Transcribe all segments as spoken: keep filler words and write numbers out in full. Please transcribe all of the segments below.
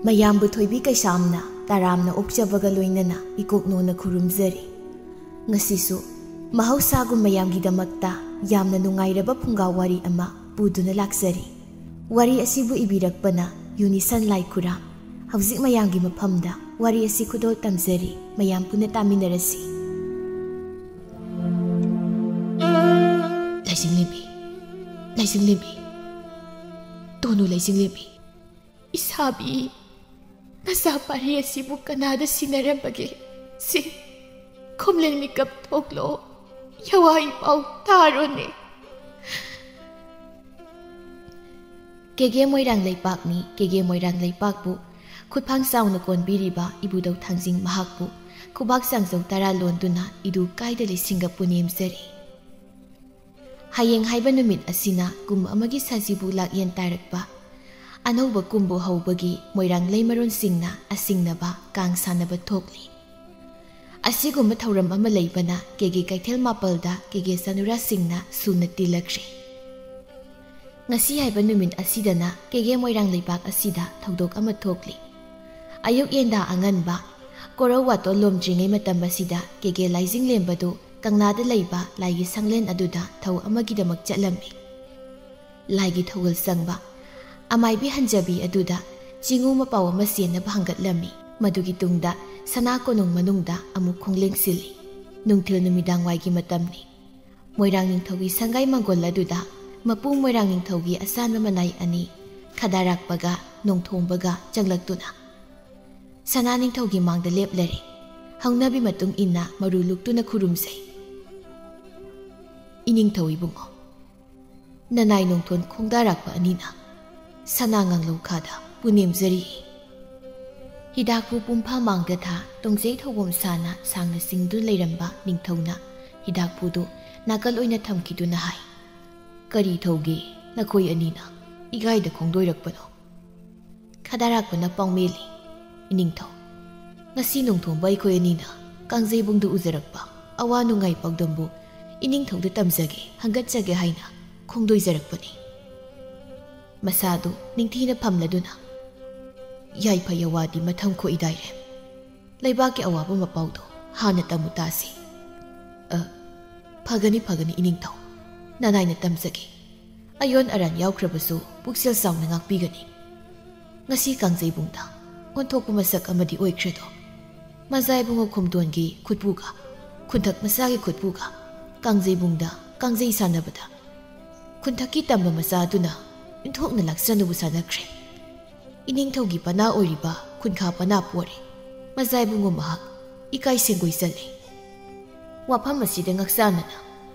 ꯃꯌꯥꯝꯕꯨ ꯊꯣꯏꯕꯤ ꯀꯩꯁꯥꯝꯅ ꯇꯔꯥꯝꯅ ꯑꯣꯛꯆꯕꯒ ꯂꯣꯏꯅꯅ ꯏꯀꯣꯛꯅꯣꯅ ꯈꯨꯔꯨꯝꯖꯔꯤ꯫ ꯉꯁꯤꯁꯨ ꯃꯍꯧꯁꯥꯒꯨꯝ ꯃꯌꯥꯝꯒꯤꯗꯃꯛꯇ ꯌꯥꯝꯅ ꯅꯨꯡꯉꯥꯏꯔꯕ ꯐꯨꯡꯒꯥ ꯋꯥꯔꯤ ꯑꯃ ꯄꯨꯗꯨꯅ ꯂꯥꯛꯆꯔꯤ꯫ ꯋꯥꯔꯤ ꯑꯁꯤꯕꯨ ꯏꯕꯤꯔꯛꯄꯅ ꯌꯨꯅꯤꯁꯟ ꯂꯥꯏꯈꯨꯔꯥꯝ꯫ ꯍꯧꯖꯤꯛ ꯃꯌꯥꯝꯒꯤ ꯃꯐꯝꯗ ꯋꯥꯔꯤ ꯑꯁꯤ ꯈꯨꯗꯣꯜ ꯇꯝꯖꯔꯤ, ꯃꯌꯥꯝ ꯄꯨꯟꯅ ꯇꯥꯃꯤꯟꯅꯔꯁꯤ꯫ ꯂꯩꯖꯤꯡꯂꯦꯝꯕꯤ, ꯂꯩꯖꯤꯡꯂꯦꯝꯕꯤ, ꯇꯣꯅꯨ ꯂꯩꯖꯤꯡꯂꯦꯝꯕꯤ꯫ ꯏꯁꯥꯕꯤ, ꯅꯆꯥ ꯄꯥꯔꯤ ꯑꯁꯤꯕꯨ ꯀꯅꯥꯗ ꯁꯤꯟꯅꯔꯝꯕꯒꯦ? ꯁꯤ, ꯈꯣꯝꯂꯦꯟ ꯃꯤꯀꯞ ꯊꯣꯛꯂꯣ, ꯌꯥꯋꯥ ꯏꯄꯥꯎ ꯇꯥꯔꯣꯅꯦ꯫ ꯀꯦꯒꯦ ꯃꯣꯏꯔꯥꯡ ꯂꯩꯄꯥꯛꯅꯤ, ꯀꯦꯒꯦ ꯃꯣꯏꯔꯥꯡ ꯂꯩꯄꯥꯛꯄꯨ ꯈꯨꯠꯐꯥꯡ ꯆꯥꯎꯅ ꯀꯣꯟꯕꯤꯔꯤꯕ ꯏꯕꯨꯙꯧ ꯊꯥꯡꯖꯤꯡ ꯃꯍꯥꯛꯄꯨ ꯈꯨꯕꯥꯛ ꯆꯥꯡꯖꯧ ꯇꯔꯥ ꯂꯣꯟꯗꯨꯅ ꯏꯗꯨ ꯀꯥꯏꯗ ꯂꯩꯁꯤꯡꯒ ꯄꯨꯅꯦꯝꯖꯔꯤ꯫ ꯍꯌꯦꯡ ꯍꯥꯏꯕ ꯅꯨꯃꯤꯠ ꯑꯁꯤꯅ ꯀꯨꯝ ꯑꯃꯒꯤ ꯁꯖꯤꯕꯨ ꯂꯥꯛꯌꯦꯟ ꯇꯥꯔꯛꯄ, ꯑꯅꯧꯕ ꯀꯨꯝꯕꯨ ꯍꯧꯕꯒꯤ ꯃꯣꯏꯔꯥꯡ ꯂꯩꯃꯔꯣꯟꯁꯤꯡꯅ ꯑꯁꯤꯡꯅꯕ ꯀꯥꯡ ꯁꯥꯟꯅꯕ ꯊꯣꯛꯂꯤ꯫ ꯑꯁꯤꯒꯨꯝꯕ ꯊꯧꯔꯝ ꯑꯃ ꯂꯩꯕꯅ ꯀꯦꯒꯦ ꯀꯩꯊꯦꯜ ꯃꯥꯄꯜꯗ ꯀꯦꯒꯦ ꯆꯅꯨꯔꯥꯁꯤꯡꯅ ꯁꯨꯅ ꯇꯤꯜꯂꯛꯈ꯭ꯔꯦ꯫ ꯉꯁꯤ ꯍꯥꯏꯕ ꯅꯨꯃꯤꯠ ꯑꯁꯤꯗꯅ ꯀꯦꯒꯦ ꯃꯣꯏꯔꯥꯡ ꯂꯩꯄꯥꯛ ꯑꯁꯤꯗ ꯊꯧꯗꯣꯛ ꯑꯃ ꯊꯣꯛꯂꯤ꯫ ꯑꯌꯨꯛ ꯌꯦꯟꯗꯥ ꯑꯉꯟꯕ, ꯀꯣꯔꯧ ꯋꯥꯇꯣꯜ ꯂꯣꯝꯗ꯭ꯔꯤꯉꯩ ꯃꯇꯝ ꯑꯁꯤꯗ ꯀꯦꯒꯦ ꯂꯥꯏꯖꯤꯡꯂꯦꯝꯕꯗꯨ ꯀꯪꯂꯥꯗ ꯂꯩꯕ ꯂꯥꯏꯒꯤ ꯁꯪꯂꯦꯟ ꯑꯗꯨꯗ ꯊꯧ ꯑꯃꯒꯤꯗꯃꯛ ꯆꯠꯂꯝꯃꯤ꯫ ꯂꯥꯏꯒꯤ ꯊꯧꯒꯜ ꯆꯪꯕ ꯑꯃꯥꯏꯕꯤ ꯍꯟꯖꯕꯤ ꯑꯗꯨꯗ ꯆꯤꯡꯉꯨ ꯃꯄꯥꯎ ꯑꯃ ꯆꯦꯟꯅꯕ ꯍꯪꯒꯠꯂꯝꯃꯤ꯫ ꯃꯗꯨꯒꯤ ꯇꯨꯡꯗ ꯁꯅꯥ ꯀꯣꯅꯨꯡ ꯃꯅꯨꯡꯗ ꯑꯃꯨꯛ ꯈꯣꯡꯂꯦꯡ ꯁꯤꯜꯂꯤ꯫ ꯅꯨꯡꯊꯤꯜ ꯅꯨꯃꯤꯗꯥꯡ ꯋꯥꯏꯒꯤ ꯃꯇꯝꯅꯤ꯫ ꯃꯣꯏꯔꯥꯡ ꯅꯤꯡꯊꯧꯒꯤ ꯁꯪꯒꯥꯏ ꯃꯪꯒꯣꯜ ꯑꯗꯨꯗ ꯃꯄꯨ ꯃꯣꯏꯔꯥꯡ ꯅꯤꯡꯊꯧꯒꯤ ꯑꯁꯥꯟꯕ ꯃꯅꯥꯏ ꯑꯅꯤ, ꯈꯗꯥꯔꯥꯛꯄꯒ ꯅꯣꯡꯊꯣꯝꯕꯒ ꯆꯪꯂꯛꯇꯨꯅ ꯁꯅꯥ ꯅꯤꯡꯊꯧꯒꯤ ꯃꯥꯡꯗ ꯂꯦꯞꯂꯔꯦ꯫ ꯍꯧꯅꯕꯤ ꯃꯇꯨꯡ ꯏꯟꯅ ꯃꯔꯨ ꯂꯨꯛꯇꯨꯅ ꯈꯨꯔꯨꯝꯖꯩ꯫ ꯏꯅꯤꯡꯊꯧ ꯏꯕꯨꯡꯉꯣ, ꯅꯅꯥꯏ ꯅꯣꯡꯊꯣꯟ ꯈꯣꯡꯗꯥꯔꯛꯄ ꯑꯅꯤꯅ ꯁꯅꯥ ꯉꯥꯡꯂꯧ ꯈꯥꯗ ꯄꯨꯅꯦꯝꯖꯔꯤ꯫ ꯍꯤꯗꯥꯛꯄꯨ ꯄꯨꯝꯐꯥ ꯃꯥꯡꯗ ꯊꯥ ꯇꯣꯡꯖꯩ ꯊꯧꯕꯣꯝ ꯁꯥꯅ ꯁꯥꯡꯅ ꯆꯤꯡꯗꯨꯅ ꯂꯩꯔꯝꯕ ꯅꯤꯡꯊꯧꯅ ꯍꯤꯗꯥꯛꯄꯨꯗꯨ ꯅꯥꯀꯜ ꯑꯣꯏꯅ ꯊꯝꯈꯤꯗꯨꯅ ꯍꯥꯏ, "ꯀꯔꯤ ꯊꯧꯒꯦ ꯅꯈꯣꯏ ꯑꯅꯤꯅ ꯏꯒꯥꯏꯗ ꯈꯣꯡꯗꯣꯏꯔꯛꯄꯅꯣ?" ꯈꯗꯥꯔꯥꯛꯄꯅ ꯄꯥꯎꯃꯦꯜꯂꯤ, "ꯏꯅꯤꯡꯊꯧ, ꯉꯁꯤ ꯅꯣꯡꯊꯣꯝꯕ ꯑꯩꯈꯣꯏ ꯑꯅꯤꯅ ꯀꯥꯡꯖꯩꯕꯨꯡꯗ ꯎꯖꯔꯛꯄ ꯑꯋꯥ ꯅꯨꯡꯉꯥꯏ ꯄꯥꯎꯗꯝꯕꯨ ꯏꯅꯤꯡꯊꯧꯗ ꯇꯝꯖꯒꯦ, ꯍꯪꯒꯠꯆꯒꯦ ꯍꯥꯏꯅ ꯈꯣꯡꯗꯣꯏꯖꯔꯛꯄꯅꯤ꯫" ꯃꯁꯥꯗꯨ ꯅꯤꯡꯊꯤꯅ ꯐꯝꯂꯗꯨꯅ, ꯌꯥꯏꯐ ꯌꯥꯋꯥꯗꯤ ꯃꯊꯪ ꯈꯣꯛꯏꯗꯥꯏꯔꯦ꯫ ꯂꯩꯕꯥꯛꯀꯤ ꯑꯋꯥꯕ ꯃꯄꯥꯎꯗꯣ ꯍꯥꯟꯅ ꯇꯝꯃꯨ ꯇꯥꯁꯤ꯫ ꯑ, ꯐꯒꯅꯤ, ꯐꯒꯅꯤ, ꯏꯅꯤꯡꯊꯧ꯫ ꯅꯅꯥꯏꯅ ꯇꯝꯖꯒꯦ꯫ ꯑꯌꯣꯟ ꯑꯔꯥꯟ ꯌꯥꯎꯈ꯭ꯔꯕꯁꯨ ꯄꯨꯛꯆꯦꯜ ꯆꯥꯎꯅ ꯉꯥꯛꯄꯤꯒꯅꯤ꯫ ꯉꯁꯤ ꯀꯥꯡꯖꯩꯕꯨꯡꯗ ꯑꯣꯟꯊꯣꯛꯄ ꯃꯁꯛ ꯑꯃꯗꯤ ꯑꯣꯏꯈ꯭ꯔꯦꯗꯣ꯫ ꯃꯖꯥ ꯏꯕꯨꯡꯉꯣ ꯈꯣꯝꯗꯣꯟꯒꯤ ꯈꯨꯠꯄꯨꯒ, ꯈꯨꯟꯊꯛ ꯃꯆꯥꯒꯤ ꯈꯨꯠꯄꯨꯒ ꯀꯥꯡꯖꯩꯕꯨꯡꯗ ꯀꯥꯡꯖꯩ ꯁꯥꯟꯅꯕꯗ ꯈꯨꯟꯊꯛꯀꯤ ꯇꯝꯕ ꯃꯆꯥ ꯑꯗꯨꯅ ꯏꯟꯊꯣꯛꯅ ꯂꯥꯛꯆꯅꯨꯕ ꯁꯥꯟꯅꯈ꯭ꯔꯦ꯫ ꯏꯅꯤꯡꯊꯧꯒꯤ ꯄꯅꯥ ꯑꯣꯏꯔꯤꯕ ꯈꯨꯟꯈꯥ ꯄꯅꯥ ꯄꯣꯔꯦ꯫ ꯃꯖꯥ ꯏꯕꯨꯡꯉꯣ ꯃꯍꯥꯛ ꯏꯀꯥꯏ ꯁꯦꯡꯒꯣꯏ ꯆꯜꯂꯦ꯫ ꯋꯥꯐꯝ ꯑꯁꯤꯗ ꯉꯛꯆꯥꯟꯅꯅ,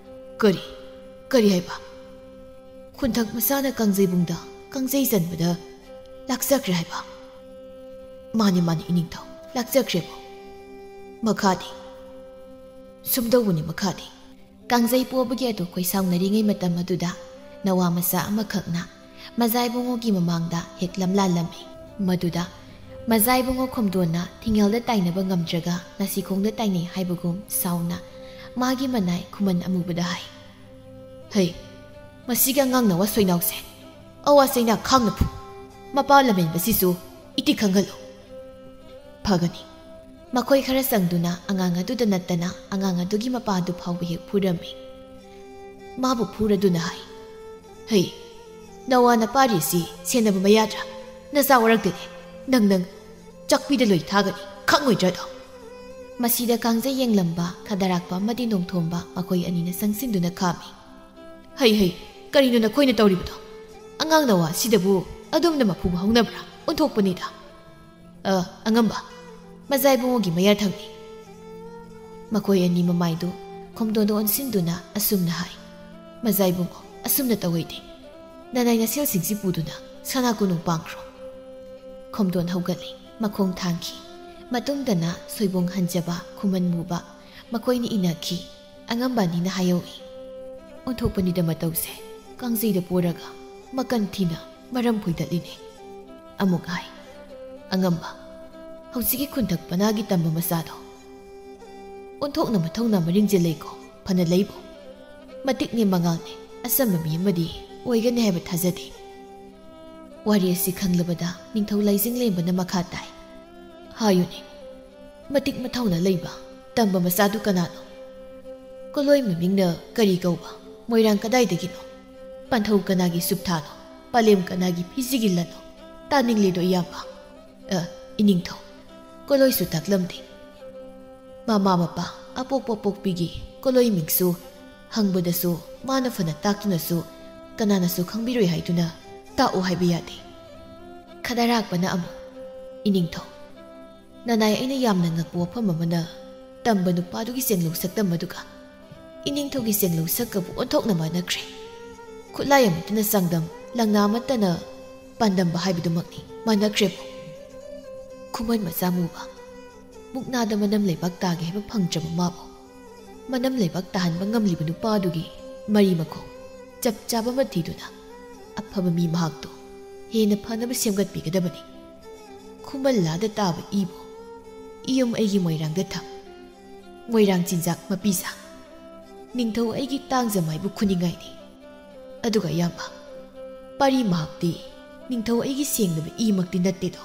"ꯀꯔꯤ? ꯀꯔꯤ ꯍꯥꯏꯕ?" "ꯈꯨꯟꯊꯛ ꯃꯆꯥꯅ ꯀꯥꯡꯖꯩꯕꯨꯡꯗ ꯀꯥꯡꯖꯩ ꯆꯟꯕꯗ ꯂꯥꯛꯆꯈ꯭ꯔꯦ ꯍꯥꯏꯕ?" "ꯃꯥꯅꯤ, ꯃꯥꯅꯤ, ꯏꯅꯤꯡꯊꯧ, ꯂꯥꯛꯆꯈ꯭ꯔꯦꯕꯣ꯫" "ꯃꯈꯥꯗꯤ?" "ꯁꯨꯝꯗꯧꯕꯅꯤ ꯃꯈꯥꯗꯤ꯫" ꯀꯥꯡꯖꯩ ꯄꯣꯕꯒꯤ ꯑꯗꯨ ꯈꯣꯏꯁꯥꯎꯅꯔꯤꯉꯩ ꯃꯇꯝ ꯑꯗꯨꯗ ꯅꯋꯥ ꯃꯆꯥ ꯑꯃꯈꯛꯅ ꯃꯖꯥ ꯏꯕꯨꯡꯉꯣꯒꯤ ꯃꯃꯥꯡꯗ ꯍꯦꯛ ꯂꯝꯂꯥꯜꯂꯝꯃꯤ꯫ ꯃꯗꯨꯗ ꯃꯖꯥ ꯏꯕꯨꯡꯉꯣ ꯈꯣꯝꯗꯣꯟꯅ ꯊꯤꯡꯉꯦꯜꯗ ꯇꯥꯏꯅꯕ ꯉꯝꯗ꯭ꯔꯒ ꯅꯥꯁꯤꯈꯣꯡꯗ ꯇꯥꯏꯅꯩ ꯍꯥꯏꯕꯒꯨꯝ ꯁꯥꯎꯅ ꯃꯥꯒꯤ ꯃꯅꯥꯏ ꯈꯨꯃꯟ ꯑꯃꯨꯕꯗ ꯍꯥꯏ, "ꯍꯩ, ꯃꯁꯤꯒꯤ ꯑꯉꯥꯡ ꯅꯋꯥ ꯁꯣꯏꯅꯥꯎꯁꯦ, ꯑꯋꯥ ꯆꯩꯅꯥ ꯈꯥꯡꯅ ꯐꯨ꯫ ꯃꯄꯥ ꯂꯝꯍꯦꯟꯕꯁꯤꯁꯨ ꯏꯇꯤ ꯈꯪꯍꯜꯂꯨ꯫" "ꯐꯒꯅꯤ꯫" ꯃꯈꯣꯏ ꯈꯔ ꯆꯪꯗꯨꯅ ꯑꯉꯥꯡ ꯑꯗꯨꯗ ꯅꯠꯇꯅ ꯑꯉꯥꯡ ꯑꯗꯨꯒꯤ ꯃꯄꯥꯗꯨ ꯐꯥꯎꯕ ꯍꯦꯛ ꯐꯨꯔꯝꯃꯤ꯫ ꯃꯥꯕꯨ ꯐꯨꯔꯗꯨꯅ ꯍꯥꯏ, "ꯍꯩ, ꯅꯋꯥ ꯅꯄꯥꯔꯤꯁꯤ ꯁꯦꯟꯅꯕ ꯃꯌꯥꯗ꯭ꯔꯥ? ꯅꯆꯥ ꯋꯥꯔꯛꯇꯦꯅꯦ꯫ ꯅꯪ, ꯅꯪ ꯆꯥꯛꯄꯤꯗ ꯂꯣꯏ ꯊꯥꯒꯅꯤ, ꯈꯪꯉꯣꯏꯗ꯭ꯔꯗꯣ?" ꯃꯁꯤꯗ ꯀꯥꯡꯖꯩ ꯌꯦꯡꯂꯝꯕ ꯈꯗꯔꯥꯛꯄ ꯑꯃꯗꯤ ꯅꯣꯡꯊꯣꯝꯕ ꯃꯈꯣꯏ ꯑꯅꯤꯅ ꯆꯪꯁꯤꯟꯗꯨꯅ ꯈꯥꯝꯃꯤ꯫ "ꯍꯩ, ꯍꯩ, ꯀꯔꯤꯅꯣ ꯅꯈꯣꯏꯅ ꯇꯧꯔꯤꯕꯗꯣ? ꯑꯉꯥꯡ ꯅꯋꯥ ꯁꯤꯗꯕꯨ ꯑꯗꯣꯝꯅ ꯃꯐꯨꯕ ꯍꯧꯅꯕ꯭ꯔꯥ? ꯑꯣꯟꯊꯣꯛꯄꯅꯤꯗ꯫ ꯑ, ꯑꯉꯝꯕ, ꯃꯖꯥ ꯏꯕꯨꯡꯉꯣꯒꯤ ꯃꯌꯥ ꯊꯪꯅꯤ꯫" ꯃꯈꯣꯏ ꯑꯅꯤ ꯃꯃꯥꯏꯗꯨ ꯈꯣꯝꯗꯣꯟꯗ ꯑꯣꯟꯁꯤꯟꯗꯨꯅ ꯑꯁꯨꯝꯅ ꯍꯥꯏ, "ꯃꯖꯥ ꯏꯕꯨꯡꯉꯣ, ꯑꯁꯨꯝꯅ ꯇꯧꯑꯣꯏꯗꯦ꯫ ꯅꯅꯥꯏ ꯅꯁꯦꯜꯁꯤꯡꯁꯤ ꯄꯨꯗꯨꯅ ꯁꯅꯥ ꯀꯣꯅꯨꯡ ꯄꯥꯡꯈ꯭ꯔꯣ꯫" ꯈꯣꯝꯗꯣꯟ ꯍꯧꯒꯠꯂꯤ, ꯃꯈꯣꯡ ꯊꯥꯡꯈꯤ꯫ ꯃꯇꯨꯡꯗꯅ ꯁꯣꯏꯕꯣꯡ ꯍꯟꯖꯕ, ꯈꯨꯃꯟ ꯃꯨꯕ, ꯃꯈꯣꯏꯅ ꯏꯟꯅꯈꯤ꯫ ꯑꯉꯝꯕ ꯑꯅꯤꯅ ꯍꯥꯏꯍꯧꯏ, "ꯑꯣꯟꯊꯣꯛꯄꯅꯤꯗ ꯃꯇꯧꯁꯦ, ꯀꯥꯡꯖꯩꯗ ꯄꯣꯔꯒ ꯃꯀꯟ ꯊꯤꯅ ꯃꯔꯝ ꯐꯣꯏꯗꯠꯂꯤꯅꯦ꯫" ꯑꯃꯨꯛ ꯍꯥꯏ, "ꯑꯉꯝꯕ, ꯍꯧꯖꯤꯛꯀꯤ ꯈꯨꯟꯊꯛ ꯄꯅꯥꯒꯤ ꯇꯝꯕ ꯃꯆꯥꯗꯣ ꯑꯣꯟꯊꯣꯛꯅ ꯃꯊꯧꯅꯥ ꯃꯔꯤꯡꯖꯦꯜ ꯂꯩꯀꯣ, ꯐꯅ ꯂꯩꯕꯣ꯫ ꯃꯇꯤꯛꯅꯦ ꯃꯉꯥꯜꯅꯦ, ꯑꯆꯝꯕ ꯃꯤ ꯑꯃꯗꯤ ꯑꯣꯏꯒꯅꯤ ꯍꯥꯏꯕ ꯊꯥꯖꯗꯦ꯫" ꯋꯥꯔꯤ ꯑꯁꯤ ꯈꯪꯂꯕꯗ ꯅꯤꯡꯊꯧ ꯂꯥꯏꯖꯤꯡꯂꯦꯝꯕꯅ ꯃꯈꯥ ꯇꯥꯏ꯫ ꯍꯥꯏꯌꯨꯅꯦ, ꯃꯇꯤꯛ ꯃꯊꯧꯅ ꯂꯩꯕ ꯇꯝꯕ ꯃꯆꯥꯗꯨ ꯀꯅꯥꯅꯣ? ꯀꯣꯂꯣꯏ ꯃꯃꯤꯡꯅ ꯀꯔꯤ ꯀꯧꯕ? ꯃꯣꯏꯔꯥꯡ ꯀꯗꯥꯏꯗꯒꯤꯅꯣ? ꯄꯟꯊꯧ ꯀꯅꯥꯒꯤ ꯁꯨꯞꯊꯥꯅꯣ? ꯄꯂꯦꯝ ꯀꯅꯥꯒꯤ ꯐꯤꯖꯤꯒꯤ ꯂꯟꯅꯣ? ꯇꯥꯅꯤꯡꯂꯦꯗꯣ ꯏꯌꯥꯝꯕ꯫ ꯑ, ꯏꯅꯤꯡꯊꯧ꯫ ꯀꯣꯂꯣꯏꯁꯨ ꯇꯥꯛꯂꯝꯗꯦ꯫ ꯃꯃꯥ ꯃꯄꯥ, ꯑꯄꯣꯛꯄ ꯄꯣꯛꯄꯤꯒꯤ ꯀꯣꯂꯣꯏ ꯃꯤꯡꯁꯨ ꯍꯪꯕꯗꯁꯨ ꯃꯥꯅ ꯐꯅ ꯇꯥꯛꯇꯨꯅꯁꯨ ꯀꯅꯥꯅꯁꯨ ꯈꯪꯕꯤꯔꯣꯏ ꯍꯥꯏꯗꯨꯅ ꯇꯥꯛꯑꯣ ꯍꯥꯏꯕ ꯌꯥꯗꯦ꯫ ꯈꯗꯔꯥꯛꯄꯅ ꯑꯃꯨꯛ, ꯏꯅꯤꯡꯊꯧ, ꯅꯅꯥꯏ ꯑꯩꯅ ꯌꯥꯝꯅ ꯉꯛꯄ ꯋꯥꯐꯝ ꯑꯃꯅ ꯇꯝꯕ ꯅꯨꯄꯥꯗꯨꯒꯤ ꯆꯦꯡꯂꯧ ꯁꯛꯇꯝ ꯑꯗꯨꯒ ꯏꯅꯤꯡꯊꯧꯒꯤ ꯆꯦꯡꯂꯧ ꯁꯛꯀꯕꯨ ꯑꯣꯟꯊꯣꯛꯅ ꯃꯥꯟꯅꯈ꯭ꯔꯦ꯫ ꯈꯨꯠꯂꯥꯏ ꯑꯃꯠꯇꯅ ꯆꯥꯡꯗꯝ, ꯂꯪꯅꯥ ꯑꯃꯠꯇꯅ ꯄꯥꯟꯗꯝꯕ ꯍꯥꯏꯕꯗꯨꯃꯛꯅꯤ, ꯃꯥꯟꯅꯈ꯭ꯔꯦꯕꯨ꯫ ꯈꯨꯃꯟ ꯃꯆꯥ ꯃꯨꯕ, ꯃꯨꯛꯅꯥꯗ ꯃꯅꯝ ꯂꯩꯕꯥꯛ ꯇꯥꯒꯦ ꯍꯥꯏꯕ ꯐꯪꯗ꯭ꯔꯕ ꯃꯥꯕꯨ ꯃꯅꯝ ꯂꯩꯕꯥꯛ ꯇꯥꯍꯟꯕ ꯉꯝꯂꯤꯕ ꯅꯨꯄꯥ ꯑꯗꯨꯒꯤ ꯃꯔꯤ ꯃꯈꯣꯡ ꯆꯞ ꯆꯥꯕ ꯑꯃ ꯊꯤꯗꯨꯅ ꯑꯐꯕ ꯃꯤ ꯃꯍꯥꯛꯇꯨ ꯍꯦꯟꯅ ꯐꯅꯕ ꯁꯦꯝꯒꯠꯄꯤꯒꯗꯕꯅꯤ꯫ ꯈꯨꯃꯟ ꯂꯥꯗ ꯇꯥꯕ ꯏꯕꯨ ꯏꯌꯨꯝ ꯑꯩꯒꯤ ꯃꯣꯏꯔꯥꯡꯗ ꯊꯝ꯫ ꯃꯣꯏꯔꯥꯡ ꯆꯤꯟꯖꯥꯛ ꯃꯄꯤꯖꯥ꯫ ꯅꯤꯡꯊꯧ ꯑꯩꯒꯤ ꯇꯥꯡꯖꯃꯥꯏꯕꯨ ꯈꯨꯅꯤꯡꯉꯥꯏꯅꯤ꯫ ꯑꯗꯨꯒ ꯏꯌꯥꯝꯕ, ꯄꯥꯔꯤ ꯃꯍꯥꯛꯇꯤ ꯅꯤꯡꯊꯧ ꯑꯩꯒꯤ ꯁꯦꯡꯂꯕ ꯏꯃꯛꯇꯤ ꯅꯠꯇꯦꯗꯣ꯫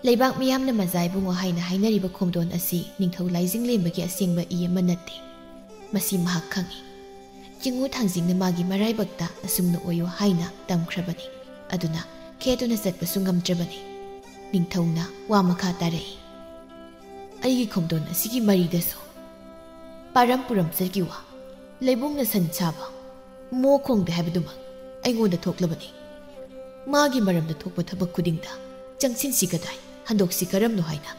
ꯂꯩꯕꯥꯛ ꯃꯤꯌꯥꯝꯅ ꯃꯖꯥ ꯏꯕꯨꯡꯉꯣ ꯍꯥꯏꯅ ꯍꯥꯏꯅꯔꯤꯕ ꯈꯣꯡꯗꯣꯟ ꯑꯁꯤ ꯅꯤꯡꯊꯧ ꯂꯥꯏꯖꯤꯡꯂꯦꯝꯕꯒꯤ ꯑꯁꯦꯡꯕ ꯏ ꯑꯃ ꯅꯠꯇꯦ꯫ ꯃꯁꯤ ꯃꯍꯥꯛ ꯈꯪꯏ꯫ ꯆꯤꯡꯉꯨ ꯊꯥꯡꯖꯤꯡꯅ ꯃꯥꯒꯤ ꯃꯔꯥꯏꯕꯛꯇ ꯑꯁꯨꯝꯅ ꯑꯣꯏꯌꯨ ꯍꯥꯏꯅ ꯇꯝꯈ꯭ꯔꯕꯅꯤ꯫ ꯑꯗꯨꯅ ꯈꯦꯠꯇꯨꯅ ꯆꯠꯄꯁꯨ ꯉꯝꯗ꯭ꯔꯕꯅꯤ꯫ ꯅꯤꯡꯊꯧꯅ ꯋꯥ ꯃꯈꯥ ꯇꯥꯔꯛꯏ꯫ ꯑꯩꯒꯤ ꯈꯣꯡꯗꯣꯟ ꯑꯁꯤꯒꯤ ꯃꯔꯤꯗꯁꯨ ꯄꯥꯔꯝ ꯄꯨꯔꯝ ꯆꯠꯀꯤ ꯋꯥ, ꯂꯩꯕꯨꯡꯅ ꯁꯟ ꯁꯥꯕ, ꯃꯣ ꯈꯣꯡꯗꯦ ꯍꯥꯏꯕꯗꯨꯃꯛ ꯑꯩꯉꯣꯟꯗ ꯊꯣꯛꯂꯕꯅꯤ꯫ ꯃꯥꯒꯤ ꯃꯔꯝꯗ ꯊꯣꯛꯄ ꯊꯕꯛ ꯈꯨꯗꯤꯡꯗ ꯆꯪꯁꯤꯟꯁꯤ ꯀꯗꯥꯏ, ꯍꯟꯗꯣꯛꯁꯤ ꯀꯔꯝꯅꯣ ꯍꯥꯏꯅ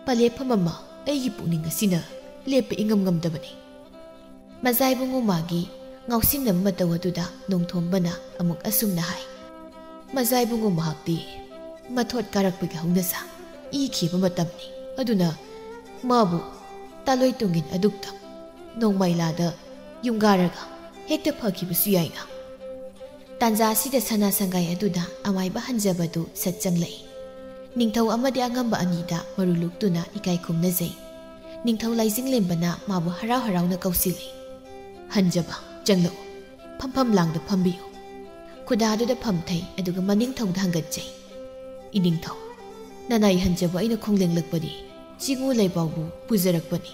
ꯄꯂꯦꯐꯝ ꯑꯃ ꯑꯩꯒꯤ ꯄꯨꯛꯅꯤꯡ ꯑꯁꯤꯅ ꯂꯦꯞꯄ ꯏꯉꯝ ꯉꯝꯗꯕꯅꯤ꯫ ꯃꯖꯥ ꯏꯕꯨꯡꯉꯣ ꯃꯥꯒꯤ ꯉꯥꯎꯁꯤꯟꯅꯕ ꯃꯇꯧ ꯑꯗꯨꯗ ꯅꯣꯡꯊꯣꯝꯕꯅ ꯑꯃꯨꯛ ꯑꯁꯨꯝꯅ ꯍꯥꯏ꯫ ꯃꯖꯥ ꯏꯕꯨꯡꯉꯣ ꯃꯍꯥꯛꯇꯤ ꯃꯊꯣꯠ ꯀꯥꯔꯛꯄꯒꯤ ꯍꯧꯅꯁꯥ ꯏ ꯈꯦꯕ ꯃꯇꯝꯅꯤ꯫ ꯑꯗꯨꯅ ꯃꯥꯕꯨ ꯇꯥꯂꯣꯏ ꯇꯨꯡꯒꯤꯟ ꯑꯗꯨꯛꯇ ꯅꯣꯡꯃꯩꯂꯥꯗ ꯌꯨꯡꯒꯥꯔꯒ ꯍꯦꯛꯇ ꯐꯈꯤꯕꯁꯨ ꯌꯥꯏꯅ꯫ ꯇꯥꯟꯖꯥ ꯑꯁꯤꯗ ꯁꯅꯥ ꯁꯪꯒꯥꯏ ꯑꯗꯨꯗ ꯑꯃꯥꯏꯕ ꯍꯟꯖꯕꯗꯨ ꯁꯠ ꯆꯪꯂꯛꯏ꯫ ꯅꯤꯡꯊꯧ ꯑꯃꯗꯤ ꯑꯉꯝꯕ ꯑꯅꯤꯗ ꯃꯔꯨ ꯂꯨꯛꯇꯨꯅ ꯏꯀꯥꯏ ꯈꯨꯝꯅꯖꯩ꯫ ꯅꯤꯡꯊꯧ ꯂꯥꯏꯖꯤꯡꯂꯦꯝꯕꯅ ꯃꯥꯕꯨ ꯍꯔꯥꯎ ꯍꯔꯥꯎꯅ ꯀꯧꯁꯤꯜꯂꯤ꯫ "ꯍꯟꯖꯕ, ꯆꯪꯂꯛꯎ꯫ ꯐꯝꯐꯝ ꯂꯥꯡꯗ ꯐꯝꯕꯤꯌꯨ꯫ ꯈꯨꯗꯥꯗꯨꯗ ꯐꯝꯊꯩ, ꯑꯗꯨꯒ ꯃꯅꯤꯡꯊꯧꯗ ꯍꯪꯒꯠꯆꯩ꯫ "ꯏꯅꯤꯡꯊꯧ, ꯅꯅꯥꯏ ꯍꯟꯖꯕ ꯑꯩꯅ ꯈꯣꯡꯂꯦꯡꯂꯛꯄꯗꯤ ꯆꯤꯉꯨ ꯂꯩꯕꯥꯎꯕꯨ ꯄꯨꯖꯔꯛꯄꯅꯤ꯫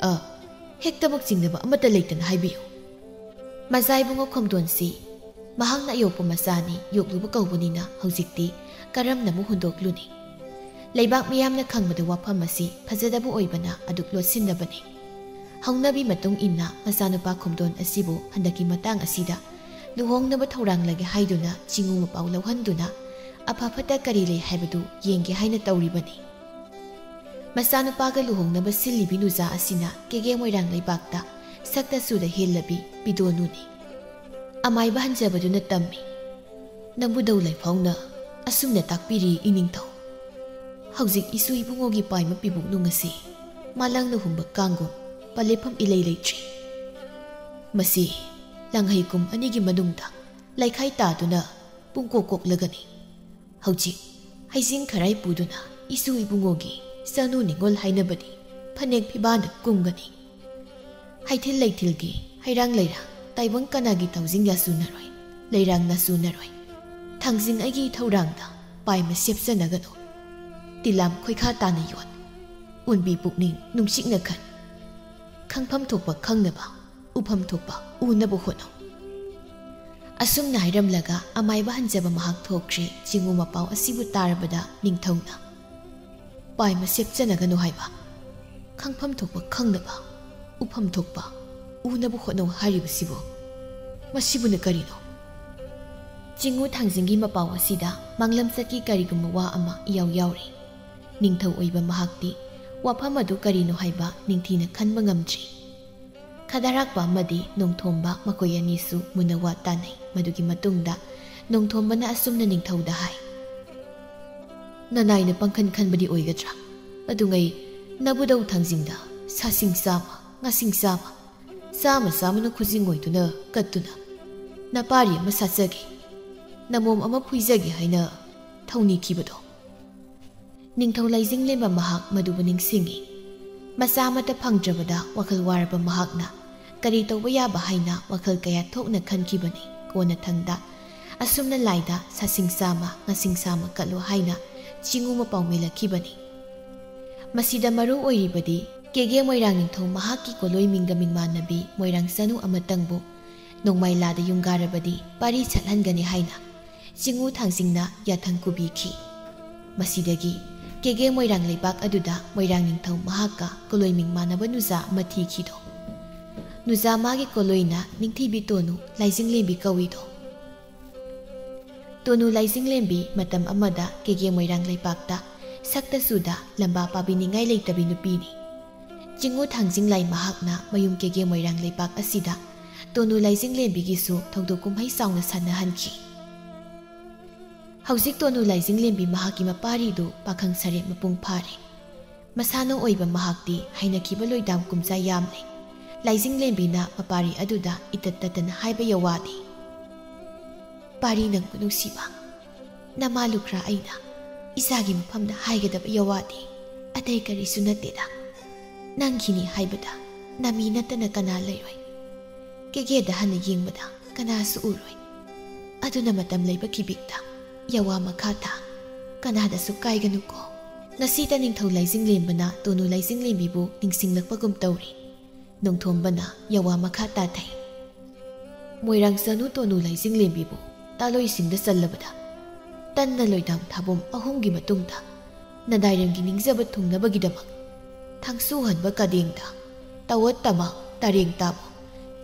ꯑ, ꯍꯦꯛꯇꯃꯛ ꯆꯤꯡꯅꯕ ꯑꯃꯠꯇ ꯂꯩꯇꯅ ꯍꯥꯏꯕꯤꯌꯨ꯫ ꯃꯆꯥ ꯏꯕꯨꯡꯉꯣ ꯈꯣꯝꯗꯣꯟꯁꯤ ꯃꯍꯥꯛꯅ ꯑꯌꯣꯛꯄ ꯃꯆꯥꯅꯤ, ꯌꯣꯛꯂꯨꯕ ꯀꯧꯕꯅꯤꯅ ꯍꯧꯖꯤꯛꯇꯤ ꯀꯔꯝꯅ ꯑꯃꯨꯛ ꯍꯨꯟꯗꯣꯛꯂꯨꯅꯤ? ꯂꯩꯕꯥꯛ ꯃꯤꯌꯥꯝꯅ ꯈꯪꯕꯗ ꯋꯥꯐꯝ ꯑꯁꯤ ꯐꯖꯗꯕ ꯑꯣꯏꯕꯅ ꯑꯗꯨꯛ ꯂꯣꯠꯁꯤꯟꯅꯕꯅꯤ꯫ ꯍꯧꯅꯕꯤ ꯃꯇꯨꯡ ꯏꯟꯅ ꯃꯆꯥꯅꯨꯄꯥ ꯈꯣꯝꯗꯣꯟ ꯑꯁꯤꯕꯨ ꯍꯟꯗꯛꯀꯤ ꯃꯇꯥꯡ ꯑꯁꯤꯗ ꯂꯨꯍꯣꯡꯅꯕ ꯊꯧꯔꯥꯡꯂꯒꯦ ꯍꯥꯏꯗꯨꯅ ꯆꯤꯉꯨ ꯃꯄꯥꯎ ꯂꯧꯍꯟꯗꯨꯅ ꯑꯐ ꯐꯠꯇ ꯀꯔꯤ ꯂꯩ ꯍꯥꯏꯕꯗꯨ ꯌꯦꯡꯒꯦ ꯍꯥꯏꯅ ꯇꯧꯔꯤꯕꯅꯤ꯫ ꯃꯆꯥꯅꯨꯄꯥꯒ ꯂꯨꯍꯣꯡꯅꯕ ꯁꯤꯜꯂꯤꯕꯤ ꯅꯨꯖꯥ ꯑꯁꯤꯅ ꯀꯦꯒꯦ ꯃꯣꯏꯔꯥꯡ ꯂꯩꯕꯥꯛꯇ ꯁꯛꯇ ꯆꯨꯗ ꯍꯦꯜꯂꯕꯤ ꯄꯤꯗꯣꯅꯨꯅꯤ꯫" ꯑꯃꯥꯏꯕ ꯍꯟꯖꯕꯗꯨꯅ ꯇꯝꯃꯤ꯫ "ꯅꯝꯕꯨꯗꯧ ꯂꯥꯏꯐꯥꯎꯅ ꯑꯁꯨꯝꯅ ꯇꯥꯛꯄꯤꯔꯤ, ꯏꯅꯤꯡꯊꯧ꯫ ꯍꯧꯖꯤꯛ ꯏꯁꯨ ꯏꯕꯨꯡꯉꯣꯒꯤ ꯄꯥꯏꯃ ꯄꯤꯕꯨꯛꯅꯨꯡ ꯑꯁꯤ ꯃꯥꯂꯪꯅ ꯍꯨꯝꯕ ꯀꯥꯡꯒꯨꯝ ꯄꯂꯦꯞꯐꯝ ꯏꯂꯩ ꯂꯩꯇ꯭ꯔꯤ꯫ ꯃꯁꯤ ꯂꯥꯡꯍꯩ ꯀꯨꯝ ꯑꯅꯤꯒꯤ ꯃꯅꯨꯡꯗ ꯂꯩꯈꯥꯏ ꯇꯥꯗꯨꯅ ꯄꯨꯡꯀꯣꯛ ꯀꯣꯛꯂꯒꯅꯤ꯫ ꯍꯧꯖꯤꯛ ꯍꯩꯖꯤꯡ ꯈꯔꯥꯏ ꯄꯨꯗꯨꯅ ꯏꯁꯨ ꯏꯕꯨꯡꯉꯣꯒꯤ ꯆꯅꯨ ꯅꯤꯉꯣꯜ ꯍꯥꯏꯅꯕꯗꯤ ꯐꯅꯦꯛ ꯐꯤꯕꯥꯟꯗ ꯀꯨꯝꯒꯅꯤ꯫ ꯍꯩꯊꯤꯜ ꯂꯩꯊꯤꯜꯒꯤ ꯍꯩꯔꯥꯡ ꯂꯩꯔꯥꯡ ꯇꯥꯏꯕꯪ ꯀꯅꯥꯒꯤ ꯊꯧꯖꯤꯡ ꯌꯥꯁꯨꯅꯔꯣꯏ, ꯂꯩꯔꯥꯡ ꯅꯥꯁꯨꯅꯔꯣꯏ꯫ ꯊꯥꯡꯖꯤꯡ ꯑꯩꯒꯤ ꯊꯧꯔꯥꯡꯗ ꯄꯥꯏꯃ ꯁꯦꯞꯆꯅꯒꯅꯨ꯫ ꯇꯤꯂꯥꯝ ꯈꯣꯏꯈꯥ ꯇꯥꯅ ꯌꯣꯟ, ꯎꯟꯕꯤ ꯄꯨꯛꯅꯤꯡ ꯅꯨꯡꯁꯤꯛꯅ ꯈꯟ꯫ ꯈꯪꯐꯝ ꯊꯣꯛꯄ ꯈꯪꯅꯕ, ꯎꯐꯝ ꯊꯣꯛꯄ ꯎꯅꯕ ꯍꯣꯠꯅꯧ꯫" ꯑꯁꯨꯝꯅ ꯍꯥꯏꯔꯝꯂꯒ ꯑꯃꯥꯏꯕ ꯍꯟꯖꯕ ꯃꯍꯥꯛ ꯊꯣꯛꯈ꯭ꯔꯦ꯫ ꯆꯤꯉꯨ ꯃꯄꯥꯎ ꯑꯁꯤꯕꯨ ꯇꯥꯔꯕꯗ ꯅꯤꯡꯊꯧꯅ, "ꯄꯥꯏꯃ ꯁꯦꯞꯆꯅꯒꯅꯨ ꯍꯥꯏꯕ, ꯈꯪꯐꯝ ꯊꯣꯛꯄ ꯈꯪꯅꯕ, ꯎꯐꯝ ꯊꯣꯛꯄ ꯎꯅꯕ ꯍꯣꯠꯅꯧ ꯍꯥꯏꯔꯤꯕꯁꯤꯕꯨ, ꯃꯁꯤꯕꯨꯅ ꯀꯔꯤꯅꯣ?" ꯆꯤꯉꯨ ꯊꯥꯡꯖꯤꯡꯒꯤ ꯃꯄꯥꯎ ꯑꯁꯤꯗ ꯃꯥꯡꯂꯝꯆꯠꯀꯤ ꯀꯔꯤꯒꯨꯝꯕ ꯋꯥ ꯑꯃ ꯏꯌꯥꯎ ꯌꯥꯎꯔꯤ꯫ ꯅꯤꯡꯊꯧ ꯑꯣꯏꯕ ꯃꯍꯥꯛꯇꯤ ꯋꯥꯐꯝ ꯑꯗꯨ ꯀꯔꯤꯅꯣ ꯍꯥꯏꯕ ꯅꯤꯡꯊꯤꯅ ꯈꯟꯕ ꯉꯝꯗ꯭ꯔꯤ꯫ ꯈꯗꯥꯔꯥꯛꯄ ꯑꯃꯗꯤ ꯅꯣꯡꯊꯣꯝꯕ ꯃꯈꯣꯏ ꯑꯅꯤꯁꯨ ꯃꯨꯟꯅ ꯋꯥ ꯇꯥꯅꯩ꯫ ꯃꯗꯨꯒꯤ ꯃꯇꯨꯡꯗ ꯅꯣꯡꯊꯣꯝꯕꯅ ꯑꯁꯨꯝꯅ ꯅꯤꯡꯊꯧꯗ ꯍꯥꯏ, "ꯅꯅꯥꯏꯅ ꯄꯪꯈꯟ ꯈꯟꯕꯗꯤ ꯑꯣꯏꯒꯗ꯭ꯔꯥ? ꯑꯗꯨꯉꯩ ꯅꯕꯨꯗꯧ ꯊꯥꯡꯖꯤꯡꯗ ꯁꯥꯁꯤꯡ ꯆꯥꯃ, ꯉꯥꯁꯤꯡ ꯆꯥꯃ, ꯆꯥꯃ ꯆꯥꯃꯅ ꯈꯨꯖꯤꯡ ꯑꯣꯏꯗꯨꯅ ꯀꯠꯇꯨꯅ ꯅꯄꯥꯔꯤ ꯑꯃ ꯁꯥꯠꯆꯒꯦ, ꯅꯃꯣꯝ ꯑꯃ ꯐꯨꯏꯖꯒꯦ ꯍꯥꯏꯅ ꯊꯧꯅꯤꯈꯤꯕꯗꯣ?" ꯅꯤꯡꯊꯧ ꯂꯩꯖꯤꯡꯂꯦꯝꯕ ꯃꯍꯥꯛ ꯃꯗꯨꯕꯨ ꯅꯤꯡꯁꯤꯡꯏ꯫ ꯃꯆꯥ ꯑꯃꯠꯇ ꯐꯪꯗ꯭ꯔꯕꯗ ꯋꯥꯈꯜ ꯋꯥꯔꯕ ꯃꯍꯥꯛꯅ ꯀꯔꯤ ꯇꯧꯕ ꯌꯥꯕ ꯍꯥꯏꯅ ꯋꯥꯈꯜ ꯀꯌꯥ ꯊꯣꯛꯅ ꯈꯟꯈꯤꯕꯅꯤ꯫ ꯀꯣꯟꯅꯊꯪꯗ ꯑꯁꯨꯝꯅ ꯂꯥꯏꯗ ꯁꯥꯁꯤꯡ ꯆꯥꯝꯃ, ꯉꯥꯁꯤꯡ ꯆꯥꯝꯃ ꯀꯠꯂꯨ ꯍꯥꯏꯅ ꯆꯤꯡꯉꯨ ꯃꯄꯥꯎ ꯃꯦꯜꯂꯛꯈꯤꯕꯅꯤ꯫ ꯃꯁꯤꯗ ꯃꯔꯨ ꯑꯣꯏꯔꯤꯕꯗꯤ ꯀꯦꯒꯦ ꯃꯣꯏꯔꯥꯡ ꯅꯤꯡꯊꯧ ꯃꯍꯥꯛꯀꯤ ꯀꯣꯂꯣꯏ ꯃꯤꯡꯒ ꯃꯤꯡꯃꯥꯟꯅꯕꯤ ꯃꯣꯏꯔꯥꯡ ꯆꯅꯨ ꯑꯃꯇꯪꯕꯨ ꯅꯣꯡꯃꯥꯏ ꯂꯥꯗ ꯌꯨꯡꯒꯥꯔꯕꯗꯤ ꯄꯥꯔꯤ ꯁꯠꯍꯟꯒꯅꯤ ꯍꯥꯏꯅ ꯆꯤꯡꯉꯨ ꯊꯥꯡꯖꯤꯡꯅ ꯌꯥꯊꯪ ꯈꯨꯕꯤꯈꯤ꯫ ꯃꯁꯤꯗꯒꯤ ꯀꯦꯒꯦ ꯃꯣꯏꯔꯥꯡ ꯂꯩꯕꯥꯛ ꯑꯗꯨꯗ ꯃꯣꯏꯔꯥꯡ ꯅꯤꯡꯊꯧ ꯃꯍꯥꯛꯀ ꯀꯣꯂꯣꯏ ꯃꯤꯡꯃꯥꯟꯅꯕ ꯅꯨꯖꯥ ꯑꯃ ꯊꯤꯈꯤꯗꯣ꯫ ꯅꯨꯖꯥ ꯃꯥꯒꯤ ꯀꯣꯂꯣꯏꯅ ꯅꯤꯡꯊꯤꯕꯤ ꯇꯣꯅꯨ ꯂꯥꯏꯖꯤꯡꯂꯦꯝꯕꯤ ꯀꯧꯏꯗꯣ꯫ ꯇꯣꯅꯨ ꯂꯥꯏꯖꯤꯡꯂꯦꯝꯕꯤ ꯃꯇꯝ ꯑꯃꯗ ꯀꯦꯒꯦ ꯃꯣꯏꯔꯥꯡ ꯂꯩꯄꯥꯛꯇ ꯁꯛꯇ ꯆꯨꯗ ꯂꯝꯕꯥ ꯄꯥꯕꯤꯅꯤꯡꯉꯥꯏ ꯂꯩꯇꯕꯤ ꯅꯨꯄꯤꯅꯤ꯫ ꯆꯤꯡꯉꯨ ꯊꯥꯡꯖꯤꯡ ꯂꯥꯏ ꯃꯍꯥꯛꯅ ꯃꯌꯨꯝ ꯀꯦꯒꯦ ꯃꯣꯏꯔꯥꯡ ꯂꯩꯄꯥꯛ ꯑꯁꯤꯗ ꯇꯣꯅꯨ ꯂꯥꯏꯖꯤꯡꯂꯦꯝꯕꯤꯒꯤꯁꯨ ꯊꯧꯗꯣꯛ ꯀꯨꯝꯍꯩ ꯆꯥꯎꯅ ꯁꯥꯟꯅꯍꯟꯈꯤ꯫ ꯍꯧꯖꯤꯛ ꯇꯣꯅꯨ ꯂꯥꯏꯖꯤꯡꯂꯦꯝꯕꯤ ꯃꯍꯥꯛꯀꯤ ꯃꯄꯥꯔꯤꯗꯨ ꯄꯥꯈꯪ ꯁꯔꯦ ꯃꯄꯨꯡ ꯐꯥꯔꯦ꯫ ꯃꯁꯥꯅ ꯑꯣꯏꯕ ꯃꯍꯥꯛꯇꯤ ꯍꯩꯅꯈꯤꯕ ꯂꯣꯏꯗꯥꯝ ꯀꯨꯝꯖꯥ ꯌꯥꯝꯂꯦ꯫ ꯂꯥꯏꯖꯤꯡꯂꯦꯝꯕꯤꯅ ꯃꯄꯥꯔꯤ ꯑꯗꯨꯗ ꯏꯇꯠ ꯇꯠꯇꯅ ꯍꯥꯏꯕ ꯌꯥꯋꯥꯗꯤ, "ꯄꯥꯔꯤ ꯅꯪꯕꯨ ꯅꯨꯡꯁꯤꯕ, ꯅꯃꯥ ꯂꯨꯈ꯭ꯔꯥ ꯑꯩꯅ ꯏꯆꯥꯒꯤ ꯃꯐꯝꯗ ꯍꯥꯏꯒꯗꯕ ꯌꯥꯋꯥꯗꯤ ꯑꯇꯩ ꯀꯔꯤꯁꯨ ꯅꯠꯇꯦꯗ꯫ ꯅꯪꯒꯤꯅꯤ ꯍꯥꯏꯕꯗ ꯅꯃꯤ ꯅꯠꯇꯅ ꯀꯅꯥ ꯂꯩꯔꯣꯏ? ꯀꯦꯒꯦꯗ ꯍꯟꯅ ꯌꯦꯡꯕꯗ ꯀꯅꯥꯁꯨ ꯎꯔꯣꯏ꯫ ꯑꯗꯨꯅ ꯃꯇꯝ ꯂꯩꯕ ꯈꯤꯕꯤꯛꯇ ꯌꯥꯋꯥ ꯃꯈꯥ ꯇꯥ, ꯀꯅꯥꯗꯁꯨ ꯀꯥꯏꯒꯅꯨꯀꯣ꯫" ꯉꯁꯤꯗ ꯅꯤꯡꯊꯧ ꯂꯥꯏꯖꯤꯡꯂꯦꯝꯕꯅ ꯇꯣꯅꯨ ꯂꯥꯏꯖꯤꯡꯂꯦꯝꯕꯤꯕꯨ ꯅꯤꯡꯁꯤꯡꯂꯛꯄꯒꯨꯝ ꯇꯧꯔꯤ꯫ ꯅꯣꯡꯊꯣꯝꯕꯅ ꯌꯥꯋꯥ ꯃꯈꯥ ꯇꯥꯊꯩ꯫ ꯃꯣꯏꯔꯥꯡ ꯆꯅꯨ ꯇꯣꯅꯨ ꯂꯥꯏꯖꯤꯡꯂꯦꯝꯕꯤꯕꯨ ꯇꯥꯂꯣꯏꯁꯤꯡꯗ ꯆꯜꯂꯕꯗ, ꯇꯟꯅ ꯂꯣꯏꯗꯥꯝ ꯊꯥꯕꯨꯝ ꯑꯍꯨꯝꯒꯤ ꯃꯇꯨꯡꯗ ꯅꯗꯥꯏꯔꯝꯒꯤ ꯅꯤꯡꯖꯕ ꯊꯨꯡꯅꯕꯒꯤꯗꯃꯛ ꯊꯥꯡꯁꯨ ꯍꯟꯕ ꯀꯗꯦꯡꯗ ꯇꯋꯠ ꯇꯃꯥ ꯇꯔꯦꯡ ꯇꯥꯕꯨ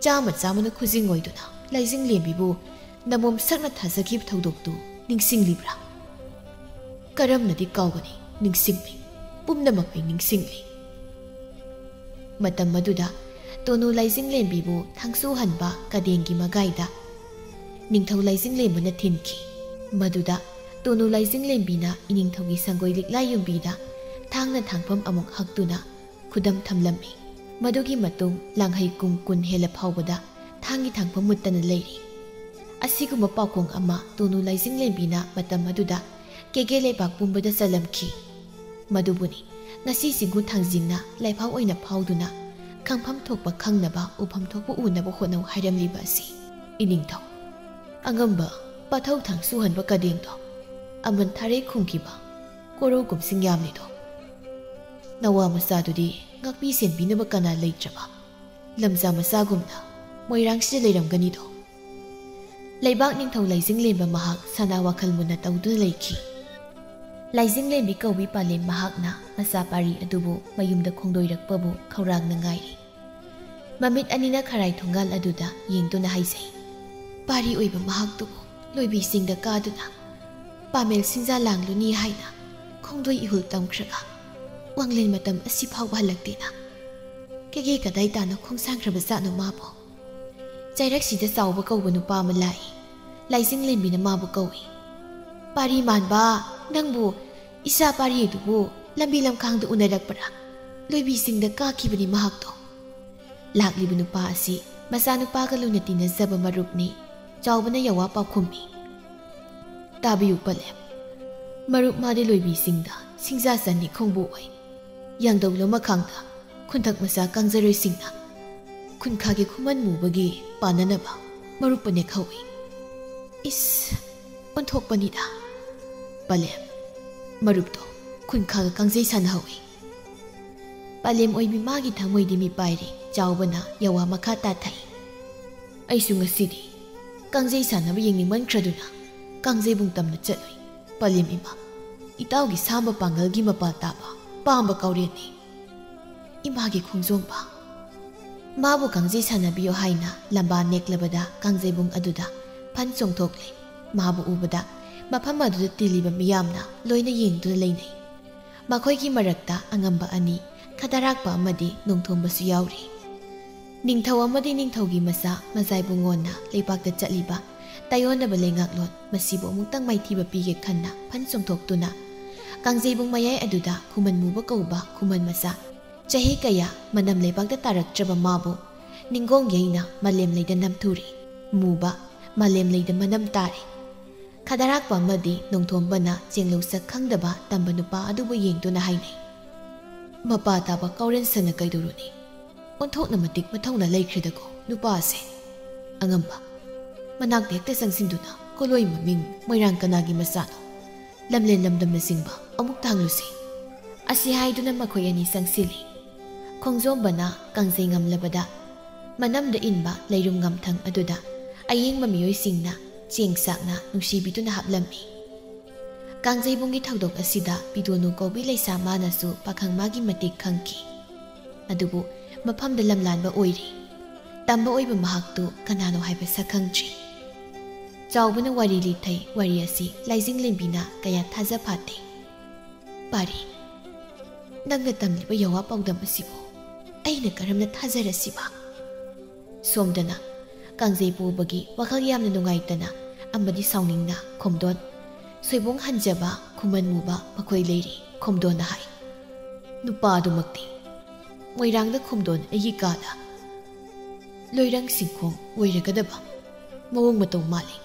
ꯆꯥꯃ ꯆꯥꯃꯅ ꯈꯨꯖꯤꯡ ꯑꯣꯏꯗꯨꯅ ꯂꯥꯏꯖꯤꯡꯂꯦꯝꯕꯤꯕꯨ ꯅꯃꯣꯝ ꯁꯛꯅ ꯊꯥꯖꯈꯤꯕ ꯊꯧꯗꯣꯛꯇꯨ ꯅꯤꯡꯁꯤꯡꯂꯤꯕ꯭ꯔꯥ? ꯀꯔꯝꯅꯗꯤ ꯀꯥꯎꯒꯅꯤ? ꯅꯤꯡꯁꯤꯡꯂꯤ꯫ ꯄꯨꯝꯅꯃꯛ ꯑꯩ ꯅꯤꯡꯁꯤꯡꯂꯤ꯫ ꯃꯇꯝ ꯑꯗꯨꯗ ꯇꯣꯅꯨ ꯂꯥꯏꯖꯤꯡꯂꯦꯝꯕꯤꯕꯨ ꯊꯥꯡꯁꯨ ꯍꯟꯕ ꯀꯗꯦꯡꯒꯤ ꯃꯒꯥꯏꯗ ꯅꯤꯡꯊꯧ ꯂꯥꯏꯖꯤꯡꯂꯦꯝꯕꯅ ꯊꯤꯟꯈꯤ꯫ ꯃꯗꯨꯗ ꯇꯣꯅꯨ ꯂꯥꯏꯖꯤꯡꯂꯦꯝꯕꯤꯅ ꯏꯅꯤꯡꯊꯧꯒꯤ ꯁꯪꯒꯣꯏ ꯂꯤꯛꯂꯥꯏ ꯌꯨꯝꯕꯤꯗ ꯊꯥꯡꯅ ꯊꯥꯡꯐꯝ ꯑꯃꯨꯛ ꯍꯛꯇꯨꯅ ꯈꯨꯗꯝ ꯊꯝꯂꯝꯃꯤ꯫ ꯃꯗꯨꯒꯤ ꯃꯇꯨꯡ ꯂꯥꯡꯍꯩ ꯀꯨꯝ ꯀꯨꯟ ꯍꯦꯜꯂ ꯐꯥꯎꯕꯗ ꯊꯥꯡꯒꯤ ꯊꯥꯡꯐꯝ ꯃꯨꯠꯇꯅ ꯂꯩꯔꯤ꯫ ꯑꯁꯤꯒꯨꯝꯕ ꯄꯥꯎꯈꯣꯡ ꯑꯃ ꯇꯣꯅꯨ ꯂꯥꯏꯖꯤꯡꯂꯦꯝꯕꯤꯅ ꯃꯇꯝ ꯑꯗꯨꯗ ꯀꯦꯒꯦ ꯂꯩꯕꯥꯛ ꯄꯨꯝꯕꯗ ꯆꯜꯂꯝꯈꯤ꯫ ꯃꯗꯨꯕꯨꯅꯤ ꯉꯁꯤ ꯆꯤꯡꯒꯨ ꯊꯥꯡꯖꯤꯡꯅ ꯂꯥꯏꯐꯥꯎ ꯑꯣꯏꯅ ꯐꯥꯎꯗꯨꯅ ꯈꯪꯐꯝ ꯊꯣꯛꯄ ꯈꯪꯅꯕ, ꯎꯐꯝ ꯊꯣꯛꯄ ꯎꯅꯕ ꯍꯣꯠꯅꯧ ꯍꯥꯏꯔꯝꯂꯤꯕ ꯑꯁꯤ꯫ ꯏꯅꯤꯡꯊꯧ, ꯑꯉꯝꯕ, ꯄꯥꯊꯧ ꯊꯥꯡ ꯁꯨꯍꯟꯕ ꯀꯗꯦꯡꯗꯣ, ꯑꯃꯟ ꯊꯥꯔꯩ ꯈꯨꯝꯈꯤꯕ ꯀꯣꯔꯧ ꯀꯨꯝꯁꯤꯡ ꯌꯥꯝꯂꯤꯗꯣ꯫ ꯅꯋꯥ ꯃꯆꯥꯗꯨꯗꯤ ꯉꯥꯛꯄꯤ ꯁꯦꯟꯕꯤꯅꯕ ꯀꯅꯥ ꯂꯩꯇ꯭ꯔꯕ? ꯂꯝꯖꯥ ꯃꯆꯥꯒꯨꯝꯅ ꯃꯣꯏꯔꯥꯡꯁꯤꯗ ꯂꯩꯔꯝꯒꯅꯤꯗꯣ꯫ ꯂꯩꯕꯥꯛ ꯅꯤꯡꯊꯧ ꯂꯥꯏꯖꯤꯡꯂꯦꯝꯕ ꯃꯍꯥꯛ ꯁꯅꯥ ꯋꯥꯈꯜ ꯃꯨꯟꯅ ꯇꯧꯗꯨꯅ ꯂꯩꯈꯤ꯫ ꯂꯥꯏꯖꯤꯡꯂꯦꯝꯕꯤ ꯀꯧꯕꯤ ꯄꯥꯂꯦꯝ ꯃꯍꯥꯛꯅ ꯃꯆꯥ ꯄꯥꯔꯤ ꯑꯗꯨꯕꯨ ꯃꯌꯨꯝꯗ ꯈꯣꯡꯗꯣꯏꯔꯛꯄꯕꯨ ꯈꯧꯔꯥꯡꯅ ꯉꯥꯏꯔꯤ꯫ ꯃꯃꯤꯠ ꯑꯅꯤꯅ ꯈꯔꯥꯏ ꯊꯣꯡꯒꯥꯜ ꯑꯗꯨꯗ ꯌꯦꯡꯗꯨꯅ ꯍꯥꯏꯖꯩ, "ꯄꯥꯔꯤ ꯑꯣꯏꯕ ꯃꯍꯥꯛꯇꯨꯕꯨ ꯂꯣꯏꯕꯤꯁꯤꯡꯗ ꯀꯥꯗꯨꯅ ꯄꯥꯃꯦꯜ ꯁꯤꯡꯖꯥ ꯂꯥꯡꯂꯨꯅꯤ ꯍꯥꯏꯅ ꯈꯣꯡꯗꯣꯏ ꯏꯍꯨꯜ ꯇꯝꯈ꯭ꯔꯒ ꯋꯥꯡꯂꯦꯟ ꯃꯇꯝ ꯑꯁꯤ ꯐꯥꯎꯕ ꯍꯜꯂꯛꯇꯦꯅ꯫ ꯀꯦꯒꯦ ꯀꯗꯥꯏ ꯇꯥꯅ ꯈꯣꯡꯁꯥꯟꯈ꯭ꯔꯕ ꯖꯥꯠꯅꯣ ꯃꯥꯕꯨ?" ꯆꯩꯔꯛꯁꯤꯗ ꯆꯥꯎꯕ ꯀꯧꯕ ꯅꯨꯄꯥ ꯑꯃ ꯂꯥꯛꯏ꯫ ꯂꯥꯏꯖꯤꯡꯂꯦꯝꯕꯤꯅ ꯃꯥꯕꯨ ꯀꯧꯏ, "ꯄꯥꯔꯤ ꯃꯥꯟꯕ, ꯅꯪꯕꯨ ꯏꯆꯥ ꯄꯥꯔꯤ ꯑꯗꯨꯕꯨ ꯂꯝꯕꯤ ꯂꯝꯈꯥꯡꯗ ꯎꯅꯔꯛꯄ꯭ꯔꯥ? ꯂꯣꯏꯕꯤꯁꯤꯡꯗ ꯀꯥꯈꯤꯕꯅꯤ ꯃꯍꯥꯛꯇꯣ꯫" ꯂꯥꯛꯂꯤꯕ ꯅꯨꯄꯥ ꯑꯁꯤ ꯃꯆꯥꯅꯨꯄꯥꯒ ꯂꯨꯅ ꯇꯤꯟꯅꯖꯕ ꯃꯔꯨꯞꯅꯤ꯫ ꯆꯥꯎꯕꯅ ꯌꯥꯋꯥ ꯄꯥꯎꯈꯨꯝꯃꯤ, "ꯇꯥꯕꯤꯌꯨ ꯄꯂꯦꯝ, ꯃꯔꯨꯞ ꯃꯥꯗꯤ ꯂꯣꯏꯕꯤꯁꯤꯡꯗ ꯁꯤꯡꯖꯥ ꯆꯟꯅꯤ ꯈꯣꯡꯕꯨ ꯑꯣꯏ꯫ ꯌꯥꯡꯗꯧ ꯂꯨꯃꯈꯥꯡꯗ ꯈꯨꯟꯊꯛ ꯃꯆꯥ ꯀꯥꯡꯖꯔꯣꯏꯁꯤꯡꯅ ꯈꯨꯟꯈꯥꯒꯤ ꯈꯨꯃꯟ ꯃꯨꯕꯒꯤ ꯄꯥꯟꯅꯅꯕ ꯃꯔꯨꯞꯄꯨ ꯅꯦꯛꯍꯧꯏ꯫" ꯏꯁ, ꯑꯣꯟꯊꯣꯛꯄꯅꯤꯗ꯫ ꯄꯂꯦꯝ, ꯃꯔꯨꯞꯇꯣ ꯈꯨꯟꯈꯥꯒ ꯀꯥꯡꯖꯩ ꯁꯥꯟꯅꯍꯧꯏ꯫ ꯄꯂꯦꯝ ꯑꯣꯏꯕꯤ ꯃꯥꯒꯤ ꯊꯃꯣꯏꯗꯤ ꯃꯤꯄꯥꯏꯔꯦ꯫ ꯆꯥꯎꯕꯅ ꯌꯥꯋꯥ ꯃꯈꯥ ꯇꯥꯊꯩ, "ꯑꯩꯁꯨ ꯉꯁꯤꯗꯤ ꯀꯥꯡꯖꯩ ꯁꯥꯟꯅꯕ ꯌꯦꯡꯅꯤꯡꯃꯟꯈ꯭ꯔꯗꯨꯅ ꯀꯥꯡꯖꯩꯕꯨꯡ ꯇꯝꯅ ꯆꯠꯂꯨꯏ꯫ ꯄꯂꯦꯝ ꯏꯃꯥ, ꯏꯇꯥꯎꯒꯤ ꯁꯥꯝꯕ ꯄꯥꯡꯒꯜꯒꯤ ꯃꯄꯥ ꯇꯥꯕ ꯄꯥꯝꯕ ꯀꯥꯎꯔꯦꯟꯅꯤ꯫ ꯏꯃꯥꯒꯤ ꯈꯣꯡꯖꯣꯝꯕ, ꯃꯥꯕꯨ ꯀꯥꯡꯖꯩ ꯁꯥꯟꯅꯕꯤꯌꯨ" ꯍꯥꯏꯅ ꯂꯝꯕꯥ ꯅꯦꯛꯂꯕꯗ ꯀꯥꯡꯖꯩꯕꯨꯡ ꯑꯗꯨꯗ ꯐꯟ ꯆꯣꯡꯊꯣꯛꯂꯦ꯫ ꯃꯥꯕꯨ ꯎꯕꯗ ꯃꯐꯝ ꯑꯗꯨꯗ ꯇꯤꯜꯂꯤꯕ ꯃꯤꯌꯥꯝꯅ ꯂꯣꯏꯅ ꯌꯦꯡꯗꯨꯅ ꯂꯩꯅꯩ꯫ ꯃꯈꯣꯏꯒꯤ ꯃꯔꯛꯇ ꯑꯉꯝꯕ ꯑꯅꯤ, ꯈꯗꯥꯔꯥꯛꯄ ꯑꯃꯗꯤ ꯅꯣꯡꯊꯣꯝꯕꯁꯨ ꯌꯥꯎꯔꯤ꯫ ꯅꯤꯡꯊꯧ ꯑꯃꯗꯤ ꯅꯤꯡꯊꯧꯒꯤ ꯃꯆꯥ ꯃꯖꯥꯏꯕꯨꯡꯉꯣꯟꯅ ꯂꯩꯕꯥꯛꯇ ꯆꯠꯂꯤꯕ ꯇꯥꯏꯑꯣꯟꯅꯕ ꯂꯩꯉꯥꯛꯂꯣꯟ ꯃꯁꯤꯕꯨ ꯑꯃꯨꯛꯇꯪ ꯃꯥꯏꯊꯤꯕ ꯄꯤꯒꯦ ꯈꯟꯅ ꯐꯟ ꯆꯣꯡꯊꯣꯛꯇꯨꯅ ꯀꯥꯡꯖꯩꯕꯨꯡ ꯃꯌꯥꯏ ꯑꯗꯨꯗ ꯈꯨꯃꯟ ꯃꯨꯕ ꯀꯧꯕ ꯈꯨꯃꯟ ꯃꯆꯥ, ꯆꯍꯤ ꯀꯌꯥ ꯃꯅꯝ ꯂꯩꯕꯥꯛꯇ ꯇꯥꯔꯛꯇ꯭ꯔꯕ ꯃꯥꯕꯨ ꯅꯤꯡꯒꯣꯡ ꯌꯩꯅ ꯃꯥꯂꯦꯝ ꯂꯩꯗ ꯅꯝꯊꯨꯔꯤ꯫ ꯃꯨꯕ, ꯃꯥꯂꯦꯝ ꯂꯩꯗ ꯃꯅꯝ ꯇꯥꯔꯤ꯫ ꯈꯗꯥꯔꯥꯛꯄ ꯑꯃꯗꯤ ꯅꯣꯡꯊꯣꯝꯕꯅ ꯆꯦꯡꯂꯧ ꯁꯛ ꯈꯪꯗꯕ ꯇꯝꯕ ꯅꯨꯄꯥ ꯑꯗꯨꯕꯨ ꯌꯦꯡꯗꯨꯅ ꯍꯥꯏꯅꯩ, "ꯃꯄꯥ ꯇꯥꯕ ꯀꯥꯎꯔꯦꯟ ꯁꯟꯅ ꯀꯩꯗꯧꯔꯨꯅꯤ? ꯑꯣꯟꯊꯣꯛꯅ ꯃꯇꯤꯛ ꯃꯊꯧꯅꯥ ꯂꯩꯈ꯭ꯔꯦꯗꯀꯣ ꯅꯨꯄꯥ ꯑꯁꯦ꯫" ꯑꯉꯝꯕ, ꯃꯅꯥꯛꯇ ꯍꯦꯛꯇ ꯆꯪꯁꯤꯟꯗꯨꯅ ꯈꯨꯂꯣꯏ ꯃꯃꯤꯡ ꯃꯣꯏꯔꯥꯡ ꯀꯅꯥꯒꯤ ꯃꯆꯥꯅꯣ? ꯂꯝꯂꯦꯟ ꯂꯝꯗꯝꯅꯆꯤꯡꯕ ꯑꯃꯨꯛꯇ ꯍꯪꯂꯨꯁꯤ꯫ ꯑꯁꯤ ꯍꯥꯏꯗꯨꯅ ꯃꯈꯣꯏ ꯑꯅꯤ ꯆꯪꯁꯤꯜꯂꯤ꯫ ꯈꯣꯡꯖꯣꯝꯕꯅ ꯀꯥꯡꯖꯩ ꯉꯝꯂꯕꯗ ꯃꯅꯝꯗ ꯏꯟꯕ ꯂꯩꯔꯨꯝ ꯉꯝꯊꯪ ꯑꯗꯨꯗ ꯑꯌꯦꯡꯕ ꯃꯤꯑꯣꯏꯁꯤꯡꯅ ꯆꯦꯡ ꯆꯥꯛꯅ ꯅꯨꯡꯁꯤꯕꯤꯗꯨꯅ ꯍꯥꯞꯂꯝꯃꯤ꯫ ꯀꯥꯡꯖꯩꯕꯨꯡꯒꯤ ꯊꯧꯗꯣꯛ ꯑꯁꯤꯗ ꯄꯤꯗꯣꯅꯨ ꯀꯧꯕꯤ ꯂꯩꯁꯥ ꯃꯥꯅꯁꯨ ꯄꯥꯈꯪ ꯃꯥꯒꯤ ꯃꯇꯤꯛ ꯈꯪꯈꯤ꯫ ꯑꯗꯨꯕꯨ ꯃꯐꯝꯗ ꯂꯝꯂꯥꯟꯕ ꯑꯣꯏꯔꯤ꯫ ꯇꯝꯕ ꯑꯣꯏꯕ ꯃꯍꯥꯛꯇꯨ ꯀꯅꯥꯅꯣ ꯍꯥꯏꯕ ꯁꯛ ꯈꯪꯗ꯭ꯔꯤ꯫ ꯆꯥꯎꯕꯅ ꯋꯥꯔꯤ ꯂꯤꯊꯩ, ꯋꯥꯔꯤ ꯑꯁꯤ ꯂꯥꯏꯖꯤꯡ ꯂꯦꯝꯕꯤꯅ ꯀꯌꯥ ꯊꯥꯖ ꯐꯥꯠꯇꯦ꯫ ꯄꯥꯔꯤ, ꯅꯪꯅ ꯇꯝꯂꯤꯕ ꯌꯥꯋꯥ ꯄꯥꯎꯗꯝ ꯑꯁꯤꯕꯨ ꯑꯩꯅ ꯀꯔꯝꯅ ꯊꯥꯖꯔꯁꯤꯕ? ꯁꯣꯝꯗꯅ ꯀꯥꯡꯖꯩ ꯄꯣꯕꯒꯤ ꯋꯥꯈꯜ ꯌꯥꯝꯅ ꯅꯨꯡꯉꯥꯏꯇꯅ ꯑꯃꯗꯤ ꯁꯥꯎꯅꯤꯡꯅ ꯈꯣꯝꯗꯣꯟ, ꯁꯣꯏꯕꯨꯡ ꯍꯟꯖꯕ, ꯈꯨꯃꯟ ꯃꯨꯕ ꯃꯈꯣꯏ ꯂꯩꯔꯤ꯫ ꯈꯣꯝꯗꯣꯟꯅ ꯍꯥꯏ, ꯅꯨꯄꯥ ꯑꯗꯨꯃꯛꯇꯤ ꯃꯣꯏꯔꯥꯡꯗ ꯈꯣꯝꯗꯣꯟ ꯑꯩꯒꯤ ꯀꯥꯗ ꯂꯣꯏꯔꯪ ꯁꯤꯡꯈꯣꯡ ꯑꯣꯏꯔꯒꯗꯕ ꯃꯑꯣꯡ ꯃꯇꯧ ꯃꯥꯜꯂꯤ꯫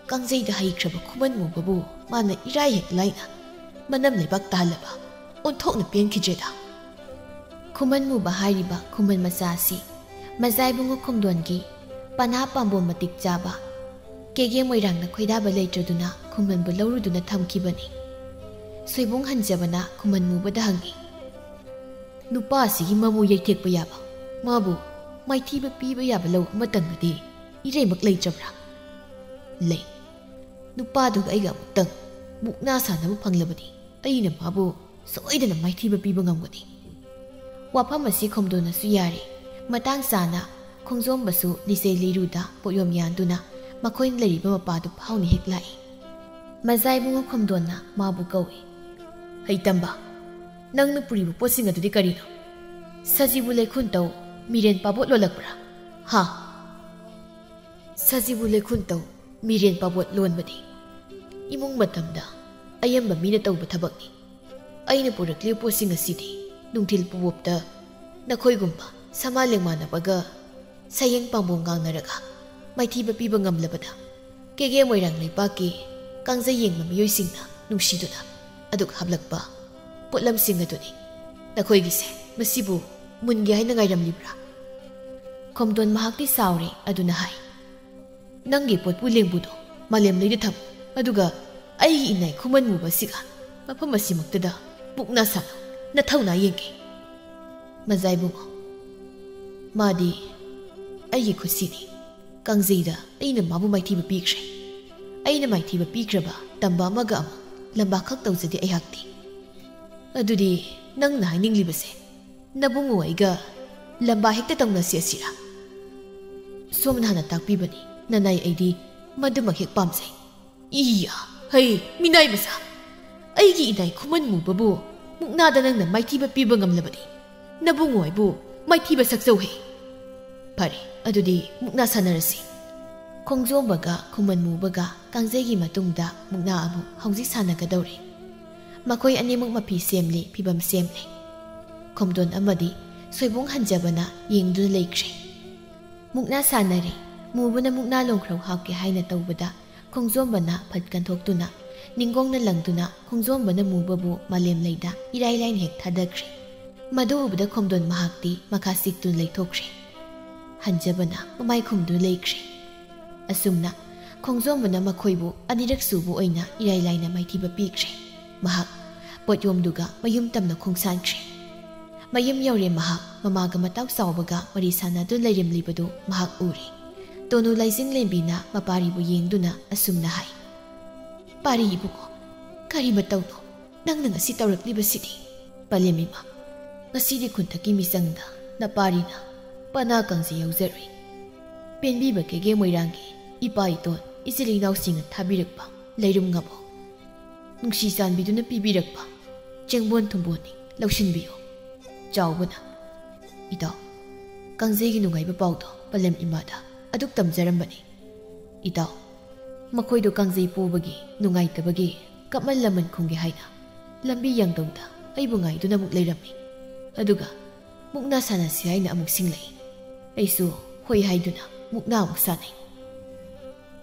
ꯀꯥꯡꯖꯩꯗ ꯍꯩꯈ꯭ꯔꯕ ꯈꯨꯃꯟ ꯃꯨꯕꯕꯨ ꯃꯥꯅ ꯏꯔꯥꯏ ꯍꯦꯛ ꯂꯥꯏꯅ ꯃꯅꯝ ꯂꯩꯕꯥꯛ ꯇꯥꯍꯜꯂꯕ ꯑꯣꯟꯊꯣꯛꯅ ꯄꯦꯟꯈꯤꯗ꯭ꯔꯦꯗ꯫ ꯈꯨꯃꯟ ꯃꯨꯕ ꯍꯥꯏꯔꯤꯕ ꯈꯨꯃꯟ ꯃꯆꯥ ꯑꯁꯤ ꯃꯖꯥꯏꯕꯨꯡꯉꯣ ꯈꯣꯝꯗꯣꯟꯒꯤ ꯄꯅꯥ ꯄꯥꯝꯕꯣꯝ ꯃꯇꯤꯛ ꯆꯥꯕ ꯀꯦꯒꯦ ꯃꯣꯏꯔꯥꯡꯅ ꯈꯣꯏꯗꯥꯕ ꯂꯩꯇ꯭ꯔꯗꯨꯅ ꯈꯨꯃꯟꯕꯨ ꯂꯧꯔꯨꯗꯨꯅ ꯊꯝꯈꯤꯕꯅꯤ꯫ ꯁꯣꯏꯕꯨꯡ ꯍꯟꯖꯕꯅ ꯈꯨꯃꯟ ꯃꯨꯕꯗ ꯍꯪꯉꯤ, ꯅꯨꯄꯥ ꯑꯁꯤꯒꯤ ꯃꯃꯨ ꯌꯩꯊꯦꯛꯄ ꯌꯥꯕ, ꯃꯥꯕꯨ ꯃꯥꯏꯊꯤꯕ ꯄꯤꯕ ꯌꯥꯕ ꯂꯧ ꯑꯃꯇꯪꯒꯗꯤ ꯏꯔꯩꯃꯛ ꯂꯩꯇ꯭ꯔꯕ꯭ꯔꯥ? ꯂꯩ꯫ ꯅꯨꯄꯥꯗꯨꯒ ꯑꯩꯒ ꯑꯃꯨꯛꯇꯪ ꯃꯨꯛꯅꯥ ꯁꯥꯟꯅꯕ ꯐꯪꯂꯕꯗꯤ ꯑꯩꯅ ꯃꯥꯕꯨ ꯁꯣꯏꯗꯅ ꯃꯥꯏꯊꯤꯕ ꯄꯤꯕ ꯉꯝꯒꯅꯤ꯫ ꯋꯥꯐꯝ ꯑꯁꯤ ꯈꯣꯝꯗꯣꯟꯅꯁꯨ ꯌꯥꯔꯦ꯫ ꯃꯇꯥꯡ ꯆꯥꯅ ꯈꯣꯡꯖꯣꯝꯕꯁꯨ ꯂꯤꯆꯩ ꯂꯤꯔꯨꯗ ꯄꯣꯠꯌꯣꯝ ꯌꯥꯟꯗꯨꯅ ꯃꯈꯣꯏꯅ ꯂꯩꯔꯤꯕ ꯃꯄꯥꯗꯨ ꯐꯥꯎꯅ ꯍꯦꯛ ꯂꯥꯛꯏ꯫ ꯃꯖꯥ ꯏꯕꯨꯡꯉꯣ ꯈꯣꯝꯗꯣꯟꯅ ꯃꯥꯕꯨ ꯀꯧꯏ꯫ ꯍꯩꯇꯝꯕ, ꯅꯪꯅ ꯄꯨꯔꯤꯕ ꯄꯣꯠꯁꯤꯡ ꯑꯗꯨꯗꯤ ꯀꯔꯤꯅꯣ? ꯁꯖꯤꯕꯨ ꯂꯩꯈꯨꯟꯇꯧ ꯃꯤꯔꯦꯟ ꯄꯥꯕꯣꯠ ꯂꯣꯜꯂꯛꯄ꯭ꯔꯥ? ꯍꯥ? ꯁꯖꯤꯕꯨ ꯂꯩꯈꯨꯟꯇꯧ ꯃꯤꯔꯦꯟ ꯄꯥꯕꯣꯠ ꯂꯣꯟꯕꯗꯤ ꯏꯃꯨꯡ ꯃꯇꯝꯗ ꯑꯌꯥꯝꯕ ꯃꯤꯅ ꯇꯧꯕ ꯊꯕꯛꯅꯤ꯫ ꯑꯩꯅ ꯄꯨꯔꯛꯂꯤꯕ ꯄꯣꯠꯁꯤꯡ ꯑꯁꯤꯗꯤ ꯅꯨꯡꯊꯤꯜ ꯄꯨꯕꯣꯞꯇ ꯅꯈꯣꯏꯒꯨꯝꯕ ꯁꯃꯥ ꯂꯦꯡꯃꯥꯟꯅꯕꯒ ꯁꯌꯦꯡ ꯄꯥꯝꯕꯣꯝ ꯉꯥꯡꯅꯔꯒ ꯃꯥꯏꯊꯤꯕ ꯄꯤꯕ ꯉꯝꯂꯕꯗ ꯀꯦꯒꯦ ꯃꯣꯏꯔꯥꯡ ꯂꯩꯄꯥꯛꯀꯤ ꯀꯥꯡꯖꯩ ꯌꯦꯡꯕ ꯃꯤꯑꯣꯏꯁꯤꯡꯅ ꯅꯨꯡꯁꯤꯗꯨꯅ ꯑꯗꯨꯛ ꯍꯥꯞꯂꯛꯄ ꯄꯣꯠꯂꯝꯁꯤꯡ ꯑꯗꯨꯅꯤ꯫ ꯅꯈꯣꯏꯒꯤꯁꯦ ꯃꯁꯤꯕꯨ ꯃꯨꯟꯒꯦ ꯍꯥꯏꯅ ꯉꯥꯏꯔꯝꯂꯤꯕ꯭ꯔꯥ? ꯈꯣꯝꯗꯣꯟ ꯃꯍꯥꯛꯇꯤ ꯁꯥꯎꯔꯦ ꯑꯗꯨꯅ ꯍꯥꯏ, ꯅꯪꯒꯤ ꯄꯣꯠꯄꯨ ꯂꯦꯡꯕꯨꯗꯣ ꯃꯥꯂꯦꯝ ꯂꯩꯗ ꯊꯝꯃꯨ, ꯑꯗꯨꯒ ꯑꯩꯒꯤ ꯏꯅꯥꯏ ꯈꯨꯃꯟ ꯃꯨꯕ ꯑꯁꯤꯒ ꯃꯐꯝ ꯑꯁꯤꯃꯛꯇꯗ ꯃꯨꯛꯅꯥ ꯁꯥꯟꯅꯧ꯫ ꯅꯊꯧꯅꯥ ꯌꯦꯡꯒꯦ꯫ ꯃꯖꯥ ꯏꯕꯨꯡꯉꯣ, ꯃꯥꯗꯤ ꯑꯩꯒꯤ ꯈꯨꯠꯁꯤꯅꯤ꯫ ꯀꯥꯡꯖꯩꯗ ꯑꯩꯅ ꯃꯥꯕꯨ ꯃꯥꯏꯊꯤꯕ ꯄꯤꯈ꯭ꯔꯦ꯫ ꯑꯩꯅ ꯃꯥꯏꯊꯤꯕ ꯄꯤꯈ꯭ꯔꯕ ꯇꯝꯕ ꯑꯃꯒ ꯑꯃꯨꯛ ꯂꯝꯕꯥ ꯈꯛ ꯇꯧꯖꯗꯦ ꯑꯩꯍꯥꯛꯇꯤ꯫ ꯑꯗꯨꯗꯤ ꯅꯪꯅ ꯍꯥꯏꯅꯤꯡꯂꯤꯕꯁꯦ ꯅꯕꯨꯡꯉꯣ ꯑꯩꯒ ꯂꯝꯕꯥ ꯍꯦꯛꯇ ꯇꯧꯅꯁꯤ ꯑꯁꯤꯔꯥ? ꯁꯣꯝꯅ ꯍꯥꯟꯅ ꯇꯥꯛꯄꯤꯕꯅꯤ, ꯅꯅꯥꯏ ꯑꯩꯗꯤ ꯃꯗꯨꯃꯛ ꯍꯦꯛ ꯄꯥꯝꯖꯩ꯫ ꯏꯌꯥ, ꯍꯩ, ꯃꯤꯅꯥꯏ ꯃꯆꯥ! ꯑꯩꯒꯤ ꯏꯅꯥꯏ ꯈꯨꯃꯟ ꯃꯨꯕꯕꯨ ꯃꯨꯛꯅꯥꯗ ꯅꯪꯅ ꯃꯥꯏꯊꯤꯕ ꯄꯤꯕ ꯉꯝꯂꯕꯗꯤ ꯅꯕꯨꯡꯉꯣ ꯑꯩꯕꯨ ꯃꯥꯏꯊꯤꯕ ꯁꯛꯆꯧꯍꯦ꯫ ꯐꯔꯦ, ꯑꯗꯨꯗꯤ ꯃꯨꯛꯅꯥ ꯁꯥꯟꯅꯔꯁꯤ꯫ ꯈꯣꯡꯖꯣꯝꯕꯒ ꯈꯨꯃꯟ ꯃꯨꯕꯒ ꯀꯥꯡꯖꯩꯒꯤ ꯃꯇꯨꯡꯗ ꯃꯨꯛꯅꯥ ꯑꯃꯨꯛ ꯍꯧꯖꯤꯛ ꯁꯥꯟꯅꯒꯗꯧꯔꯦ꯫ ꯃꯈꯣꯏ ꯑꯅꯤꯃꯛ ꯃꯐꯤ ꯁꯦꯝꯂꯤ, ꯐꯤꯕꯝ ꯁꯦꯝꯂꯤ꯫ ꯈꯣꯝꯗꯣꯟ ꯑꯃꯗꯤ ꯁꯣꯏꯕꯨꯡ ꯍꯟꯖꯕꯅ ꯌꯦꯡꯗꯨꯅ ꯂꯩꯈ꯭ꯔꯦ꯫ ꯃꯨꯛꯅꯥ ꯁꯥꯟꯅꯔꯦ꯫ ꯃꯨꯕꯅ ꯃꯨꯛꯅꯥ ꯂꯣꯡꯈ꯭ꯔꯧ ꯍꯥꯞꯀꯦ ꯍꯥꯏꯅ ꯇꯧꯕꯗ ꯈꯣꯡꯖꯣꯝꯕꯅ ꯐꯠ ꯀꯟꯊꯣꯛꯇꯨꯅ ꯅꯤꯡꯒꯣꯡꯅ ꯂꯪꯗꯨꯅ ꯈꯣꯡꯖꯣꯝꯕꯅ ꯃꯨꯕꯕꯨ ꯃꯥꯂꯦꯝ ꯂꯩꯗ ꯏꯔꯥꯏ ꯂꯥꯏꯅ ꯍꯦꯛ ꯊꯥꯗꯈ꯭ꯔꯦ꯫ ꯃꯗꯨ ꯎꯕꯗ ꯈꯣꯝꯗꯣꯟ ꯃꯍꯥꯛꯇꯤ ꯃꯈꯥ ꯁꯤꯛꯇꯨꯅ ꯂꯩꯊꯣꯛꯈ꯭ꯔꯦ꯫ ꯍꯟꯖꯕꯅ ꯃꯃꯥꯏ ꯈꯨꯝꯗꯨꯅ ꯂꯩꯈ꯭ꯔꯦ꯫ ꯑꯁꯨꯝꯅ ꯈꯣꯡꯖꯣꯝꯕꯅ ꯃꯈꯣꯏꯕꯨ ꯑꯅꯤꯔꯛ ꯁꯨꯕ ꯑꯣꯏꯅ ꯏꯔꯥꯏ ꯂꯥꯏꯅ ꯃꯥꯏꯊꯤꯕ ꯄꯤꯈ꯭ꯔꯦ꯫ ꯃꯍꯥꯛ ꯄꯣꯠꯌꯣꯝꯗꯨꯒ ꯃꯌꯨꯝ ꯇꯝꯅ ꯈꯣꯡꯁꯥꯟꯈ꯭ꯔꯦ꯫ ꯃꯌꯨꯝ ꯌꯧꯔꯦ ꯃꯍꯥꯛ꯫ ꯃꯃꯥꯒ ꯃꯇꯥꯎ ꯆꯥꯎꯕꯒ ꯋꯥꯔꯤ ꯁꯥꯟꯅꯗꯨꯅ ꯂꯩꯔꯝꯂꯤꯕꯗꯨ ꯃꯍꯥꯛ ꯎꯔꯦ꯫ ꯇꯣꯅꯨ ꯂꯥꯏꯖꯤꯡ ꯂꯦꯝꯕꯤꯅ ꯃꯄꯥꯔꯤꯕꯨ ꯌꯦꯡꯗꯨꯅ ꯑꯁꯨꯝꯅ ꯍꯥꯏ, "ꯄꯥꯔꯤ ꯏꯕꯨꯡꯉꯣ, ꯀꯔꯤ ꯃꯇꯧꯅꯣ ꯅꯪꯅ ꯉꯁꯤ ꯇꯧꯔꯛꯂꯤꯕꯁꯤꯗꯤ?" "ꯄꯂꯦꯝ ꯏꯃꯥ, ꯉꯁꯤꯗꯤ ꯈꯨꯟꯊꯛꯀꯤ ꯃꯤꯆꯪꯗ ꯅꯄꯥꯔꯤꯅ ꯄꯅꯥ ꯀꯥꯡꯖꯩ ꯌꯥꯎꯖꯔꯨꯏ꯫ ꯄꯦꯟꯕꯤꯕ ꯀꯦꯒꯦ ꯃꯣꯏꯔꯥꯡꯒꯤ ꯏꯄꯥ ꯏꯇꯣꯟ ꯏꯆꯤꯜ ꯏꯅꯥꯎꯁꯤꯡꯅ ꯊꯥꯕꯤꯔꯛꯄ ꯂꯩꯔꯨꯝ ꯉꯥꯕꯣꯛ, ꯅꯨꯡꯁꯤ ꯆꯥꯟꯕꯤꯗꯨꯅ ꯄꯤꯕꯤꯔꯛꯄ ꯆꯦꯡꯕꯣꯟ ꯊꯨꯝꯕꯣꯟꯅꯤ, ꯂꯧꯁꯤꯟꯕꯤꯌꯨ꯫" ꯆꯥꯎꯕꯅ, "ꯏꯇꯥꯎ, ꯀꯥꯡꯖꯩꯒꯤ ꯅꯨꯡꯉꯥꯏꯕ ꯄꯥꯎꯗꯣ ꯄꯂꯦꯝ ꯏꯃꯥꯗ ꯑꯗꯨꯛ ꯇꯝꯖꯔꯝꯕꯅꯤ꯫ ꯏꯇꯥꯎ, ꯃꯈꯣꯏꯗꯣ ꯀꯥꯡꯖꯩ ꯄꯣꯕꯒꯤ ꯅꯨꯡꯉꯥꯏꯇꯕꯒꯤ ꯀꯃꯟ ꯂꯃꯟ ꯈꯨꯝꯒꯦ ꯍꯥꯏꯅ ꯂꯝꯕꯤ ꯌꯥꯡꯗꯧꯗ ꯑꯩꯕꯨ ꯉꯥꯏꯗꯨꯅ ꯑꯃꯨꯛ ꯂꯩꯔꯝꯃꯤ꯫ ꯑꯗꯨꯒ ꯃꯨꯛꯅꯥ ꯁꯥꯟꯅꯁꯤ ꯍꯥꯏꯅ ꯑꯃꯨꯛ ꯁꯤꯡꯂꯛꯏ꯫ ꯑꯩꯁꯨ ꯍꯣꯏ ꯍꯥꯏꯗꯨꯅ ꯃꯨꯛꯅꯥ ꯑꯃꯨꯛ ꯁꯥꯟꯅꯩ꯫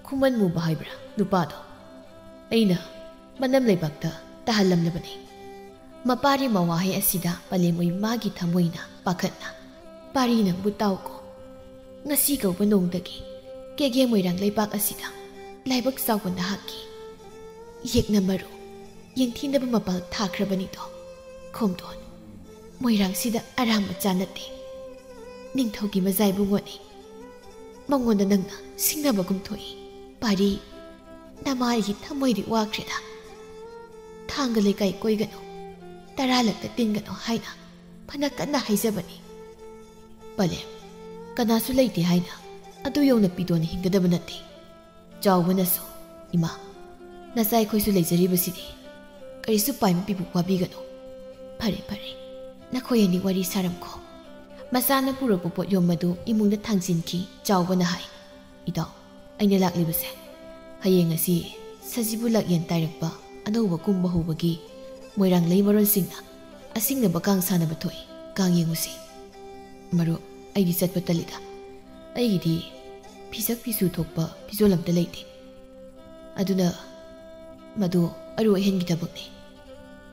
ꯈꯨꯃꯟ ꯃꯨꯕ ꯍꯥꯏꯕ꯭ꯔꯥ ꯅꯨꯄꯥꯗꯣ? ꯑꯩꯅ ꯃꯅꯝ ꯂꯩꯕꯥꯛꯇ ꯇꯥꯍꯜꯂꯝꯂꯕꯅꯤ꯫" ꯃꯄꯥꯔꯤ ꯃꯋꯥꯍꯩ ꯑꯁꯤꯗ ꯄꯂꯦꯝ ꯑꯣꯏꯕꯤ ꯃꯥꯒꯤ ꯊꯃꯣꯏꯅ ꯄꯥꯈꯠꯅ, "ꯄꯥꯔꯤ ꯅꯪꯕꯨ ꯇꯥꯎꯀꯣ꯫ ꯉꯁꯤ ꯀꯧꯕ ꯅꯣꯡꯗꯒꯤ ꯀꯦꯒꯦ ꯃꯣꯏꯔꯥꯡ ꯂꯩꯕꯥꯛ ꯑꯁꯤꯗ ꯂꯥꯏꯕꯛ ꯆꯥꯎꯕ ꯅꯍꯥꯛꯀꯤ ꯌꯦꯛꯅ ꯃꯔꯨ, ꯌꯦꯡꯊꯤꯅꯕ ꯃꯄꯥꯜ ꯊꯥꯈ꯭ꯔꯕꯅꯤꯗꯣ꯫ ꯈꯣꯡꯗꯣꯟ, ꯃꯣꯏꯔꯥꯡꯁꯤꯗ ꯑꯔꯥꯝ ꯃꯆꯥ ꯅꯠꯇꯦ꯫ ꯅꯤꯡꯊꯧꯒꯤ ꯃꯖꯥꯏꯕꯨꯡꯉꯣꯅꯤ꯫ ꯃꯉꯣꯟꯗ ꯅꯪꯅ ꯁꯤꯡꯅꯕꯒꯨꯝ ꯊꯣꯛꯏ꯫ ꯄꯥꯔꯤ, ꯅꯃꯥ ꯑꯩꯒꯤ ꯊꯃꯣꯏꯗꯤ ꯋꯥꯈ꯭ꯔꯦꯗ꯫ ꯊꯥꯡꯒ ꯂꯩꯀꯥꯏ ꯀꯣꯏꯒꯅꯨ, ꯇꯔꯥ ꯂꯛꯇ ꯇꯤꯟꯒꯅꯨ ꯍꯥꯏꯅ ꯐꯅ ꯀꯟꯅ ꯍꯥꯏꯖꯕꯅꯤ꯫ ꯄꯂꯦꯝ, ꯀꯅꯥꯁꯨ ꯂꯩꯇꯦ ꯍꯥꯏꯅ ꯑꯗꯨ ꯌꯧꯅ ꯄꯤꯗꯣꯟ ꯍꯤꯡꯒꯗꯕ ꯅꯠꯇꯦ꯫ ꯆꯥꯎꯕꯅꯁꯨ, "ꯏꯃꯥ, ꯅꯆꯥ ꯑꯩꯈꯣꯏꯁꯨ ꯂꯩꯖꯔꯤꯕꯁꯤꯗꯤ, ꯀꯔꯤꯁꯨ ꯄꯥꯏꯃ ꯄꯤꯕꯨ ꯋꯥꯕꯤꯒꯅꯨ꯫ ꯐꯔꯦ, ꯐꯔꯦ, ꯅꯈꯣꯏ ꯑꯅꯤ ꯋꯥꯔꯤ ꯁꯥꯔꯝꯈꯣ꯫ ꯃꯆꯥꯅ ꯄꯨꯔꯛꯄ ꯄꯣꯠꯌꯣꯝ ꯑꯗꯨ ꯏꯃꯨꯡꯗ ꯊꯥꯡꯖꯤꯟꯈꯤ꯫" ꯆꯥꯎꯕꯅ ꯍꯥꯏ, "ꯏꯇꯥꯎ, ꯑꯩꯅ ꯂꯥꯛꯂꯤꯕꯁꯦ, ꯍꯌꯦꯡ ꯑꯁꯤ ꯁꯖꯤꯕꯨ ꯂꯥꯛꯌꯦꯟ ꯇꯥꯏꯔꯛꯄ ꯑꯅꯧꯕ ꯀꯨꯝꯕ ꯍꯧꯕꯒꯤ ꯃꯣꯏꯔꯥꯡ ꯂꯩꯃꯔꯣꯟꯁꯤꯡꯅ ꯑꯁꯤꯡꯅꯕ ꯀꯥꯡ ꯁꯥꯟꯅꯕ ꯊꯣꯛꯏ, ꯀꯥꯡ ꯌꯦꯡꯉꯨꯁꯤ꯫" "ꯃꯔꯨꯞ, ꯑꯩꯗꯤ ꯆꯠꯄ ꯇꯜꯂꯤꯗ꯫ ꯑꯩꯒꯤꯗꯤ ꯐꯤꯁꯛ ꯐꯤꯁꯨ ꯊꯣꯛꯄ ꯐꯤꯖꯣꯜ ꯑꯝꯇ ꯂꯩꯇꯦ꯫ ꯑꯗꯨꯅ ꯃꯗꯨ ꯑꯔꯨ ꯑꯍꯦꯟꯒꯤ ꯊꯕꯛꯅꯤ꯫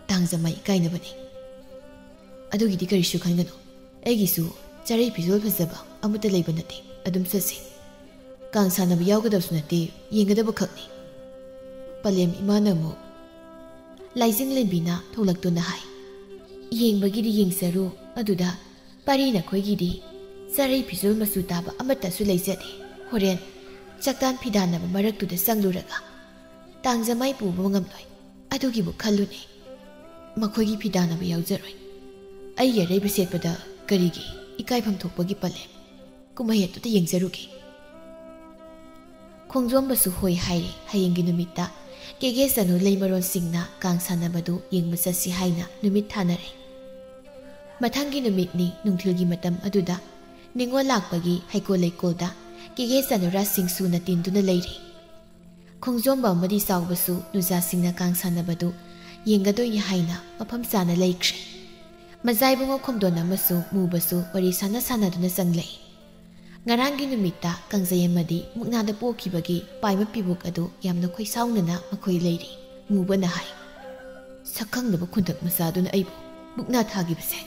ꯇꯥꯡꯖꯃꯥꯏ ꯏꯀꯥꯏꯅꯕꯅꯤ꯫" "ꯑꯗꯨꯒꯤꯗꯤ ꯀꯔꯤꯁꯨ ꯈꯟꯒꯅꯨ꯫ ꯑꯩꯒꯤꯁꯨ ꯆꯥꯔꯩ ꯐꯤꯖꯣꯜ ꯐꯖꯕ ꯑꯃꯠꯇ ꯂꯩꯕ ꯅꯠꯇꯦ꯫ ꯑꯗꯨꯝ ꯆꯠꯁꯤ꯫ ꯀꯥꯡ ꯁꯥꯟꯅꯕ ꯌꯥꯎꯒꯗꯕꯁꯨ ꯅꯠꯇꯦ, ꯌꯦꯡꯒꯗꯕ ꯈꯛꯅꯤ꯫" ꯄꯂꯦꯝ ꯏꯃꯥꯅ ꯑꯃꯨꯛ ꯂꯥꯏꯖꯤꯡꯂꯦꯝꯕꯤꯅ ꯊꯣꯛꯂꯛꯇꯨꯅ ꯍꯥꯏ, "ꯌꯦꯡꯕꯒꯤꯗꯤ ꯌꯦꯡꯖꯔꯨ, ꯑꯗꯨꯗ ꯄꯥꯔꯤ ꯅꯈꯣꯏꯒꯤꯗꯤ ꯆꯥꯔꯩ ꯐꯤꯖꯣꯜ ꯃꯆꯨ ꯇꯥꯕ ꯑꯃꯠꯇꯁꯨ ꯂꯩꯖꯗꯦ꯫ ꯍꯣꯔꯦꯟ ꯆꯥꯛꯇꯥꯟ ꯐꯤꯗꯥꯟꯅꯕ ꯃꯔꯛꯇꯨꯗ ꯆꯪꯂꯨꯔꯒ ꯇꯥꯡꯖꯃꯥꯏ ꯄꯨꯕ ꯉꯝꯂꯣꯏ꯫ ꯑꯗꯨꯒꯤꯕꯨ ꯈꯜꯂꯨꯅꯦ꯫ ꯃꯈꯣꯏꯒꯤ ꯐꯤꯗꯥꯟꯅꯕ ꯌꯥꯎꯖꯔꯣꯏ꯫ ꯑꯩꯒꯤ ꯑꯔꯩꯕ ꯁꯦꯠꯄꯗ ꯀꯔꯤꯒꯤ ꯏꯀꯥꯏꯐꯝ ꯊꯣꯛꯄꯒꯤ ꯄꯂꯦꯝ? ꯀꯨꯝꯍꯩ ꯑꯗꯨꯗ ꯌꯦꯡꯖꯔꯨꯒꯦ꯫" ꯈꯣꯡꯖꯣꯝꯕꯁꯨ ꯍꯣꯏ ꯍꯥꯏꯔꯦ꯫ ꯍꯌꯦꯡꯒꯤ ꯅꯨꯃꯤꯠꯇ ꯀꯦꯒꯦ ꯆꯅꯨ ꯂꯩꯃꯔꯣꯟꯁꯤꯡꯅ ꯀꯥꯡ ꯁꯥꯟꯅꯕꯗꯨ ꯌꯦꯡꯕ ꯆꯠꯁꯤ ꯍꯥꯏꯅ ꯅꯨꯃꯤꯠ ꯊꯥꯅꯔꯦ꯫ ꯃꯊꯪꯒꯤ ꯅꯨꯃꯤꯠꯅꯤ꯫ ꯅꯨꯡꯊꯤꯜꯒꯤ ꯃꯇꯝ ꯑꯗꯨꯗ ꯅꯤꯉꯣꯜ ꯂꯥꯛꯄꯒꯤ ꯍꯩꯀꯣꯜ ꯂꯩꯀꯣꯜꯗ ꯀꯦꯒꯦ ꯆꯅꯨꯔꯥꯁꯤꯡꯁꯨꯅ ꯇꯤꯟꯗꯨꯅ ꯂꯩꯔꯤ꯫ ꯈꯣꯡꯖꯣꯝꯕ ꯑꯃꯗꯤ ꯆꯥꯎꯕꯁꯨ ꯅꯨꯖꯥꯁꯤꯡꯅ ꯀꯥꯡ ꯁꯥꯟꯅꯕꯗꯨ ꯌꯦꯡꯒꯗꯣꯏꯅꯤ ꯍꯥꯏꯅ ꯃꯐꯝ ꯆꯥꯅ ꯂꯩꯈ꯭ꯔꯦ꯫ ꯃꯖꯥꯏꯕꯨꯡꯉꯣ ꯈꯣꯝꯗꯣꯟ ꯑꯃꯁꯨ ꯃꯨꯕꯁꯨ ꯋꯥꯔꯤ ꯁꯥꯟꯅ ꯁꯥꯟꯅꯗꯨꯅ ꯆꯪꯂꯛꯏ꯫ ꯉꯔꯥꯡꯒꯤ ꯅꯨꯃꯤꯠꯇ ꯀꯥꯡꯖꯩ ꯑꯃꯗꯤ ꯃꯨꯛꯅꯥꯗ ꯄꯣꯛꯈꯤꯕꯒꯤ ꯄꯥꯏꯃ ꯄꯤꯕꯨꯛ ꯑꯗꯨ ꯌꯥꯝꯅ ꯈꯣꯏꯁꯥꯎꯅꯅ ꯃꯈꯣꯏ ꯂꯩꯔꯤ꯫ ꯃꯨꯕꯅ ꯍꯥꯏ, "ꯁꯛꯈꯪꯗꯕ ꯈꯨꯟꯗꯛ ꯃꯆꯥꯗꯨꯅ ꯑꯩꯕꯨ ꯃꯨꯛꯅꯥ ꯊꯥꯈꯤꯕꯁꯦ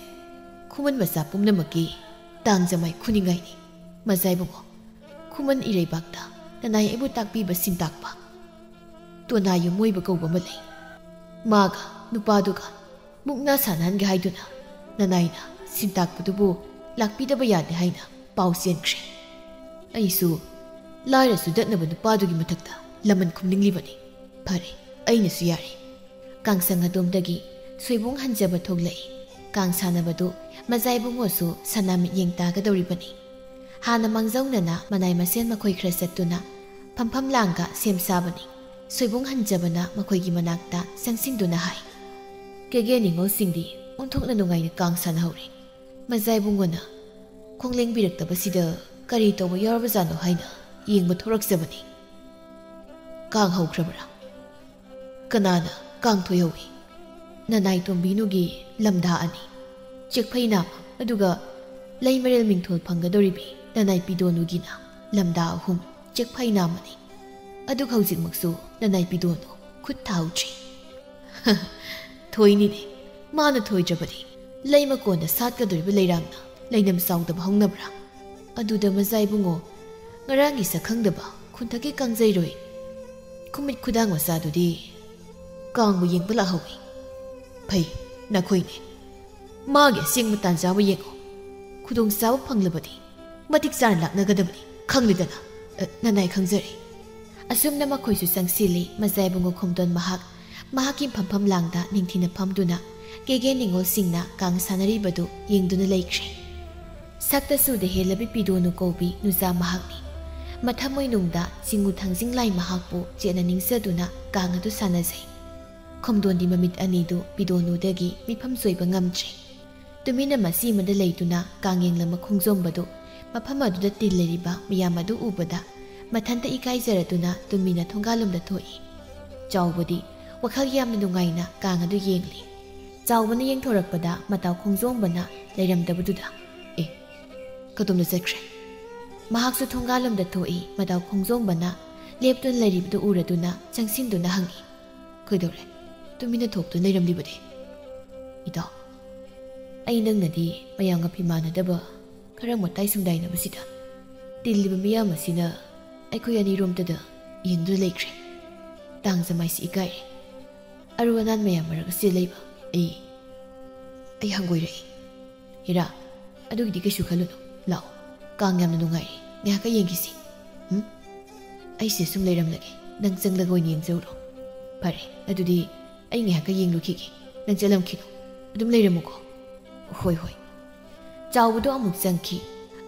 ꯈꯨꯃꯟ ꯃꯆꯥ ꯄꯨꯝꯅꯃꯛꯀꯤ ꯇꯥꯡꯖꯃꯥꯏ ꯈꯨꯅꯤꯡꯉꯥꯏꯅꯤ꯫ ꯃꯖꯥꯏꯕꯨꯡꯉꯣ, ꯈꯨꯃꯟ ꯏꯔꯩꯕꯥꯛꯇ ꯅꯅꯥꯏ ꯑꯩꯕꯨ ꯇꯥꯛꯄꯤꯕ ꯁꯤꯟꯇꯥꯛꯄ ꯇꯣꯅꯥ ꯌꯨꯝ ꯑꯣꯏꯕ ꯀꯧꯕ ꯑꯃ ꯂꯩ꯫ ꯃꯥꯒ ꯅꯨꯄꯥꯗꯨꯒ ꯃꯨꯛꯅꯥ ꯁꯥꯟꯅꯍꯟꯒꯦ ꯍꯥꯏꯗꯨꯅ ꯅꯅꯥꯏꯅ ꯁꯤꯟꯇꯥꯛꯄꯗꯨꯕꯨ ꯂꯥꯛꯄꯤꯗꯕ ꯌꯥꯗꯦ ꯍꯥꯏꯅ ꯄꯥꯎ ꯆꯦꯟꯈ꯭ꯔꯦ꯫ ꯑꯩꯁꯨ ꯂꯥꯏꯔ ꯆꯨꯗꯠꯅꯕ ꯅꯨꯄꯥꯗꯨꯒꯤ ꯃꯊꯛꯇ ꯂꯃꯟ ꯈꯨꯝꯅꯤꯡꯂꯤꯕꯅꯤ꯫ ꯐꯔꯦ, ꯑꯩꯅꯁꯨ ꯌꯥꯔꯦ꯫ ꯀꯥꯡꯁꯪ ꯑꯗꯣꯝꯗꯒꯤ ꯁꯣꯏꯕꯨꯡ ꯍꯟꯖꯕ ꯊꯣꯛꯂꯛꯏ꯫ ꯀꯥꯡ ꯁꯥꯟꯅꯕꯗꯨ ꯃꯖꯥ ꯏꯕꯨꯡꯉꯣꯁꯨ ꯁꯅꯥ ꯃꯤꯠꯌꯦꯡ ꯇꯥꯒꯗꯧꯔꯤꯕꯅꯤ꯫ ꯍꯥꯟꯅ ꯃꯥꯡꯖꯧꯅꯅ ꯃꯅꯥꯏ ꯃꯁꯦꯟ ꯃꯈꯣꯏ ꯈꯔ ꯆꯠꯇꯨꯅ ꯐꯝꯐꯝ ꯂꯥꯡꯒ ꯁꯦꯝ ꯁꯥꯕꯅꯤ꯫ ꯁꯣꯏꯕꯨꯡ ꯍꯟꯖꯕꯅ ꯃꯈꯣꯏꯒꯤ ꯃꯅꯥꯛꯇ ꯆꯪꯁꯤꯟꯗꯨꯅ ꯍꯥꯏ, "ꯀꯦꯒꯦ ꯅꯤꯉꯣꯜꯁꯤꯡꯗꯤ ꯑꯣꯟꯊꯣꯛꯅ ꯅꯨꯡꯉꯥꯏꯅ ꯀꯥꯡ ꯁꯥꯟꯅꯍꯧꯔꯦ꯫ ꯃꯖꯥ ꯏꯕꯨꯡꯉꯣꯅ ꯈꯣꯡꯂꯦꯡꯕꯤꯔꯛꯇꯕꯁꯤꯗ ꯀꯔꯤ ꯇꯧꯕ ꯌꯥꯎꯔꯕꯖꯥꯠꯅꯣ ꯍꯥꯏꯅ ꯌꯦꯡꯕ ꯊꯣꯔꯛꯆꯕꯅꯤ꯫ ꯀꯥꯡ ꯍꯧꯈ꯭ꯔꯕ꯭ꯔꯥ? ꯀꯅꯥꯅ ꯀꯥꯡ ꯊꯣꯏꯍꯧꯏ?" ꯅꯅꯥꯏ ꯇꯣꯝꯕꯤꯅꯨꯒꯤ ꯂꯝꯗꯥ ꯑꯅꯤ, ꯆꯦꯛꯐꯩ ꯅꯥꯝꯃ, ꯑꯗꯨꯒ ꯂꯩ ꯃꯔꯦꯜ ꯃꯤꯡꯊꯣꯜ ꯐꯪꯒꯗꯧꯔꯤꯕꯤ ꯅꯅꯥꯏ ꯄꯤꯗꯣꯅꯨꯒꯤꯅ ꯂꯝꯗꯥ ꯑꯍꯨꯝ, ꯆꯦꯛꯐꯩ ꯅꯥꯝꯃꯅꯤ꯫ ꯑꯗꯨꯒ ꯍꯧꯖꯤꯛꯃꯛꯁꯨ ꯅꯅꯥꯏ ꯄꯤꯗꯣꯅꯨ ꯈꯨꯠ ꯊꯥꯍꯧꯗ꯭ꯔꯤ꯫ ꯊꯣꯏꯅꯤꯅꯦ꯫ ꯃꯥꯅ ꯊꯣꯏꯗ꯭ꯔꯕꯗꯤ ꯂꯩ ꯃꯀꯣꯟꯗ ꯁꯥꯠꯀꯗꯧꯔꯤꯕ ꯂꯩꯔꯥꯡꯅ ꯂꯩꯅꯝ ꯆꯥꯎꯗꯕ ꯍꯧꯅꯕ꯭ꯔꯥ? ꯑꯗꯨꯗ ꯃꯖꯥ ꯏꯕꯨꯡꯉꯣ, ꯉꯔꯥꯡꯒꯤ ꯁꯛꯈꯪꯗꯕ ꯈꯨꯟꯊꯛꯀꯤ ꯀꯥꯡꯖꯩꯔꯣꯏ ꯈꯨꯃꯤꯠ ꯈꯨꯗꯥꯡ ꯃꯆꯥꯗꯨꯗꯤ ꯀꯥꯡꯕꯨ ꯌꯦꯡꯕ ꯂꯥꯛꯍꯧꯏ꯫ ꯐꯩ, ꯅꯈꯣꯏꯅꯦ꯫ ꯃꯥꯒꯤ ꯑꯁꯦꯡꯕ ꯇꯥꯟꯖꯥꯕꯨ ꯌꯦꯡꯉꯣ꯫ ꯈꯨꯗꯣꯡꯆꯥꯕ ꯐꯪꯂꯕꯗꯤ ꯃꯇꯤꯛ ꯆꯥꯅ ꯂꯥꯛꯅꯒꯗꯕꯅꯤ, ꯈꯪꯂꯤꯗꯅ꯫ ꯑ, ꯅꯅꯥꯏ ꯈꯪꯖꯔꯦ꯫ ꯑꯁꯨꯝꯅ ꯃꯈꯣꯏꯁꯨ ꯆꯪꯁꯤꯜꯂꯤ꯫ ꯃꯖꯥ ꯏꯕꯨꯡꯉꯣ ꯈꯣꯝꯗꯣꯟ ꯃꯍꯥꯛ ꯃꯍꯥꯛꯀꯤ ꯐꯝꯐꯝ ꯂꯥꯡꯗ ꯅꯤꯡꯊꯤꯅ ꯐꯝꯗꯨꯅ ꯀꯦꯒꯦ ꯅꯤꯉꯣꯜꯁꯤꯡꯅ ꯀꯥꯡ ꯁꯥꯟꯅꯔꯤꯕꯗꯨ ꯌꯦꯡꯗꯨꯅ ꯂꯩꯈ꯭ꯔꯦ꯫ ꯁꯛꯇ ꯆꯨꯗ ꯍꯦꯜꯂꯕꯤ ꯄꯤꯗꯣꯅꯨ ꯀꯧꯕꯤ ꯅꯨꯖꯥ ꯃꯍꯥꯛꯅꯤ꯫ ꯃꯊꯃꯣꯏꯅꯨꯡꯗ ꯆꯤꯡꯉꯨ ꯊꯥꯡꯖꯤꯡ ꯂꯥꯏ ꯃꯍꯥꯛꯄꯨ ꯆꯦꯠꯅ ꯅꯤꯡꯖꯗꯨꯅ ꯀꯥꯡ ꯑꯗꯨ ꯁꯥꯟꯅꯖꯩ꯫ ꯈꯣꯝꯗꯣꯟꯗꯤ ꯃꯃꯤꯠ ꯑꯅꯤꯗꯨ ꯄꯤꯗꯣꯅꯨꯗꯒꯤ ꯃꯤꯐꯝ ꯆꯣꯏꯕ ꯉꯝꯗ꯭ꯔꯦ꯫ ꯇꯨꯃꯤꯟꯅ ꯃꯆꯤ ꯑꯃꯗ ꯂꯩꯗꯨꯅ ꯀꯥꯡ ꯌꯦꯡꯂꯝꯕ ꯈꯣꯡꯖꯣꯝꯕꯗꯨ ꯃꯐꯝ ꯑꯗꯨꯗ ꯇꯤꯜꯂꯤꯔꯤꯕ ꯃꯤꯌꯥꯝ ꯑꯗꯨ ꯎꯕꯗ ꯃꯊꯟꯇ ꯏꯀꯥꯏꯖꯔꯗꯨꯅ ꯇꯨꯃꯤꯟꯅ ꯊꯣꯡꯒꯥꯜꯂꯣꯝꯗ ꯊꯣꯛꯏ꯫ ꯆꯥꯎꯕꯗꯤ ꯋꯥꯈꯜ ꯌꯥꯝꯅ ꯅꯨꯡꯉꯥꯏꯅ ꯀꯥꯡ ꯑꯗꯨ ꯌꯦꯡꯂꯤ꯫ ꯆꯥꯎꯕꯅ ꯌꯦꯡꯊꯣꯔꯛꯄꯗ ꯃꯇꯥꯎ ꯈꯣꯡꯖꯣꯝꯕꯅ ꯂꯩꯔꯝꯗꯕꯗꯨꯗ, "ꯑꯦ, ꯀꯗꯣꯝꯗ ꯆꯠꯈ꯭ꯔꯦ?" ꯃꯍꯥꯛꯁꯨ ꯊꯣꯡꯒꯥꯜꯂꯣꯝꯗ ꯊꯣꯛꯏ꯫ ꯃꯇꯥꯎ ꯈꯣꯡꯖꯣꯝꯕꯅ ꯂꯦꯞꯇꯨꯅ ꯂꯩꯔꯤꯕꯗꯨ ꯎꯔꯗꯨꯅ ꯆꯪꯁꯤꯟꯗꯨꯅ ꯍꯪꯏ, "ꯀꯩꯗꯧꯔꯦ? ꯇꯨꯃꯤꯟꯅ ꯊꯣꯛꯇꯨꯅ ꯂꯩꯔꯝꯂꯤꯕꯗꯤ?" "ꯏꯇꯥꯎ, ꯑꯩ ꯅꯪꯅꯗꯤ ꯃꯌꯥꯝꯒ ꯐꯤꯃꯥꯟꯅꯗꯕ ꯈꯔ ꯃꯇꯥꯏ ꯁꯨꯝꯗꯥꯏꯅꯕꯁꯤꯗ ꯇꯤꯜꯂꯤꯕ ꯃꯤꯌꯥꯝ ꯑꯁꯤꯅ ꯑꯩꯈꯣꯏ ꯑꯅꯤꯔꯣꯝꯇꯗ ꯌꯦꯡꯗꯨꯅ ꯂꯩꯈ꯭ꯔꯦ꯫ ꯇꯥꯡꯖꯃꯥꯏꯁꯤ ꯏꯀꯥꯏꯔꯦ꯫ ꯑꯔꯨ ꯑꯅꯥꯟ ꯃꯌꯥꯝ ꯃꯔꯛ ꯑꯁꯤꯗ ꯂꯩꯕ ꯑꯩ, ꯑꯩ ꯍꯪꯒꯣꯏꯔꯛꯏ꯫ ꯍꯤꯔꯥ, ꯑꯗꯨꯒꯤꯗꯤ ꯀꯩꯁꯨ ꯈꯜꯂꯨꯅꯨ꯫ ꯂꯥꯛꯑꯣ, ꯀꯥꯡ ꯌꯥꯝꯅ ꯅꯨꯡꯉꯥꯏꯔꯦ, ꯉꯥꯏꯍꯥꯛꯀ ꯌꯦꯡꯈꯤꯁꯤ꯫ ꯎꯝ? ꯑꯩꯁꯦ ꯁꯨꯝ ꯂꯩꯔꯝꯂꯒꯦ, ꯅꯪ ꯆꯪꯂꯒ ꯑꯣꯏꯅ ꯌꯦꯡꯖꯧꯔꯣ꯫ ꯐꯔꯦ, ꯑꯗꯨꯗꯤ ꯑꯩ ꯉꯥꯏꯍꯥꯛꯀ ꯌꯦꯡꯂꯨꯈꯤꯒꯦ, ꯅꯪ ꯆꯠꯂꯝꯈꯤꯅꯨ, ꯑꯗꯨꯝ ꯂꯩꯔꯝꯃꯨꯀꯣ꯫ ꯍꯣꯏ, ꯍꯣꯏ꯫ ꯆꯥꯎꯕꯗꯣ ꯑꯃꯨꯛ ꯆꯪꯈꯤ꯫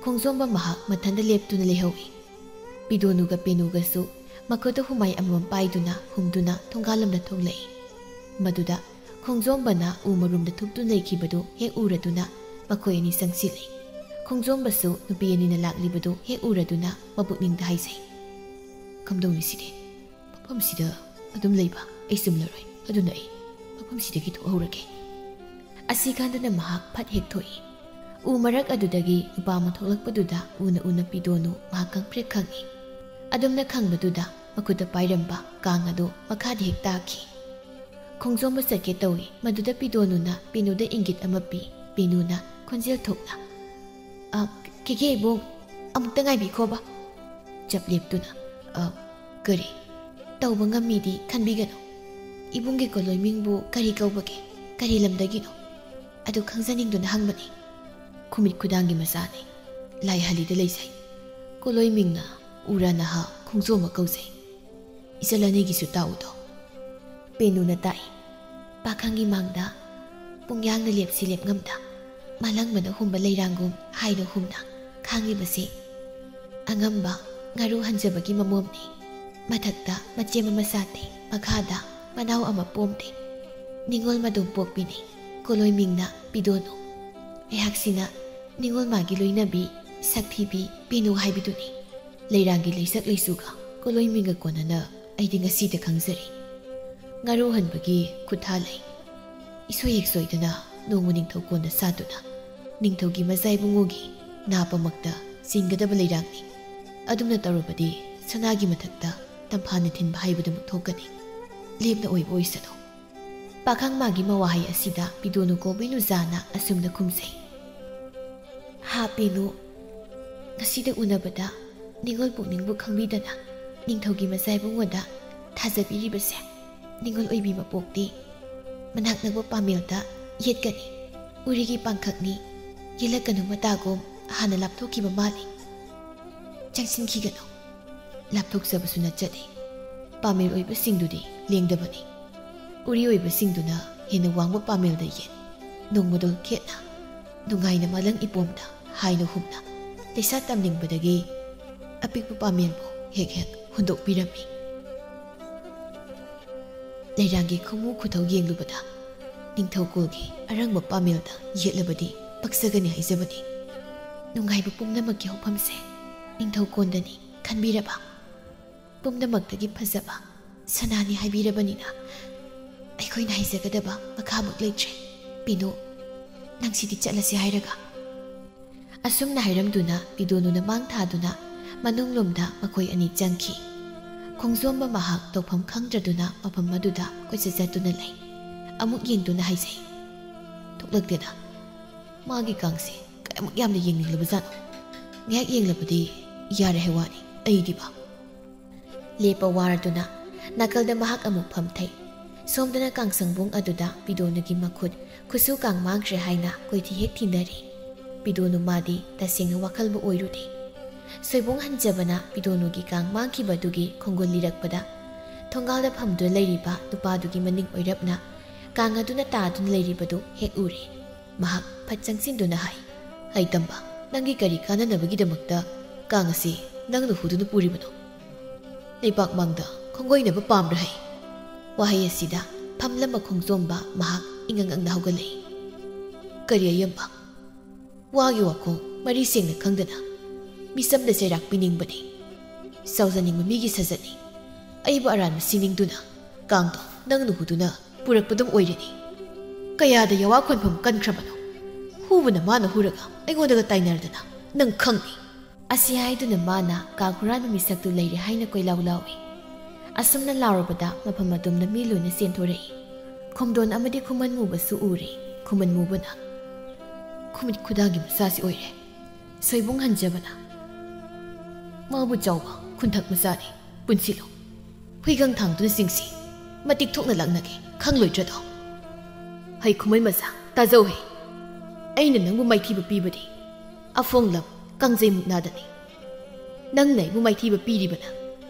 ꯈꯣꯡꯖꯣꯝꯕ ꯃꯍꯥꯛ ꯃꯊꯟꯇ ꯂꯦꯞꯇꯨꯅ ꯂꯩꯍꯧꯏ꯫ ꯄꯤꯗꯣꯅꯨꯒ ꯄꯦꯅꯨꯒꯁꯨ ꯃꯈꯨꯠꯇ ꯍꯨꯃꯥꯏ ꯑꯃꯃꯝ ꯄꯥꯏꯗꯨꯅ ꯍꯨꯝꯗꯨꯅ ꯊꯣꯡꯒꯥꯜꯂꯣꯝꯗ ꯊꯣꯛꯂꯛꯏ꯫ ꯃꯗꯨꯗ ꯈꯣꯡꯖꯣꯝꯕꯅ ꯎ ꯃꯔꯨꯝꯗ ꯊꯨꯞꯇꯨꯅ ꯂꯩꯈꯤꯕꯗꯨ ꯍꯦꯛ ꯎꯔꯗꯨꯅ ꯃꯈꯣꯏ ꯑꯅꯤ ꯆꯪꯁꯤꯜꯂꯤ꯫ ꯈꯣꯡꯖꯣꯝꯕꯁꯨ ꯅꯨꯄꯤ ꯑꯅꯤꯅ ꯂꯥꯛꯂꯤꯕꯗꯨ ꯍꯦꯛ ꯎꯔꯗꯨꯅ ꯃꯄꯨꯛꯅꯤꯡꯗ ꯍꯥꯏꯖꯩ, "ꯀꯝꯗꯧꯅꯤ ꯁꯤꯗꯤ? ꯃꯐꯝꯁꯤꯗ ꯑꯗꯨꯝ ꯂꯩꯕ ꯑꯩ ꯆꯨꯝꯂꯔꯣꯏ, ꯑꯗꯨꯅ ꯑꯩ ꯃꯐꯝꯁꯤꯗꯒꯤ ꯊꯣꯛꯍꯧꯔꯒꯦ"꯫ ꯑꯁꯤ ꯈꯟꯗꯨꯅ ꯃꯍꯥꯛ ꯐꯠ ꯍꯦꯛ ꯊꯣꯛꯏ꯫ ꯎ ꯃꯔꯛ ꯑꯗꯨꯗꯒꯤ ꯅꯨꯄꯥ ꯑꯃ ꯊꯣꯛꯂꯛꯄꯗꯨꯗ ꯎꯅ ꯎꯅ ꯄꯤꯗꯣꯅꯨ ꯃꯍꯥꯛ ꯀꯪꯄ꯭ꯔꯦꯛ ꯈꯪꯏ꯫ ꯑꯗꯨꯝꯅ ꯈꯪꯕꯗꯨꯗ ꯃꯈꯨꯠꯇ ꯄꯥꯏꯔꯝꯕ ꯀꯥꯡ ꯑꯗꯨ ꯃꯈꯥꯗ ꯍꯦꯛ ꯇꯥꯈꯤ꯫ ꯈꯣꯡꯖꯣꯝꯕ ꯆꯠꯀꯦ ꯇꯧꯏ꯫ ꯃꯗꯨꯗ ꯄꯤꯗꯣꯅꯨꯅ ꯄꯤꯅꯨꯗ ꯏꯪꯒꯤꯠ ꯑꯃ ꯄꯤ꯫ ꯄꯤꯅꯨꯅ ꯈꯣꯟꯖꯦꯜ ꯊꯣꯛꯅ, "ꯑ, ꯀꯦꯀꯦ ꯏꯕꯨꯡ, ꯑꯃꯨꯛꯇ ꯉꯥꯏꯕꯤꯈꯣꯕ"꯫ ꯆꯞ ꯂꯦꯞꯇꯨꯅ, "ꯑ, ꯀꯔꯤ?" "ꯇꯧꯕ ꯉꯝꯃꯤꯗꯤ ꯈꯟꯕꯤꯒꯅꯨ꯫ ꯏꯕꯨꯡꯒꯤ ꯀꯣꯂꯣꯏ ꯃꯤꯡꯕꯨ ꯀꯔꯤ ꯀꯧꯕꯒꯦ? ꯀꯔꯤ ꯂꯝꯗꯒꯤꯅꯣ? ꯑꯗꯨ ꯈꯪꯖꯅꯤꯡꯗꯨꯅ ꯍꯪꯕꯅꯤ"꯫ ꯈꯨꯃꯤꯠ ꯈꯨꯗꯥꯡꯒꯤ ꯃꯆꯥꯅꯤ꯫ ꯂꯥꯏꯍꯥꯂꯤꯗ ꯂꯩꯖꯩ꯫ ꯀꯣꯂꯣꯏ ꯃꯤꯡꯅ ꯎꯔꯥ ꯅꯍꯥ ꯈꯣꯡꯖꯣꯝꯕ ꯀꯧꯖꯩ꯫ ꯏꯆꯜ ꯑꯅꯤꯒꯤꯁꯨ ꯇꯥꯛꯎꯗꯣ꯫ ꯄꯦꯅꯨꯅ ꯇꯥꯛꯏ꯫ ꯄꯥꯈꯪꯒꯤ ꯃꯥꯡꯗ ꯄꯨꯡꯌꯥꯡꯅ ꯂꯦꯞꯁꯤ ꯂꯦꯞꯉꯝꯗ ꯃꯥꯂꯪꯕꯅ ꯍꯨꯝꯕ ꯂꯩꯔꯥꯡꯒꯨꯝ ꯍꯥꯏꯅ ꯍꯨꯝꯅ ꯈꯥꯡꯂꯤꯕꯁꯤ ꯑꯉꯝꯕ ꯉꯥꯔꯨ ꯍꯟꯖꯕꯒꯤ ꯃꯃꯣꯝꯅꯤ꯫ ꯃꯊꯛꯇ ꯃꯆꯦꯝ ꯑꯃ ꯁꯥꯠꯇꯦ, ꯃꯈꯥꯗ ꯃꯅꯥꯎ ꯑꯃ ꯄꯣꯝꯗꯦ꯫ ꯅꯤꯉꯣꯜ ꯃꯗꯣꯝ ꯄꯣꯛꯄꯤꯅꯤ꯫ ꯀꯣꯂꯣꯏ ꯃꯤꯡꯅ ꯄꯤꯗꯣꯅꯨ꯫ ꯑꯩꯍꯥꯛꯁꯤꯅ ꯅꯤꯉꯣꯜ ꯃꯥꯒꯤ ꯂꯣꯏꯅꯕꯤ, ꯁꯛꯊꯤꯕꯤ ꯄꯦꯅꯨ ꯍꯥꯏꯕꯗꯨꯅꯤ꯫ ꯂꯩꯔꯥꯡꯒꯤ ꯂꯩꯁꯛ ꯂꯩꯆꯨꯒ ꯀꯣꯂꯣꯏ ꯃꯤꯡꯒ ꯀꯣꯟꯅꯅ ꯑꯩꯗꯤ ꯉꯁꯤꯗ ꯈꯪꯖꯔꯤ꯫ ꯉꯥꯔꯨ ꯍꯟꯕꯒꯤ ꯈꯨꯠꯊꯥ ꯂꯩ꯫ ꯏꯁꯣꯏ ꯍꯦꯛ ꯁꯣꯏꯗꯅ ꯅꯣꯡꯃ ꯅꯤꯡꯊꯧ ꯀꯣꯟꯗ ꯁꯥꯗꯨꯅ ꯅꯤꯡꯊꯧꯒꯤ ꯃꯆꯥ ꯏꯕꯨꯡꯉꯣꯒꯤ ꯅꯥꯞꯄꯃꯛꯇ ꯆꯤꯡꯒꯗꯕ ꯂꯩꯔꯥꯡꯅꯤ꯫ ꯑꯗꯨꯝꯅ ꯇꯧꯔꯕꯗꯤ ꯁꯅꯥꯒꯤ ꯃꯊꯛꯇ ꯇꯝꯐꯥꯅ ꯊꯤꯟꯕ ꯍꯥꯏꯕꯗꯨꯃꯛ ꯊꯣꯛꯀꯅꯤ꯫ ꯂꯦꯝꯅ ꯑꯣꯏꯕ ꯑꯣꯏꯁꯅꯨ꯫ ꯄꯥꯈꯪ ꯃꯥꯒꯤ ꯃꯋꯥꯍꯩ ꯑꯁꯤꯗ ꯄꯤꯗꯣꯅꯨ ꯀꯧꯕꯤ ꯅꯨꯖꯥꯅ ꯑꯁꯨꯝꯅ ꯈꯨꯝꯖꯩ, "ꯍꯥ ꯄꯦꯅꯨ, ꯉꯁꯤꯗ ꯎꯅꯕꯗ ꯅꯤꯉꯣꯜ ꯄꯨꯛꯅꯤꯡꯕꯨ ꯈꯪꯕꯤꯗꯅ ꯅꯤꯡꯊꯧꯒꯤ ꯃꯆꯥ ꯏꯕꯨꯡꯉꯣꯗ ꯊꯥꯖꯕꯤꯔꯤꯕꯁꯦ ꯅꯤꯉꯣꯜ ꯑꯣꯏꯕꯤ ꯃꯄꯣꯛꯇꯤ ꯃꯅꯥꯛ ꯅꯛꯄ ꯄꯥꯃꯦꯜꯗ ꯌꯦꯠꯀꯅꯤ꯫ ꯎꯔꯤꯒꯤ ꯄꯥꯡꯈꯛꯅꯤ, ꯌꯦꯜꯂꯛꯀꯅꯨ ꯃꯇꯥꯒꯨꯝ ꯍꯥꯟꯅ ꯂꯥꯞꯊꯣꯛꯈꯤꯕ ꯃꯥꯜꯂꯤ꯫ ꯆꯪꯁꯤꯟꯈꯤꯒꯅꯨ꯫ ꯂꯥꯞꯊꯣꯛꯆꯕꯁꯨ ꯅꯠꯆꯗꯦ꯫ ꯄꯥꯃꯦꯜ ꯑꯣꯏꯕꯁꯤꯡꯗꯨꯗꯤ ꯂꯦꯡꯗꯕꯅꯤ꯫ ꯎꯔꯤ ꯑꯣꯏꯕꯁꯤꯡꯗꯨꯅ ꯍꯦꯟꯅ ꯋꯥꯡꯕ ꯄꯥꯃꯦꯜꯗ ꯌꯦꯠ, ꯅꯣꯡꯃꯗꯣꯜ ꯈꯦꯠꯅ, ꯅꯨꯡꯉꯥꯏꯅ ꯃꯥꯂꯪ ꯏꯄꯣꯝꯗ ꯍꯥꯏꯅ ꯍꯨꯝꯅ ꯂꯩꯁꯥ ꯇꯝꯅꯤꯡꯕꯗꯒꯤ ꯑꯄꯤꯛꯄ ꯄꯥꯃꯦꯜꯕꯨ ꯍꯦꯛ ꯍꯦꯛ ꯍꯨꯟꯗꯣꯛꯄꯤꯔꯝꯃꯤ꯫ ꯂꯩꯔꯥꯡꯒꯤ ꯈꯨꯃꯨ ꯈꯨꯊꯧ ꯌꯦꯡꯂꯨꯕꯗ ꯅꯤꯡꯊꯧꯀꯣꯜꯒꯤ ꯑꯔꯪꯕ ꯄꯥꯃꯦꯜꯗ ꯌꯦꯠꯂꯕꯗꯤ ꯄꯛꯆꯒꯅꯤ ꯍꯥꯏꯖꯕꯅꯤ꯫ ꯅꯨꯡꯉꯥꯏꯕ ꯄꯨꯝꯅꯃꯛꯀꯤ ꯍꯧꯐꯝꯁꯦ ꯅꯤꯡꯊꯧꯀꯣꯟꯗꯅꯤ ꯈꯟꯕꯤꯔꯕ? ꯄꯨꯝꯅꯃꯛꯇꯒꯤ ꯐꯖꯕ ꯁꯅꯥꯅꯤ ꯍꯥꯏꯕꯤꯔꯕꯅꯤꯅ ꯑꯩꯈꯣꯏꯅ ꯍꯥꯏꯖꯒꯗꯕ ꯃꯈꯥꯃꯛ ꯂꯩꯇ꯭ꯔꯦ꯫ ꯄꯤꯅꯨ, ꯅꯪ ꯁꯤꯗꯤ ꯆꯠꯂꯁꯤ ꯍꯥꯏꯔꯒ꯫ ꯑꯁꯨꯝꯅ ꯍꯥꯏꯔꯝꯗꯨꯅ ꯄꯤꯗꯣꯅꯨꯅ ꯃꯥꯡ ꯊꯥꯗꯨꯅ ꯃꯅꯨꯡꯂꯣꯝꯗ ꯃꯈꯣꯏ ꯑꯅꯤ ꯆꯪꯈꯤ꯫ ꯈꯣꯡꯖꯣꯝꯕ ꯃꯍꯥꯛ ꯇꯧꯐꯝ ꯈꯪꯗ꯭ꯔꯗꯨꯅ ꯃꯐꯝ ꯑꯗꯨꯗ ꯀꯣꯏꯆꯠ ꯆꯠꯇꯨꯅ ꯂꯩ꯫ ꯑꯃꯨꯛ ꯌꯦꯡꯗꯨꯅ ꯍꯥꯏꯖꯩ, "ꯊꯣꯛꯂꯛꯇꯦꯗ꯫ ꯃꯥꯒꯤ ꯀꯥꯡꯁꯦ ꯀꯌꯥꯃꯨꯛ ꯌꯥꯝꯅ ꯌꯦꯡꯅꯤꯡꯂꯕꯖꯥꯠꯅꯣ? ꯉꯥꯏꯍꯥꯛ ꯌꯦꯡꯂꯕꯗꯤ ꯌꯥꯔꯦ ꯍꯥꯏ ꯋꯥꯅꯤ꯫ ꯑꯩꯗꯤꯕ?" ꯂꯦꯞꯄ ꯋꯥꯔꯗꯨꯅ ꯅꯥꯀꯜꯗ ꯃꯍꯥꯛ ꯑꯃꯨꯛ ꯐꯝꯊꯩ꯫ ꯁꯣꯝꯗꯅ ꯀꯥꯡꯁꯪꯕꯨꯡ ꯑꯗꯨꯗ ꯄꯤꯗꯣꯅꯨꯒꯤ ꯃꯈꯨꯠ ꯈꯨꯠꯁꯨ ꯀꯥꯡ ꯃꯥꯡꯈ꯭ꯔꯦ ꯍꯥꯏꯅ ꯀꯣꯏꯊꯤ ꯍꯦꯛ ꯊꯤꯅꯔꯤ꯫ ꯄꯤꯗꯣꯅꯨ ꯃꯥꯗꯤ ꯇꯁꯦꯡꯅ ꯋꯥꯈꯜꯕꯨ ꯑꯣꯏꯔꯨꯗꯦ꯫ ꯁꯣꯏꯕꯨꯡ ꯍꯟꯖꯕꯅ ꯄꯤꯗꯣꯅꯨꯒꯤ ꯀꯥꯡ ꯃꯥꯡꯈꯤꯕꯗꯨꯒꯤ ꯈꯣꯡꯒꯨꯜ ꯂꯤꯔꯛꯄꯗ ꯊꯣꯡꯒꯥꯜꯗ ꯐꯝꯗꯨꯅ ꯂꯩꯔꯤꯕ ꯅꯨꯄꯥꯗꯨꯒꯤ ꯃꯅꯤꯡ ꯑꯣꯏꯔꯞꯅ ꯀꯥꯡ ꯑꯗꯨꯅ ꯇꯥꯗꯨꯅ ꯂꯩꯔꯤꯕꯗꯨ ꯍꯦꯛ ꯎꯔꯦ꯫ ꯃꯍꯥꯛ ꯐꯠ ꯆꯪꯁꯤꯟꯗꯨꯅ ꯍꯥꯏ, "ꯍꯩꯇꯝꯕ, ꯅꯪꯒꯤ ꯀꯔꯤ ꯀꯥꯟꯅꯅꯕꯒꯤꯗꯃꯛꯇ ꯀꯥꯡ ꯑꯁꯤ ꯅꯪꯅ ꯍꯨꯗꯨꯅ ꯄꯨꯔꯤꯕꯅꯣ? ꯂꯩꯕꯥꯛ ꯃꯥꯡꯗ ꯈꯣꯡꯒꯣꯏꯅꯕ ꯄꯥꯝꯕ꯭ꯔꯥ ꯍꯩ?" ꯋꯥꯍꯩ ꯑꯁꯤꯗ ꯐꯝꯂꯝꯕ ꯈꯣꯡꯖꯣꯝꯕ ꯃꯍꯥꯛ ꯏꯉꯪ ꯉꯪꯅ ꯍꯧꯒꯠꯂꯛꯏ꯫ "ꯀꯔꯤ ꯑꯌꯥꯝꯕ? ꯋꯥꯒꯤ ꯋꯥꯈꯣꯡ ꯃꯔꯤ ꯁꯦꯡꯅ ꯈꯪꯗꯅ ꯃꯤꯆꯝꯗ ꯆꯩꯔꯥꯛ ꯄꯤꯅꯤꯡꯕꯅꯤ꯫ ꯆꯥꯎꯖꯅꯤꯡꯕ ꯃꯤꯒꯤ ꯁꯥꯖꯠꯅꯤ꯫ ꯑꯩꯕꯨ ꯑꯔꯥꯟꯕ ꯁꯤꯅꯤꯡꯗꯨꯅ ꯀꯥꯡꯗꯣ ꯅꯪꯅ ꯍꯨꯗꯨꯅ ꯄꯨꯔꯛꯄꯗꯨꯝ ꯑꯣꯏꯔꯅꯤ꯫ ꯀꯌꯥꯗ ꯌꯥꯋꯥ ꯈꯣꯟꯐꯝ ꯀꯟꯈ꯭ꯔꯕꯅꯣ? ꯍꯨꯕꯅ ꯃꯥꯅ ꯍꯨꯔꯒ ꯑꯩꯉꯣꯟꯗꯒ ꯇꯥꯏꯅꯔꯗꯅ ꯅꯪ ꯈꯪꯅꯤ?" ꯑꯁꯤ ꯍꯥꯏꯗꯨꯅ ꯃꯥꯅ ꯀꯥꯡ ꯍꯨꯔꯥꯟꯕ ꯃꯤꯁꯛꯇꯨ ꯂꯩꯔꯦ ꯍꯥꯏꯅ ꯀꯣꯏꯂꯥꯎ ꯂꯥꯎꯏ꯫ ꯑꯁꯨꯝꯅ ꯂꯥꯎꯔꯕꯗ ꯃꯐꯝ ꯑꯗꯨꯝꯅ ꯃꯤ ꯂꯣꯏꯅ ꯆꯦꯟꯊꯣꯔꯛꯏ꯫ ꯈꯣꯡꯗꯣꯟ ꯑꯃꯗꯤ ꯈꯨꯃꯟ ꯃꯨꯕꯁꯨ ꯎꯔꯦ꯫ ꯈꯨꯃꯟ ꯃꯨꯕꯅ, "ꯈꯨꯃꯤꯠ ꯈꯨꯗꯥꯡꯒꯤ ꯃꯆꯥꯁꯤ ꯑꯣꯏꯔꯦ꯫" ꯁꯣꯏꯕꯨꯡ ꯍꯟꯖꯕꯅ, ꯃꯥꯕꯨ ꯆꯥꯎꯕ ꯈꯨꯟꯊꯛ ꯃꯆꯥꯅꯤ꯫ ꯄꯨꯟꯁꯤꯂꯣ꯫ ꯍꯨꯏꯒꯪ ꯊꯥꯡꯗꯨꯅ ꯆꯤꯡꯁꯤ꯫ ꯃꯇꯤꯛ ꯊꯣꯛꯅ ꯂꯥꯛꯅꯒꯦ꯫ ꯈꯪꯂꯣꯏꯗ꯭ꯔꯗꯣ? ꯍꯩ ꯈꯨꯃꯟ ꯃꯆꯥ, ꯇꯥꯖꯧ ꯍꯩ꯫ ꯑꯩꯅ ꯅꯪꯕꯨ ꯃꯥꯏꯊꯤꯕ ꯄꯤꯕꯗꯤ ꯑꯐꯣꯡꯂꯝ ꯀꯥꯡꯖꯩ ꯃꯨꯛꯅꯥꯗꯅꯤ꯫ ꯅꯪꯅ ꯑꯩꯕꯨ ꯃꯥꯏꯊꯤꯕ ꯄꯤꯔꯤꯕꯅ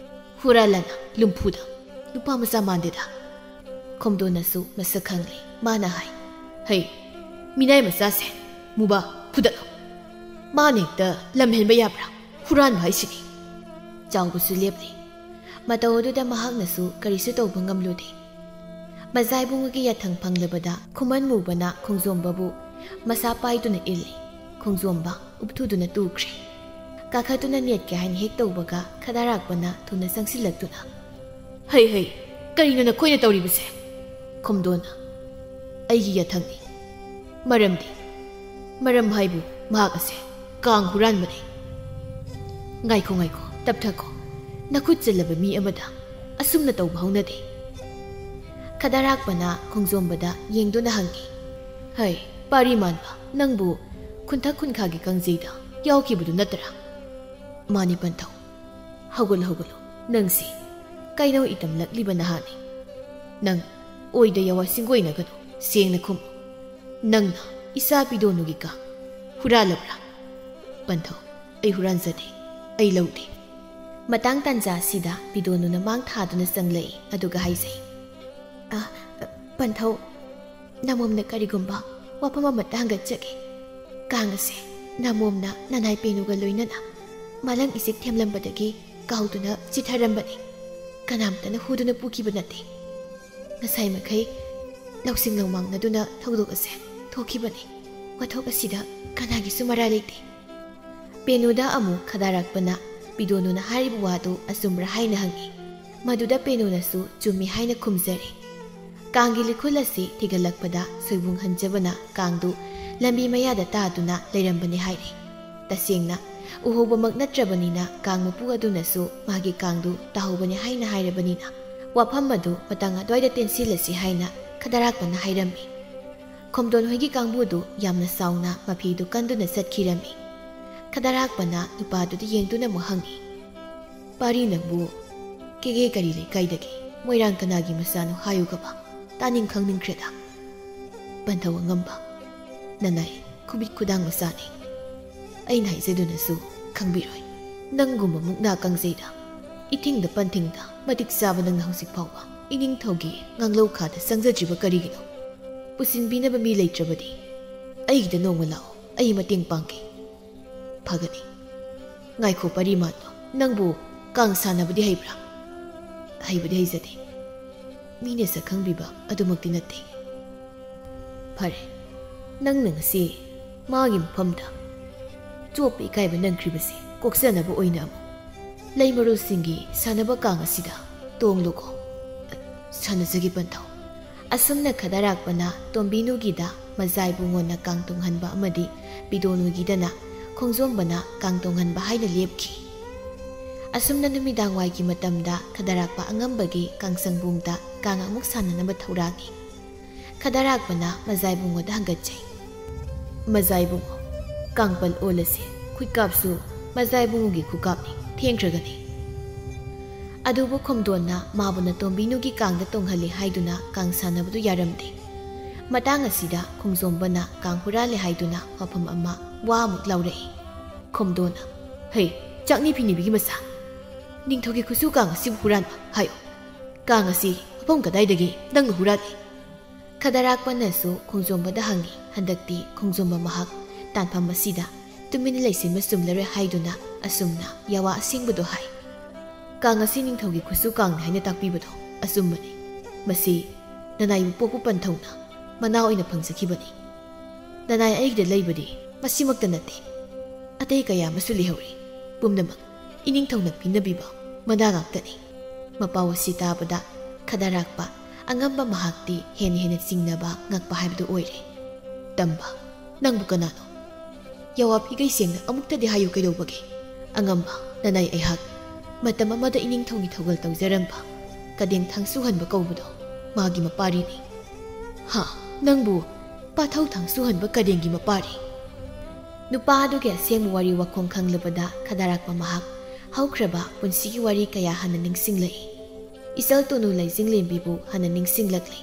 ꯍꯨꯔꯥꯟꯂꯥꯅ ꯂꯨꯝꯐꯨꯗ꯫ ꯅꯨꯄꯥ ꯃꯆꯥ ꯃꯥꯟꯗꯦꯗ꯫ ꯈꯣꯝꯗꯣꯟꯅꯁꯨ ꯃꯁꯛ ꯈꯪꯂꯦ꯫ ꯃꯥꯅ ꯍꯥꯏ, "ꯍꯩ, ꯃꯤꯅꯥꯏ ꯃꯆꯥꯁꯦ, ꯃꯨꯕꯥ, ꯐꯨꯗꯠꯂꯣ꯫ ꯃꯥꯅ ꯍꯦꯛꯇ ꯂꯝ ꯍꯦꯟꯕ ꯌꯥꯕ꯭ꯔꯥ? ꯍꯨꯔꯥꯟꯕ ꯍꯥꯏꯁꯤꯗꯤ!" ꯆꯥꯎꯕꯁꯨ ꯂꯦꯞꯂꯦ꯫ ꯃꯇꯧ ꯑꯗꯨꯗ ꯃꯍꯥꯛꯅꯁꯨ ꯀꯔꯤꯁꯨ ꯇꯧꯕ ꯉꯝꯂꯨꯗꯦ꯫ ꯃꯖꯥ ꯏꯕꯨꯡꯒꯤ ꯌꯥꯊꯪ ꯐꯪꯂꯕꯗ ꯈꯨꯃꯟ ꯃꯨꯕꯅ ꯈꯣꯡꯖꯣꯝꯕꯕꯨ ꯃꯁꯥ ꯄꯥꯏꯗꯨꯅ ꯏꯜꯂꯤ꯫ ꯈꯣꯡꯖꯣꯝꯕ ꯎꯞꯊꯨꯗꯨꯅ ꯇꯨꯈ꯭ꯔꯦ꯫ ꯀꯥꯈꯠꯇꯨꯅ ꯅꯦꯠꯀꯦ ꯍꯥꯏꯅ ꯍꯦꯛ ꯇꯧꯕꯒ ꯈꯗꯥꯔꯥꯛꯄꯅ ꯊꯨꯅ ꯆꯪꯁꯤꯜꯂꯛꯇꯨꯅ, "ꯍꯩ, ꯍꯩ, ꯀꯔꯤꯅꯣ ꯅꯈꯣꯏꯅ ꯇꯧꯔꯤꯕꯁꯦ?" ꯈꯣꯝꯗꯣꯟꯅ, "ꯑꯩꯒꯤ ꯌꯥꯊꯪꯅꯤ꯫ ꯃꯔꯝꯗꯤ, ꯃꯔꯝ ꯍꯥꯏꯕꯨ ꯃꯍꯥꯛ ꯑꯁꯦ ꯀꯥꯡ ꯍꯨꯔꯥꯟꯕꯅꯤ꯫" "ꯉꯥꯏꯈꯣ, ꯉꯥꯏꯈꯣ, ꯇꯞꯊꯈꯣ꯫ ꯅꯈꯨꯠ ꯆꯜꯂꯕ ꯃꯤ ꯑꯃꯗ ꯑꯁꯨꯝꯅ ꯇꯧꯕ ꯍꯧꯅꯗꯦ꯫" ꯈꯗꯥꯔꯥꯛꯄꯅ ꯈꯣꯡꯖꯣꯝꯕꯗ ꯌꯦꯡꯗꯨꯅ ꯍꯪꯉꯤ, "ꯍꯩ, ꯄꯥꯔꯤ ꯃꯥꯟꯕ, ꯅꯪꯕꯨ ꯈꯨꯟꯊꯛ ꯈꯨꯟꯈꯥꯒꯤ ꯀꯥꯡꯖꯩꯗ ꯌꯥꯎꯈꯤꯕꯗꯨ ꯅꯠꯇ꯭ꯔꯥ?" "ꯃꯥꯅꯤ ꯄꯟꯊꯧ꯫" "ꯍꯧꯒꯠꯂꯨ, ꯍꯧꯒꯠꯂꯨ꯫ ꯅꯪꯁꯤ ꯀꯩꯅꯧ ꯏꯇꯝꯂꯛꯂꯤꯕ ꯅꯍꯥꯅꯤ꯫ ꯅꯪ ꯑꯣꯏꯗ ꯌꯥꯋꯥ ꯁꯤꯡꯒꯣꯏꯅꯒꯅꯨ, ꯁꯦꯡꯅ ꯈꯨꯝꯃꯨ꯫ ꯅꯪꯅ ꯏꯆꯥ ꯄꯤꯗꯣꯅꯨꯒꯤ ꯀꯥꯡ ꯍꯨꯔꯥꯜꯂꯕ꯭ꯔꯥ?" "ꯄꯟꯊꯧ, ꯑꯩ ꯍꯨꯔꯥꯟꯖꯗꯦ, ꯑꯩ ꯂꯧꯗꯦ꯫" ꯃꯇꯥꯡ ꯇꯥꯟꯖꯥ ꯑꯁꯤꯗ ꯄꯤꯗꯣꯅꯨꯅ ꯃꯥꯡ ꯊꯥꯗꯨꯅ ꯆꯪꯂꯛꯏ, ꯑꯗꯨꯒ ꯍꯥꯏꯖꯩ, "ꯑ, ꯄꯟꯊꯧ, ꯅꯃꯣꯝꯅ ꯀꯔꯤꯒꯨꯝꯕ ꯋꯥꯐꯝ ꯑꯃꯠꯇ ꯍꯪꯒꯠꯆꯒꯦ꯫ ꯀꯥꯡ ꯑꯁꯦ ꯅꯃꯣꯝꯅ ꯅꯅꯥꯏ ꯄꯦꯅꯨꯒ ꯂꯣꯏꯅꯅ ꯃꯥꯂꯪ ꯏꯆꯦꯛ ꯊꯦꯝꯂꯝꯕꯗꯒꯤ ꯀꯥꯎꯗꯨꯅ ꯆꯤꯊꯔꯝꯕꯅꯤ꯫ ꯀꯅꯥꯝꯇꯅ ꯍꯨꯗꯨꯅ ꯄꯨꯈꯤꯕ ꯅꯠꯇꯦ꯫ ꯉꯁꯥꯏ ꯃꯈꯩ ꯂꯧꯁꯤꯡ ꯂꯧꯃꯥꯡꯅꯗꯨꯅ ꯊꯧꯗꯣꯛ ꯑꯁꯦ ꯊꯣꯛꯈꯤꯕꯅꯤ꯫ ꯋꯥꯊꯣꯛ ꯑꯁꯤꯗ ꯀꯅꯥꯒꯤꯁꯨ ꯃꯔꯥꯜ ꯂꯩꯇꯦ꯫" ꯄꯦꯅꯨꯗ ꯑꯃꯨꯛ ꯈꯗꯥꯔꯛꯄꯅ ꯄꯤꯗꯣꯅꯨꯅ ꯍꯥꯏꯔꯤꯕ ꯋꯥꯗꯨ ꯑꯆꯨꯝꯕ꯭ꯔꯥ ꯍꯥꯏꯅ ꯍꯪꯉꯤ꯫ ꯃꯗꯨꯗ ꯄꯦꯅꯨꯅꯁꯨ ꯆꯨꯝꯃꯤ ꯍꯥꯏꯅ ꯈꯨꯝꯖꯔꯤ꯫ ꯀꯥꯡꯒꯤ ꯂꯤꯈꯨꯜ ꯑꯁꯤ ꯊꯤꯒꯠꯂꯛꯄꯗ ꯁꯣꯏꯕꯨꯡ ꯍꯟꯖꯕꯅ ꯀꯥꯡꯗꯨ ꯂꯝꯕꯤ ꯃꯌꯥꯗ ꯇꯥꯗꯨꯅ ꯂꯩꯔꯝꯕꯅꯤ ꯍꯥꯏꯔꯤ꯫ ꯇꯁꯦꯡꯅ ꯎꯍꯧꯕꯃꯛ ꯅꯠꯇ꯭ꯔꯕꯅꯤꯅ ꯀꯥꯡ ꯃꯄꯨ ꯑꯗꯨꯅꯁꯨ ꯃꯥꯒꯤ ꯀꯥꯡꯗꯨ ꯇꯥꯍꯧꯕꯅꯤ ꯍꯥꯏꯅ ꯍꯥꯏꯔꯕꯅꯤꯅ ꯋꯥꯐꯝ ꯑꯗꯨ ꯃꯇꯥꯡ ꯑꯗꯨꯋꯥꯏꯗ ꯇꯦꯟꯁꯤꯜꯂꯁꯤ ꯍꯥꯏꯅ ꯈꯗꯔꯥꯛꯄꯅ ꯍꯥꯏꯔꯝꯃꯤ꯫ ꯈꯣꯝꯗꯣꯟ ꯍꯣꯏꯒꯤ ꯀꯥꯡꯕꯨꯗꯨ ꯌꯥꯝꯅ ꯆꯥꯎꯅ ꯃꯐꯤꯗꯨ ꯀꯟꯗꯨꯅ ꯆꯠꯈꯤꯔꯝꯃꯤ꯫ ꯈꯗꯔꯥꯛꯄꯅ ꯅꯨꯄꯥꯗꯨꯗ ꯌꯦꯡꯗꯨꯅ ꯑꯃꯨꯛ ꯍꯪꯉꯤ, ꯄꯥꯔꯤ, ꯅꯪꯕꯨ ꯀꯦꯒꯦ ꯀꯔꯤ ꯂꯩꯀꯥꯏꯗꯒꯤ ꯃꯣꯏꯔꯥꯡ ꯀꯅꯥꯒꯤ ꯃꯆꯥꯅꯣ ꯍꯥꯏꯌꯨꯒꯕ? ꯇꯥꯅꯤꯡ ꯈꯪꯅꯤꯡꯈ꯭ꯔꯦꯗ꯫ ꯄꯟꯊꯧ ꯑꯉꯝꯕ, ꯅꯅꯥꯏ ꯈꯨꯕꯤꯠ ꯈꯨꯗꯥꯡ ꯃꯆꯥꯅꯤ꯫ ꯑꯩꯅ ꯍꯥꯏꯖꯗꯨꯅꯁꯨ ꯈꯪꯕꯤꯔꯣꯏ꯫ ꯅꯪꯒꯨꯝꯕ ꯃꯨꯛꯅꯥ ꯀꯥꯡꯖꯩꯗ, ꯏꯊꯤꯡꯗ ꯄꯟꯊꯤꯡꯗ ꯃꯇꯤꯛ ꯆꯥꯕ ꯅꯪꯅ ꯍꯧꯖꯤꯛ ꯐꯥꯎꯕ ꯏꯅꯤꯡꯊꯧꯒꯤ ꯉꯥꯡꯂꯧ ꯈꯥꯗ ꯆꯪꯖꯗ꯭ꯔꯤꯕ ꯀꯔꯤꯒꯤꯅꯣ? ꯄꯨꯁꯤꯟꯕꯤꯅꯕ ꯃꯤ ꯂꯩꯇ꯭ꯔꯕꯗꯤ ꯑꯩꯒꯤꯗ ꯅꯣꯡꯃ ꯂꯥꯛꯑꯣ, ꯑꯩ ꯃꯇꯦꯡ ꯄꯥꯡꯒꯦ꯫ ꯐꯒꯅꯤ꯫ ꯉꯥꯏꯈꯣ ꯄꯔꯤꯃꯥꯟꯕ, ꯅꯪꯕꯨ ꯀꯥꯡ ꯁꯥꯟꯅꯕꯗꯤ ꯍꯩꯕ꯭ꯔꯥ? ꯍꯩꯕꯗꯤ ꯍꯩꯖꯗꯦ꯫ ꯃꯤꯅ ꯁꯛ ꯈꯪꯕꯤꯕ ꯑꯗꯨꯃꯛꯇꯤ ꯅꯠꯇꯦ꯫ ꯐꯔꯦ, ꯅꯪꯅ ꯉꯁꯤ ꯃꯥꯒꯤ ꯃꯐꯝꯗ ꯆꯣꯞꯄ ꯏꯀꯥꯏꯕ ꯅꯪꯈ꯭ꯔꯤꯕꯁꯦ ꯀꯣꯛꯆꯅꯕ ꯑꯣꯏꯅ ꯑꯃꯨꯛ ꯂꯩ ꯃꯔꯨꯁꯤꯡꯒꯤ ꯁꯥꯟꯅꯕ ꯀꯥꯡ ꯑꯁꯤꯗ ꯇꯣꯡꯂꯨꯀꯣ꯫ ꯁꯥꯟꯅꯖꯒꯦ ꯄꯟꯊꯧ꯫ ꯑꯁꯨꯝꯅ ꯈꯗꯔꯥꯛꯄꯅ ꯇꯣꯝꯕꯤꯅꯨꯒꯤꯗ ꯃꯖꯥꯏꯕꯨꯡꯉꯣꯅ ꯀꯥꯡ ꯇꯣꯡꯍꯟꯕ ꯑꯃꯗꯤ ꯕꯤꯗꯣꯅꯨꯒꯤꯗꯅ ꯈꯣꯡꯖꯣꯝꯕꯅ ꯀꯥꯡ ꯇꯣꯡꯍꯟꯕ ꯍꯥꯏꯅ ꯂꯦꯞꯈꯤ꯫ ꯑꯁꯨꯝꯅ ꯅꯨꯃꯤꯗꯥꯡꯋꯥꯏꯒꯤ ꯃꯇꯝꯗ ꯈꯗꯔꯥꯛꯄ ꯑꯉꯝꯕꯒꯤ ꯀꯥꯡꯁꯪꯕꯨꯡꯗ ꯀꯥꯡ ꯑꯃꯨꯛ ꯁꯥꯟꯅꯅꯕ ꯊꯧꯔꯥꯡꯉꯤ꯫ ꯈꯗꯔꯥꯛꯄꯅ ꯃꯖꯥꯏꯕꯨꯡꯉꯣꯗ ꯍꯪꯒꯠꯆꯩ꯫ ꯃꯖꯥꯏꯕꯨꯡꯉꯣ, ꯀꯥꯡꯄꯜ ꯑꯣꯜꯂꯁꯤ꯫ ꯈꯨꯠꯀꯥꯞꯁꯨ ꯃꯖꯥꯏꯕꯨꯡꯉꯣꯒꯤ ꯈꯨꯀꯥꯞꯅꯤ, ꯊꯦꯡꯈ꯭ꯔꯒꯅꯤ꯫ ꯑꯗꯨꯕꯨ ꯈꯣꯝꯗꯣꯟꯅ ꯃꯥꯕꯨꯅ ꯇꯣꯝꯕꯤꯅꯨꯒꯤ ꯀꯥꯡꯗ ꯇꯣꯡꯍꯜꯂꯤ ꯍꯥꯏꯗꯨꯅ ꯀꯥꯡ ꯁꯥꯟꯅꯕꯗꯨ ꯌꯥꯔꯝꯗꯦ꯫ ꯃꯇꯥꯡ ꯑꯁꯤꯗ ꯈꯣꯡꯖꯣꯝꯕꯅ ꯀꯥꯡ ꯍꯨꯔꯥꯜꯂꯦ ꯍꯥꯏꯗꯨꯅ ꯋꯥꯐꯝ ꯑꯃ ꯋꯥ ꯑꯃꯨꯛ ꯂꯥꯎꯔꯛꯏ꯫ ꯈꯣꯝꯗꯣꯟꯅ, "ꯍꯩ, ꯆꯥꯛꯅꯤ ꯐꯤꯅꯤꯕꯤꯒꯤ ꯃꯆꯥ! ꯅꯤꯡꯊꯧꯒꯤ ꯈꯨꯠꯁꯨ ꯀꯥꯡ ꯑꯁꯤꯕꯨ ꯍꯨꯔꯥꯟꯕ ꯍꯥꯏꯌꯣ꯫ ꯀꯥꯡ ꯑꯁꯤ ꯃꯐꯝ ꯀꯗꯥꯏꯗꯒꯤ ꯅꯪꯅ ꯍꯨꯔꯥꯜꯂꯤ?" ꯈꯗꯔꯥꯛꯄꯅꯁꯨ ꯈꯣꯡꯖꯣꯝꯕꯗ ꯍꯪꯉꯤ꯫ ꯍꯟꯗꯛꯇꯤ ꯈꯣꯡꯖꯣꯝꯕ ꯃꯍꯥꯛ ꯇꯥꯟꯐꯝ ꯑꯁꯤꯗ ꯇꯨꯃꯤꯟꯅ ꯂꯩꯁꯤꯟꯕ ꯆꯨꯝꯂꯔꯣꯏ ꯍꯥꯏꯗꯨꯅ ꯑꯁꯨꯝꯅ ꯌꯥꯋꯥ ꯑꯁꯦꯡꯕꯗꯣ ꯍꯥꯏ꯫ "ꯀꯥꯡ ꯑꯁꯤ ꯅꯤꯡꯊꯧꯒꯤ ꯈꯨꯠꯁꯨ ꯀꯥꯡꯅꯤ ꯍꯥꯏꯅ ꯇꯥꯛꯄꯤꯕꯗꯣ ꯑꯆꯨꯝꯕꯅꯤ꯫ ꯃꯁꯤ ꯅꯅꯥꯏꯕꯨ ꯄꯣꯛꯄ ꯄꯟꯊꯧꯅ ꯃꯅꯥ ꯑꯣꯏꯅ ꯐꯪꯖꯈꯤꯕꯅꯤ꯫ ꯅꯅꯥꯏ ꯑꯩꯒꯤꯗ ꯂꯩꯕꯗꯤ ꯃꯁꯤꯃꯛꯇ ꯅꯠꯇꯦ, ꯑꯇꯩ ꯀꯌꯥ ꯑꯃꯁꯨ ꯂꯩꯍꯧꯔꯤ꯫ ꯄꯨꯝꯅꯃꯛ ꯏꯅꯤꯡꯊꯧꯅ ꯄꯤꯅꯕꯤꯕ ꯃꯅꯥ ꯉꯥꯛꯇꯅꯤ꯫" ꯃꯄꯥꯎ ꯑꯁꯤ ꯇꯥꯕꯗ ꯈꯗꯔꯥꯛꯄ ꯑꯉꯝꯕ ꯃꯍꯥꯛꯇꯤ ꯍꯦꯟꯅ ꯍꯦꯟꯅ ꯆꯤꯡꯅꯕ ꯉꯛꯄ ꯍꯥꯏꯕꯗꯨ ꯑꯣꯏꯔꯦ꯫ "ꯇꯝꯕ, ꯅꯪꯕꯨ ꯀꯅꯥꯅꯣ? ꯌꯥꯋꯥ ꯐꯤꯒꯩ ꯁꯦꯡꯅ ꯑꯃꯨꯛꯇꯗꯤ ꯍꯥꯏꯌꯨ ꯀꯩꯗꯧꯕꯒꯦ? ꯑꯉꯝꯕ, ꯅꯅꯥꯏ ꯑꯩꯍꯥꯛ ꯃꯇꯝ ꯑꯃꯗ ꯏꯅꯤꯡꯊꯧꯒꯤ ꯊꯧꯒꯜ ꯇꯧꯖꯔꯝꯕ ꯀꯗꯦꯡ ꯊꯥꯡꯁꯨꯍꯟꯕ ꯀꯧꯕꯗꯣ ꯃꯥꯒꯤ ꯃꯄꯥꯔꯤꯅꯤ꯫" "ꯍꯥ? ꯅꯪꯕꯨ ꯄꯥꯊꯧ ꯊꯥꯡꯁꯨꯍꯟꯕ ꯀꯗꯦꯡꯒꯤ ꯃꯄꯥꯔꯤ?" ꯅꯨꯄꯥ ꯑꯗꯨꯒꯤ ꯑꯁꯦꯡꯕ ꯋꯥꯔꯤ ꯋꯥꯈꯣꯡ ꯈꯪꯂꯕꯗ ꯈꯗꯔꯥꯛꯄ ꯃꯍꯥꯛ ꯍꯧꯈ꯭ꯔꯕ ꯄꯨꯟꯁꯤꯒꯤ ꯋꯥꯔꯤ ꯀꯌꯥ ꯍꯥꯟꯅ ꯅꯤꯡꯁꯤꯡꯂꯛꯏ꯫ ꯏꯆꯜ ꯇꯣꯅꯨ ꯂꯩꯖꯤꯡꯂꯦꯝꯕꯤꯕꯨ ꯍꯥꯟꯅ ꯅꯤꯡꯁꯤꯡꯂꯛꯂꯤ꯫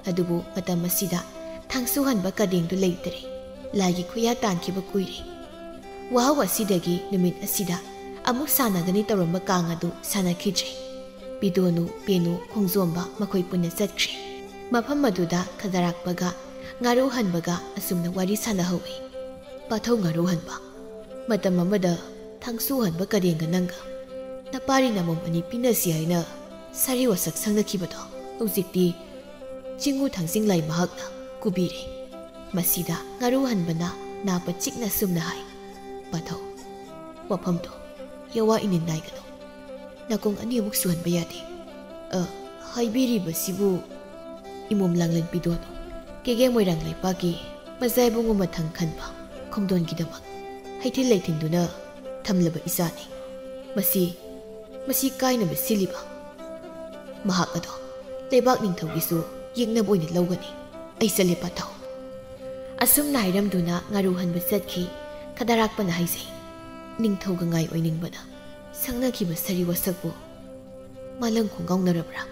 ꯑꯗꯨꯕꯨ ꯃꯇꯝ ꯑꯁꯤꯗ ꯊꯥꯡꯁꯨ ꯍꯟꯕ ꯀꯗꯦꯡꯗꯨ ꯂꯩꯇꯔꯦ꯫ ꯂꯥꯏꯒꯤ ꯈꯨꯌꯥ ꯇꯥꯟꯈꯤꯕ ꯀꯨꯏꯔꯦ꯫ ꯋꯥꯍꯧ ꯑꯁꯤꯗꯒꯤ ꯅꯨꯃꯤꯠ ꯑꯁꯤꯗ ꯑꯃꯨꯛ ꯁꯥꯟꯅꯒꯅꯤ ꯇꯧꯔꯝꯕ ꯀꯥꯡ ꯑꯗꯨ ꯁꯥꯟꯅꯈꯤꯗ꯭ꯔꯦ꯫ ꯄꯤꯗꯣꯅꯨ, ꯄꯦꯅꯨ, ꯈꯣꯡꯖꯣꯝꯕ ꯃꯈꯣꯏ ꯄꯨꯟꯅ ꯆꯠꯈ꯭ꯔꯦ꯫ ꯃꯐꯝ ꯑꯗꯨꯗ ꯈꯗꯔꯥꯛꯄꯒ ꯉꯥꯔꯨ ꯍꯟꯕꯒ ꯑꯁꯨꯝꯅ ꯋꯥꯔꯤ ꯁꯥꯟꯅꯍꯧꯏ꯫ ꯄꯥꯊꯧ ꯉꯥꯔꯨ ꯍꯟꯕ, ꯃꯇꯝ ꯑꯃꯗ ꯊꯥꯡꯁꯨ ꯍꯟꯕ ꯀꯗꯦꯡꯒ ꯅꯪꯒ ꯅꯄꯥꯔꯤ ꯅꯃꯣꯝ ꯑꯅꯤ ꯄꯤꯅꯁꯤ ꯍꯥꯏꯅ ꯁꯥꯔꯤ ꯋꯥꯁꯛ ꯁꯪꯅꯈꯤꯕꯗꯣ ꯍꯧꯖꯤꯛꯇꯤ ꯆꯤꯡꯉꯨ ꯊꯥꯡꯖꯤꯡ ꯂꯥꯏ ꯃꯍꯥꯛꯅ ꯀꯨꯕꯤꯔꯦ꯫ ꯃꯁꯤꯗ ꯉꯥꯔꯨ ꯍꯟꯕꯅ ꯅꯥ ꯄꯆꯤꯛꯅ ꯁꯨꯝꯅ ꯍꯥꯏ, ꯄꯥꯊꯧ, ꯋꯥꯐꯝꯗꯣ ꯌꯋꯥ ꯏꯅꯤꯟ ꯅꯥꯏꯒꯅꯨ꯫ ꯅꯥꯀꯣꯡ ꯑꯅꯤꯃꯨꯛ ꯁꯨꯍꯟꯕ ꯌꯥꯗꯦ꯫ ꯑ, ꯍꯥꯏꯕꯤꯔꯤꯕꯁꯤꯕꯨ ꯏꯃꯣꯝ ꯂꯥꯡꯂꯦꯟ ꯄꯤꯗꯣꯅꯨ, ꯀꯦꯒꯦ ꯃꯣꯏꯔꯥꯡ ꯂꯩꯄꯥꯛꯀꯤ ꯃꯖꯥꯏꯕꯨꯡ ꯃꯊꯪ ꯈꯟꯕ ꯈꯣꯡꯗꯣꯟꯒꯤꯗꯃꯛ ꯍꯩꯊꯤꯜ ꯂꯩꯊꯤꯟꯗꯨꯅ ꯊꯝꯂꯕ ꯏꯆꯥꯅꯤ꯫ ꯃꯁꯤ, ꯃꯁꯤ ꯀꯥꯏꯅꯕ ꯁꯤꯜꯂꯤꯕ ꯃꯍꯥꯛ ꯑꯗꯣ ꯂꯩꯕꯥꯛ ꯅꯤꯡꯊꯧꯒꯤꯁꯨ ꯌꯦꯛꯅꯕ ꯑꯣꯏꯅ ꯂꯧꯒꯅꯤ꯫ ꯑꯩ ꯆꯠꯂꯦ ꯄꯥꯊꯧ꯫ ꯑꯁꯨꯝꯅ ꯍꯥꯏꯔꯝꯗꯨꯅ ꯉꯥꯔꯨ ꯍꯟꯕ ꯆꯠꯈꯤ꯫ ꯈꯗꯔꯥꯛꯄꯅ ꯍꯥꯏꯖꯩ, ꯅꯤꯡꯊꯧꯒ ꯉꯥꯏ ꯑꯣꯏꯅꯤꯡꯕꯅ ꯁꯪꯅꯈꯤꯕ ꯁꯥꯔꯤ ꯋꯥꯁꯛꯄꯨ ꯃꯥꯂꯪ ꯈꯣꯡꯒꯥꯎꯅꯔꯕ꯭ꯔꯥ?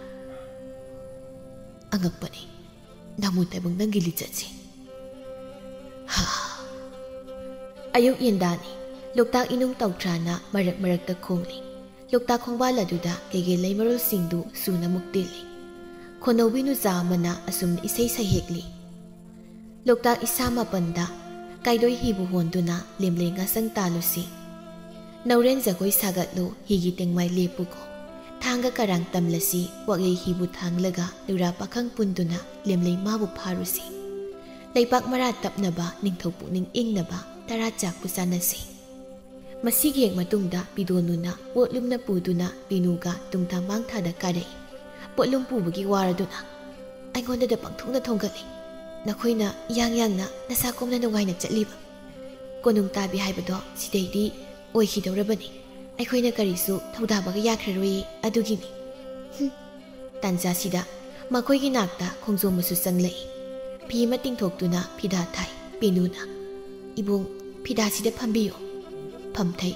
ꯑꯉꯛꯄꯅꯤ꯫ ꯅꯃꯣ ꯇꯥꯏꯕꯪ ꯅꯪꯒꯤ ꯂꯤꯆꯠꯁꯦ꯫ ꯍꯥ꯫ ꯑꯌꯨꯛ ꯌꯦꯟꯗꯥꯅꯤ꯫ ꯂꯣꯛꯇꯥꯛ ꯏꯅꯨꯡ ꯇꯧꯊ꯭ꯔꯥꯅ ꯃꯔꯛ ꯃꯔꯛꯇ ꯈꯣꯡꯂꯤ꯫ ꯂꯣꯛꯇꯥꯛ ꯈꯣꯡꯕꯥꯜ ꯑꯗꯨꯗ ꯀꯩꯀꯩ ꯂꯩꯃꯔꯣꯜꯁꯤꯡꯗꯨ ꯁꯨꯅꯃꯨꯛ ꯇꯤꯜꯂꯤ꯫ ꯈꯣꯟꯅꯧꯕꯤ ꯅꯨꯆꯥ ꯑꯃꯅ ꯑꯁꯨꯝꯅ ꯏꯁꯩ ꯁꯩꯍꯦꯛꯂꯤ꯫ ꯂꯣꯛꯇꯥꯛ ꯏꯁꯥ ꯃꯥꯄꯟꯗ ꯀꯥꯏꯗꯣꯏ ꯍꯤꯕꯨ ꯍꯣꯟꯗꯨꯅ ꯂꯦꯝꯂꯩ ꯉꯥꯁꯪ ꯇꯥꯜꯂꯨꯁꯤ꯫ ꯅꯧꯔꯦꯟ ꯖꯒꯣꯏ ꯁꯥꯒꯠꯂꯨ, ꯍꯤꯒꯤ ꯇꯦꯡꯃꯥꯏ ꯂꯦꯞꯄꯨꯀꯣ꯫ ꯊꯥꯡꯒ ꯀꯔꯥꯡ ꯇꯝꯂꯁꯤ, ꯋꯥꯛꯂꯩ ꯍꯤꯕꯨ ꯊꯥꯡꯂꯒ ꯅꯨꯔꯥ ꯄꯥꯈꯪ ꯄꯨꯟꯗꯨꯅ ꯂꯦꯝꯂꯩ ꯃꯥꯕꯨ ꯐꯥꯔꯨꯁꯤ꯫ ꯂꯩꯄꯥꯛ ꯃꯔꯥ ꯇꯞꯅꯕ, ꯅꯤꯡꯊꯧ ꯄꯨꯛꯅꯤꯡ ꯏꯪꯅꯕ ꯇꯔꯥ ꯆꯥꯛꯄꯨ ꯆꯥꯅꯁꯤ꯫ ꯃꯁꯤꯒꯤ ꯍꯦꯛ ꯃꯇꯨꯡꯗ ꯄꯤꯗꯣꯅꯨꯅ ꯄꯣꯠꯂꯨꯝꯅ ꯄꯨꯗꯨꯅ ꯄꯤꯅꯨꯒ ꯇꯨꯡꯊꯥ ꯃꯥꯡꯊꯥꯗ ꯀꯥꯔꯛꯏ꯫ ꯄꯣꯠꯂꯨꯝ ꯄꯨꯕꯒꯤ ꯋꯥꯔꯗꯨꯅ ꯑꯩꯉꯣꯟꯗꯗ ꯄꯪꯊꯣꯛꯅ ꯊꯣꯡꯒꯠꯂꯤ꯫ ꯅꯈꯣꯏꯅ ꯏꯌꯥꯡ ꯌꯥꯡꯅ ꯅꯁꯥ ꯀꯣꯝꯅ ꯅꯨꯡꯉꯥꯏꯅ ꯆꯠꯂꯤꯕ꯫ ꯀꯣꯅꯨꯡ ꯇꯥꯕꯤ ꯍꯥꯏꯕꯗꯣ ꯁꯤꯗꯩꯗꯤ ꯑꯣꯏꯈꯤꯗꯧꯔꯕꯅꯤ꯫ ꯑꯩꯈꯣꯏꯅ ꯀꯔꯤꯁꯨ ꯊꯧꯗꯥꯕꯒ ꯌꯥꯈ꯭ꯔꯔꯣꯏꯌꯦ ꯑꯗꯨꯒꯤꯅꯤ꯫ ꯍꯨꯝ꯫ ꯇꯥꯟꯖꯥꯁꯤꯗ ꯃꯈꯣꯏꯒꯤ ꯅꯥꯛꯇ ꯈꯣꯡꯖꯣꯝꯕꯁꯨ ꯆꯪꯂꯛꯏ꯫ ꯐꯤ ꯑꯃ ꯇꯤꯡꯊꯣꯛꯇꯨꯅ ꯐꯤꯗꯥ ꯊꯥꯏ꯫ ꯄꯦꯅꯨꯅ, "ꯏꯕꯨꯡ, ꯐꯤꯗꯥꯁꯤꯗ ꯐꯝꯕꯤꯌꯨ꯫" ꯐꯝꯊꯩ꯫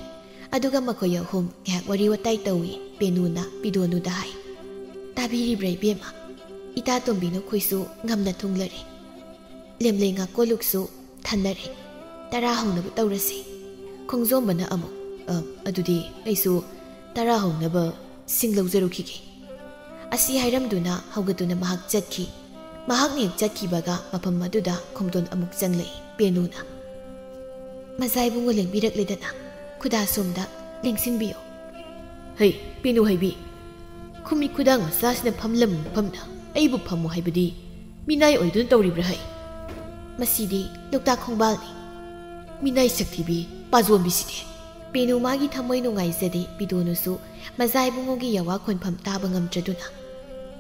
ꯑꯗꯨꯒ ꯃꯈꯣꯏ ꯑꯍꯨꯝ ꯉꯥꯏꯍꯥꯛ ꯋꯥꯔꯤ ꯋꯥꯇꯥꯏ ꯇꯧꯏ꯫ ꯄꯦꯅꯨꯅ ꯄꯤꯗꯣꯅꯨꯗ ꯍꯥꯏ, "ꯇꯥꯕꯤꯔꯤꯕ꯭ꯔꯥ ꯏꯕꯦꯝꯃ? ꯏꯇꯥ ꯇꯣꯝꯕꯤ ꯅꯈꯣꯏꯁꯨ ꯉꯝꯅ ꯊꯨꯡꯂꯔꯦ꯫ ꯂꯦꯝꯂꯩ ꯉꯥꯀꯣꯜꯂꯨꯛꯁꯨ ꯊꯟꯅꯔꯦ꯫ ꯇꯔꯥ ꯍꯧꯅꯕ ꯇꯧꯔꯁꯤ꯫" ꯈꯣꯡꯖꯣꯝꯕꯅ ꯑꯃꯨꯛ, "ꯑ, ꯑꯗꯨꯗꯤ ꯑꯩꯁꯨ ꯇꯔꯥ ꯍꯧꯅꯕ ꯁꯤꯡ ꯂꯧꯖꯔꯨꯈꯤꯒꯦ꯫" ꯑꯁꯤ ꯍꯥꯏꯔꯝꯗꯨꯅ ꯍꯧꯒꯠꯇꯨꯅ ꯃꯍꯥꯛ ꯆꯠꯈꯤ꯫ ꯃꯍꯥꯛꯅ ꯍꯦꯛ ꯆꯠꯈꯤꯕꯒ ꯃꯐꯝ ꯑꯗꯨꯗ ꯈꯣꯡꯗꯣꯟ ꯑꯃꯨꯛ ꯆꯪꯂꯛꯏ꯫ ꯄꯦꯅꯨꯅ, "ꯃꯖꯥ ꯏꯕꯨꯡꯉꯣ ꯂꯦꯡꯕꯤꯔꯛꯂꯦꯗꯅ, ꯈꯨꯗꯥ ꯁꯣꯝꯗ ꯂꯦꯡꯁꯤꯟꯕꯤꯌꯨ꯫" "ꯍꯩ, ꯄꯦꯅꯨ ꯍꯩꯕꯤ, ꯈꯨꯃꯤꯠ ꯈꯨꯗꯥꯡ ꯃꯆꯥꯁꯤꯅ ꯐꯝꯂꯝꯕ ꯃꯐꯝꯗ ꯑꯩꯕꯨ ꯐꯝꯃꯨ ꯍꯥꯏꯕꯗꯤ ꯃꯤꯅꯥꯏ ꯑꯣꯏꯗꯨꯅ ꯇꯧꯔꯤꯕ꯭ꯔꯥ ꯍꯩ? ꯃꯁꯤꯗꯤ ꯂꯣꯛꯇꯥꯛ ꯈꯣꯡꯕꯥꯜꯅꯤ꯫ ꯃꯤꯅꯥꯏ ꯁꯛꯊꯤꯕꯤ ꯄꯥꯖꯣꯝꯕꯤꯁꯤꯗꯤ꯫" ꯄꯦꯅꯨ ꯃꯥꯒꯤ ꯊꯃꯣꯏ ꯅꯨꯡꯉꯥꯏꯖꯗꯦ꯫ ꯄꯤꯗꯣꯅꯨꯁꯨ ꯃꯖꯥ ꯏꯕꯨꯡꯉꯣꯒꯤ ꯌꯥꯋꯥ ꯈꯣꯟꯐꯝ ꯇꯥꯕ ꯉꯝꯗ꯭ꯔꯗꯨꯅ,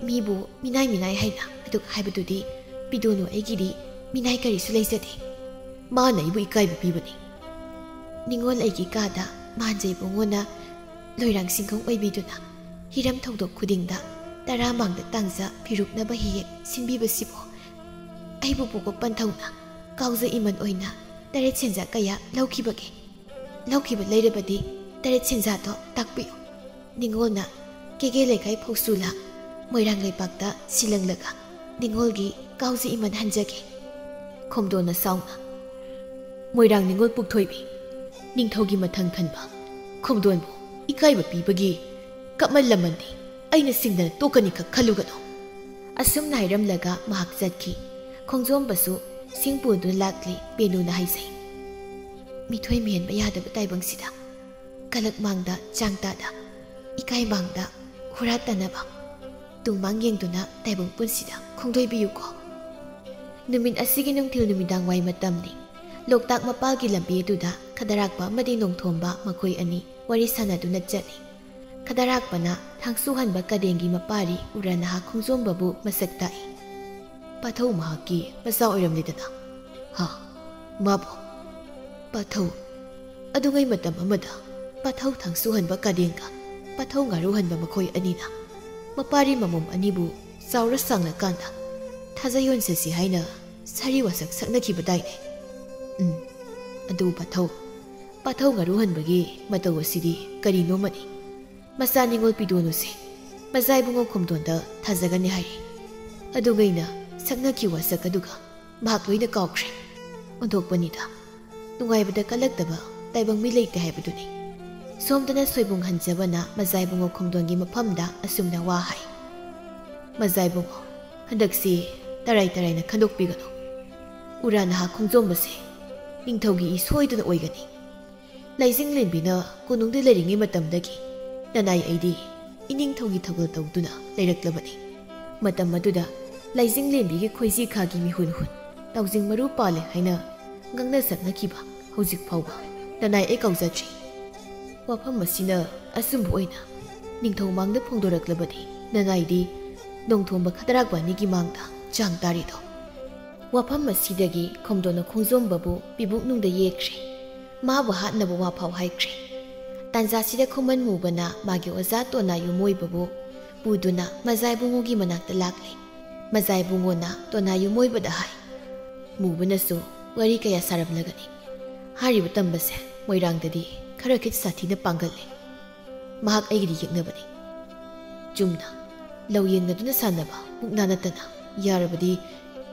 "ꯃꯤꯕꯨ ꯃꯤꯅꯥꯏ ꯃꯤꯅꯥꯏ ꯍꯥꯏꯅ ꯑꯗꯨꯛ ꯍꯥꯏꯕꯗꯨꯗꯤ, ꯄꯤꯗꯣꯅꯨ, ꯑꯩꯒꯤꯗꯤ ꯃꯤꯅꯥꯏ ꯀꯔꯤꯁꯨ ꯂꯩꯖꯗꯦ꯫ ꯃꯥꯅ ꯑꯩꯕꯨ ꯏꯀꯥꯏꯕ ꯄꯤꯕꯅꯤ꯫" ꯅꯤꯉꯣꯜ ꯑꯩꯒꯤ ꯀꯥꯗ ꯃꯥꯟꯖ ꯏꯕꯨꯡꯉꯣꯅ ꯂꯣꯏꯔꯥꯡ ꯁꯤꯡꯈꯣꯡ ꯑꯣꯏꯕꯤꯗꯨꯅ ꯍꯤꯔꯝ ꯊꯧꯗꯣꯛ ꯈꯨꯗꯤꯡꯗ ꯇꯔꯥ ꯃꯥꯡꯗ ꯇꯥꯡꯖ ꯐꯤꯔꯨꯛꯅꯕ ꯍꯦꯛ ꯍꯦꯛ ꯁꯤꯟꯕꯤꯕꯁꯤꯕꯨ ꯑꯩꯕꯨ ꯄꯣꯛꯄ ꯄꯟꯊꯧꯅ ꯀꯥꯎꯖ ꯏꯃꯟ ꯑꯣꯏꯅ ꯇꯔꯦꯠ ꯁꯦꯟꯖꯥ ꯀꯌꯥ ꯂꯧꯈꯤꯕꯒꯦ? ꯂꯧꯈꯤꯕ ꯂꯩꯔꯕꯗꯤ ꯇꯔꯦꯠ ꯁꯦꯟꯖꯥꯗꯣ ꯇꯥꯛꯄꯤꯌꯨ꯫ ꯅꯤꯉꯣꯜꯅ ꯀꯦꯒꯦ ꯂꯩꯀꯥꯏ ꯐꯧꯁꯨꯂꯥ ꯃꯣꯏꯔꯥꯡ ꯂꯩꯄꯥꯛꯇ ꯁꯤꯂꯪꯂꯒ ꯅꯤꯉꯣꯜꯒꯤ ꯀꯥꯎꯖ ꯏꯃꯟ ꯍꯟꯖꯒꯦ꯫ ꯈꯣꯝꯗꯣꯟꯅ ꯁꯥꯎꯅ, "ꯃꯣꯏꯔꯥꯡ ꯅꯤꯉꯣꯜ ꯄꯨꯛꯊꯣꯏꯕꯤ, ꯅꯤꯡꯊꯧꯒꯤ ꯃꯊꯪ ꯊꯟꯕ ꯈꯣꯝꯗꯣꯟꯕꯨ ꯏꯀꯥꯏꯕ ꯄꯤꯕꯒꯤ ꯀꯃꯟ ꯂꯃꯟꯗꯤ ꯑꯩꯅ ꯁꯤꯡꯗꯅ ꯇꯣꯛꯀꯅꯤ ꯈꯛ ꯈꯜꯂꯨꯒꯅꯨ꯫" ꯑꯁꯨꯝꯅ ꯍꯥꯏꯔꯝꯂꯒ ꯃꯍꯥꯛ ꯆꯠꯈꯤ꯫ ꯈꯣꯡꯖꯣꯝꯕꯁꯨ ꯁꯤꯡ ꯄꯨꯗꯨꯅ ꯂꯥꯛꯂꯤ꯫ ꯄꯦꯅꯨꯅ ꯍꯥꯏꯖꯩ, "ꯃꯤꯊꯣꯏ ꯃꯤꯍꯦꯟꯕ ꯌꯥꯗꯕ ꯇꯥꯏꯕꯪꯁꯤꯗ ꯀꯂꯛ ꯃꯥꯡꯗ ꯆꯥꯡ ꯇꯥꯗ, ꯏꯀꯥꯏ ꯃꯥꯡꯗ ꯍꯨꯔꯥ ꯇꯅꯕ, ꯇꯨꯡ ꯃꯥꯡ ꯌꯦꯡꯗꯨꯅ ꯇꯥꯏꯕꯪ ꯄꯨꯟꯁꯤꯗ ꯈꯣꯡꯗꯣꯏꯕꯤꯌꯨꯀꯣ꯫" ꯅꯨꯃꯤꯠ ꯑꯁꯤꯒꯤ ꯅꯨꯡꯊꯤꯜ ꯅꯨꯃꯤꯗꯥꯡ ꯋꯥꯏ ꯃꯇꯝꯅꯤ꯫ ꯂꯣꯛꯇꯥꯛ ꯃꯄꯥꯜꯒꯤ ꯂꯝꯕꯤ ꯑꯗꯨꯗ ꯈꯗꯔꯥꯛꯄ ꯑꯃꯗꯤ ꯅꯣꯡꯊꯣꯝꯕ ꯃꯈꯣꯏ ꯑꯅꯤ ꯋꯥꯔꯤ ꯁꯥꯟꯅꯗꯨꯅ ꯆꯠꯂꯤ꯫ ꯈꯗꯔꯥꯛꯄꯅ ꯊꯥꯡꯁꯨ ꯍꯟꯕ ꯀꯗꯦꯡꯒꯤ ꯃꯄꯥꯔꯤ ꯎꯔ ꯅꯍꯥ ꯈꯣꯡꯖꯣꯝꯕꯕꯨ ꯃꯁꯛ ꯇꯥꯛꯏ꯫ "ꯄꯥꯊꯧ ꯃꯍꯥꯛꯀꯤ ꯃꯆꯥ ꯑꯣꯏꯔꯝꯂꯦꯗꯅ?" "ꯍꯥ? ꯃꯥꯕꯨ?" "ꯄꯥꯊꯧ, ꯑꯗꯨꯉꯩ ꯃꯇꯝ ꯑꯃꯗ ꯄꯥꯊꯧ ꯊꯥꯡꯁꯨ ꯍꯟꯕ ꯀꯗꯦꯡꯒ ꯄꯥꯊꯧ ꯉꯥꯔꯨ ꯍꯟꯕ ꯃꯈꯣꯏ ꯑꯅꯤꯅ ꯃꯄꯥꯔꯤ ꯃꯃꯣꯝ ꯑꯅꯤꯕꯨ ꯆꯥꯎꯔ ꯁꯥꯡꯂꯀꯥꯟꯗ ꯊꯥꯖ ꯌꯣꯟꯁꯤꯁꯤ ꯍꯥꯏꯅ ꯁꯥꯔꯤ ꯋꯥꯁꯛ ꯁꯛꯅꯈꯤꯕꯗꯥꯏꯅꯦ?" "ꯎꯝ, ꯑꯗꯨ ꯄꯥꯊꯧ, ꯄꯥꯊꯧ ꯉꯥꯔꯨ ꯍꯟꯕꯒꯤ ꯃꯇꯧ ꯑꯁꯤꯗꯤ ꯀꯔꯤꯅꯣꯃꯅꯤ꯫ ꯃꯆꯥ ꯅꯤꯉꯣꯜ ꯄꯤꯗꯣꯟ ꯎꯁꯦ ꯃꯖꯥ ꯏꯕꯨꯡꯉꯣ ꯈꯣꯝꯗꯣꯟꯗ ꯊꯥꯖꯒꯅꯤ ꯍꯥꯏꯔꯤ꯫ ꯑꯗꯨꯒ ꯑꯩꯅ ꯁꯛꯅꯈꯤꯕ ꯋꯥꯁꯛ ꯑꯗꯨꯒ ꯃꯍꯥꯛ ꯂꯣꯏꯅ ꯀꯥꯎꯈ꯭ꯔꯦ꯫ ꯑꯣꯟꯊꯣꯛꯄꯅꯤꯗ, ꯅꯨꯡꯉꯥꯏꯕꯗ ꯀꯜꯂꯛꯇꯕ ꯇꯥꯏꯕꯪ ꯃꯤ ꯂꯩꯇꯦ ꯍꯥꯏꯕꯗꯨꯅꯤ꯫ ꯁꯣꯝꯗꯅ ꯁꯣꯏꯕꯨꯡ ꯍꯟꯖꯕꯅ ꯃꯖꯥ ꯏꯕꯨꯡꯉꯣ ꯈꯣꯝꯗꯣꯟꯒꯤ ꯃꯐꯝꯗ ꯑꯁꯨꯝꯅ ꯋꯥ ꯍꯥꯏ꯫ ꯃꯖꯥ ꯏꯕꯨꯡꯉꯣ, ꯍꯟꯗꯛꯁꯤ ꯇꯔꯥꯏ ꯇꯔꯥꯏꯅ ꯈꯟꯗꯣꯛꯄꯤꯒꯅꯨ꯫ ꯎꯔꯥ ꯅꯍꯥ ꯈꯣꯡꯖꯣꯝꯕꯁꯦ ꯅꯤꯡꯊꯧꯒꯤ ꯏ ꯁꯣꯏꯗꯅ ꯑꯣꯏꯒꯅꯤ꯫ ꯂꯥꯏꯖꯤꯡꯂꯦꯝꯕꯤꯅ ꯀꯣꯅꯨꯡꯗ ꯂꯩꯔꯤꯉꯩ ꯃꯇꯝꯗꯒꯤ ꯅꯅꯥꯏ ꯑꯩꯗꯤ ꯏꯅꯤꯡꯊꯧꯒꯤ ꯊꯧꯒꯜ ꯇꯧꯗꯨꯅ ꯂꯩꯔꯛꯂꯕꯅꯤ꯫ ꯃꯇꯝ ꯑꯗꯨꯗ ꯂꯥꯏꯖꯤꯡꯂꯦꯝꯕꯤꯒꯤ ꯈꯣꯏꯖꯤ ꯈꯥꯒꯤ ꯃꯤꯍꯨꯟ ꯍꯨꯟ ꯇꯥꯎꯖꯤꯡ ꯃꯔꯨ ꯄꯥꯜꯂꯦ ꯍꯥꯏꯅ ꯉꯥꯡꯅ ꯁꯛꯅꯈꯤꯕ ꯍꯧꯖꯤꯛ ꯐꯥꯎꯕ ꯅꯅꯥꯏ ꯑꯩ ꯀꯥꯎꯖꯗ꯭ꯔꯤ꯫ ꯋꯥꯐꯝ ꯑꯁꯤꯅ ꯑꯆꯨꯝꯕ ꯑꯣꯏꯅ ꯅꯤꯡꯊꯧ ꯃꯥꯡꯗ ꯐꯣꯡꯗꯣꯔꯛꯂꯕꯗꯤ ꯅꯅꯥꯏꯗꯤ ꯅꯣꯡꯊꯣꯝꯕ ꯈꯗꯔꯥꯛꯄ ꯑꯅꯤꯒꯤ ꯃꯥꯡꯗ ꯆꯥꯡ ꯇꯥꯔꯤꯗꯣ꯫ ꯋꯥꯐꯝ ꯑꯁꯤꯗꯒꯤ ꯈꯣꯝꯗꯣꯟꯅ ꯈꯣꯡꯖꯣꯝꯕꯕꯨ ꯄꯤꯕꯨꯛꯅꯨꯡꯗ ꯌꯦꯛꯈ꯭ꯔꯦ꯫ ꯃꯥꯕꯨ ꯍꯥꯠꯅꯕ ꯋꯥꯐꯥꯎ ꯍꯥꯏꯈ꯭ꯔꯦ꯫ ꯇꯥꯟꯖꯥꯁꯤꯗ ꯈꯨꯃꯟ ꯃꯨꯕꯅ ꯃꯥꯒꯤ ꯑꯣꯖꯥ ꯇꯣꯅꯥ ꯌꯨꯝꯑꯣꯏꯕꯕꯨ ꯄꯨꯗꯨꯅ ꯃꯖꯥ ꯏꯕꯨꯡꯉꯣꯒꯤ ꯃꯅꯥꯛꯇ ꯂꯥꯛꯂꯦ꯫ ꯃꯖꯥ ꯏꯕꯨꯡꯉꯣꯅ ꯇꯣꯅꯥ ꯌꯨꯝꯑꯣꯏꯕꯗ ꯍꯥꯏ꯫ ꯃꯨꯕꯅꯁꯨ ꯋꯥꯔꯤ ꯀꯌꯥ ꯁꯥꯔꯝꯂꯒꯅꯤ꯫ ꯍꯥꯏꯔꯤꯕ ꯇꯝꯕꯁꯦ ꯃꯣꯏꯔꯥꯡꯗꯗꯤ ꯈꯔ ꯈꯤꯠ ꯁꯥꯊꯤꯅ ꯄꯥꯡꯒꯜꯂꯦ꯫ ꯃꯍꯥꯛ ꯑꯩꯒꯤꯗꯤ ꯌꯦꯛꯅꯕꯅꯤ꯫ ꯆꯨꯝꯅ ꯂꯧ ꯌꯦꯡꯅꯗꯨꯅ ꯁꯥꯟꯅꯕ ꯃꯨꯛꯅꯥ ꯅꯠꯇꯅ꯫ ꯌꯥꯔꯕꯗꯤ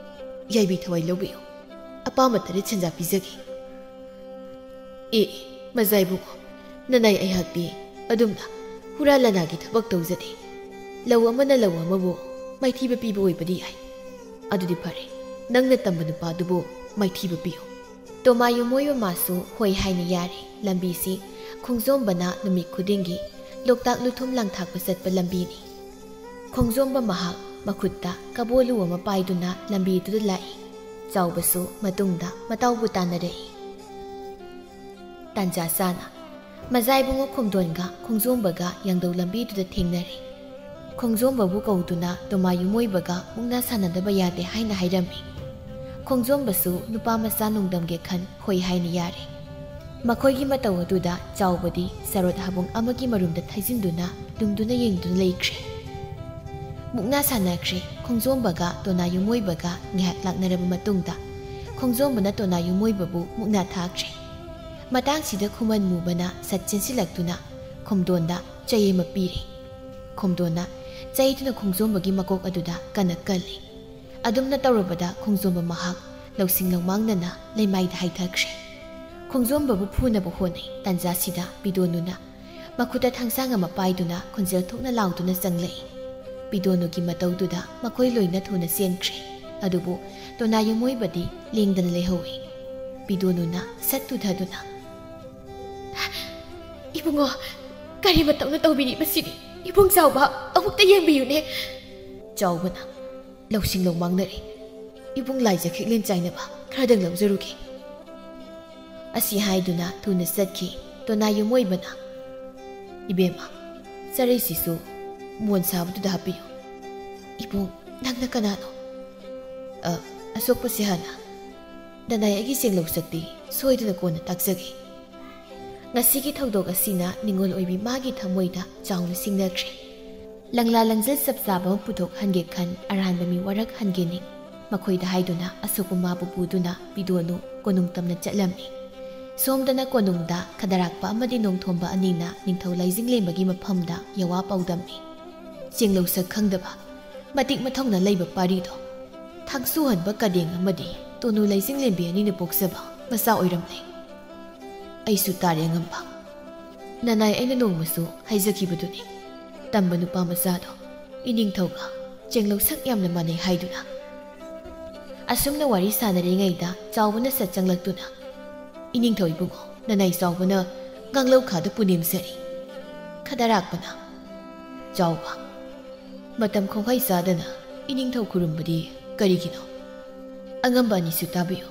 ꯌꯥꯏꯕꯤ ꯊꯋꯥꯏ ꯂꯧꯕꯤꯌꯨ꯫ ꯑꯄꯥꯝꯕ ꯇꯔꯦꯠ ꯁꯦꯟꯖꯥ ꯄꯤꯖꯒꯦ꯫ ꯑꯦ, ꯃꯖꯥ ꯏꯕꯨꯡꯉꯣ, ꯅꯅꯥꯏ ꯑꯩꯍꯥꯛꯇꯤ ꯑꯗꯨꯝꯅ ꯍꯨꯔꯥ ꯂꯅꯥꯒꯤ ꯊꯕꯛ ꯇꯧꯖꯗꯦ꯫ ꯂꯧ ꯑꯃꯅ ꯂꯧ ꯑꯃꯕꯨ ꯃꯥꯏꯊꯤꯕ ꯄꯤꯕ ꯑꯣꯏꯕꯗꯤ ꯌꯥꯏ꯫ ꯑꯗꯨꯗꯤ ꯐꯔꯦ, ꯅꯪꯅ ꯇꯝꯕ ꯅꯨꯄꯥꯗꯨꯕꯨ ꯃꯥꯏꯊꯤꯕ ꯄꯤꯌꯨ꯫ ꯇꯣꯃꯥ ꯌꯨꯝꯑꯣꯏꯕ ꯃꯥꯁꯨ ꯍꯣꯏ ꯍꯥꯏꯅ ꯌꯥꯔꯦ꯫ ꯂꯝꯕꯤꯁꯤ ꯈꯣꯡꯖꯣꯝꯕꯅ ꯅꯨꯃꯤꯠ ꯈꯨꯗꯤꯡꯒꯤ ꯂꯣꯛꯇꯥꯛ ꯂꯨꯊꯨꯝ ꯂꯥꯡꯊꯥꯛꯄ ꯆꯠꯄ ꯂꯝꯕꯤꯅꯤ꯫ ꯈꯣꯡꯖꯣꯝꯕ ꯃꯍꯥꯛ ꯃꯈꯨꯠꯇ ꯀꯕꯣꯂꯨ ꯑꯃ ꯄꯥꯏꯗꯨꯅ ꯂꯝꯕꯤꯗꯨꯗ ꯂꯥꯛꯏ꯫ ꯆꯥꯎꯕꯁꯨ ꯃꯇꯨꯡꯗ ꯃꯇꯥꯎꯕꯨ ꯇꯥꯟꯅꯔꯛꯏ꯫ ꯇꯥꯟꯖꯥ ꯆꯥꯅ ꯃꯖꯥ ꯏꯕꯨꯡꯉꯣ ꯈꯣꯝꯗꯣꯟꯒ ꯈꯣꯡꯖꯣꯝꯕꯒ ꯌꯥꯡꯗꯧ ꯂꯝꯕꯤꯗꯨꯗ ꯊꯦꯡꯅꯔꯦ꯫ ꯈꯣꯡꯖꯣꯝꯕꯕꯨ ꯀꯧꯗꯨꯅ ꯇꯣꯃꯥ ꯌꯨꯝꯑꯣꯏꯕꯒ ꯃꯨꯛꯅꯥ ꯁꯥꯟꯅꯗꯕ ꯌꯥꯗꯦ ꯍꯥꯏꯅ ꯍꯥꯏꯔꯝꯃꯤ꯫ ꯈꯣꯡꯖꯣꯝꯕꯁꯨ ꯅꯨꯄꯥ ꯃꯆꯥ ꯅꯨꯡꯗꯝꯒꯦ ꯈꯟ ꯍꯣꯏ ꯍꯥꯏꯅ ꯌꯥꯔꯦ꯫ ꯃꯈꯣꯏꯒꯤ ꯃꯇꯧ ꯑꯗꯨꯗ ꯆꯥꯎꯕꯗꯤ ꯆꯔꯣꯠ ꯍꯥꯕꯨꯡ ꯑꯃꯒꯤ ꯃꯔꯨꯝꯗ ꯊꯩꯖꯤꯟꯗꯨꯅ ꯂꯨꯝꯗꯨꯅ ꯌꯦꯡꯗꯨꯅ ꯂꯩꯈ꯭ꯔꯦ꯫ ꯃꯨꯛꯅꯥ ꯁꯥꯟꯅꯈ꯭ꯔꯦ꯫ ꯈꯣꯡꯖꯣꯝꯕꯒ ꯇꯣꯅꯥ ꯌꯨꯝꯑꯣꯏꯕꯒ ꯉꯥꯏꯍꯥꯛ ꯂꯥꯛꯅꯔꯕ ꯃꯇꯨꯡꯗ ꯈꯣꯡꯖꯣꯝꯕꯅ ꯇꯣꯅꯥ ꯌꯨꯝꯑꯣꯏꯕꯕꯨ ꯃꯨꯛꯅꯥ ꯊꯥꯈ꯭ꯔꯦ꯫ ꯃꯇꯥꯡꯁꯤꯗ ꯈꯨꯃꯟ ꯃꯨꯕꯅ ꯁꯠ ꯆꯦꯟꯁꯤꯜꯂꯛꯇꯨꯅ ꯈꯣꯝꯗꯣꯟꯗ ꯆꯩ ꯑꯃ ꯄꯤꯔꯦ꯫ ꯈꯣꯝꯗꯣꯟꯅ ꯆꯩꯗꯨꯅ ꯈꯣꯡꯖꯣꯝꯕꯒꯤ ꯃꯀꯣꯛ ꯑꯗꯨꯗ ꯀꯟꯅ ꯀꯜꯂꯤ꯫ ꯑꯗꯨꯝꯅ ꯇꯧꯔꯕꯗ ꯈꯣꯡꯖꯣꯝꯕ ꯃꯍꯥꯛ ꯂꯧꯁꯤꯡ ꯂꯧꯃꯥꯡꯅꯅ ꯂꯩꯃꯥꯏꯗ ꯍꯥꯏꯊꯈ꯭ꯔꯦ꯫ ꯈꯣꯡꯖꯣꯝꯕꯕꯨ ꯐꯨꯅꯕ ꯍꯣꯠꯅꯩ꯫ ꯇꯥꯟꯖꯥꯁꯤꯗ ꯄꯤꯗꯣꯅꯨꯅ ꯃꯈꯨꯠꯇ ꯊꯥꯡꯁꯥꯡ ꯑꯃ ꯄꯥꯏꯗꯨꯅ ꯈꯣꯟꯖꯦꯜ ꯊꯣꯛꯅ ꯂꯥꯎꯗꯨꯅ ꯆꯪꯂꯛꯏ꯫ ꯄꯤꯗꯣꯅꯨꯒꯤ ꯃꯇꯧꯗꯨꯗ ꯃꯈꯣꯏ ꯂꯣꯏꯅ ꯊꯨꯅ ꯆꯦꯟꯈ꯭ꯔꯦ꯫ ꯑꯗꯨꯕꯨ ꯇꯣꯅꯥ ꯌꯨꯝꯑꯣꯏꯕꯗꯤ ꯂꯦꯡꯗꯅ ꯂꯩꯍꯧꯏ꯫ ꯄꯤꯗꯣꯅꯨꯅ ꯁꯠ ꯇꯨꯊꯗꯨꯅ, "ꯏꯕꯨꯡꯉꯣ, ꯀꯔꯤ ꯃꯇꯧꯅ ꯇꯧꯕꯤꯔꯤꯕꯁꯤꯗꯤ? ꯏꯕꯨꯡ ꯆꯥꯎꯕ, ꯑꯃꯨꯛꯇ ꯌꯦꯡꯕꯤꯌꯨꯅꯦ!" ꯆꯥꯎꯕꯅ, "ꯂꯧꯁꯤꯡ ꯂꯧꯃꯥꯡꯅꯔꯦ꯫ ꯏꯕꯨꯡ ꯂꯥꯏꯖ ꯈꯤꯛꯂꯦꯟ ꯆꯥꯏꯅꯕ ꯈꯔꯗꯪ ꯂꯧꯖꯔꯨꯒꯦ" ꯑꯁꯤ ꯍꯥꯏꯗꯨꯅ ꯊꯨꯅ ꯆꯠꯈꯤ꯫ ꯇꯣꯅꯥ ꯌꯨꯝꯑꯣꯏꯕꯅ, "ꯏꯕꯦꯝꯃ, ꯆꯔꯩꯁꯤꯁꯨ ꯃꯣꯟ ꯁꯥꯕꯗꯨꯗ ꯍꯥꯞꯄꯤꯌꯨ꯫ ꯏꯕꯨꯡ, ꯅꯪꯅ ꯀꯅꯥꯅꯣ?" "ꯑ, ꯑꯁꯣꯛꯄꯁꯦ ꯍꯥꯟꯅ꯫ ꯅꯅꯥꯏ ꯑꯩꯒꯤ ꯆꯦꯡꯂꯧ ꯁꯛꯇꯤ ꯁꯣꯏꯗꯅ ꯀꯣꯟꯅ ꯇꯥꯛꯆꯒꯦ"꯫ ꯉꯁꯤꯒꯤ ꯊꯧꯗꯣꯛ ꯑꯁꯤꯅ ꯅꯤꯉꯣꯜ ꯑꯣꯏꯕꯤ ꯃꯥꯒꯤ ꯊꯃꯣꯏꯗ ꯆꯥꯎꯅ ꯁꯤꯡꯅꯈ꯭ꯔꯦ꯫ ꯂꯪꯂꯥ ꯂꯪꯖꯜ ꯆꯞ ꯆꯥꯕ ꯑꯃ ꯄꯨꯊꯣꯛꯍꯟꯒꯦ ꯈꯟ ꯑꯔꯥꯟꯕ ꯃꯤ ꯋꯥꯔꯛꯍꯟꯒꯦ ꯅꯤꯡ꯫ ꯃꯈꯣꯏꯗ ꯍꯥꯏꯗꯨꯅ ꯑꯁꯣꯛꯄ ꯃꯥꯕꯨ ꯄꯨꯗꯨꯅ ꯄꯤꯗꯣꯅꯨ ꯀꯣꯅꯨꯡ ꯇꯝꯅ ꯆꯠꯂꯝꯃꯤ꯫ ꯁꯣꯝꯗꯅ ꯀꯣꯅꯨꯡꯗ ꯈꯗꯔꯥꯛꯄ ꯑꯃꯗꯤ ꯅꯣꯡꯊꯣꯝꯕ ꯑꯅꯤꯅ ꯅꯤꯡꯊꯧ ꯂꯥꯏꯖꯤꯡꯂꯦꯝꯕꯒꯤ ꯃꯐꯝꯗ ꯌꯋꯥ ꯄꯥꯎꯗꯝꯃꯤ꯫ ꯆꯦꯡꯂꯧ ꯁꯛ ꯈꯪꯗꯕ, ꯃꯇꯤꯛ ꯃꯊꯧꯅ ꯂꯩꯕ ꯄꯥꯔꯤꯗꯣ, ꯊꯥꯡꯁꯨꯍꯟꯕ ꯀꯗꯦꯡ ꯑꯃꯗꯤ ꯇꯣꯅꯨ ꯂꯩꯖꯤꯡꯂꯦꯝꯕꯤ ꯑꯅꯤꯅ ꯄꯣꯛꯆꯕ ꯃꯆꯥ ꯑꯣꯏꯔꯝꯂꯦ꯫ ꯑꯩꯁꯨ ꯇꯥꯔꯦ ꯑꯉꯝꯕ꯫ ꯅꯅꯥꯏ ꯑꯩꯅ ꯅꯣꯡꯃꯁꯨ ꯍꯥꯏꯖꯈꯤꯕꯗꯨꯅꯤ, ꯇꯝꯕ ꯅꯨꯄꯥ ꯃꯆꯥꯗꯣ ꯏꯅꯤꯡꯊꯧꯒ ꯆꯦꯡꯂꯧ ꯁꯛ ꯌꯥꯝꯅ ꯃꯥꯟꯅꯩ ꯍꯥꯏꯗꯨꯅ꯫ ꯑꯁꯨꯝꯅ ꯋꯥꯔꯤ ꯁꯥꯟꯅꯔꯤꯉꯩꯗ ꯆꯥꯎꯕꯅ ꯁꯠ ꯆꯪꯂꯛꯇꯨꯅ, "ꯏꯅꯤꯡꯊꯧ ꯏꯕꯨꯡꯉꯣ, ꯅꯅꯥꯏ ꯆꯥꯎꯕꯅ ꯉꯥꯡꯂꯧ ꯈꯥꯗ ꯄꯨꯅꯦꯝ ꯁꯛꯏ"꯫ ꯈꯗꯔꯥꯛꯄꯅ, "ꯆꯥꯎꯕ, ꯃꯇꯝ ꯈꯣꯡꯍꯩ ꯆꯥꯗꯅ ꯏꯅꯤꯡꯊꯧ ꯈꯨꯔꯨꯝꯕꯗꯤ ꯀꯔꯤꯒꯤꯅꯣ? ꯑꯉꯝꯕ ꯑꯅꯤꯁꯨ ꯇꯥꯕꯤꯌꯨ꯫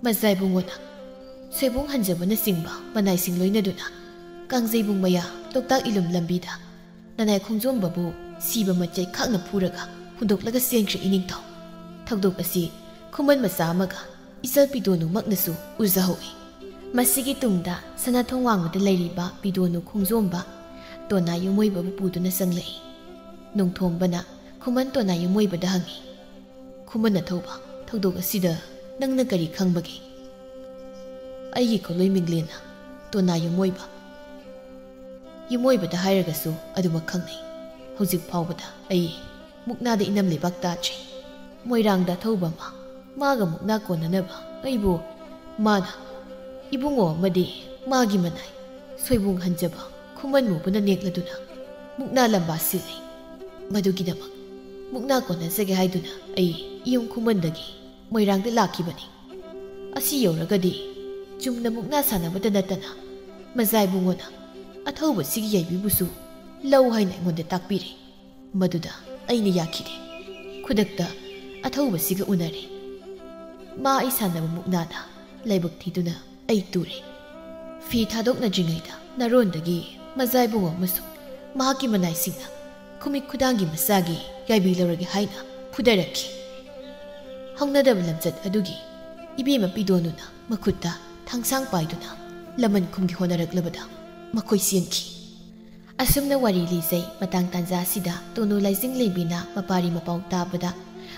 ꯃꯖꯥ ꯏꯕꯨꯡꯉꯣꯅ ꯁꯣꯏꯕꯨꯡ ꯍꯟꯖꯕꯅꯆꯤꯡꯕ ꯃꯅꯥꯏꯁꯤꯡ ꯂꯣꯏꯅꯗꯨꯅ ꯀꯥꯡꯖꯩꯕꯨꯡ ꯃꯌꯥ ꯂꯣꯛꯇꯥꯛ ꯏꯂꯨꯝ ꯂꯝꯕꯤꯗ ꯅꯅꯥꯏ ꯈꯣꯡꯖꯣꯝꯕꯕꯨ ꯁꯤꯕ ꯃꯆꯩ ꯈꯥꯛꯅ ꯐꯨꯔꯒ ꯍꯨꯟꯗꯣꯛꯂꯒ ꯆꯦꯟꯈ꯭ꯔꯦ ꯏꯅꯤꯡꯊꯧ꯫ ꯊꯧꯗꯣꯛ ꯑꯁꯤ ꯈꯨꯃꯟ ꯃꯆꯥ ꯑꯃꯒ ꯏꯆꯜ ꯄꯤꯗꯣꯅꯨꯃꯛꯅꯁꯨ ꯎꯖꯍꯧꯏ"꯫ ꯃꯁꯤꯒꯤ ꯇꯨꯡꯗ ꯁꯅꯥꯊꯣꯡ ꯋꯥꯡꯃꯗ ꯂꯩꯔꯤꯕ ꯄꯤꯗꯣꯅꯨ ꯈꯣꯡꯖꯣꯝꯕ ꯇꯣꯅꯥ ꯌꯨꯝꯑꯣꯏꯕꯕꯨ ꯄꯨꯗꯨꯅ ꯆꯪꯂꯛꯏ꯫ ꯅꯣꯡꯊꯣꯝꯕꯅ ꯈꯨꯃꯟ ꯇꯣꯅꯥ ꯌꯨꯝꯑꯣꯏꯕꯗ ꯍꯪꯉꯤ, "ꯈꯨꯃꯟ ꯑꯊꯧꯕ, ꯊꯧꯗꯣꯛ ꯑꯁꯤꯗ ꯅꯪꯅ ꯀꯔꯤ ꯈꯪꯕꯒꯦ?" ꯑꯩꯒꯤ ꯈꯨꯂꯣꯏ ꯃꯤꯡꯂꯦꯟꯅ ꯇꯣꯅꯥ ꯌꯨꯝꯑꯣꯏꯕ꯫ ꯌꯨꯝꯑꯣꯏꯕꯗ ꯍꯥꯏꯔꯒꯁꯨ ꯑꯗꯨꯃꯛ ꯈꯪꯅꯩ꯫ ꯍꯧꯖꯤꯛ ꯐꯥꯎꯕꯗ ꯑꯩ ꯃꯨꯛꯅꯥꯗ ꯏꯅꯝ ꯂꯩꯕꯥꯛ ꯇꯥꯗ꯭ꯔꯤ꯫ ꯃꯣꯏꯔꯥꯡꯗ ꯑꯊꯧꯕ ꯑꯃ, ꯃꯥꯒ ꯃꯨꯛꯅꯥ ꯀꯣꯟꯅꯅꯕ ꯑꯩꯕꯨ ꯃꯥꯅ ꯏꯕꯨꯡꯉꯣ ꯑꯃꯗꯤ ꯃꯥꯒꯤ ꯃꯅꯥꯏ ꯁꯣꯏꯕꯨꯡ ꯍꯟꯖꯕ ꯈꯨꯃꯟ ꯃꯨꯕꯅ ꯅꯦꯛꯂꯗꯨꯅ ꯃꯨꯛꯅꯥ ꯂꯝꯕꯥ ꯁꯤꯜꯂꯤ꯫ ꯃꯗꯨꯒꯤꯗꯃꯛ ꯃꯨꯛꯅꯥ ꯀꯣꯟꯅꯖꯒꯦ ꯍꯥꯏꯗꯨꯅ ꯑꯩ ꯏꯌꯨꯝ ꯈꯨꯃꯟꯗꯒꯤ ꯃꯣꯏꯔꯥꯡꯗ ꯂꯥꯛꯈꯤꯕꯅꯤ꯫ ꯑꯁꯤ ꯌꯧꯔꯒꯗꯤ ꯆꯨꯝꯅ ꯃꯨꯛꯅꯥ ꯁꯥꯟꯅꯕꯇ ꯅꯠꯇꯅ ꯃꯖꯥꯏꯕꯨꯡꯉꯣꯅ ꯑꯊꯧꯕꯁꯤꯒꯤ ꯌꯥꯏꯕꯤꯕꯨꯁꯨ ꯂꯧ ꯍꯥꯏꯅ ꯑꯩꯉꯣꯟꯗ ꯇꯥꯛꯄꯤꯔꯦ꯫ ꯃꯗꯨꯗ ꯑꯩꯅ ꯌꯥꯈꯤꯗꯦ꯫ ꯈꯨꯗꯛꯇ ꯑꯊꯧꯕꯁꯤꯒ ꯎꯅꯔꯦ꯫ ꯃꯥ ꯑꯩ ꯁꯥꯟꯅꯕ ꯃꯨꯛꯅꯥꯗ ꯂꯥꯏꯕꯛ ꯊꯤꯗꯨꯅ ꯑꯩ ꯇꯨꯔꯦ꯫ ꯐꯤ ꯊꯥꯗꯣꯛꯅꯗ꯭ꯔꯤꯉꯩꯗ ꯅꯔꯣꯟꯗꯒꯤ ꯃꯖꯥꯏꯕꯨꯡꯉꯣ ꯑꯃꯁꯨꯡ ꯃꯍꯥꯛꯀꯤ ꯃꯅꯥꯏꯁꯤꯡꯅ ꯈꯨꯃꯤꯠ ꯈꯨꯗꯥꯡꯒꯤ ꯃꯆꯥꯒꯤ ꯌꯥꯏꯕꯤ ꯂꯧꯔꯒꯦ ꯍꯥꯏꯅ ꯐꯨꯗꯔꯛꯈꯤ꯫ ꯍꯧꯅꯗꯕ ꯂꯝꯆꯠ ꯑꯗꯨꯒꯤ ꯏꯕꯦꯝꯃ ꯄꯤꯗꯣꯅꯨꯅ ꯃꯈꯨꯠꯇ ꯊꯥꯡꯁꯥꯡ ꯄꯥꯏꯗꯨꯅ ꯂꯃꯟ ꯈꯨꯝꯒꯦ ꯍꯣꯠꯅꯔꯛꯂꯕꯗ ꯃꯈꯣꯏ ꯆꯦꯟꯈꯤ꯫ ꯑꯁꯨꯝꯅ ꯋꯥꯔꯤ ꯂꯤꯖꯩ꯫ ꯃꯇꯥꯡ ꯇꯥꯟꯖꯥ ꯑꯁꯤꯗ ꯇꯣꯅꯨ ꯂꯥꯏꯖꯤꯡꯂꯦꯝꯕꯤꯅ ꯃꯄꯥꯔꯤ ꯃꯄꯥꯎ ꯇꯥꯕꯗ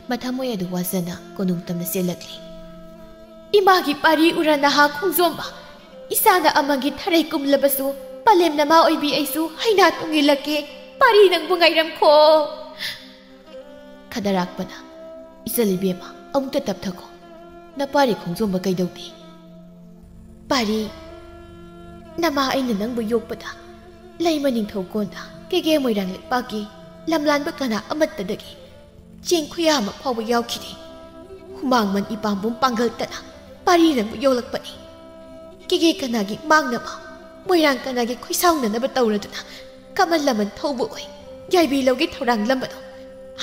ꯃꯊꯃꯣꯏ ꯑꯗꯨ ꯋꯥꯖꯅ ꯀꯣꯅꯨꯡ ꯇꯝꯅ ꯆꯦꯜꯂꯛꯂꯤ꯫ "ꯏꯃꯥꯒꯤ ꯄꯥꯔꯤ ꯎꯔ ꯅꯍꯥ ꯈꯣꯡꯖꯣꯝꯕ, ꯏꯆꯥꯅ ꯑꯃꯒꯤ ꯊꯔꯩ ꯀꯨꯝꯂꯕꯁꯨ ꯄꯂꯦꯝ ꯅꯃꯥ ꯑꯣꯏꯕꯤ ꯑꯩꯁꯨ ꯍꯩꯅꯥ ꯇꯣꯡ ꯏꯜꯂꯛꯀꯦ, ꯄꯥꯔꯤ ꯅꯪꯕꯨ ꯉꯥꯏꯔꯝꯈꯣ!" ꯈꯗꯔꯥꯛꯄꯅ, "ꯏꯆꯜ ꯏꯕꯦꯝꯃ, ꯑꯃꯨꯛꯇ ꯇꯞꯊꯈꯣ꯫ ꯅꯄꯥꯔꯤ ꯈꯣꯡꯖꯣꯝꯕ ꯀꯩꯗꯧꯗꯦ?" "ꯄꯥꯔꯤ, ꯅꯃꯥ ꯑꯩꯅ ꯅꯪꯕꯨ ꯌꯣꯛꯄꯗ ꯂꯩꯃ ꯅꯤꯡꯊꯧ ꯀꯣꯟꯗ ꯀꯦꯒꯦ ꯃꯣꯏꯔꯥꯡ ꯂꯩꯄꯥꯛꯀꯤ ꯂꯝꯂꯥꯟꯕ ꯀꯅꯥ ꯑꯃꯠꯇꯗꯒꯤ ꯆꯦꯡ ꯈꯨꯌꯥ ꯑꯃ ꯐꯥꯎꯕ ꯌꯥꯎꯈꯤꯗꯦ꯫ ꯍꯨꯃꯥꯡꯃꯟ ꯏꯄꯥꯝꯕꯣꯝ ꯄꯥꯡꯒꯜ ꯇꯠꯅ ꯄꯥꯔꯤ ꯅꯪꯕꯨ ꯌꯣꯛꯂꯛꯄꯅꯤ꯫ ꯀꯦꯒꯦ ꯀꯅꯥꯒꯤ ꯃꯥꯡꯅꯕ, ꯃꯣꯏꯔꯥꯡ ꯀꯅꯥꯒꯤ ꯈꯣꯏꯁꯥꯎꯅꯅꯕ ꯇꯧꯔꯗꯨꯅ ꯀꯃꯟ ꯂꯃꯟ ꯊꯧꯕ ꯑꯣꯏ ꯌꯥꯏꯕꯤ ꯂꯧꯒꯦ ꯊꯧꯔꯥꯡꯂꯝꯕꯗꯣ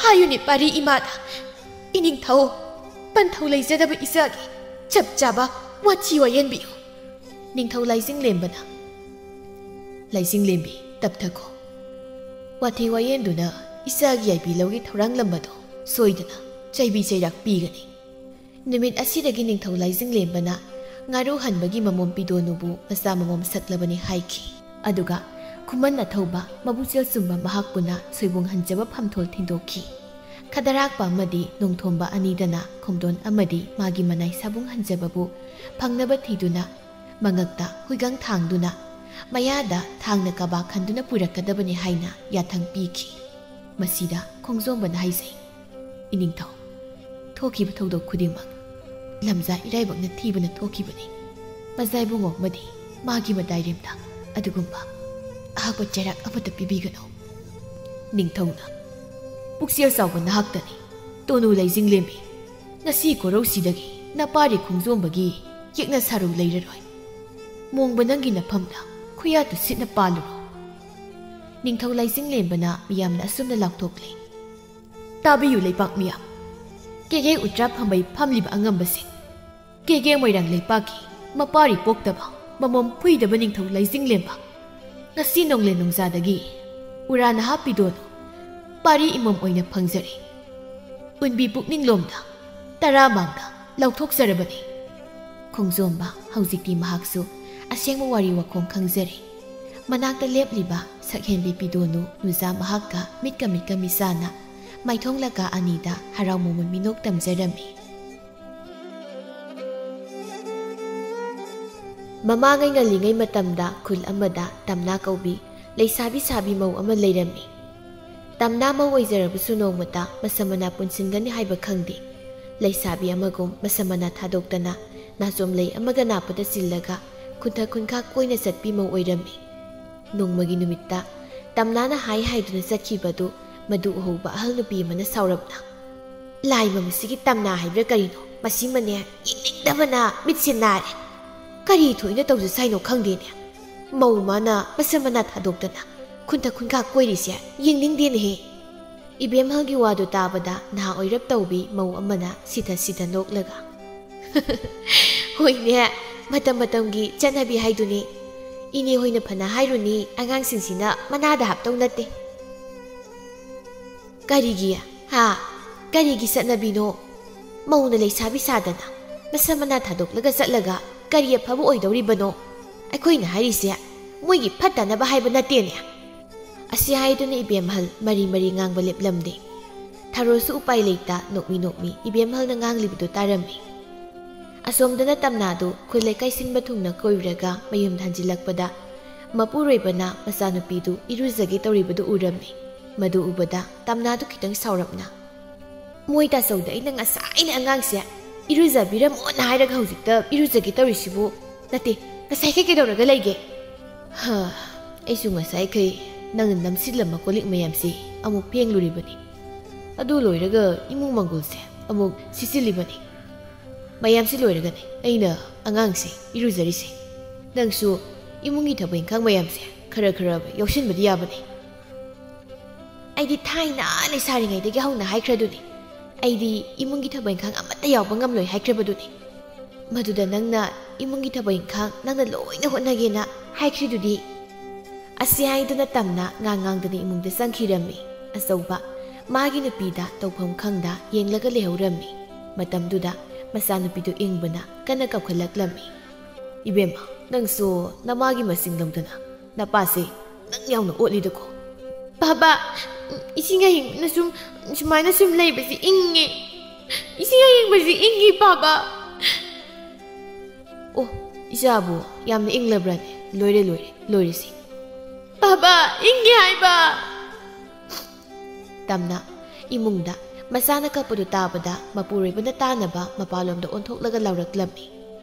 ꯍꯥꯏꯌꯨꯅꯦ ꯄꯥꯔꯤ ꯏꯃꯥꯗ꯫ ꯏꯅꯤꯡꯊꯧ, ꯄꯟꯊꯧ ꯂꯩꯖꯗꯕ ꯏꯆꯥꯒꯤ ꯆꯞ ꯆꯥꯕ ꯋꯥꯊꯤ ꯋꯥꯌꯦꯟꯕꯤꯌꯨ꯫" ꯅꯤꯡꯊꯧ ꯂꯥꯏꯖꯤꯡꯂꯦꯝꯕꯅ, "ꯂꯥꯏꯖꯤꯡꯂꯦꯝꯕꯤ, ꯇꯞꯊꯈꯣ꯫ ꯋꯥꯊꯤ ꯋꯥꯌꯦꯟꯗꯨꯅ ꯏꯆꯥꯒꯤ ꯌꯥꯏꯕꯤ ꯂꯧꯒꯦ ꯊꯧꯔꯥꯡꯂꯝꯕꯗꯣ ꯁꯣꯏꯗꯅ ꯆꯩꯕꯤ ꯆꯩꯔꯥꯛ ꯄꯤꯒꯅꯤ꯫" ꯅꯨꯃꯤꯠ ꯑꯁꯤꯗꯒꯤ ꯅꯤꯡꯊꯧ ꯂꯥꯏꯖꯤꯡꯂꯦꯝꯕꯅ ꯉꯥꯔꯨ ꯍꯟꯕꯒꯤ ꯃꯃꯣꯝ ꯄꯤꯗꯣꯅꯨꯕꯨ ꯃꯆꯥ ꯃꯃꯣꯝ ꯁꯛꯂꯕꯅꯤ ꯍꯥꯏꯈꯤ꯫ ꯑꯗꯨꯒ ꯈꯨꯃꯟ ꯑꯊꯧꯕ, ꯃꯕꯨꯆꯦꯜ ꯆꯨꯝꯕ ꯃꯍꯥꯛꯄꯨꯅ ꯁꯣꯏꯕꯨꯡ ꯍꯟꯖꯕ ꯐꯝꯊꯣꯜ ꯊꯤꯟꯗꯣꯛꯈꯤ꯫ ꯈꯗꯔꯥꯛꯄ ꯑꯃꯗꯤ ꯅꯣꯡꯊꯣꯝꯕ ꯑꯅꯤꯗꯅ ꯈꯣꯝꯗꯣꯟ ꯑꯃꯗꯤ ꯃꯥꯒꯤ ꯃꯅꯥꯏ ꯁꯥꯕꯨꯡ ꯍꯟꯖꯕꯕꯨ ꯐꯪꯅꯕ ꯊꯤꯗꯨꯅ ꯃꯉꯛꯇ ꯍꯨꯏꯒꯪ ꯊꯥꯡꯗꯨꯅ, ꯃꯌꯥꯗ ꯊꯥꯡꯅ ꯀꯕꯥꯛ ꯈꯟꯗꯨꯅ ꯄꯨꯔꯛꯀꯗꯕꯅꯤ ꯍꯥꯏꯅ ꯌꯥꯊꯪ ꯄꯤꯈꯤ꯫ ꯃꯁꯤꯗ ꯈꯣꯡꯖꯣꯝꯕꯅ ꯍꯥꯏꯖꯩ, "ꯏꯅꯤꯡꯊꯧ, ꯊꯣꯛꯈꯤꯕ ꯊꯧꯗꯣꯛ ꯈꯨꯗꯤꯡꯃꯛ ꯂꯝꯖꯥ ꯏꯔꯥꯏꯕꯛꯅ ꯊꯤꯕꯅ ꯊꯣꯛꯈꯤꯕꯅꯤ꯫ ꯃꯖꯥ ꯏꯕꯨꯡꯉꯣ ꯑꯃꯗꯤ ꯃꯥꯒꯤ ꯃꯗꯥꯏꯔꯦꯝꯗ ꯑꯗꯨꯒꯨꯝꯕ ꯑꯍꯥꯛꯄ ꯆꯩꯔꯥꯛ ꯑꯃꯠꯇ ꯄꯤꯕꯤꯒꯅꯨ꯫ ꯅꯤꯡꯊꯧꯅ ꯄꯨꯛꯆꯦꯜ ꯆꯥꯎꯕ ꯅꯍꯥꯛꯇꯅꯤ, ꯇꯣꯅꯨ ꯂꯩꯖꯤꯡꯂꯦꯝꯕꯤ꯫ ꯉꯁꯤ ꯀꯣꯔꯧꯁꯤꯗꯒꯤ ꯅꯄꯥꯔꯤ ꯈꯣꯡꯖꯣꯝꯕꯒꯤ ꯌꯦꯛꯅ ꯁꯥꯔꯨ ꯂꯩꯔꯔꯣꯏ꯫ ꯃꯣꯡꯕ ꯅꯪꯒꯤ ꯅꯐꯝꯗ ꯈꯨꯌꯥ ꯇꯨꯁꯤꯠꯅ ꯄꯥꯜꯂꯨꯔꯣ꯫" ꯅꯤꯡꯊꯧ ꯂꯩꯖꯤꯡꯂꯦꯝꯕꯅ ꯃꯤꯌꯥꯝꯅ ꯑꯁꯨꯝꯅ ꯂꯥꯎꯊꯣꯛꯂꯤ, "ꯇꯥꯕꯤꯌꯨ ꯂꯩꯄꯥꯛ ꯃꯤꯌꯥꯝ! ꯀꯦꯒꯦ ꯎꯇ꯭ꯔꯥ ꯐꯝꯕꯩ ꯐꯝꯂꯤꯕ ꯑꯉꯝꯕꯁꯤꯡ, ꯀꯦꯒꯦ ꯃꯣꯏꯔꯥꯡ ꯂꯩꯄꯥꯛꯀꯤ ꯃꯄꯥꯔꯤ ꯄꯣꯛꯇꯕ, ꯃꯃꯣꯝ ꯐꯨꯏꯗꯕ ꯅꯤꯡꯊꯧ ꯂꯩꯖꯤꯡꯂꯦꯝꯕ, ꯉꯁꯤ ꯅꯣꯡꯂꯦꯟ ꯅꯣꯡꯖꯥꯗꯒꯤ ꯎꯔꯥ ꯅꯍꯥ ꯄꯤꯗꯣꯟ ꯄꯥꯔꯤ ꯏꯃꯣꯝ ꯑꯣꯏꯅ ꯐꯪꯖꯔꯦ꯫ ꯎꯟꯕꯤ ꯄꯨꯛꯅꯤꯡꯂꯣꯝꯗ ꯇꯔꯥ ꯃꯥꯡꯗ ꯂꯧꯊꯣꯛꯆꯔꯕꯅꯤ꯫" ꯈꯣꯡꯖꯣꯝꯕ ꯍꯧꯖꯤꯛꯇꯤ ꯃꯍꯥꯛꯁꯨ ꯑꯁꯦꯡꯕ ꯋꯥꯔꯤ ꯋꯥꯈꯣꯡ ꯈꯪꯖꯔꯦ꯫ ꯃꯅꯥꯛꯇ ꯂꯦꯞꯂꯤꯕ ꯁꯛꯍꯦꯟꯕꯤ ꯄꯤꯗꯣꯅꯨ ꯅꯨꯖꯥ ꯃꯍꯥꯛꯀ ꯃꯤꯠꯀ ꯃꯤꯠꯀ ꯃꯤꯆꯥꯅ ꯃꯥꯏꯊꯣꯡꯂꯒ ꯑꯅꯤꯗ ꯍꯔꯥꯎ ꯃꯣꯃꯣꯟ ꯃꯤꯅꯣꯛ ꯇꯝꯖꯔꯝꯃꯤ꯫ ꯃꯃꯥꯡꯉꯩ ꯉꯜꯂꯤꯉꯩ ꯃꯇꯝꯗ ꯈꯨꯜ ꯑꯃꯗ ꯇꯝꯅꯥ ꯀꯧꯕꯤ ꯂꯩꯁꯥꯕꯤ ꯁꯥꯕꯤ ꯃꯧ ꯑꯃ ꯂꯩꯔꯝꯃꯤ꯫ ꯇꯝꯅꯥ ꯃꯧ ꯑꯣꯏꯖꯔꯕꯁꯨ ꯅꯣꯡꯃꯇ ꯃꯁꯝ ꯃꯅꯥ ꯄꯨꯟꯁꯤꯟꯒꯅꯤ ꯍꯥꯏꯕ ꯈꯪꯗꯦ꯫ ꯂꯩꯁꯥꯕꯤ ꯑꯃꯒꯨꯝ ꯃꯁꯝ ꯃꯅꯥ ꯊꯥꯗꯣꯛꯇꯅ ꯅꯥꯆꯣꯝ ꯂꯩ ꯑꯃꯒ ꯅꯥꯄꯗ ꯆꯤꯜꯂꯒ ꯈꯨꯟꯊ ꯈꯨꯟꯈꯥ ꯀꯣꯏꯅ ꯆꯠꯄꯤ ꯃꯧ ꯑꯣꯏꯔꯝꯃꯤ꯫ ꯅꯣꯡꯃꯒꯤ ꯅꯨꯃꯤꯠꯇ ꯇꯝꯅꯥꯅ ꯍꯥꯏ ꯍꯥꯏꯗꯨꯅ ꯆꯠꯈꯤꯕꯗꯨ ꯃꯗꯨ ꯎꯍꯧꯕ ꯑꯍꯜ ꯅꯨꯄꯤ ꯑꯃꯅ ꯁꯥꯎꯔꯞꯅ, "ꯂꯥꯏ ꯃꯃꯤꯁꯤꯒꯤ ꯇꯝꯅꯥ ꯍꯥꯏꯕ꯭ꯔꯥ ꯀꯔꯤꯅꯣ? ꯃꯁꯤꯃꯅꯦ ꯌꯦꯡꯅꯤꯡꯗꯕꯅ ꯃꯤꯠꯁꯦ ꯅꯥꯔꯦ꯫ ꯀꯔꯤ ꯊꯣꯛꯏꯅ ꯇꯧꯖꯁꯥꯏꯅꯣ ꯈꯪꯗꯦꯅꯦ꯫ ꯃꯧ ꯃꯥꯅ ꯃꯁꯝ ꯃꯅꯥ ꯊꯥꯗꯣꯛꯇꯅ ꯈꯨꯟꯊ ꯈꯨꯟꯈꯥ ꯀꯣꯏꯔꯤꯁꯦ ꯌꯦꯡꯅꯤꯡꯗꯦꯅꯦꯍꯦ꯫" ꯏꯕꯦꯝꯍꯜꯒꯤ ꯋꯥꯗꯨ ꯇꯥꯕꯗ ꯅꯍꯥ ꯑꯣꯏꯔꯞ ꯇꯧꯕꯤ ꯃꯧ ꯑꯃꯅ ꯁꯤꯊ ꯁꯤꯊ ꯅꯣꯛꯂꯒ, "ꯍꯣꯏꯅꯦ, ꯃꯇꯝ ꯃꯇꯝꯒꯤ ꯆꯠꯅꯕꯤ ꯍꯥꯏꯗꯨꯅꯤ꯫ ꯏꯅꯦ ꯍꯣꯏꯅ ꯐꯅ ꯍꯥꯏꯔꯨꯅꯤ, ꯑꯉꯥꯡꯁꯤꯡꯁꯤꯅ ꯃꯅꯥꯗ ꯍꯥꯞꯇꯧ ꯅꯠꯇꯦ꯫" "ꯀꯔꯤꯒꯤ? ꯍꯥ? ꯀꯔꯤꯒꯤ ꯆꯠꯅꯕꯤꯅꯣ? ꯃꯧꯅ ꯂꯩꯁꯥꯕꯤ ꯁꯥꯗꯅ ꯃꯁꯝ ꯃꯅꯥ ꯊꯥꯗꯣꯛꯂꯒ ꯆꯠꯂꯒ ꯀꯔꯤ ꯑꯐꯕ ꯑꯣꯏꯗꯧꯔꯤꯕꯅꯣ? ꯑꯩꯈꯣꯏꯅ ꯍꯥꯏꯔꯤꯁꯦ ꯃꯣꯏꯒꯤ ꯐꯠꯇꯅꯕ ꯍꯥꯏꯕ ꯅꯠꯇꯦꯅꯦ꯫" ꯑꯁꯤ ꯍꯥꯏꯗꯨꯅ ꯏꯕꯦꯝꯍꯜ ꯃꯔꯤ ꯃꯔꯤ ꯉꯥꯡꯕ ꯂꯦꯞꯂꯝꯗꯦ꯫ ꯊꯔꯣꯁꯨ ꯎꯄꯥꯏ ꯂꯩꯇ ꯅꯣꯛꯃꯤ ꯅꯣꯛꯃꯤ ꯏꯕꯦꯝꯍꯜꯅ ꯉꯥꯡꯂꯤꯕꯗꯨ ꯇꯥꯔꯝꯃꯤ꯫ ꯑꯁꯣꯝꯗꯅ ꯇꯝꯅꯥꯗꯨ ꯈꯨꯜ ꯂꯩꯀꯥꯏ ꯁꯤꯟꯕ ꯊꯨꯡꯅ ꯀꯣꯏꯔꯨꯔꯒ ꯃꯌꯨꯝꯗ ꯍꯟꯖꯤꯜꯂꯛꯄꯗ, ꯃꯄꯨꯔꯣꯏꯕꯅ ꯃꯆꯥꯅꯨꯄꯤꯗꯨ ꯏꯔꯨꯖꯒꯦ ꯇꯧꯔꯤꯕꯗꯨ ꯎꯔꯝꯃꯤ꯫ ꯃꯗꯨ ꯎꯕꯗ ꯇꯝꯅꯥꯗꯨ ꯈꯤꯇꯪ ꯁꯥꯎꯔꯞꯅ, "ꯃꯣꯏ ꯇꯥꯆꯧꯗ ꯑꯩꯅ ꯉꯁꯥꯏꯅ ꯑꯉꯥꯡꯁꯦ ꯏꯔꯨꯖꯕꯤꯔꯝꯃꯣꯅ ꯍꯥꯏꯔꯒ ꯍꯧꯖꯤꯛꯇ ꯏꯔꯨꯖꯒꯦ ꯇꯧꯔꯤꯁꯤꯕꯨ? ꯅꯠꯇꯦ, ꯉꯁꯥꯏꯈꯩ ꯀꯩꯗꯧꯔꯒ ꯂꯩꯒꯦ?" "ꯍꯥ, ꯑꯩꯁꯨ ꯉꯁꯥꯏꯈꯩ ꯅꯪꯅ ꯅꯝꯁꯤꯜꯂꯝꯕ ꯀꯣꯜ ꯂꯤꯛ ꯃꯌꯥꯝꯁꯤ ꯑꯃꯨꯛ ꯐꯦꯡꯂꯨꯔꯤꯕꯅꯤ꯫ ꯑꯗꯨ ꯂꯣꯏꯔꯒ ꯏꯃꯨꯡ ꯃꯪꯒꯣꯜꯁꯦ ꯑꯃꯨꯛ ꯁꯤꯠꯆꯤꯜꯂꯤꯕꯅꯤ꯫ ꯃꯌꯥꯝꯁꯤ ꯂꯣꯏꯔꯒꯅꯤ ꯑꯩꯅ ꯑꯉꯥꯡꯁꯤ ꯏꯔꯨꯖꯔꯤꯁꯦ꯫ ꯅꯪꯁꯨ ꯏꯃꯨꯡꯒꯤ ꯊꯕꯛ ꯏꯪꯈꯥꯡ ꯃꯌꯥꯝꯁꯦ ꯈꯔ ꯈꯔ ꯌꯥꯎꯁꯤꯟꯕꯗꯤ ꯌꯥꯕꯅꯤ꯫" "ꯑꯩꯗꯤ ꯊꯥꯏꯅ ꯂꯩꯁꯥꯔꯤꯉꯩꯗꯒꯤ ꯍꯧꯅ ꯍꯥꯏꯈ꯭ꯔꯗꯨꯅꯤ, ꯑꯩꯗꯤ ꯏꯃꯨꯡꯒꯤ ꯊꯕꯛ ꯏꯪꯈꯥꯡ ꯑꯃꯠꯇ ꯌꯥꯎꯕ ꯉꯝꯂꯣꯏ ꯍꯥꯏꯈ꯭ꯔꯕꯗꯨꯅꯤ꯫ ꯃꯗꯨꯗ ꯅꯪꯅ ꯏꯃꯨꯡꯒꯤ ꯊꯕꯛ ꯏꯪꯈꯥꯡ ꯅꯪꯅ ꯂꯣꯏꯅ ꯍꯣꯠꯅꯒꯦꯅ ꯍꯥꯏꯈ꯭ꯔꯤꯗꯨꯗꯤ꯫" ꯑꯁꯤ ꯍꯥꯏꯗꯨꯅ ꯇꯝꯅ ꯉꯥꯡ ꯉꯥꯡꯗꯅ ꯏꯃꯨꯡꯗ ꯆꯪꯈꯤꯔꯝꯃꯤ꯫ ꯑꯆꯧꯕ ꯃꯥꯒꯤ ꯅꯨꯄꯤꯗ ꯇꯧꯐꯝ ꯈꯪꯗ ꯌꯦꯡꯂꯒ ꯂꯩꯍꯧꯔꯝꯃꯤ꯫ ꯃꯇꯝꯗꯨꯗ ꯃꯆꯥꯅꯨꯄꯤꯗꯨ ꯏꯪꯕꯅ ꯀꯟꯅ ꯀꯞꯈꯠꯂꯛꯂꯝꯃꯤ꯫ "ꯏꯕꯦꯝꯃ, ꯅꯪꯁꯨ ꯅꯃꯥꯒꯤ ꯃꯁꯤꯡ ꯂꯧꯗꯅ ꯅꯄꯥꯁꯦ ꯅꯪ ꯌꯥꯎꯅ ꯑꯣꯠꯂꯤꯗꯀꯣ꯫" "ꯕꯥꯕꯥ, ꯏꯁꯤꯡ ꯑꯏꯪꯕꯅ ꯁꯨꯝ, ꯁꯨꯃꯥꯏꯅ ꯁꯨꯝ ꯂꯩꯕꯁꯤ ꯏꯪꯉꯦ꯫ ꯏꯁꯤꯡ ꯑꯏꯪꯕꯁꯤ ꯏꯪꯉꯤ, ꯕꯥꯕꯥ꯫" "ꯑꯣ, ꯏꯆꯥꯕꯨ ꯌꯥꯝꯅ ꯏꯪꯂꯕ꯭ꯔꯥꯅꯦ? ꯂꯣꯏꯔꯦ, ꯂꯣꯏꯔꯦ, ꯂꯣꯏꯔꯦꯁꯤ꯫" "ꯕꯥꯕꯥ, ꯏꯪꯉꯦ ꯍꯥꯏꯕ!" ꯇꯝꯅ ꯏꯃꯨꯡꯗ ꯃꯆꯥꯅ ꯀꯞꯄꯗꯨ ꯇꯥꯕꯗ ꯃꯄꯨꯔꯣꯏꯕꯅ ꯇꯥꯅꯕ ꯃꯄꯥꯟꯂꯣꯝꯗ ꯑꯣꯟꯊꯣꯛꯂꯒ ꯂꯥꯎꯔꯛꯂꯝꯃꯤ꯫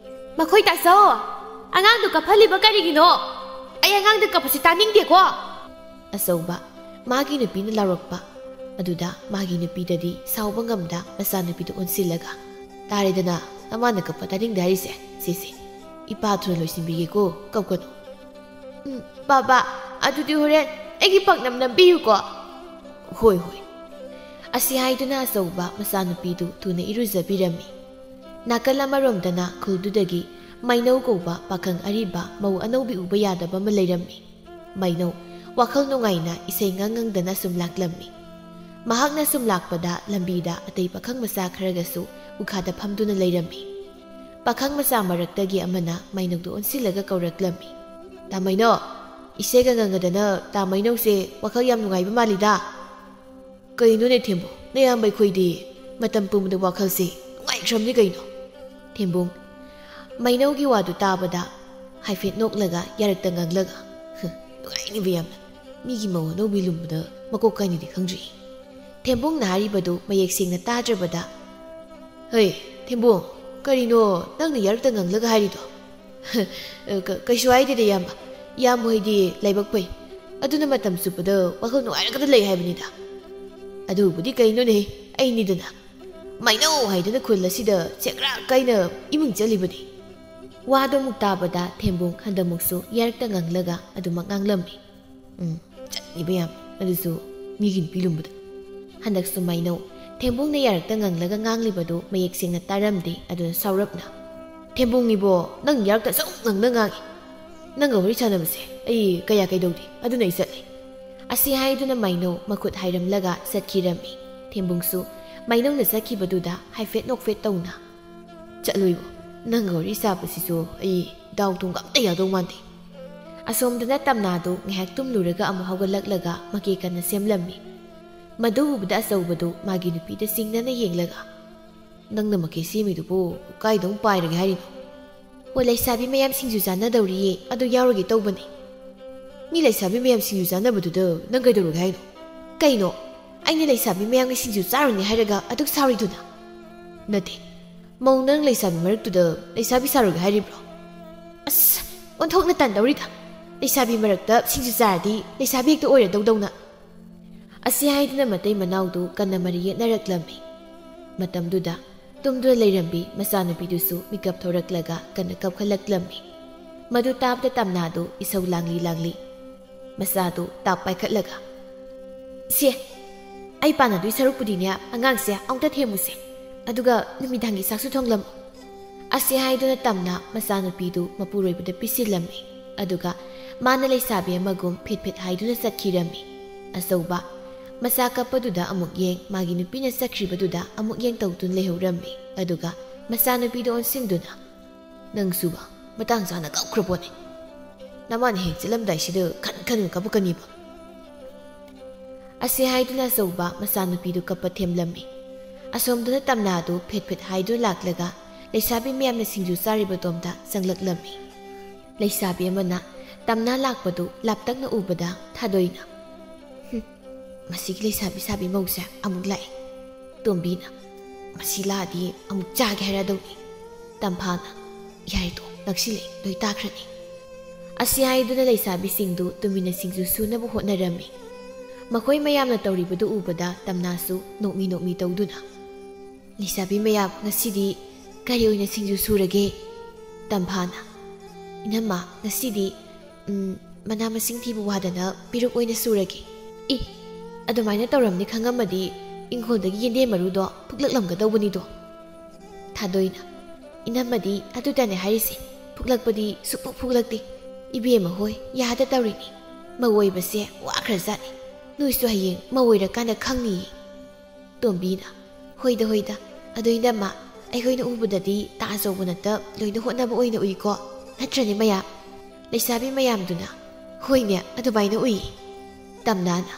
"ꯃꯈꯣꯏ ꯇꯥꯆꯧ, ꯑꯉꯥꯡꯗꯨ ꯀꯞꯍꯜꯂꯤꯕ ꯀꯔꯤꯒꯤꯅꯣ? ꯑꯩ ꯑꯉꯥꯡꯗ ꯀꯞꯄꯁꯤ ꯇꯥꯅꯤꯡꯗꯦꯀꯣ!" ꯑꯆꯧꯕ ꯃꯥꯒꯤ ꯅꯨꯄꯤꯅ ꯂꯥꯎꯔꯛꯄ ꯑꯗꯨꯗ ꯃꯥꯒꯤ ꯅꯨꯄꯤꯗꯗꯤ ꯁꯥꯎꯕ ꯉꯝꯗ ꯃꯆꯥꯅꯨꯄꯤꯗꯨ ꯑꯣꯟꯁꯤꯜꯂꯒ, "ꯇꯥꯔꯦꯗꯅ, ꯅꯃꯥꯅ ꯀꯞꯄ ꯇꯥꯅꯤꯡꯗꯦ ꯍꯥꯏꯔꯤꯁꯦ꯫ ꯁꯦ, ꯁꯦ, ꯏꯄꯥ ꯊꯨꯅ ꯂꯣꯏꯁꯤꯟꯕꯤꯒꯦꯀꯣ, ꯀꯞꯀꯅꯨ꯫" "ꯎꯝ, ꯕꯥꯕꯥ, ꯑꯗꯨꯗꯤ ꯍꯣꯔꯦꯟ ꯑꯩꯒꯤ ꯄꯥꯛꯅꯝ ꯅꯝꯕꯤꯌꯨꯀꯣ꯫" "ꯍꯣꯏ, ꯍꯣꯏ꯫" ꯑꯁꯤ ꯍꯥꯏꯗꯨꯅ ꯑꯆꯧꯕ ꯃꯆꯥꯅꯨꯄꯤꯗꯨ ꯊꯨꯅ ꯏꯔꯨꯖꯕꯤꯔꯝꯃꯤ꯫ ꯅꯥꯀꯜ ꯑꯃꯔꯣꯝꯗꯅ ꯈꯨꯜꯗꯨꯗꯒꯤ ꯃꯩꯅꯧ ꯀꯧꯕ ꯄꯥꯈꯪ ꯑꯔꯤꯕ ꯃꯧ ꯑꯅꯧꯕꯤ ꯎꯕ ꯌꯥꯗꯕ ꯑꯃ ꯂꯩꯔꯝꯃꯤ꯫ ꯃꯩꯅꯧ ꯋꯥꯈꯜ ꯅꯨꯡꯉꯥꯏꯅ ꯏꯁꯩ ꯉꯪ ꯉꯪꯗꯅ ꯁꯨꯝ ꯂꯥꯛꯂꯝꯃꯤ꯫ ꯃꯍꯥꯛꯅ ꯁꯨꯝ ꯂꯥꯛꯄꯗ ꯂꯝꯕꯤꯗ ꯑꯇꯩ ꯄꯥꯈꯪ ꯃꯆꯥ ꯈꯔꯒꯁꯨ ꯎꯈꯥꯗ ꯐꯝꯗꯨꯅ ꯂꯩꯔꯝꯃꯤ꯫ ꯄꯥꯈꯪ ꯃꯆꯥ ꯃꯔꯛꯇꯒꯤ ꯑꯃꯅ ꯃꯩꯅꯧꯗꯨ ꯑꯣꯟꯁꯤꯜꯂꯒ ꯀꯧꯔꯛꯂꯝꯃꯤ꯫ "ꯇꯥ ꯃꯩꯅꯧ, ꯏꯁꯩꯒ ꯉꯪꯉꯗꯅ ꯇꯥ ꯃꯩꯅꯧꯁꯦ ꯋꯥꯈꯜ ꯌꯥꯝ ꯅꯨꯡꯉꯥꯏꯕ ꯃꯥꯜꯂꯤꯗ꯫" "ꯀꯩꯅꯣꯅꯦ ꯊꯦꯝꯕꯨ, ꯅꯌꯥꯝꯕ ꯑꯩꯈꯣꯏꯗꯤ ꯃꯇꯝ ꯄꯨꯝꯕꯗ ꯋꯥꯈꯜꯁꯦ ꯅꯨꯡꯉꯥꯏꯈ꯭ꯔꯕꯅꯤ ꯀꯩꯅꯣ?" ꯊꯦꯝꯕꯨꯡ꯫ ꯃꯩꯅꯧꯒꯤ ꯋꯥꯗꯨ ꯇꯥꯕꯗ ꯍꯥꯏꯐꯦꯠ ꯅꯣꯛꯂꯒ ꯌꯥꯔꯛꯇ ꯉꯥꯡꯂꯒ, "ꯍ, ꯅꯨꯡꯉꯥꯏꯅꯤꯕ ꯌꯥꯝꯅ꯫ ꯃꯤꯒꯤ ꯃꯧ ꯑꯅꯧꯕꯤ ꯂꯨꯝꯕꯗ ꯃꯀꯣꯛ ꯀꯥꯏꯅꯗꯤ ꯈꯪꯗ꯭ꯔꯤ꯫" ꯊꯦꯝꯕꯨꯡꯅ ꯍꯥꯏꯔꯤꯕꯗꯨ ꯃꯌꯦꯛ ꯁꯦꯡꯅ ꯇꯥꯗ꯭ꯔꯕꯗ, "ꯍꯩ, ꯊꯦꯝꯕꯨꯡ, ꯀꯔꯤꯅꯣ ꯅꯪꯅ ꯌꯥꯔꯛꯇ ꯉꯥꯡꯂꯒ ꯍꯥꯏꯔꯤꯗꯣ?" "ꯀ-, ꯀꯩꯁꯨ ꯍꯥꯏꯗꯦꯗ, ꯏꯌꯥꯝꯕ꯫ ꯏꯌꯥꯝꯕ ꯍꯣꯏꯗꯤ ꯂꯥꯏꯕꯛ ꯐꯩ꯫ ꯑꯗꯨꯅ ꯃꯇꯝ ꯆꯨꯞꯄꯗ ꯋꯥꯈꯜ ꯅꯨꯡꯉꯥꯏꯔꯒꯗ ꯂꯩ ꯍꯥꯏꯕꯅꯤꯗ꯫" "ꯑꯗꯨꯕꯨꯗꯤ ꯀꯩꯅꯣꯅꯦ, ꯑꯩꯅꯤꯗꯅ꯫ ꯃꯩꯅꯧ ꯍꯥꯏꯗꯨꯅ ꯈꯨꯜ ꯑꯁꯤꯗ ꯆꯦꯡꯒ꯭ꯔꯥꯛ ꯀꯥꯏꯅ ꯏꯃꯨꯡ ꯆꯠꯂꯤꯕꯅꯤ꯫" ꯋꯥꯗꯣ ꯑꯃꯨꯛ ꯇꯥꯕꯗ ꯊꯦꯝꯕꯨꯡ ꯍꯟꯗꯛꯃꯨꯛꯁꯨ ꯌꯥꯔꯛꯇ ꯉꯥꯡꯂꯒ ꯑꯗꯨꯃꯛ ꯉꯥꯡꯂꯝꯃꯤ꯫ ꯎꯝ, ꯆꯠꯂꯤꯕ ꯌꯥꯝ, ꯑꯗꯨꯁꯨ ꯃꯤꯒꯤ ꯅꯨꯄꯤ ꯂꯨꯝꯕꯗ꯫ ꯍꯟꯗꯛꯁꯨ ꯃꯩꯅꯧ ꯊꯦꯝꯕꯨꯡꯅ ꯌꯥꯔꯛꯇ ꯉꯥꯡꯂꯒ ꯉꯥꯡꯂꯤꯕꯗꯨ ꯃꯌꯦꯛ ꯁꯦꯡꯅ ꯇꯥꯔꯝꯗꯦ꯫ ꯑꯗꯨꯅ ꯁꯥꯎꯔꯞꯅ, "ꯊꯦꯝꯕꯨꯡ ꯏꯕꯣ, ꯅꯪ ꯌꯥꯔꯛꯇ ꯑꯁꯨꯛ ꯉꯥꯡꯅ ꯉꯥꯡꯉꯤ꯫ ꯅꯪꯒ ꯋꯥꯔꯤ ꯁꯥꯟꯅꯕꯁꯦ ꯑꯩ ꯀꯌꯥ ꯀꯩꯗꯧꯗꯦ, ꯑꯗꯨꯅ ꯑꯩ ꯆꯠꯂꯦ꯫" ꯑꯁꯤ ꯍꯥꯏꯗꯨꯅ ꯃꯩꯅꯧ ꯃꯈꯨꯠ ꯍꯥꯏꯔꯝꯂꯒ ꯆꯠꯈꯤꯔꯝꯃꯤ꯫ ꯊꯦꯝꯕꯨꯡꯁꯨ ꯃꯩꯅꯧꯅ ꯆꯠꯈꯤꯕꯗꯨꯗ ꯍꯥꯏꯐꯦꯠ ꯅꯣꯛꯐꯦꯠ ꯇꯧꯅ, "ꯆꯠꯂꯣ ꯏꯕꯣ, ꯅꯪꯒ ꯋꯥꯔꯤ ꯁꯥꯕꯁꯤꯁꯨ ꯑꯩ ꯗꯥꯎ ꯊꯨꯝꯒ ꯑꯝꯇ ꯌꯥꯗꯧ ꯃꯥꯟꯗꯦ꯫" ꯑꯁꯣꯝꯗꯅ ꯇꯝꯅꯥꯗꯨ ꯉꯥꯏꯍꯥꯛ ꯇꯨꯝꯂꯨꯔꯒ ꯑꯃꯨꯛ ꯍꯧꯒꯠꯂꯛꯂꯒ ꯃꯀꯦ ꯀꯟꯅ ꯁꯦꯝꯂꯝꯃꯤ꯫ ꯃꯗꯨ ꯎꯕꯗ ꯑꯆꯧꯕꯗꯨ ꯃꯥꯒꯤ ꯅꯨꯄꯤꯗ ꯆꯤꯡꯅꯅ ꯌꯦꯡꯂꯒ, "ꯅꯪꯅ ꯃꯀꯦ ꯁꯦꯝꯃꯤꯗꯨꯕꯨ ꯀꯥꯏꯗ ꯑꯃꯨꯛ ꯄꯥꯏꯔꯒꯦ ꯍꯥꯏꯔꯤꯅꯣ?" "ꯑꯣ, ꯂꯩꯁꯥꯕꯤ ꯃꯌꯥꯝ ꯁꯤꯡꯖꯨ ꯆꯥꯅꯗꯧꯔꯤꯌꯦ, ꯑꯗꯨ ꯌꯥꯎꯔꯨꯒꯦ ꯇꯧꯕꯅꯦ꯫" "ꯃꯤ ꯂꯩꯁꯥꯕꯤ ꯃꯌꯥꯝ ꯁꯤꯡꯖꯨ ꯆꯥꯅꯕꯗꯨꯗ ꯅꯪ ꯀꯩꯗꯧꯔꯒꯦ ꯍꯥꯏꯅꯣ?" "ꯀꯩꯅꯣ? ꯑꯩꯅ ꯂꯩꯁꯥꯕꯤ ꯃꯌꯥꯝꯒꯤ ꯁꯤꯡꯖꯨ ꯆꯥꯔꯨꯅꯤ ꯍꯥꯏꯔꯒ ꯑꯗꯨꯛ ꯁꯥꯎꯔꯤꯗꯨꯅ?" "ꯅꯠꯇꯦ, ꯃꯧ ꯅꯪ ꯂꯩꯁꯥꯕꯤ ꯃꯔꯛꯇꯨꯗ ꯂꯩꯁꯥꯕꯤ ꯁꯥꯔꯨꯒꯦ ꯍꯥꯏꯔꯤꯕ꯭ꯔꯣ?" "ꯑꯁ, ꯑꯣꯟꯊꯣꯛꯅ ꯇꯟꯗꯧꯔꯤꯗ꯫ ꯂꯩꯁꯥꯕꯤ ꯃꯔꯛꯇ ꯁꯤꯡꯖꯨ ꯆꯥꯔꯗꯤ ꯂꯩꯁꯥꯕꯤ ꯍꯦꯛꯇ ꯑꯣꯏꯔꯗꯧꯗꯧꯅ꯫" ꯑꯁꯤ ꯍꯥꯏꯗꯨꯅ ꯃꯇꯩ ꯃꯅꯥꯎꯗꯨ ꯀꯟꯅ ꯃꯔꯩ ꯌꯦꯠꯅꯔꯛꯂꯝꯃꯤ꯫ ꯃꯇꯝꯗꯨꯗ ꯇꯨꯝꯗꯨꯅ ꯂꯩꯔꯝꯕꯤ ꯃꯆꯥꯅꯨꯄꯤꯗꯨꯁꯨ ꯃꯤꯀꯞ ꯊꯣꯔꯛꯂꯒ ꯀꯟꯅ ꯀꯞꯈꯠꯂꯛꯂꯝꯃꯤ꯫ ꯃꯗꯨ ꯇꯥꯕꯗ ꯇꯝꯅꯥꯗꯨ ꯏꯁꯧ ꯂꯥꯡꯂꯤ ꯂꯥꯡꯂꯤ ꯃꯆꯥꯗꯨ ꯇꯥꯞ ꯄꯥꯏꯈꯠꯂꯒ, "ꯁꯦ, ꯑꯩ ꯄꯥꯟꯅꯗꯣꯏ ꯁꯔꯨꯛꯄꯨꯗꯤꯅꯦ, ꯑꯉꯥꯡꯁꯦ ꯑꯃꯨꯛꯇ ꯊꯦꯝꯃꯨꯁꯦ, ꯑꯗꯨꯒ ꯅꯨꯃꯤꯗꯥꯡꯒꯤ ꯆꯥꯛꯁꯨ ꯊꯣꯡꯂꯝꯃꯨ꯫" ꯑꯁꯤ ꯍꯥꯏꯗꯨꯅ ꯇꯝꯅ ꯃꯆꯥꯅꯨꯄꯤꯗꯨ ꯃꯄꯨꯔꯣꯏꯕꯗ ꯄꯤꯁꯤꯜꯂꯝꯃꯤ꯫ ꯑꯗꯨꯒ ꯃꯥꯅ ꯂꯩꯁꯥꯕꯤ ꯑꯃꯒꯨꯝ ꯐꯤꯠ ꯐꯤꯠ ꯍꯥꯏꯗꯨꯅ ꯆꯠꯈꯤꯔꯝꯃꯤ꯫ ꯑꯆꯧꯕ ꯃꯆꯥ ꯀꯞꯄꯗꯨꯗ ꯑꯃꯨꯛ ꯌꯦꯡ, ꯃꯥꯒꯤ ꯅꯨꯄꯤꯅ ꯆꯠꯈ꯭ꯔꯤꯕꯗꯨꯗ ꯑꯃꯨꯛ ꯌꯦꯡ ꯇꯧꯗꯨꯅ ꯂꯩꯍꯧꯔꯝꯃꯤ꯫ ꯑꯗꯨꯒ ꯃꯆꯥꯅꯨꯄꯤꯗꯨ ꯑꯣꯟꯁꯤꯟꯗꯨꯅ, "ꯅꯪꯁꯨꯕ ꯃꯇꯥꯡ ꯆꯥꯅ ꯀꯞꯈ꯭ꯔ ꯄꯣꯠꯅꯤ꯫ ꯅꯃꯥꯅ ꯍꯦꯛ ꯆꯠꯂꯝꯗꯥꯏꯁꯤꯗ ꯈꯟ ꯈꯟꯅ ꯀꯞꯄꯛꯀꯅꯤꯕ꯫" ꯑꯁꯤ ꯍꯥꯏꯗꯨꯅ ꯑꯆꯧꯕ ꯃꯆꯥꯅꯨꯄꯤꯗꯨ ꯀꯞꯄ ꯊꯦꯝꯂꯝꯃꯤ꯫ ꯑꯁꯣꯝꯗꯅ ꯇꯝꯅꯥꯗꯨ ꯐꯦꯠ ꯐꯦꯠ ꯍꯥꯏꯗꯨꯅ ꯂꯥꯛꯂꯒ ꯂꯩꯁꯥꯕꯤ ꯃꯌꯥꯝꯅ ꯁꯤꯡꯖꯨ ꯆꯥꯔꯤꯕꯗꯣꯝꯗ ꯆꯪꯂꯛꯂꯝꯃꯤ꯫ ꯂꯩꯁꯥꯕꯤ ꯑꯃꯅ ꯇꯝꯅꯥ ꯂꯥꯛꯄꯗꯨ ꯂꯥꯞꯇꯛꯅ ꯎꯕꯗ ꯊꯥꯗꯣꯏꯅ, "ꯍꯨꯝ, ꯃꯁꯤꯒꯤ ꯂꯩꯁꯥꯕꯤ ꯁꯥꯕꯤ ꯃꯧꯁꯦ ꯑꯃꯨꯛ ꯂꯥꯛꯑꯦ"꯫ ꯇꯣꯝꯕꯤꯅ, "ꯃꯁꯤ ꯂꯥꯛꯑꯗꯤ ꯑꯃꯨꯛ ꯆꯥꯒꯦ ꯍꯥꯏꯔꯗꯧꯅꯤ"꯫ ꯇꯝꯐꯥꯅ, "ꯌꯥꯔꯦꯗꯣ, ꯅꯛꯁꯤꯜꯂꯦ, ꯂꯣꯏ ꯇꯥꯈ꯭ꯔꯅꯤ"꯫ ꯑꯁꯤ ꯍꯥꯏꯗꯨꯅ ꯂꯩꯁꯥꯕꯤꯁꯤꯡꯗꯨ ꯇꯨꯃꯤꯟꯅ ꯁꯤꯡꯖꯨ ꯁꯨꯅꯕ ꯍꯣꯠꯅꯔꯝꯃꯤ꯫ ꯃꯈꯣꯏ ꯃꯌꯥꯝꯅ ꯇꯧꯔꯤꯕꯗꯨ ꯎꯕꯗ ꯇꯝꯅꯥꯁꯨ ꯅꯣꯛꯃꯤ ꯅꯣꯛꯃꯤ ꯇꯧꯗꯨꯅ, "ꯂꯩꯁꯥꯕꯤ ꯃꯌꯥꯝ, ꯉꯁꯤꯗꯤ ꯀꯔꯤ ꯑꯣꯏꯅ ꯁꯤꯡꯖꯨ ꯁꯨꯔꯒꯦ?" ꯇꯝꯐꯥꯅ, "ꯏꯅꯝꯃ, ꯉꯁꯤꯗꯤ, ꯎꯝ, ꯃꯅꯥ ꯃꯁꯤꯡ ꯊꯤꯕ ꯋꯥꯗꯅ ꯄꯦꯔꯨꯛ ꯑꯣꯏꯅ ꯁꯨꯔꯒꯦ"꯫ "ꯏ, ꯑꯗꯨꯃꯥꯏꯅ ꯇꯧꯔꯝꯅꯤ ꯈꯪꯉꯝꯃꯗꯤ ꯏꯪꯈꯣꯜꯗꯒꯤ ꯌꯦꯟꯗꯦꯝ ꯃꯔꯨꯗꯣ ꯐꯨꯛꯂꯛꯂꯝꯒꯗꯧꯕꯅꯤꯗꯣ"꯫ ꯊꯥꯗꯣꯏꯅ, "ꯏꯅꯝꯃꯗꯤ ꯑꯗꯨꯗꯅꯦ ꯍꯥꯏꯔꯤꯁꯦ, ꯐꯨꯛꯂꯛꯄꯗꯤ ꯁꯨꯛꯐꯨꯛ ꯐꯨꯛꯂꯛꯇꯦ꯫ ꯏꯕꯦꯝꯃ ꯍꯣꯏ ꯌꯥꯗ ꯇꯧꯔꯤꯅꯤ꯫ ꯃꯧ ꯑꯣꯏꯕꯁꯦ ꯋꯥꯈ꯭ꯔꯖꯥꯠꯅꯤ꯫ ꯅꯣꯏꯁꯨ ꯍꯌꯦꯡ ꯃꯧ ꯑꯣꯏꯔꯀꯥꯟꯗ ꯈꯪꯅꯤꯌꯦ"꯫ ꯇꯣꯝꯕꯤꯅ, "ꯍꯣꯏꯗ, ꯍꯣꯏꯗ, ꯑꯗꯣ ꯏꯅꯝꯃ, ꯑꯩꯈꯣꯏꯅ ꯎꯕꯗꯗꯤ ꯇꯥ ꯑꯆꯧꯕ ꯅꯠꯇ ꯂꯣꯏꯅ ꯍꯣꯠꯅꯕ ꯑꯣꯏꯅ ꯎꯏꯀꯣ, ꯅꯠꯇ꯭ꯔꯅꯦ ꯃꯌꯥꯝ?" ꯂꯩꯁꯥꯕꯤ ꯃꯌꯥꯝꯗꯨꯅ, "ꯍꯣꯏꯅꯦ, ꯑꯗꯨꯃꯥꯏꯅ ꯎꯏ"꯫ ꯇꯝꯅꯥꯅ,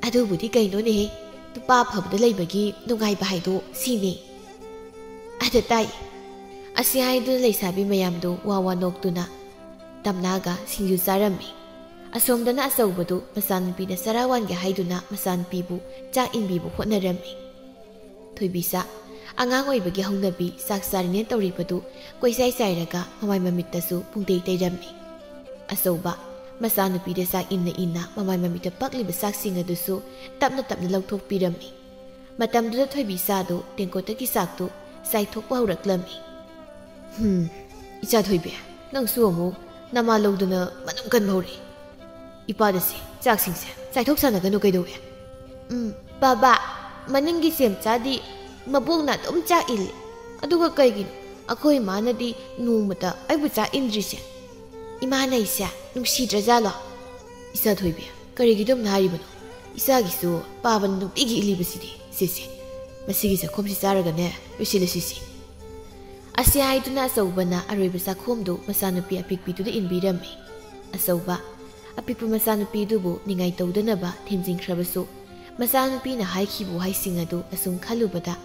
"ꯑꯗꯨꯕꯨꯗꯤ ꯀꯩꯅꯣꯅꯦꯍꯦ, ꯅꯨꯄꯥ ꯑꯐꯕꯗ ꯂꯩꯕꯒꯤ ꯅꯨꯡꯉꯥꯏꯕ ꯍꯥꯏꯗꯣ ꯁꯤꯅꯦ"꯫ ꯑꯗ ꯇꯥꯏ꯫ ꯑꯁꯤ ꯍꯥꯏꯗꯨꯅ ꯂꯩꯁꯥꯕꯤ ꯃꯌꯥꯝꯗꯨ ꯋꯥ ꯋꯥ ꯅꯣꯛꯇꯨꯅ ꯇꯝꯅꯥꯒ ꯁꯤꯡꯖꯨ ꯆꯥꯔꯝꯃꯤ꯫ ꯑꯁꯣꯝꯗꯅ ꯑꯆꯧꯕꯗꯨ ꯃꯆꯥꯅꯨꯄꯤꯅ ꯆꯔꯥ ꯋꯥꯟꯒꯦ ꯍꯥꯏꯗꯨꯅ ꯃꯆꯥꯅꯨꯄꯤꯕꯨ ꯆꯥꯛ ꯏꯟꯕꯤꯕ ꯍꯣꯠꯅꯔꯝꯃꯤ꯫ ꯊꯣꯏꯕꯤꯁꯥ, ꯑꯉꯥꯡ ꯑꯣꯏꯕꯒꯤ ꯍꯧꯅꯕꯤ ꯆꯥꯛ ꯆꯥꯔꯤꯅꯦ ꯇꯧꯔꯤꯕꯗꯨ ꯀꯣꯏꯆꯥꯏ ꯆꯥꯏꯔꯒ ꯃꯃꯥꯏ ꯃꯃꯤꯠꯇꯁꯨ ꯄꯨꯡꯇꯩ ꯇꯩꯔꯝꯃꯤ꯫ ꯑꯆꯧꯕ, ꯃꯆꯥꯅꯨꯄꯤꯗ ꯆꯥꯛ ꯏꯟꯅ ꯏꯟꯅ ꯃꯃꯥꯏ ꯃꯃꯤꯠꯇ ꯄꯛꯂꯤꯕ ꯆꯥꯛꯁꯤꯡ ꯑꯗꯨꯁꯨ ꯇꯞꯅ ꯇꯞꯅ ꯂꯧꯊꯣꯛꯄꯤꯔꯝꯃꯤ꯫ ꯃꯇꯝꯗꯨꯗ ꯊꯣꯏꯕꯤꯁꯥꯗꯨ ꯇꯦꯡꯀꯣꯠꯇꯒꯤ ꯆꯥꯛꯇꯨ ꯆꯥꯏꯊꯣꯛꯄ ꯍꯧꯔꯛꯂꯝꯃꯤ꯫ "ꯍꯨꯝ, ꯏꯆꯥ ꯊꯣꯏꯕꯤ, ꯅꯪꯁꯨ ꯑꯃꯨꯛ ꯅꯃꯥ ꯂꯧꯗꯅ ꯃꯅꯨꯡ ꯀꯟꯕ ꯍꯧꯔꯛꯏ꯫ ꯏꯄꯥꯗꯁꯦ ꯆꯥꯛꯁꯤꯡꯁꯦ ꯆꯥꯏꯊꯣꯛ ꯁꯥꯟꯅꯒꯅꯨ ꯀꯩꯗꯧꯋꯦ?" "ꯎꯝ, ꯕꯥꯕꯥ, ꯃꯅꯤꯡꯒꯤ ꯆꯦꯝꯆꯥꯗꯤ ꯃꯕꯣꯛꯅ ꯑꯗꯨꯝ ꯆꯥꯛ ꯏꯜꯂꯤ꯫ ꯑꯗꯨꯒ ꯀꯩꯒꯤꯅꯣ ꯑꯩꯈꯣꯏ ꯏꯃꯥꯅꯗꯤ ꯅꯣꯡꯃꯇ ꯑꯩꯕꯨ ꯆꯥꯛ ꯏꯟꯗ꯭ꯔꯤꯁꯦ? ꯏꯃꯥꯅ ꯑꯩꯁꯦ ꯅꯨꯡꯁꯤꯗ꯭ꯔꯖꯥꯠꯂꯣ?" "ꯏꯆꯥ ꯊꯣꯏꯕꯤ, ꯀꯔꯤꯒꯤ ꯑꯗꯨꯝꯅ ꯍꯥꯏꯔꯤꯕꯅꯣ? ꯏꯆꯥꯒꯤꯁꯨ ꯄꯥꯕꯅ ꯅꯨꯡꯇꯤꯒꯤ ꯏꯜꯂꯤꯕꯁꯤꯗꯤ꯫ ꯁꯤꯁꯦ, ꯃꯁꯤꯒꯤ ꯆꯥꯛꯈꯣꯝꯁꯤ ꯆꯥꯔꯒꯅꯦ ꯂꯣꯏꯁꯤꯜꯂꯁꯤꯁꯦ"꯫ ꯑꯁꯤ ꯍꯥꯏꯗꯨꯅ ꯑꯆꯧꯕꯅ ꯑꯔꯣꯏꯕ ꯆꯥꯛꯈꯣꯝꯗꯨ ꯃꯆꯥꯅꯨꯄꯤ ꯑꯄꯤꯛꯄꯤꯗꯨꯗ ꯏꯟꯕꯤꯔꯝꯃꯤ꯫ ꯑꯆꯧꯕ, ꯑꯄꯤꯛꯄ ꯃꯆꯥꯅꯨꯄꯤꯗꯨꯕꯨ ꯅꯤꯡꯉꯥꯏ ꯇꯧꯗꯅꯕ ꯊꯦꯝꯖꯤꯟꯈ꯭ꯔꯕꯁꯨ, ꯃꯆꯥꯅꯨꯄꯤꯅ ꯍꯥꯏꯈꯤꯕ ꯋꯥꯍꯩꯁꯤꯡ ꯑꯗꯨ ꯑꯁꯨꯝ ꯈꯜꯂꯨꯕꯗ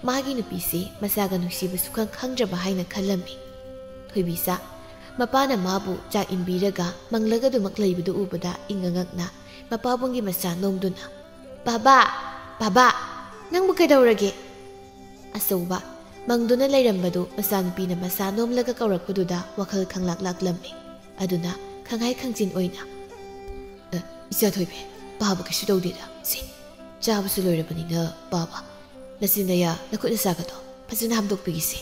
ꯃꯥꯒꯤ ꯅꯨꯄꯤꯁꯤ ꯃꯆꯥꯒ ꯅꯨꯡꯁꯤꯕ ꯁꯨꯈꯪ ꯈꯪꯗ꯭ꯔꯕ ꯍꯥꯏꯅ ꯈꯜꯂꯝꯃꯤ꯫ ꯊꯣꯏꯕꯤꯁꯥ, ꯃꯄꯥꯅ ꯃꯥꯕꯨ ꯆꯥꯛ ꯏꯟꯕꯤꯔꯒ ꯃꯪꯂꯒ ꯑꯗꯨꯃꯛ ꯂꯩꯕꯗꯨ ꯎꯕꯗ ꯏꯪꯉ ꯉꯛꯅ ꯃꯄꯥꯕꯨꯡꯒꯤ ꯃꯆꯥ ꯅꯣꯝꯗꯨꯅ, "ꯕꯥꯕꯥ, ꯕꯥꯕꯥ, ꯅꯪꯕꯨ ꯀꯩꯗꯧꯔꯒꯦ?" ꯑꯆꯧꯕ, ꯃꯪꯗꯨꯅ ꯂꯩꯔꯝꯕꯗꯨ ꯃꯆꯥꯅꯨꯄꯤꯅ ꯃꯆꯥ ꯅꯣꯝꯂꯒ ꯀꯧꯔꯛꯄꯗꯨꯗ ꯋꯥꯈꯜ ꯈꯪꯂꯥꯛ ꯂꯥꯛꯂꯝꯃꯤ꯫ ꯑꯗꯨꯅ ꯈꯪꯍꯥꯏ ꯈꯪꯆꯤꯟ ꯑꯣꯏꯅ, "ꯑ, ꯏꯆꯥ ꯊꯣꯏꯕꯤ, ꯄꯥꯕ ꯀꯩꯁꯨ ꯇꯧꯗꯦꯗ꯫ ꯁꯤ, ꯆꯥꯕꯁꯨ ꯂꯣꯏꯔꯕꯅꯤꯅ ꯄꯥꯕ꯫ ꯅꯆꯤꯟ ꯅꯌꯥ, ꯅꯈꯨꯠ ꯅꯁꯥꯒꯗꯣ ꯐꯖꯅ ꯍꯥꯝꯗꯣꯛꯄꯤꯒꯤꯁꯤ꯫"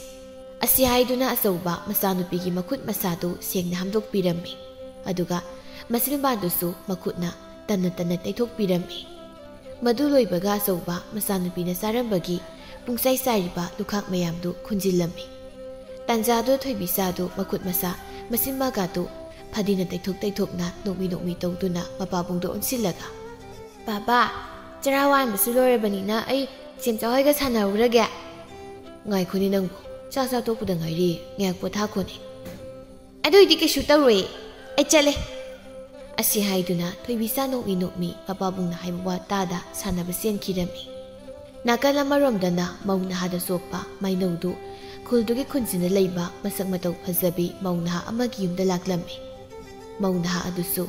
ꯑꯁꯤ ꯍꯥꯏꯗꯨꯅ ꯑꯆꯧꯕ ꯃꯆꯥꯅꯨꯄꯤꯒꯤ ꯃꯈꯨꯠ ꯃꯁꯥꯗꯨ ꯁꯦꯡꯅ ꯍꯥꯝꯗꯣꯛꯄꯤꯔꯝꯃꯤ꯫ ꯑꯗꯨꯒ ꯃꯆꯤꯟꯕꯥꯟꯗꯨꯁꯨ ꯃꯈꯨꯠꯅ ꯇꯟꯅ ꯇꯟꯅ ꯇꯩꯊꯣꯛꯄꯤꯔꯝꯃꯤ꯫ ꯃꯗꯨ ꯂꯣꯏꯕꯒ ꯑꯆꯧꯕ ꯃꯆꯥꯅꯨꯄꯤꯅ ꯆꯥꯔꯝꯕꯒꯤ ꯄꯨꯡꯆꯥꯏ ꯆꯥꯏꯔꯤꯕ ꯂꯨꯈꯥꯛ ꯃꯌꯥꯝꯗꯨ ꯈꯨꯟꯖꯤꯜꯂꯝꯃꯤ꯫ ꯇꯥꯟꯖꯥꯗꯨ ꯊꯣꯏꯕꯤꯆꯥꯗꯨ ꯃꯈꯨꯠ ꯃꯁꯥ ꯃꯆꯤꯟ ꯃꯒꯥꯗꯨ ꯐꯗꯤꯅ ꯇꯩꯊꯣꯛ ꯇꯩꯊꯣꯛꯅ ꯅꯣꯛꯃꯤ ꯅꯣꯛꯃꯤ ꯇꯧꯗꯨꯅ ꯃꯄꯥꯕꯨꯡꯗ ꯑꯣꯟꯁꯤꯜꯂꯒ, "ꯕꯥꯕꯥ, ꯆꯔꯥ ꯋꯥꯟꯕꯁꯨ ꯂꯣꯏꯔꯕꯅꯤꯅ ꯑꯩ ꯁꯦꯝꯆꯥ ꯍꯣꯏꯒ ꯁꯥꯟꯅꯔꯨꯔꯒꯦ꯫" "ꯉꯥꯏꯈꯣꯅꯦ ꯅꯪꯕꯨ, ꯆꯥꯛ ꯆꯥ ꯇꯣꯛꯄꯗ ꯉꯥꯏꯔꯤ, ꯉꯥꯏꯍꯥꯛ ꯄꯣꯊꯥꯈꯣꯅꯦ꯫" "ꯑꯗꯨꯏꯗꯤ ꯀꯩꯁꯨ ꯇꯧꯔꯣꯏ, ꯑꯩ ꯆꯠꯂꯦ꯫" ꯑꯁꯤ ꯍꯥꯏꯗꯨꯅ ꯊꯣꯏꯕꯤꯆꯥ ꯅꯣꯛꯃꯤ ꯅꯣꯛꯃꯤ ꯃꯄꯥꯕꯨꯡꯅ ꯍꯥꯏꯕ ꯋꯥ ꯇꯥꯗ ꯁꯥꯟꯅꯕ ꯆꯦꯟꯈꯤꯔꯝꯃꯤ꯫ ꯅꯥꯀꯜ ꯑꯃꯔꯣꯝꯗꯅ ꯃꯧ ꯅꯍꯥꯗ ꯆꯣꯞꯄ ꯃꯥꯏꯅꯧꯗꯨ ꯈꯨꯜꯗꯨꯒꯤ ꯈꯨꯟꯁꯤꯟꯗ ꯂꯩꯕ ꯃꯁꯛ ꯃꯇꯧ ꯐꯖꯕꯤ ꯃꯧ ꯅꯍꯥ ꯑꯃꯒꯤ ꯌꯨꯝꯗ ꯂꯥꯛꯂꯝꯃꯤ꯫ ꯃꯧ ꯅꯍꯥ ꯑꯗꯨꯁꯨ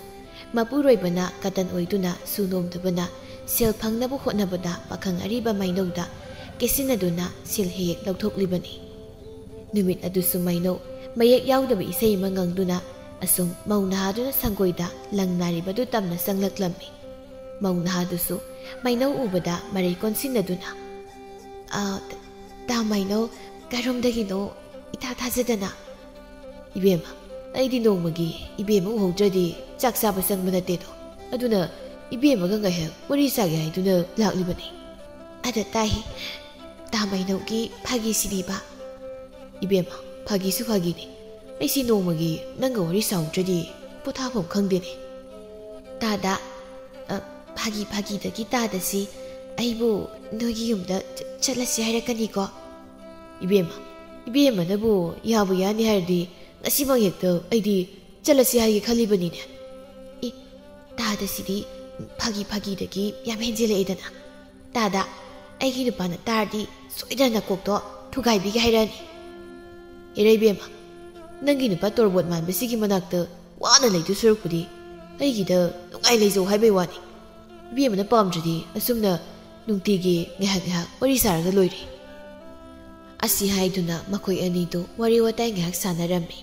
ꯃꯄꯨꯔꯣꯏꯕꯅ ꯀꯇꯟ ꯑꯣꯏꯗꯨꯅ ꯁꯨ ꯅꯣꯝꯗꯕꯅ ꯁꯦꯜ ꯐꯪꯅꯕ ꯍꯣꯠꯅꯕꯗ ꯄꯥꯈꯪ ꯑꯔꯤꯕ ꯃꯥꯏꯅꯧꯗ ꯀꯦꯠꯁꯤꯟꯅꯗꯨꯅ ꯁꯦꯜ ꯍꯦꯛ ꯍꯦꯛ ꯂꯧꯊꯣꯛꯂꯤꯕꯅꯤ꯫ ꯅꯨꯃꯤꯠ ꯑꯗꯨꯁꯨ ꯃꯥꯏꯅꯧ ꯃꯌꯦꯛ ꯌꯥꯎꯗꯕ ꯏꯁꯩ ꯑꯃ ꯉꯪꯗꯨꯅ ꯑꯁꯨꯝ ꯃꯧ ꯅꯍꯥꯗꯨꯅ ꯁꯪꯒꯣꯏꯗ ꯂꯪ ꯅꯥꯔꯤꯕꯗꯨ ꯇꯝꯅ ꯆꯪꯂꯛꯂꯝꯃꯤ꯫ ꯃꯧ ꯅꯍꯥꯗꯨꯁꯨ ꯃꯥꯏꯅꯧ ꯎꯕꯗ ꯃꯔꯩ ꯀꯣꯟꯁꯤꯟꯅꯗꯨꯅ, "ꯑ, ꯇ-, ꯇꯥ ꯃꯥꯏꯅꯧ, ꯀꯔꯣꯝꯗꯒꯤꯅꯣ ꯏꯊꯥ ꯊꯥꯖꯗꯅ?" "ꯏꯕꯦꯝꯃ, ꯑꯩꯗꯤ ꯅꯣꯡꯃꯒꯤ ꯏꯕꯦꯝꯃ ꯎꯍꯧꯗ꯭ꯔꯗꯤ ꯆꯥꯛ ꯆꯥꯕ ꯆꯪꯕ ꯅꯠꯇꯦꯗꯣ꯫ ꯑꯗꯨꯅ ꯏꯕꯦꯝꯃꯒ ꯉꯥꯏꯍꯥꯛ ꯋꯥꯔꯤ ꯁꯥꯒꯦ ꯍꯥꯏꯗꯨꯅ ꯂꯥꯛꯂꯤꯕꯅꯤ꯫" "ꯑꯗ ꯇꯥꯏ, ꯇꯥ ꯃꯥꯏꯅꯧꯒꯤ ꯐꯥꯒꯤꯁꯤꯗꯤꯕ?" "ꯏꯕꯦꯝꯃ, ꯐꯥꯒꯤꯁꯨ ꯐꯥꯒꯤꯅꯤ꯫ ꯑꯩꯁꯤ ꯅꯣꯡꯃꯒꯤ ꯅꯪꯒ ꯋꯥꯔꯤ ꯁꯥꯍꯧꯗ꯭ꯔꯗꯤ ꯄꯣꯊꯥꯐꯝ ꯈꯪꯗꯦꯅꯦ꯫" "ꯇꯥꯗ, ꯑ, ꯐꯥꯒꯤ ꯐꯥꯒꯤꯗꯒꯤ ꯇꯥꯗꯁꯤ, ꯑꯩꯕꯨ ꯅꯣꯏꯒꯤ ꯌꯨꯝꯗ ꯆ-, ꯆꯠꯂꯁꯤ ꯍꯥꯏꯔꯛꯀꯅꯤꯀꯣ?" "ꯏꯕꯦꯝꯃ, ꯏꯕꯦꯝꯃꯅꯕꯨ ꯌꯥꯕꯨ ꯌꯥꯅꯤ ꯍꯥꯏꯔꯗꯤ ꯉꯁꯤꯃꯛ ꯍꯦꯛꯇ ꯑꯩꯗꯤ ꯆꯠꯂꯁꯤ ꯍꯥꯏꯒꯦ ꯈꯜꯂꯤꯕꯅꯤꯅꯦ꯫" "ꯏ, ꯇꯥꯗꯁꯤꯗꯤ ꯐꯥꯒꯤ ꯐꯥꯒꯤꯗꯒꯤ ꯌꯥꯝ ꯍꯦꯟꯖꯤꯜꯂꯛꯑꯦꯗꯅ꯫ ꯇꯥꯗ, ꯑꯩꯒꯤ ꯅꯨꯄꯥꯅ ꯇꯥꯔꯗꯤ ꯁꯣꯏꯗꯅ ꯅꯀꯣꯛꯇꯣ ꯊꯨꯒꯥꯏꯕꯤꯒꯦ ꯍꯥꯏꯔꯛꯑꯅꯤ꯫ ꯏꯔꯩꯕꯦꯝꯃ, ꯅꯪꯒꯤ ꯅꯨꯄꯥ ꯇꯣꯔꯕꯣꯠ ꯃꯥꯟꯕꯁꯤꯒꯤ ꯃꯅꯥꯛꯇ ꯋꯥꯅ ꯂꯩꯗꯨ ꯁꯔꯨꯛꯄꯨꯗꯤ ꯑꯩꯒꯤꯗ ꯅꯨꯡꯉꯥꯏ ꯂꯩꯖꯧ ꯍꯥꯏꯕꯩ ꯋꯥꯅꯤ꯫ ꯏꯕꯦꯝꯃꯅ ꯄꯥꯝꯗ꯭ꯔꯗꯤ ꯑꯁꯨꯝꯅ ꯅꯨꯡꯇꯤꯒꯤ ꯉꯥꯏꯍꯥꯛ ꯉꯥꯏꯍꯥꯛ ꯋꯥꯔꯤ ꯁꯥꯔꯒ ꯂꯣꯏꯔꯦ꯫ ꯑꯁꯤ ꯍꯥꯏꯗꯨꯅ ꯃꯈꯣꯏ ꯑꯅꯤꯗꯨ ꯋꯥꯔꯤ ꯋꯥꯇꯥꯏ ꯉꯥꯏꯍꯥꯛ ꯁꯥꯟꯅꯔꯝꯃꯤ꯫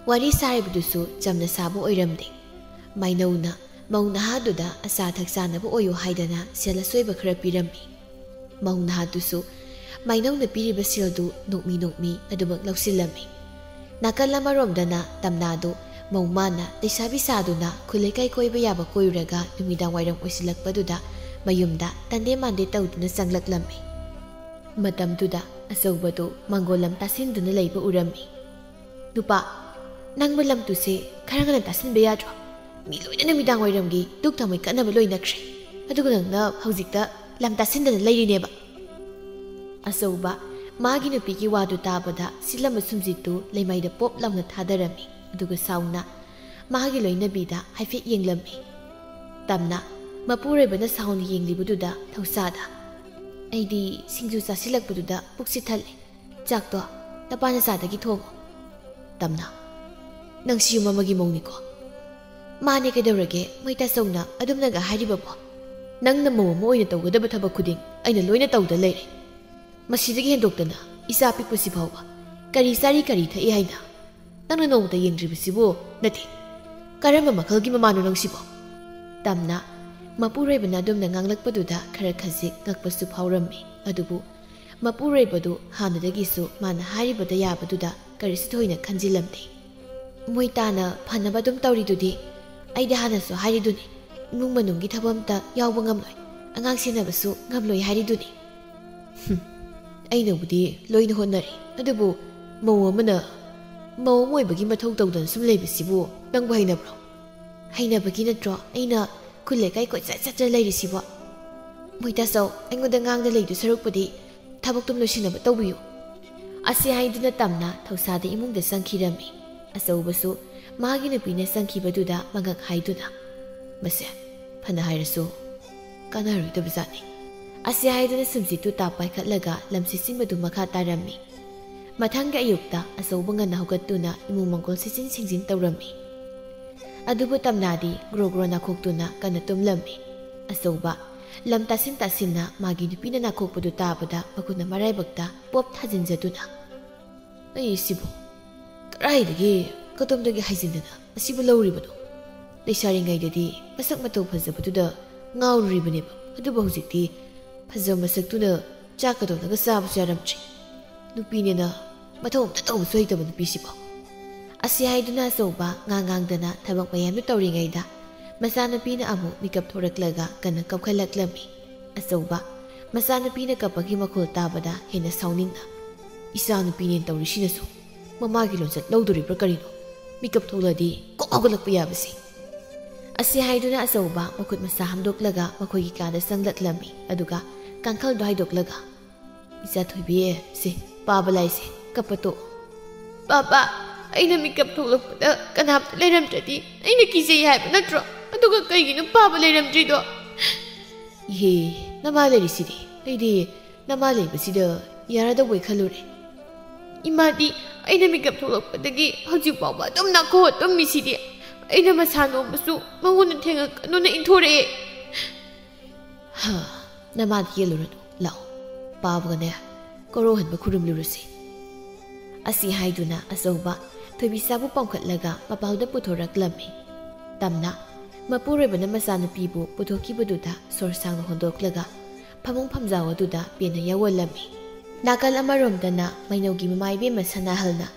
ꯋꯥꯔꯤ ꯁꯥꯔꯤꯕꯗꯨꯁꯨ ꯆꯝꯅ ꯁꯥꯕ ꯑꯣꯏꯔꯝꯗꯦ꯫ ꯃꯥꯏꯅꯧꯅ ꯃꯧ ꯅꯍꯥꯗꯨꯗ ꯑꯆꯥ ꯑꯊꯛ ꯆꯥꯅꯕ ꯑꯣꯏꯌꯨ ꯍꯥꯏꯗꯅ ꯁꯦꯜ ꯑꯁꯣꯏꯕ ꯈꯔ ꯄꯤꯔꯝꯃꯤ꯫ ꯃꯧ ꯅꯍꯥꯗꯨꯁꯨ ꯃꯥꯏꯅꯧꯅ ꯄꯤꯔꯤꯕ ꯁꯦꯜꯗꯨ ꯅꯣꯛꯃꯤ ꯅꯣꯛꯃꯤ ꯑꯗꯨꯃꯛ ꯂꯧꯁꯤꯜꯂꯝꯃꯤ꯫ ꯅꯥꯀꯜ ꯑꯃꯔꯣꯝꯗꯅ ꯇꯝꯅꯥꯗꯨ ꯃꯧ ꯃꯥꯅ ꯂꯩꯁꯥꯕꯤ ꯁꯥꯗꯨꯅ ꯈꯨꯜ ꯂꯩꯀꯥꯏ ꯀꯣꯏꯕ ꯌꯥꯕ ꯀꯣꯏꯔꯨꯔꯒ ꯅꯨꯃꯤꯗꯥꯡ ꯋꯥꯏꯔꯝ ꯑꯣꯏꯁꯤꯜꯂꯛꯄꯗꯨꯗ ꯃꯌꯨꯝꯗ ꯇꯟꯗꯦ ꯃꯥꯟꯗꯦ ꯇꯧꯗꯨꯅ ꯆꯪꯂꯛꯂꯝꯃꯤ꯫ ꯃꯇꯝꯗꯨꯗ ꯑꯆꯧꯕꯗꯨ ꯃꯪꯒꯣꯜ ꯂꯝ ꯇꯥꯁꯤꯟꯗꯨꯅ ꯂꯩꯕ ꯎꯔꯝꯃꯤ꯫ "ꯅꯨꯄꯥ, ꯅꯪꯕꯨ ꯂꯝ ꯇꯨꯁꯦ ꯈꯔ ꯉꯟꯅ ꯇꯥꯁꯤꯟꯕ ꯌꯥꯗ꯭ꯔꯣ? ꯃꯤ ꯂꯣꯏꯅ ꯅꯨꯃꯤꯗꯥꯡ ꯋꯥꯏꯔꯝꯒꯤ ꯗꯨꯛ ꯊꯥꯎꯃꯩ ꯀꯠꯅꯕ ꯂꯣꯏꯅꯈ꯭ꯔꯦ, ꯑꯗꯨꯒ ꯅꯪꯅ ꯍꯧꯖꯤꯛꯇ ꯂꯝ ꯇꯥꯁꯤꯟꯗꯅ ꯂꯩꯔꯤꯅꯦꯕ?" ꯑꯆꯧꯕ ꯃꯥꯒꯤ ꯅꯨꯄꯤꯒꯤ ꯋꯥꯗꯨ ꯇꯥꯕꯗ ꯁꯤꯜꯂꯝꯕ ꯁꯨꯝꯖꯤꯠꯇꯨ ꯂꯩꯃꯥꯏꯗ ꯄꯣꯞ ꯂꯥꯎꯅ ꯊꯥꯗꯔꯝꯃꯤ, ꯑꯗꯨꯒ ꯁꯥꯎꯅ ꯃꯥꯒꯤ ꯂꯣꯏꯅꯕꯤꯗ ꯍꯥꯏꯐꯦꯠ ꯌꯦꯡꯂꯝꯃꯤ꯫ ꯇꯝꯅ ꯃꯄꯨꯔꯣꯏꯕꯅ ꯁꯥꯎꯅ ꯌꯦꯡꯂꯤꯕꯗꯨꯗ ꯊꯧꯁꯥꯗ, "ꯑꯩꯗꯤ ꯁꯤꯡꯖꯨ ꯆꯥꯁꯤꯜꯂꯛꯄꯗꯨꯗ ꯄꯨꯛꯁꯤ ꯊꯜꯂꯦ꯫ ꯆꯥꯛꯇꯣ ꯅꯄꯥ ꯅꯆꯥꯗꯒꯤ ꯊꯣꯡꯉꯣ꯫" ꯇꯝꯅ, "ꯅꯪꯁꯤ ꯌꯨꯝ ꯑꯃꯒꯤ ꯃꯧꯅꯤꯀꯣ?" "ꯃꯥꯅꯦ, ꯀꯩꯗꯧꯔꯒꯦ? ꯃꯣꯏ ꯇꯥꯆꯧꯅ ꯑꯗꯨꯝꯅꯒ ꯍꯥꯏꯔꯤꯕꯕꯣ? ꯅꯪꯅ ꯃꯧ ꯑꯃ ꯑꯣꯏꯅ ꯇꯧꯒꯗꯕ ꯊꯕꯛ ꯈꯨꯗꯤꯡ ꯑꯩꯅ ꯂꯣꯏꯅ ꯇꯧꯗ ꯂꯩꯔꯦ꯫ ꯃꯁꯤꯗꯒꯤ ꯍꯦꯟꯗꯣꯛꯇꯅ ꯏꯆꯥ ꯄꯤꯛꯄꯁꯤ ꯐꯥꯎꯕ ꯀꯔꯤ ꯆꯥꯔꯤ ꯀꯔꯤ ꯊꯛꯏ ꯍꯥꯏꯅ ꯅꯪꯅ ꯅꯣꯡꯃꯇ ꯌꯦꯡꯗ꯭ꯔꯤꯕꯁꯤꯕꯨ ꯅꯠꯇꯦ꯫ ꯀꯔꯝꯕ ꯃꯈꯜꯒꯤ ꯃꯃꯥꯅꯣ ꯅꯪꯁꯤꯕꯣ?" ꯇꯝꯅ ꯃꯄꯨꯔꯣꯏꯕꯅ ꯑꯗꯨꯝꯅ ꯉꯥꯡꯂꯛꯄꯗꯨꯗ ꯈꯔ ꯈꯖꯤꯛ ꯉꯛꯄꯁꯨ ꯐꯥꯎꯔꯝꯃꯤ꯫ ꯑꯗꯨꯕꯨ ꯃꯄꯨꯔꯣꯏꯕꯗꯨ ꯍꯥꯟꯅꯗꯒꯤꯁꯨ ꯃꯥꯅ ꯍꯥꯏꯔꯤꯕꯗ ꯌꯥꯕꯗꯨꯗ ꯀꯔꯤꯁꯨ ꯊꯣꯏꯅ ꯈꯟꯖꯤꯜꯂꯝꯗꯦ꯫ "ꯃꯣꯏ ꯇꯥꯅ ꯐꯅꯕ ꯑꯗꯨꯝ ꯇꯧꯔꯤꯗꯨꯗꯤ? ꯑꯩꯗꯤ ꯍꯥꯟꯅꯁꯨ ꯍꯥꯏꯔꯤꯗꯨꯅꯤ, ꯏꯃꯨꯡ ꯃꯅꯨꯡꯒꯤ ꯊꯕꯛ ꯑꯝꯇ ꯌꯥꯎꯕ ꯉꯝꯂꯣꯏ, ꯑꯉꯥꯡ ꯁꯦꯟꯅꯕꯁꯨ ꯉꯝꯂꯣꯏ ꯍꯥꯏꯔꯤꯗꯨꯅꯤ꯫" "ꯍꯨꯝ, ꯑꯩꯅꯕꯨꯗꯤ ꯂꯣꯏꯅ ꯍꯣꯠꯅꯔꯤ, ꯑꯗꯨꯕꯨ ꯃꯧ ꯑꯃꯅ ꯃꯧ ꯑꯃ ꯑꯣꯏꯕꯒꯤ ꯃꯊꯧ ꯇꯧꯗꯅ ꯁꯨꯝ ꯂꯩꯕꯁꯤꯕꯨ ꯅꯪꯕꯨ ꯍꯩꯅꯕ꯭ꯔꯣ?" "ꯍꯩꯅꯕꯒꯤ ꯅꯠꯇ꯭ꯔꯣ ꯑꯩꯅ ꯈꯨꯜ ꯂꯩꯀꯥꯏ ꯀꯣꯏꯆꯠ ꯆꯠꯇꯅ ꯂꯩꯔꯤꯁꯤꯕꯣ? ꯃꯣꯏ ꯇꯥꯆꯧ, ꯑꯩꯉꯣꯟꯗ ꯉꯥꯡꯗ ꯂꯩꯗꯨ ꯁꯔꯨꯛꯄꯨꯗꯤ ꯊꯕꯛꯇꯨꯝ ꯂꯣꯏꯁꯤꯟꯅꯕ ꯇꯧꯕꯤꯌꯨ꯫" ꯑꯁꯤ ꯍꯥꯏꯗꯨꯅ ꯇꯝꯅ ꯊꯧꯁꯥꯗ ꯏꯃꯨꯡꯗ ꯆꯪꯈꯤꯔꯝꯃꯤ꯫ ꯑꯆꯧꯕꯁꯨ ꯃꯥꯒꯤ ꯅꯨꯄꯤꯅ ꯆꯪꯈꯤꯕꯗꯨꯗ ꯃꯉꯛ ꯍꯥꯏꯗꯨꯅ, "ꯃꯁꯦ ꯐꯅ ꯍꯥꯏꯔꯁꯨ ꯀꯥꯟꯅꯔꯣꯏꯗꯕ ꯖꯥꯠꯅꯤ꯫ ꯑꯁꯤ ꯍꯥꯏꯗꯨꯅ ꯁꯨꯝꯁꯤꯠꯇꯨ ꯇꯥꯞ ꯄꯥꯏꯈꯠꯂꯒ ꯂꯝ ꯁꯤꯠꯆꯤꯟꯕꯗꯨ ꯃꯈꯥ ꯇꯥꯔꯝꯃꯤ꯫ ꯃꯊꯪꯒꯤ ꯑꯌꯨꯛꯇ ꯑꯆꯧꯕ ꯉꯟꯅ ꯍꯧꯒꯠꯇꯨꯅ ꯏꯃꯨꯡ ꯃꯪꯒꯣꯜ ꯁꯤꯠꯆꯤꯟ ꯁꯤꯡꯖꯤꯟ ꯇꯧꯔꯝꯃꯤ꯫ ꯑꯗꯨꯕꯨ ꯇꯝꯅꯥꯗꯤ ꯒ꯭ꯔꯣ ꯒ꯭ꯔꯣ ꯅꯥꯈꯣꯛꯇꯨꯅ ꯀꯟꯅ ꯇꯨꯝꯂꯝꯃꯤ꯫ ꯑꯆꯧꯕ ꯂꯝ ꯇꯥꯁꯤꯟ ꯇꯥꯁꯤꯟꯅ ꯃꯥꯒꯤ ꯅꯨꯄꯤꯅ ꯅꯥꯈꯣꯛꯄꯗꯨ ꯇꯥꯕꯗ ꯃꯈꯨꯠꯅ ꯃꯔꯥꯏꯕꯛꯇ ꯄꯣꯞ ꯊꯥꯖꯤꯟꯖꯗꯨꯅ, "ꯑꯩ ꯁꯤꯕꯨ ꯀꯗꯥꯏꯗꯒꯤ, ꯀꯗꯣꯝꯗꯒꯤ ꯍꯥꯏꯖꯤꯟꯗꯅ ꯑꯁꯤꯕꯨ ꯂꯧꯔꯤꯕꯅꯣ? ꯂꯩꯁꯥꯔꯤꯉꯩꯗꯗꯤ ꯃꯁꯛ ꯃꯇꯧ ꯐꯖꯕꯗꯨꯗ ꯉꯥꯎꯔꯨꯔꯤꯕꯅꯦꯕ, ꯑꯗꯨꯕꯨ ꯍꯧꯖꯤꯛꯇꯤ ꯐꯖꯕ ꯃꯁꯛꯇꯨꯅ ꯆꯥꯛꯀ ꯇꯣꯠꯂꯒ ꯆꯥꯕꯁꯨ ꯌꯥꯔꯝꯗ꯭ꯔꯦ꯫ ꯅꯨꯄꯤꯅꯦꯅ ꯃꯊꯧ ꯑꯝꯇ ꯇꯧꯕꯁꯨ ꯍꯩꯇꯕ ꯅꯨꯄꯤꯁꯤꯕꯣ"꯫ ꯑꯁꯤ ꯍꯥꯏꯗꯨꯅ ꯑꯆꯧꯕ ꯉꯥꯡ ꯉꯥꯡꯗꯅ ꯊꯕꯛ ꯃꯌꯥꯝꯗꯨ ꯇꯧꯔꯤꯉꯩꯗ ꯃꯆꯥꯅꯨꯄꯤꯅ ꯑꯃꯨꯛ ꯃꯤꯀꯞ ꯊꯣꯔꯛꯂꯒ ꯀꯟꯅ ꯀꯞꯈꯠꯂꯛꯂꯝꯃꯤ꯫ ꯑꯆꯧꯕ ꯃꯆꯥꯅꯨꯄꯤꯅ ꯀꯞꯄꯒꯤ ꯃꯈꯣꯜ ꯇꯥꯕꯗ ꯍꯦꯟꯅ ꯁꯥꯎꯅꯤꯡꯅ, "ꯏꯆꯥꯅꯨꯄꯤꯅꯦꯅ ꯇꯧꯔꯤꯁꯤꯅꯁꯨ ꯃꯃꯥꯒꯤ ꯂꯣꯟꯆꯠ ꯂꯧꯗꯣꯔꯤꯕ꯭ꯔꯥ ꯀꯔꯤꯅꯣ? ꯃꯤꯀꯞ ꯊꯣꯛꯂꯗꯤ ꯀꯣꯛ ꯍꯧꯒꯠꯂꯛꯄ ꯌꯥꯕꯁꯤ"꯫ ꯑꯁꯤ ꯍꯥꯏꯗꯨꯅ ꯑꯆꯧꯕ ꯃꯈꯨꯠ ꯃꯁꯥ ꯍꯥꯝꯗꯣꯛꯂꯒ ꯃꯈꯣꯏꯒꯤ ꯀꯥꯗ ꯆꯪꯂꯛꯂꯝꯃꯤ꯫ ꯑꯗꯨꯒ ꯀꯥꯡꯈꯜꯗꯣ ꯍꯥꯏꯗꯣꯛꯂꯒ, "ꯏꯆꯥ ꯊꯣꯏꯕꯤ, ꯁꯦ, ꯄꯥꯕ ꯂꯥꯏꯁꯦ, ꯀꯞꯄ ꯇꯣꯛꯑꯣ"꯫ "ꯄꯥꯄꯥ, ꯑꯩꯅ ꯃꯤꯀꯞ ꯊꯣꯛꯂꯛꯄꯗ ꯀꯅꯥꯝꯇ ꯂꯩꯔꯝꯗ꯭ꯔꯗꯤ ꯑꯩꯅ ꯀꯤꯖꯩ ꯍꯥꯏꯕ ꯅꯠꯇ꯭ꯔꯣ? ꯑꯗꯨꯒ ꯀꯩꯒꯤꯅꯣ ꯄꯥꯕ ꯂꯩꯔꯝꯗ꯭ꯔꯤꯗꯣ?" "ꯏꯍꯦ, ꯅꯃꯥ ꯂꯩꯔꯤꯁꯤꯗꯤ꯫ ꯑꯩꯗꯤ ꯅꯃꯥ ꯂꯩꯕꯁꯤꯗ ꯌꯥꯔꯗꯧꯕꯩ ꯈꯜꯂꯨꯔꯦ꯫ ꯏꯃꯥꯗꯤ ꯑꯩꯅ ꯃꯤꯀꯞ ꯊꯣꯛꯂꯛꯄꯗꯒꯤ ꯍꯧꯖꯤꯛ ꯐꯥꯎꯕ ꯑꯗꯨꯝ ꯅꯥꯈꯣꯛꯑ ꯇꯨꯝꯃꯤꯁꯤꯗꯤ꯫ ꯑꯩꯅ ꯃꯁꯥ ꯅꯣꯝꯕꯁꯨ ꯃꯉꯣꯟꯗ ꯊꯦꯡꯉꯛꯀꯅꯨꯅ ꯏꯟꯊꯣꯔꯛꯑꯦ"꯫ "ꯍꯥ, ꯅꯃꯥꯗ ꯌꯦꯜꯂꯨꯔꯅꯨ꯫ ꯂꯥꯛꯑꯣ, ꯄꯥꯕꯒꯅꯦ, ꯀꯣꯔꯧꯍꯟꯕ ꯈꯨꯔꯨꯝꯂꯨꯔꯁꯤ"꯫ ꯑꯁꯤ ꯍꯥꯏꯗꯨꯅ ꯑꯆꯧꯕ ꯊꯣꯏꯕꯤꯆꯥꯕꯨ ꯄꯥꯡꯈꯠꯂꯒ ꯃꯄꯥꯜꯗ ꯄꯨꯊꯣꯔꯛꯂꯝꯃꯤ꯫ ꯇꯝꯅ ꯃꯄꯨꯔꯣꯏꯕꯅ ꯃꯆꯥꯅꯨꯄꯤꯕꯨ ꯄꯨꯊꯣꯛꯈꯤꯕꯗꯨꯗ ꯁꯣꯔ ꯁꯥꯡꯅ ꯍꯣꯟꯗꯣꯛꯂꯒ ꯐꯃꯨꯡ ꯐꯝꯖꯥꯎ ꯑꯗꯨꯗ ꯄꯦꯟꯅ ꯌꯥꯎꯍꯜꯂꯝꯃꯤ꯫ ꯅꯥꯀꯜ ꯑꯃꯔꯣꯝꯗꯅ ꯃꯩꯅꯧꯒꯤ ꯃꯃꯥ ꯏꯕꯦꯝꯃ ꯁꯅꯥꯍꯜꯅ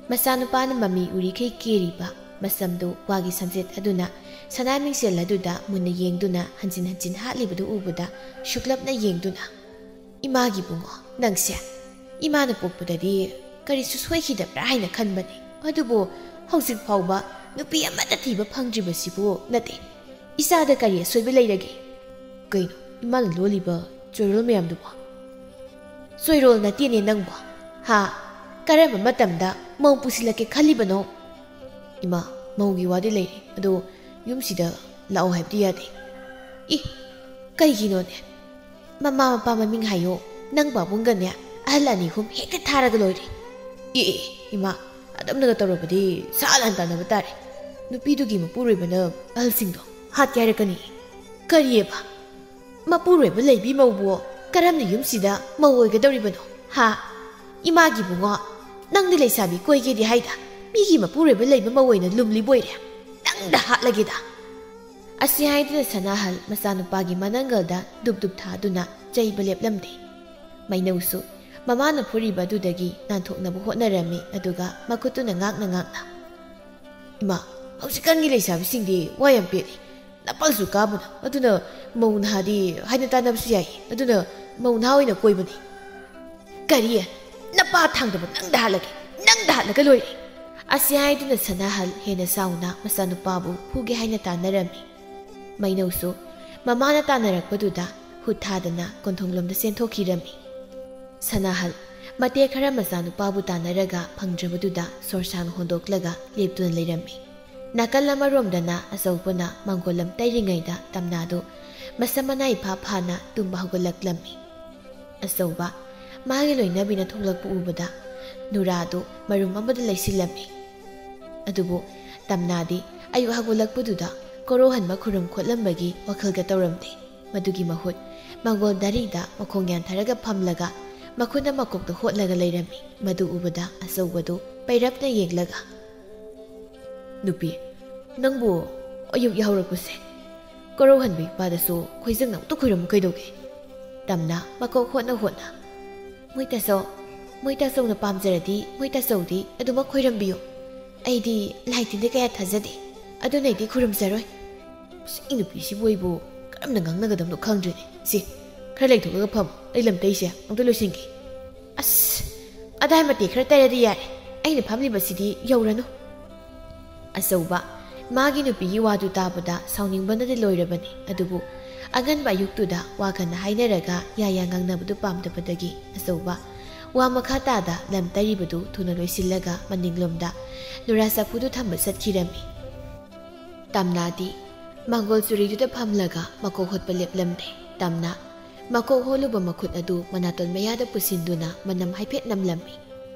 ꯃꯆꯥꯅꯨꯄꯥꯅ ꯃꯃꯤ ꯎꯔꯤꯈꯩ ꯀꯦꯔꯤꯕ ꯃꯁꯝꯗꯨ ꯋꯥꯒꯤ ꯁꯝꯖꯦꯠ ꯑꯗꯨꯅ ꯁꯅꯥ ꯃꯤꯡꯁꯦꯜ ꯑꯗꯨꯗ ꯃꯨꯟꯅ ꯌꯦꯡꯗꯨꯅ ꯍꯟꯖꯤꯟ ꯍꯟꯖꯤꯟ ꯍꯥꯠꯂꯤꯕꯗꯨ ꯎꯕꯗ ꯁꯨꯛꯂꯞꯅ ꯌꯦꯡꯗꯨꯅ, "ꯏꯃꯥꯒꯤ ꯏꯕꯨꯡꯉꯣ, ꯅꯪꯁꯦ ꯏꯃꯥꯅ ꯄꯣꯛꯄꯗꯗꯤ ꯀꯔꯤꯁꯨ ꯁꯣꯏꯈꯤꯗꯕ꯭ꯔꯥ ꯍꯥꯏꯅ ꯈꯟꯕꯅꯤ꯫ ꯑꯗꯨꯕꯨ ꯍꯧꯖꯤꯛ ꯐꯥꯎꯕ ꯅꯨꯄꯤ ꯑꯃꯠꯇ ꯊꯤꯕ ꯐꯪꯗ꯭ꯔꯤꯕꯁꯤꯕꯨ ꯅꯠꯇꯦ꯫ ꯏꯆꯥꯗ ꯀꯔꯤ ꯑꯁꯣꯏꯕ ꯂꯩꯔꯒꯦ?" "ꯀꯩꯅꯣ ꯏꯃꯥꯅ ꯂꯣꯜꯂꯤꯕ ꯆꯣꯏꯔꯣꯜ ꯃꯌꯥꯝꯗꯨꯕꯣ?" "ꯆꯣꯏꯔꯣꯜ ꯅꯠꯇꯦꯅꯦ ꯅꯪꯕꯣ꯫ ꯍꯥ? ꯀꯔꯝꯕ ꯃꯇꯝꯗ ꯃꯧ ꯄꯨꯁꯤꯜꯂꯛꯀꯦ ꯈꯜꯂꯤꯕꯅꯣ?" "ꯏꯃꯥ, ꯃꯧꯒꯤ ꯋꯥꯗꯤ ꯂꯩꯔꯦ, ꯑꯗꯣ ꯌꯨꯝꯁꯤꯗ ꯂꯥꯛꯑꯣ ꯍꯥꯏꯕꯗꯤ ꯌꯥꯗꯦ"꯫ "ꯏ, ꯀꯩꯒꯤꯅꯣꯅꯦ?" ꯃꯃꯥ ꯃꯄꯥ ꯃꯃꯤꯡ ꯍꯥꯏꯌꯣ꯫ ꯅꯪ ꯄꯥꯕꯨꯡꯒꯅꯦ ꯑꯍꯜ ꯑꯅꯤ ꯑꯍꯨꯝ ꯍꯦꯛꯇ ꯊꯥꯔꯒ ꯂꯣꯏꯔꯦ꯫ ꯑꯦ, ꯑꯦ, ꯏꯃꯥ, ꯑꯗꯨꯝꯅꯒ ꯇꯧꯔꯕꯗꯤ ꯁꯥ ꯂꯥꯟ ꯇꯥꯟꯅꯕ ꯇꯥꯔꯦ꯫ ꯅꯨꯄꯤꯗꯨꯒꯤ ꯃꯄꯨꯔꯣꯏꯕꯅ ꯑꯍꯜꯁꯤꯡꯗꯣ ꯍꯥꯠꯀꯦ ꯍꯥꯏꯔꯛꯀꯅꯤ꯫ ꯀꯔꯤꯑꯕ? ꯃꯄꯨꯔꯣꯏꯕ ꯂꯩꯕꯤ ꯃꯧꯕꯨ ꯀꯔꯝꯅ ꯌꯨꯝꯁꯤꯗ ꯃꯧ ꯑꯣꯏꯒꯗꯧꯔꯤꯕꯅꯣ? ꯍꯥ? ꯏꯃꯥꯒꯤ ꯕꯨꯡꯉꯣ, ꯅꯪꯗꯤ ꯂꯩꯁꯥꯕꯤ ꯀꯣꯏꯒꯦꯗꯤ ꯍꯥꯏꯗ, ꯃꯤꯒꯤ ꯃꯄꯨꯔꯣꯏꯕ ꯂꯩꯕ ꯃꯧ ꯑꯣꯏꯅ ꯂꯨꯝꯂꯤꯕꯣꯏꯔꯦ꯫ ꯅꯪꯗ ꯍꯥꯠꯂꯒꯦꯗ꯫ ꯑꯁꯤ ꯍꯥꯏꯗꯨꯅ ꯁꯅꯥꯍꯜ ꯃꯆꯥꯅꯨꯄꯥꯒꯤ ꯃꯅꯪꯒꯜꯗ ꯗꯨꯞ ꯗꯨꯞ ꯊꯥꯗꯨꯅ ꯆꯩꯕ ꯂꯦꯞꯂꯝꯗꯦ꯫ ꯃꯩꯅꯧꯁꯨ ꯃꯃꯥꯅ ꯐꯨꯔꯤꯕ ꯑꯗꯨꯗꯒꯤ ꯅꯥꯟꯊꯣꯛꯅꯕ ꯍꯣꯠꯅꯔꯝꯃꯤ, ꯑꯗꯨꯒ ꯃꯈꯨꯠꯇꯨꯅ ꯉꯥꯛꯅ ꯉꯥꯛꯅ, "ꯏꯃꯥ, ꯍꯧꯖꯤꯛꯀꯥꯟꯒꯤ ꯂꯩꯁꯥꯕꯤꯁꯤꯡꯗꯤ ꯋꯥ ꯌꯥꯝ ꯄꯦꯠꯂꯤ꯫ ꯅꯄꯥꯜꯁꯨ ꯀꯥꯕꯅ, ꯑꯗꯨꯅ ꯃꯧ ꯅꯍꯥꯗꯤ ꯍꯥꯏꯅ ꯇꯥꯟꯅꯕꯁꯨ ꯌꯥꯏ, ꯑꯗꯨꯅ ꯃꯧ ꯅꯍꯥ ꯑꯣꯏꯅ ꯀꯣꯏꯕꯅꯤ"꯫ "ꯀꯔꯤ? ꯅꯄꯥ ꯊꯥꯡꯗꯕ ꯅꯪꯗ ꯍꯥꯠꯂꯒꯦ, ꯅꯪꯗ ꯍꯥꯠꯂꯒ ꯂꯣꯏꯔꯦ!" ꯑꯁꯤ ꯍꯥꯏꯗꯨꯅ ꯁꯅꯥꯍꯜ ꯍꯦꯟꯅ ꯁꯥꯎꯅ ꯃꯆꯥꯅꯨꯄꯥꯕꯨ ꯐꯨꯒꯦ ꯍꯥꯏꯅ ꯇꯥꯟꯅꯔꯝꯃꯤ꯫ ꯃꯩꯅꯧꯁꯨ ꯃꯃꯥꯅ ꯇꯥꯟꯅꯔꯛꯄꯗꯨꯗ ꯍꯨꯠ ꯊꯥꯗꯅ ꯀꯣꯟꯊꯣꯡꯂꯣꯝꯗ ꯆꯦꯟꯊꯣꯛꯈꯤꯔꯝꯃꯤ꯫ ꯁꯅꯥꯍꯜ ꯃꯇꯦꯛ ꯈꯔ ꯃꯆꯥꯅꯨꯄꯥꯕꯨ ꯇꯥꯟꯅꯔꯒ ꯐꯪꯗ꯭ꯔꯕꯗꯨꯗ ꯁꯣꯔꯁꯥꯡ ꯍꯣꯟꯗꯣꯛꯂꯒ ꯂꯦꯞꯇꯨꯅ ꯂꯩꯔꯝꯃꯤ꯫ ꯅꯥꯀꯜ ꯑꯃꯔꯣꯝꯗꯅ ꯑꯆꯧꯕꯅ ꯃꯪꯒꯣꯜ ꯂꯝ ꯇꯩꯔꯤꯉꯩꯗ ꯇꯝꯅꯥꯗꯨ ꯃꯁꯝ ꯃꯅꯥ ꯏꯐꯥ ꯐꯥꯅ ꯇꯨꯝꯕ ꯍꯧꯒꯠꯂꯛꯂꯝꯃꯤ꯫ ꯑꯆꯧꯕ ꯃꯥꯒꯤ ꯂꯣꯏꯅꯕꯤꯅ ꯊꯣꯛꯂꯛꯄ ꯎꯕꯗ ꯅꯨꯔꯥꯗꯨ ꯃꯔꯨꯝ ꯑꯃꯗ ꯂꯩꯁꯤꯜꯂꯝꯃꯤ꯫ ꯑꯗꯨꯕꯨ ꯇꯝꯅꯥꯗꯤ ꯑꯌꯨꯛ ꯍꯧꯒꯠꯂꯛꯄꯗꯨꯗ ꯀꯣꯔꯧꯍꯟꯕ ꯈꯨꯔꯨꯝ ꯈꯣꯠꯂꯝꯕꯒꯤ ꯋꯥꯈꯜꯒ ꯇꯧꯔꯝꯗꯦ꯫ ꯃꯗꯨꯒꯤ ꯃꯍꯨꯠ ꯃꯪꯒꯣꯜ ꯗꯥꯔꯤꯗ ꯃꯈꯣꯡ ꯌꯥꯟꯊꯔꯒ ꯐꯝꯂꯒ ꯃꯈꯨꯠꯅ ꯃꯀꯣꯛꯇ ꯍꯣꯠꯂꯒ ꯂꯩꯔꯝꯃꯤ꯫ ꯃꯗꯨ ꯎꯕꯗ ꯑꯆꯧꯕꯗꯨ ꯄꯩꯔꯞꯅ ꯌꯦꯡꯂꯒ, "ꯅꯨꯄꯤ, ꯅꯪꯕꯨ ꯑꯌꯨꯛ ꯌꯥꯍꯧꯔꯛꯄꯁꯦ ꯀꯣꯔꯧꯍꯟꯕ ꯏꯄꯥꯗꯁꯨ ꯈꯣꯏꯖꯪꯅ ꯑꯃꯨꯛꯇ ꯈꯣꯏꯔꯝꯃꯨ ꯀꯩꯗꯧꯒꯦ?" ꯇꯝꯅ ꯃꯀꯣꯛ ꯍꯣꯠꯅ ꯍꯣꯠꯅ, "ꯃꯣꯏ ꯇꯥꯆꯧ, ꯃꯣꯏ ꯇꯥꯆꯧꯅ ꯄꯥꯝꯖꯔꯗꯤ ꯃꯣꯏ ꯇꯥꯆꯧꯗꯤ ꯑꯗꯨꯃꯛ ꯈꯣꯏꯔꯝꯕꯤꯌꯨ꯫ ꯑꯩꯗꯤ ꯂꯥꯏ ꯇꯤꯟꯗ ꯀꯌꯥ ꯊꯥꯖꯗꯦ, ꯑꯗꯨꯅ ꯑꯩꯗꯤ ꯈꯨꯔꯨꯝꯖꯔꯣꯏ꯫ ꯑꯁ, ꯏ ꯅꯨꯄꯤꯁꯤꯕꯨ ꯑꯩꯕꯨ ꯀꯔꯝꯅ ꯉꯥꯡꯅꯒꯗꯕꯅꯣ ꯈꯪꯗ꯭ꯔꯦꯅꯦ꯫ ꯁꯤ, ꯈꯔ ꯂꯩꯊꯣꯛꯂꯒ ꯐꯝ, ꯑꯩ ꯂꯝꯇꯩꯁꯦ ꯑꯝꯇ ꯂꯣꯏꯁꯤꯟꯒꯦ꯫ ꯑꯁ, ꯑꯗꯥꯏ ꯃꯇꯦꯛ ꯈꯔ ꯇꯩꯔꯗꯤ ꯌꯥꯔꯦ, ꯑꯩꯅ ꯐꯝꯂꯤꯕꯁꯤꯗꯤ ꯌꯧꯔꯅꯨ"꯫ ꯑꯆꯧꯕ ꯃꯥꯒꯤ ꯅꯨꯄꯤꯒꯤ ꯋꯥꯗꯨ ꯇꯥꯕꯗ ꯁꯥꯎꯅꯤꯡꯕꯅꯗꯤ ꯂꯣꯏꯔꯕꯅꯤ꯫ ꯑꯗꯨꯕꯨ ꯑꯉꯟꯕ ꯑꯌꯨꯛꯇꯨꯗ ꯋꯥ ꯀꯟꯅ ꯍꯥꯏꯅꯔꯒ ꯌꯥꯌꯥ ꯉꯥꯡꯅꯕꯗꯨ ꯄꯥꯝꯗꯕꯗꯒꯤ ꯑꯆꯧꯕ ꯋꯥ ꯃꯈꯥ ꯇꯥꯗ ꯂꯝ ꯇꯩꯔꯤꯕꯗꯨ ꯊꯨꯅ ꯂꯣꯏꯁꯤꯜꯂꯒ ꯃꯅꯤꯡꯂꯣꯝꯗ ꯅꯨꯔꯥ ꯆꯐꯨꯗꯨ ꯊꯝꯕ ꯆꯠꯈꯤꯔꯝꯃꯤ꯫ ꯇꯝꯅꯥꯗꯤ ꯃꯪꯒꯣꯜ ꯆꯨꯔꯤꯗꯨꯗ ꯐꯝꯂꯒ ꯃꯀꯣꯛ ꯍꯣꯠꯄ ꯂꯦꯞꯂꯝꯗꯦ꯫ ꯇꯝꯅ ꯃꯀꯣꯛ ꯍꯣꯜꯂꯨꯕ ꯃꯈꯨꯠ ꯑꯗꯨ ꯃꯅꯥꯇꯣꯟ ꯃꯌꯥꯗ ꯄꯨꯁꯤꯟꯗꯨꯅ ꯃꯅꯝ ꯍꯥꯏꯐꯦꯠ ꯅꯝꯂꯝꯃꯤ꯫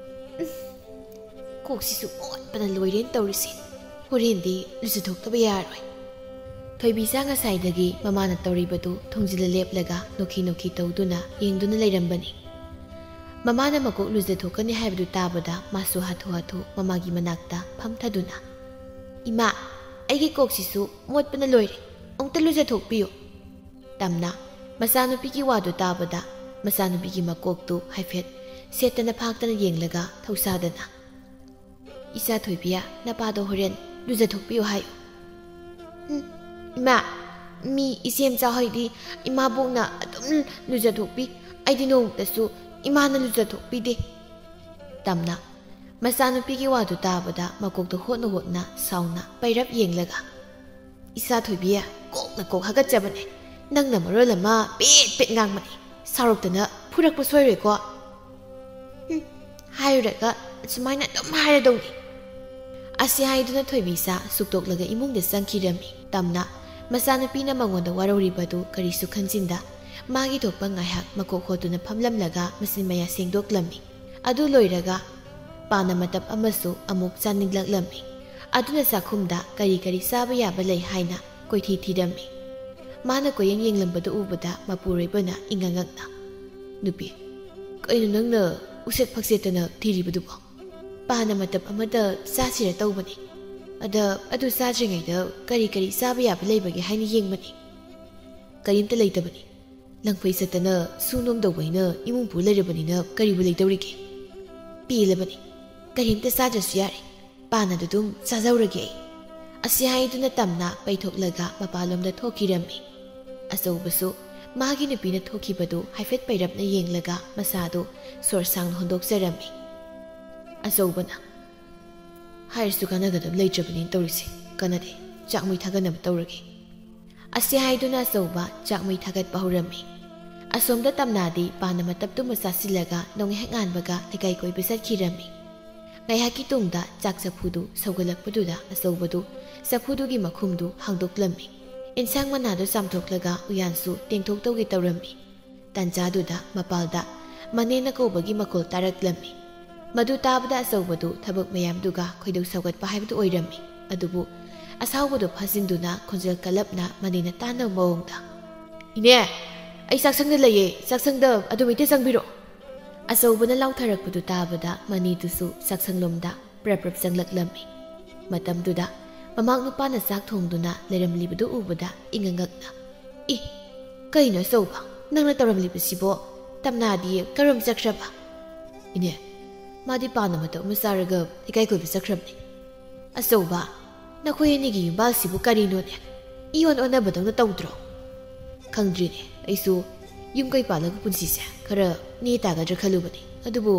"ꯎꯝ, ꯀꯣꯛꯁꯤꯁꯨ ꯃꯣꯠꯄꯅ ꯂꯣꯏꯔꯦꯅ ꯇꯧꯔꯤꯁꯦ꯫ ꯍꯣꯔꯦꯟꯗꯤ ꯂꯨꯖꯊꯣꯛꯇꯕ ꯌꯥꯔꯣꯏ"꯫ ꯊꯣꯏꯕꯤꯆꯥ ꯉꯁꯥꯏꯗꯒꯤ ꯃꯃꯥꯅ ꯇꯧꯔꯤꯕꯗꯨ ꯊꯣꯡꯖꯤꯜꯂ ꯂꯦꯞꯂꯒ ꯅꯣꯛꯈꯤ ꯅꯣꯛꯈꯤ ꯇꯧꯗꯨꯅ ꯌꯦꯡꯗꯨꯅ ꯂꯩꯔꯝꯕꯅꯤ꯫ ꯃꯃꯥꯅ ꯃꯀꯣꯛ ꯂꯨꯖꯊꯣꯛꯀꯅꯤ ꯍꯥꯏꯕꯗꯨ ꯇꯥꯕꯗ ꯃꯥꯁꯨ ꯍꯥꯊꯨ ꯍꯥꯊꯨ ꯃꯃꯥꯒꯤ ꯃꯅꯥꯛꯇ ꯐꯝꯊꯗꯨꯅ, "ꯏꯃꯥ, ꯑꯩꯒꯤ ꯀꯣꯛꯁꯤꯁꯨ ꯃꯣꯠꯄꯅ ꯂꯣꯏꯔꯦ, ꯑꯃꯨꯛꯇ ꯂꯨꯖꯊꯣꯛꯄꯤꯌꯨ"꯫ ꯇꯝꯅ ꯃꯆꯥꯅꯨꯄꯤꯒꯤ ꯋꯥꯗꯨ ꯇꯥꯕꯗ ꯃꯆꯥꯅꯨꯄꯤꯒꯤ ꯃꯀꯣꯛꯇꯨ ꯍꯥꯏꯐꯦꯠ ꯁꯦꯠꯇꯅ ꯐꯥꯛꯇꯅ ꯌꯦꯡꯂꯒ ꯊꯧꯁꯥꯗꯅ, "ꯏꯆꯥ ꯊꯣꯏꯕꯤ, ꯅꯄꯥꯗꯣ ꯍꯣꯔꯦꯟ ꯂꯨꯖꯊꯣꯛꯄꯤꯌꯨ ꯍꯥꯏꯌꯨ"꯫ "ꯎꯝ, ꯏꯃꯥ, ꯃꯤ ꯏꯆꯦꯝꯆꯥ ꯍꯣꯏꯗꯤ ꯏꯃꯥꯕꯣꯛꯅ ꯑꯗꯨꯝ ꯂꯨꯖꯊꯣꯛꯄꯤ, ꯑꯩꯗꯤ ꯅꯣꯡꯃꯇꯁꯨ ꯏꯃꯥꯅ ꯂꯨꯖꯊꯣꯛꯄꯤꯗꯦ"꯫ ꯇꯝꯅ ꯃꯆꯥꯅꯨꯄꯤꯒꯤ ꯋꯥꯗꯨ ꯇꯥꯕꯗ ꯃꯀꯣꯛꯇꯣ ꯍꯣꯠꯅ ꯍꯣꯠꯅ ꯁꯥꯎꯅ ꯄꯩꯔꯞ ꯌꯦꯡꯂꯒ, "ꯏꯆꯥ ꯊꯣꯏꯕꯤ, ꯀꯣꯛꯅ ꯀꯣꯛ ꯍꯥꯒꯠꯆꯕꯅꯦ꯫ ꯅꯪꯅ ꯃꯔꯣꯜ ꯑꯃ ꯄꯦꯠ ꯄꯦꯠ ꯉꯥꯡꯕꯅꯦ꯫ ꯁꯥꯎꯔꯛꯇꯅ ꯐꯨꯔꯛꯄ ꯁꯣꯏꯔꯣꯏꯀꯣ"꯫ "ꯍꯨꯝ, ꯍꯥꯏꯔꯨꯔꯒ ꯑꯁꯨꯃꯥꯏꯅ ꯑꯗꯨꯝ ꯍꯥꯏꯔꯗꯧꯅꯤ"꯫ ꯑꯁꯤ ꯍꯥꯏꯗꯨꯅ ꯊꯣꯏꯕꯤꯆꯥ ꯁꯨꯛꯇꯣꯛꯂꯒ ꯏꯃꯨꯡꯗ ꯆꯪꯈꯤꯔꯝꯃꯤ꯫ ꯇꯝꯅ ꯃꯆꯥꯅꯨꯄꯤꯅ ꯃꯉꯣꯟꯗ ꯋꯥꯔꯧꯔꯤꯕꯗꯨ ꯀꯔꯤꯁꯨ ꯈꯟꯖꯤꯟꯗ ꯃꯥꯒꯤ ꯊꯣꯛꯄ ꯉꯥꯏꯍꯥꯛ ꯃꯀꯣꯛ ꯍꯣꯠꯇꯨꯅ ꯐꯝꯂꯝꯂꯒ ꯃꯆꯤꯟ ꯃꯌꯥ ꯁꯦꯡꯗꯣꯛꯂꯝꯃꯤ꯫ ꯑꯗꯨ ꯂꯣꯏꯔꯒ ꯄꯥꯅ ꯃꯇꯞ ꯑꯃꯁꯨ ꯑꯃꯨꯛ ꯆꯥꯅꯤꯡꯂꯛꯂꯝꯃꯤ꯫ ꯑꯗꯨꯅ ꯆꯥꯛꯈꯨꯝꯗ ꯀꯔꯤ ꯀꯔꯤ ꯆꯥꯕ ꯌꯥꯕ ꯂꯩ ꯍꯥꯏꯅ ꯀꯣꯏꯊꯤ ꯊꯤꯔꯝꯃꯤ꯫ ꯃꯥꯅ ꯀꯣꯏꯌꯦꯡ ꯌꯦꯡꯂꯝꯕꯗꯨ ꯎꯕꯗ ꯃꯄꯨꯔꯣꯏꯕꯅ ꯏꯉꯛ ꯉꯛꯅ, "ꯅꯨꯄꯤ, ꯀꯩꯅꯣ ꯅꯪꯅ ꯎꯁꯦꯠ ꯐꯛꯆꯦꯠꯇꯅ ꯊꯤꯔꯤꯕꯗꯨꯕꯣ? ꯄꯥꯅ ꯃꯇꯞ ꯑꯃꯗ ꯆꯥꯁꯤꯔ ꯇꯧꯕꯅꯤ꯫ ꯑꯗ ꯑꯗꯨ ꯆꯥꯗ꯭ꯔꯤꯉꯩꯗ ꯀꯔꯤ ꯀꯔꯤ ꯆꯥꯕ ꯌꯥꯕ ꯂꯩꯕꯒꯦ ꯍꯥꯏꯅ ꯌꯦꯡꯕꯅꯤ꯫ ꯀꯔꯤꯝꯇ ꯂꯩꯇꯕꯅꯤ꯫ ꯂꯪꯐꯩ ꯆꯠꯇꯅ ꯁꯨ ꯅꯣꯝ ꯇꯧꯕ ꯑꯩꯅ ꯏꯃꯨꯡ ꯄꯨ ꯂꯩꯔꯕꯅꯤꯅ ꯀꯔꯤꯕꯨ ꯂꯩꯇꯧꯔꯤꯒꯦ? ꯄꯦꯜꯂꯕꯅꯤ꯫ ꯀꯔꯤꯝꯇ ꯆꯥꯗ꯭ꯔꯁꯨ ꯌꯥꯔꯦ꯫ ꯄꯥꯅꯗꯨ ꯑꯗꯨꯝ ꯆꯥꯖꯧꯔꯒꯦ ꯑꯩ"꯫ ꯑꯁꯤ ꯍꯥꯏꯗꯨꯅ ꯇꯝꯅ ꯄꯩꯊꯣꯛꯂꯒ ꯃꯄꯥꯟꯂꯣꯝꯗ ꯊꯣꯛꯈꯤꯔꯝꯃꯤ꯫ ꯑꯆꯧꯕꯁꯨ ꯃꯥꯒꯤ ꯅꯨꯄꯤꯅ ꯊꯣꯛꯈꯤꯕꯗꯨ ꯍꯥꯏꯐꯦꯠ ꯄꯩꯔꯞꯅ ꯌꯦꯡꯂꯒ ꯃꯁꯥꯗꯨ ꯁꯣꯔ ꯁꯥꯡꯅ ꯍꯣꯟꯗꯣꯛꯆꯔꯝꯃꯤ꯫ ꯑꯆꯧꯕꯅ, "ꯍꯥꯏꯔꯁꯨ ꯀꯥꯟꯅꯒꯗꯕ ꯂꯩꯇ꯭ꯔꯕꯅꯤꯅ ꯇꯧꯔꯤꯁꯦ꯫ ꯀꯥꯟꯅꯗꯦ꯫ ꯆꯥꯛ ꯃꯩ ꯊꯥꯒꯠꯅꯕ ꯇꯧꯔꯒꯦ"꯫ ꯑꯁꯤ ꯍꯥꯏꯗꯨꯅ ꯑꯆꯧꯕ ꯆꯥꯛ ꯃꯩ ꯊꯥꯒꯠꯄ ꯍꯧꯔꯝꯃꯤ꯫ ꯑꯁꯣꯝꯗ ꯇꯝꯅꯥꯗꯤ ꯄꯥꯟ ꯑꯃ ꯇꯞꯇꯨꯃ ꯆꯥꯁꯤꯜꯂꯒ ꯅꯣꯡꯉꯥꯟꯍꯦꯛ ꯉꯥꯟꯕꯒ ꯂꯩꯀꯥꯏ ꯀꯣꯏꯕ ꯆꯠꯈꯤꯔꯝꯃꯤ꯫ ꯉꯥꯏꯍꯥꯛꯀꯤ ꯇꯨꯡꯗ ꯆꯥꯛ ꯆꯐꯨꯗꯨ ꯁꯧꯒꯠꯂꯛꯄꯗꯨꯗ ꯑꯆꯧꯕꯗꯨ ꯆꯐꯨꯗꯨꯒꯤ ꯃꯈꯨꯝꯗꯨ ꯍꯥꯡꯗꯣꯛꯂꯝꯃꯤ꯫ ꯏꯟꯁꯥꯡ ꯃꯅꯥꯗꯨ ꯆꯥꯝꯊꯣꯛꯂꯒ ꯎꯌꯥꯟꯁꯨ ꯇꯦꯡꯊꯣꯛꯇꯧꯒꯦ ꯇꯧꯔꯝꯃꯤ꯫ ꯇꯥꯟꯖꯥꯗꯨꯗ ꯃꯄꯥꯜꯗ ꯃꯅꯦꯅ ꯀꯧꯕꯒꯤ ꯃꯈꯣꯜ ꯇꯥꯔꯛꯂꯝꯃꯤ꯫ ꯃꯗꯨ ꯇꯥꯕꯗ ꯑꯆꯧꯕꯗꯨ ꯊꯕꯛ ꯃꯌꯥꯝꯗꯨꯒ ꯈꯣꯏꯗꯧ ꯁꯧꯒꯠꯄ ꯍꯥꯏꯕꯗꯨ ꯑꯣꯏꯔꯝꯃꯤ꯫ ꯑꯗꯨꯕꯨ ꯑꯁꯥꯎꯕꯗꯨ ꯐꯥꯖꯤꯟꯗꯨꯅ ꯈꯣꯟꯖꯦꯜ ꯀꯜꯂꯞꯅ ꯃꯅꯦꯅ ꯇꯥꯅꯕ ꯃꯑꯣꯡꯗ, "ꯏꯅꯦ, ꯑꯩ ꯆꯥꯛꯁꯪꯗ ꯂꯩꯌꯦ, ꯆꯥꯛꯁꯪꯗ ꯑꯗꯨꯝ ꯍꯦꯛꯇ ꯆꯪꯕꯤꯔꯣ"꯫ ꯑꯆꯧꯕꯅ ꯂꯥꯎꯊꯔꯛꯄꯗꯨ ꯇꯥꯕꯗ ꯃꯅꯦꯗꯨꯁꯨ ꯆꯥꯛꯁꯪꯂꯣꯝꯗ ꯄ꯭ꯔꯞ ꯄ꯭ꯔꯞ ꯆꯪꯂꯛꯂꯝꯃꯤ꯫ ꯃꯇꯝꯗꯨꯗ ꯃꯃꯥꯛ ꯅꯨꯄꯥꯅ ꯆꯥꯛ ꯊꯣꯡꯗꯨꯅ ꯂꯩꯔꯝꯂꯤꯕꯗꯨ ꯎꯕꯗ ꯏꯉꯛ ꯉꯛꯅ, "ꯏ, ꯀꯩꯅꯣ ꯑꯆꯧꯕ, ꯅꯪꯅ ꯇꯧꯔꯝꯂꯤꯕꯁꯤꯕꯣ? ꯇꯝꯅꯥꯗꯤ ꯀꯔꯣꯝ ꯆꯠꯈ꯭ꯔꯕ?" "ꯏꯅꯦ, ꯃꯥꯗꯤ ꯄꯥꯟ ꯑꯃꯇ ꯑꯃ ꯆꯥꯔꯒ ꯂꯩꯀꯥꯏ ꯀꯣꯏꯕ ꯆꯠꯈ꯭ꯔꯕꯅꯤ"꯫ "ꯑꯆꯧꯕ, ꯅꯈꯣꯏ ꯑꯅꯤꯒꯤ ꯌꯨꯝꯕꯥꯜꯁꯤꯕꯨ ꯀꯔꯤꯅꯣꯅꯦ? ꯏꯌꯣꯟ ꯑꯣꯟꯅꯕꯗꯧꯅ ꯇꯧꯗ꯭ꯔꯣ?" "ꯈꯪꯗ꯭ꯔꯤꯅꯦ, ꯑꯩꯁꯨ ꯌꯨꯝ ꯀꯩ ꯄꯥꯜꯂꯒ ꯄꯨꯟꯁꯤꯁꯦ ꯈꯔ ꯅꯦ ꯇꯥꯒꯗ꯭ꯔꯥ ꯈꯜꯂꯨꯕꯅꯤ, ꯑꯗꯨꯕꯨ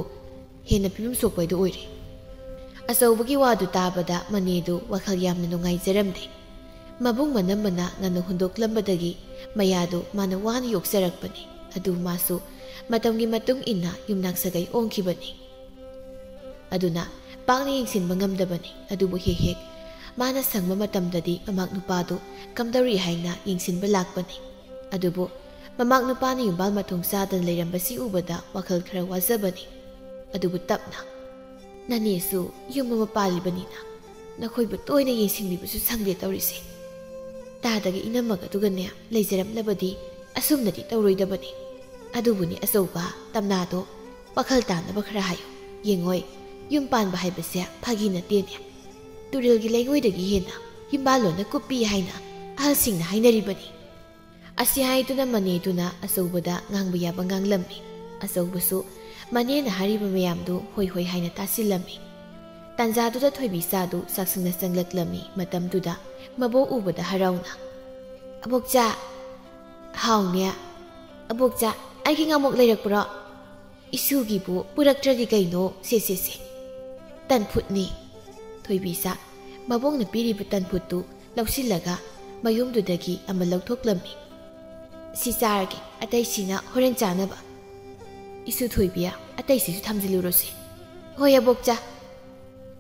ꯍꯦꯟꯅ ꯐꯤꯕꯝ ꯁꯣꯛꯄ ꯍꯥꯏꯗꯨ ꯑꯣꯏꯔꯦ"꯫ ꯑꯆꯧꯕꯒꯤ ꯋꯥꯗꯨ ꯇꯥꯕꯗ ꯃꯅꯦꯗꯨ ꯋꯥꯈꯜ ꯌꯥꯝꯅ ꯅꯨꯡꯉꯥꯏꯖꯔꯝꯗꯦ꯫ ꯃꯕꯨꯡ ꯃꯅꯝꯕꯅ ꯉꯟꯅ ꯍꯨꯟꯗꯣꯛꯂꯝꯕꯗꯒꯤ ꯃꯌꯥꯗꯨ ꯃꯥꯅ ꯋꯥꯅ ꯌꯣꯛꯆꯔꯛꯄꯅꯤ꯫ ꯑꯗꯨ ꯃꯥꯁꯨ ꯃꯇꯝꯒꯤ ꯃꯇꯨꯡ ꯏꯟꯅ ꯌꯨꯝꯅꯥꯛ ꯁꯥꯒꯩ ꯑꯣꯟꯈꯤꯕꯅꯤ꯫ ꯑꯗꯨꯅ ꯄꯥꯛꯅ ꯌꯦꯡꯁꯤꯟꯕ ꯉꯝꯗꯕꯅꯤ꯫ ꯑꯗꯨꯕꯨ ꯍꯦꯛ ꯍꯦꯛ ꯃꯥꯅ ꯁꯪꯕ ꯃꯇꯝꯗꯗꯤ ꯃꯃꯥꯛ ꯅꯨꯄꯥꯗꯨ ꯀꯝꯗꯧꯔꯤ ꯍꯥꯏꯅ ꯌꯦꯡꯁꯤꯟꯕ ꯂꯥꯛꯄꯅꯤ꯫ ꯑꯗꯨꯕꯨ ꯃꯃꯥꯛ ꯅꯨꯄꯥꯅ ꯌꯨꯝꯕꯥꯜ ꯃꯊꯣꯡ ꯆꯥꯗꯅ ꯂꯩꯔꯝꯕꯁꯤ ꯎꯕꯗ ꯋꯥꯈꯜ ꯈꯔ ꯋꯥꯖꯕꯅꯤ꯫ ꯑꯗꯨꯕꯨ ꯇꯞꯅ, "ꯅꯅꯦꯁꯨ ꯌꯨꯝ ꯑꯃ ꯄꯥꯜꯂꯤꯕꯅꯤꯅ ꯅꯈꯣꯏꯕꯨ ꯇꯣꯏꯅ ꯌꯦꯡꯁꯤꯟꯕꯤꯕꯁꯨ ꯁꯪꯗꯦ ꯇꯧꯔꯤꯁꯦ꯫ ꯇꯥꯗꯒ ꯏꯅꯝꯃꯒꯗꯨꯒꯅꯦ ꯂꯩꯖꯔꯝꯂꯕꯗꯤ ꯑꯁꯨꯝꯅꯗꯤ ꯇꯧꯔꯣꯏꯗꯕꯅꯤ꯫ ꯑꯗꯨꯕꯨꯅꯤ ꯑꯆꯧꯕ, ꯇꯝꯅꯥꯗꯣ ꯋꯥꯈꯜ ꯇꯥꯅꯕ ꯈꯔ ꯍꯥꯏꯌꯨ꯫ ꯌꯦꯡꯉꯣꯏ, ꯌꯨꯝ ꯄꯥꯟꯕ ꯍꯥꯏꯕꯁꯦ ꯐꯥꯒꯤ ꯅꯠꯇꯦꯅꯦ꯫ ꯇꯨꯔꯦꯜꯒꯤ ꯂꯩꯉꯣꯏꯗꯒꯤ ꯍꯦꯟꯅ ꯌꯨꯝꯕꯥꯜꯂꯣꯟꯅ ꯀꯨꯞꯄꯤ ꯍꯥꯏꯅ ꯑꯍꯜꯁꯤꯡꯅ ꯍꯥꯏꯅꯔꯤꯕꯅꯤ"꯫ ꯑꯁꯤ ꯍꯥꯏꯗꯨꯅ ꯃꯅꯦꯗꯨꯅ ꯑꯆꯧꯕꯗ ꯉꯥꯡꯕ ꯌꯥꯕ ꯉꯥꯡꯂꯝꯃꯤ꯫ ꯑꯆꯧꯕꯁꯨ ꯃꯅꯦꯅ ꯍꯥꯏꯔꯤꯕ ꯃꯌꯥꯝꯗꯨ ꯍꯣꯏ ꯍꯣꯏ ꯍꯥꯏꯅ ꯇꯥꯁꯤꯜꯂꯝꯃꯤ꯫ ꯇꯥꯟꯖꯥꯗꯨꯗ ꯊꯣꯏꯕꯤꯆꯥꯗꯨ ꯆꯥꯛꯁꯪꯗ ꯆꯪꯂꯛꯂꯝꯃꯤ꯫ ꯃꯇꯝꯗꯨꯗ ꯃꯕꯣꯛ ꯎꯕꯗ ꯍꯔꯥꯎꯅ, "ꯑꯕꯣꯛꯆꯥ!" "ꯍꯥꯎꯅꯦ꯫ ꯑꯕꯣꯛꯆꯥ, ꯑꯩꯒꯤ ꯉꯥꯃꯣꯛ ꯂꯩꯔꯛꯄ꯭ꯔꯣ?" "ꯏꯁꯨꯒꯤꯕꯨ ꯄꯨꯔꯛꯇ꯭ꯔꯗꯤ ꯀꯩꯅꯣ? ꯁꯦ, ꯁꯦ, ꯁꯦ꯫ ꯇꯟꯐꯨꯠꯅꯤ"꯫ ꯊꯣꯏꯕꯤꯆꯥ ꯃꯕꯣꯛꯅ ꯄꯤꯔꯤꯕ ꯇꯟꯐꯨꯠꯇꯨ ꯂꯧꯁꯤꯜꯂꯒ ꯃꯌꯨꯝꯗꯨꯗꯒꯤ ꯑꯃ ꯂꯧꯊꯣꯛꯂꯝꯃꯤ꯫ "ꯁꯤ ꯆꯥꯔꯒꯦ, ꯑꯇꯩꯁꯤꯅ ꯍꯣꯔꯦꯟ ꯆꯥꯅꯕ"꯫ "ꯏꯁꯨ ꯊꯣꯏꯕꯤ, ꯑꯇꯩꯁꯤꯁꯨ ꯊꯝꯖꯤꯜꯂꯨꯔꯣꯁꯦ"꯫ "ꯍꯣꯏ, ꯑꯕꯣꯛꯆꯥ"꯫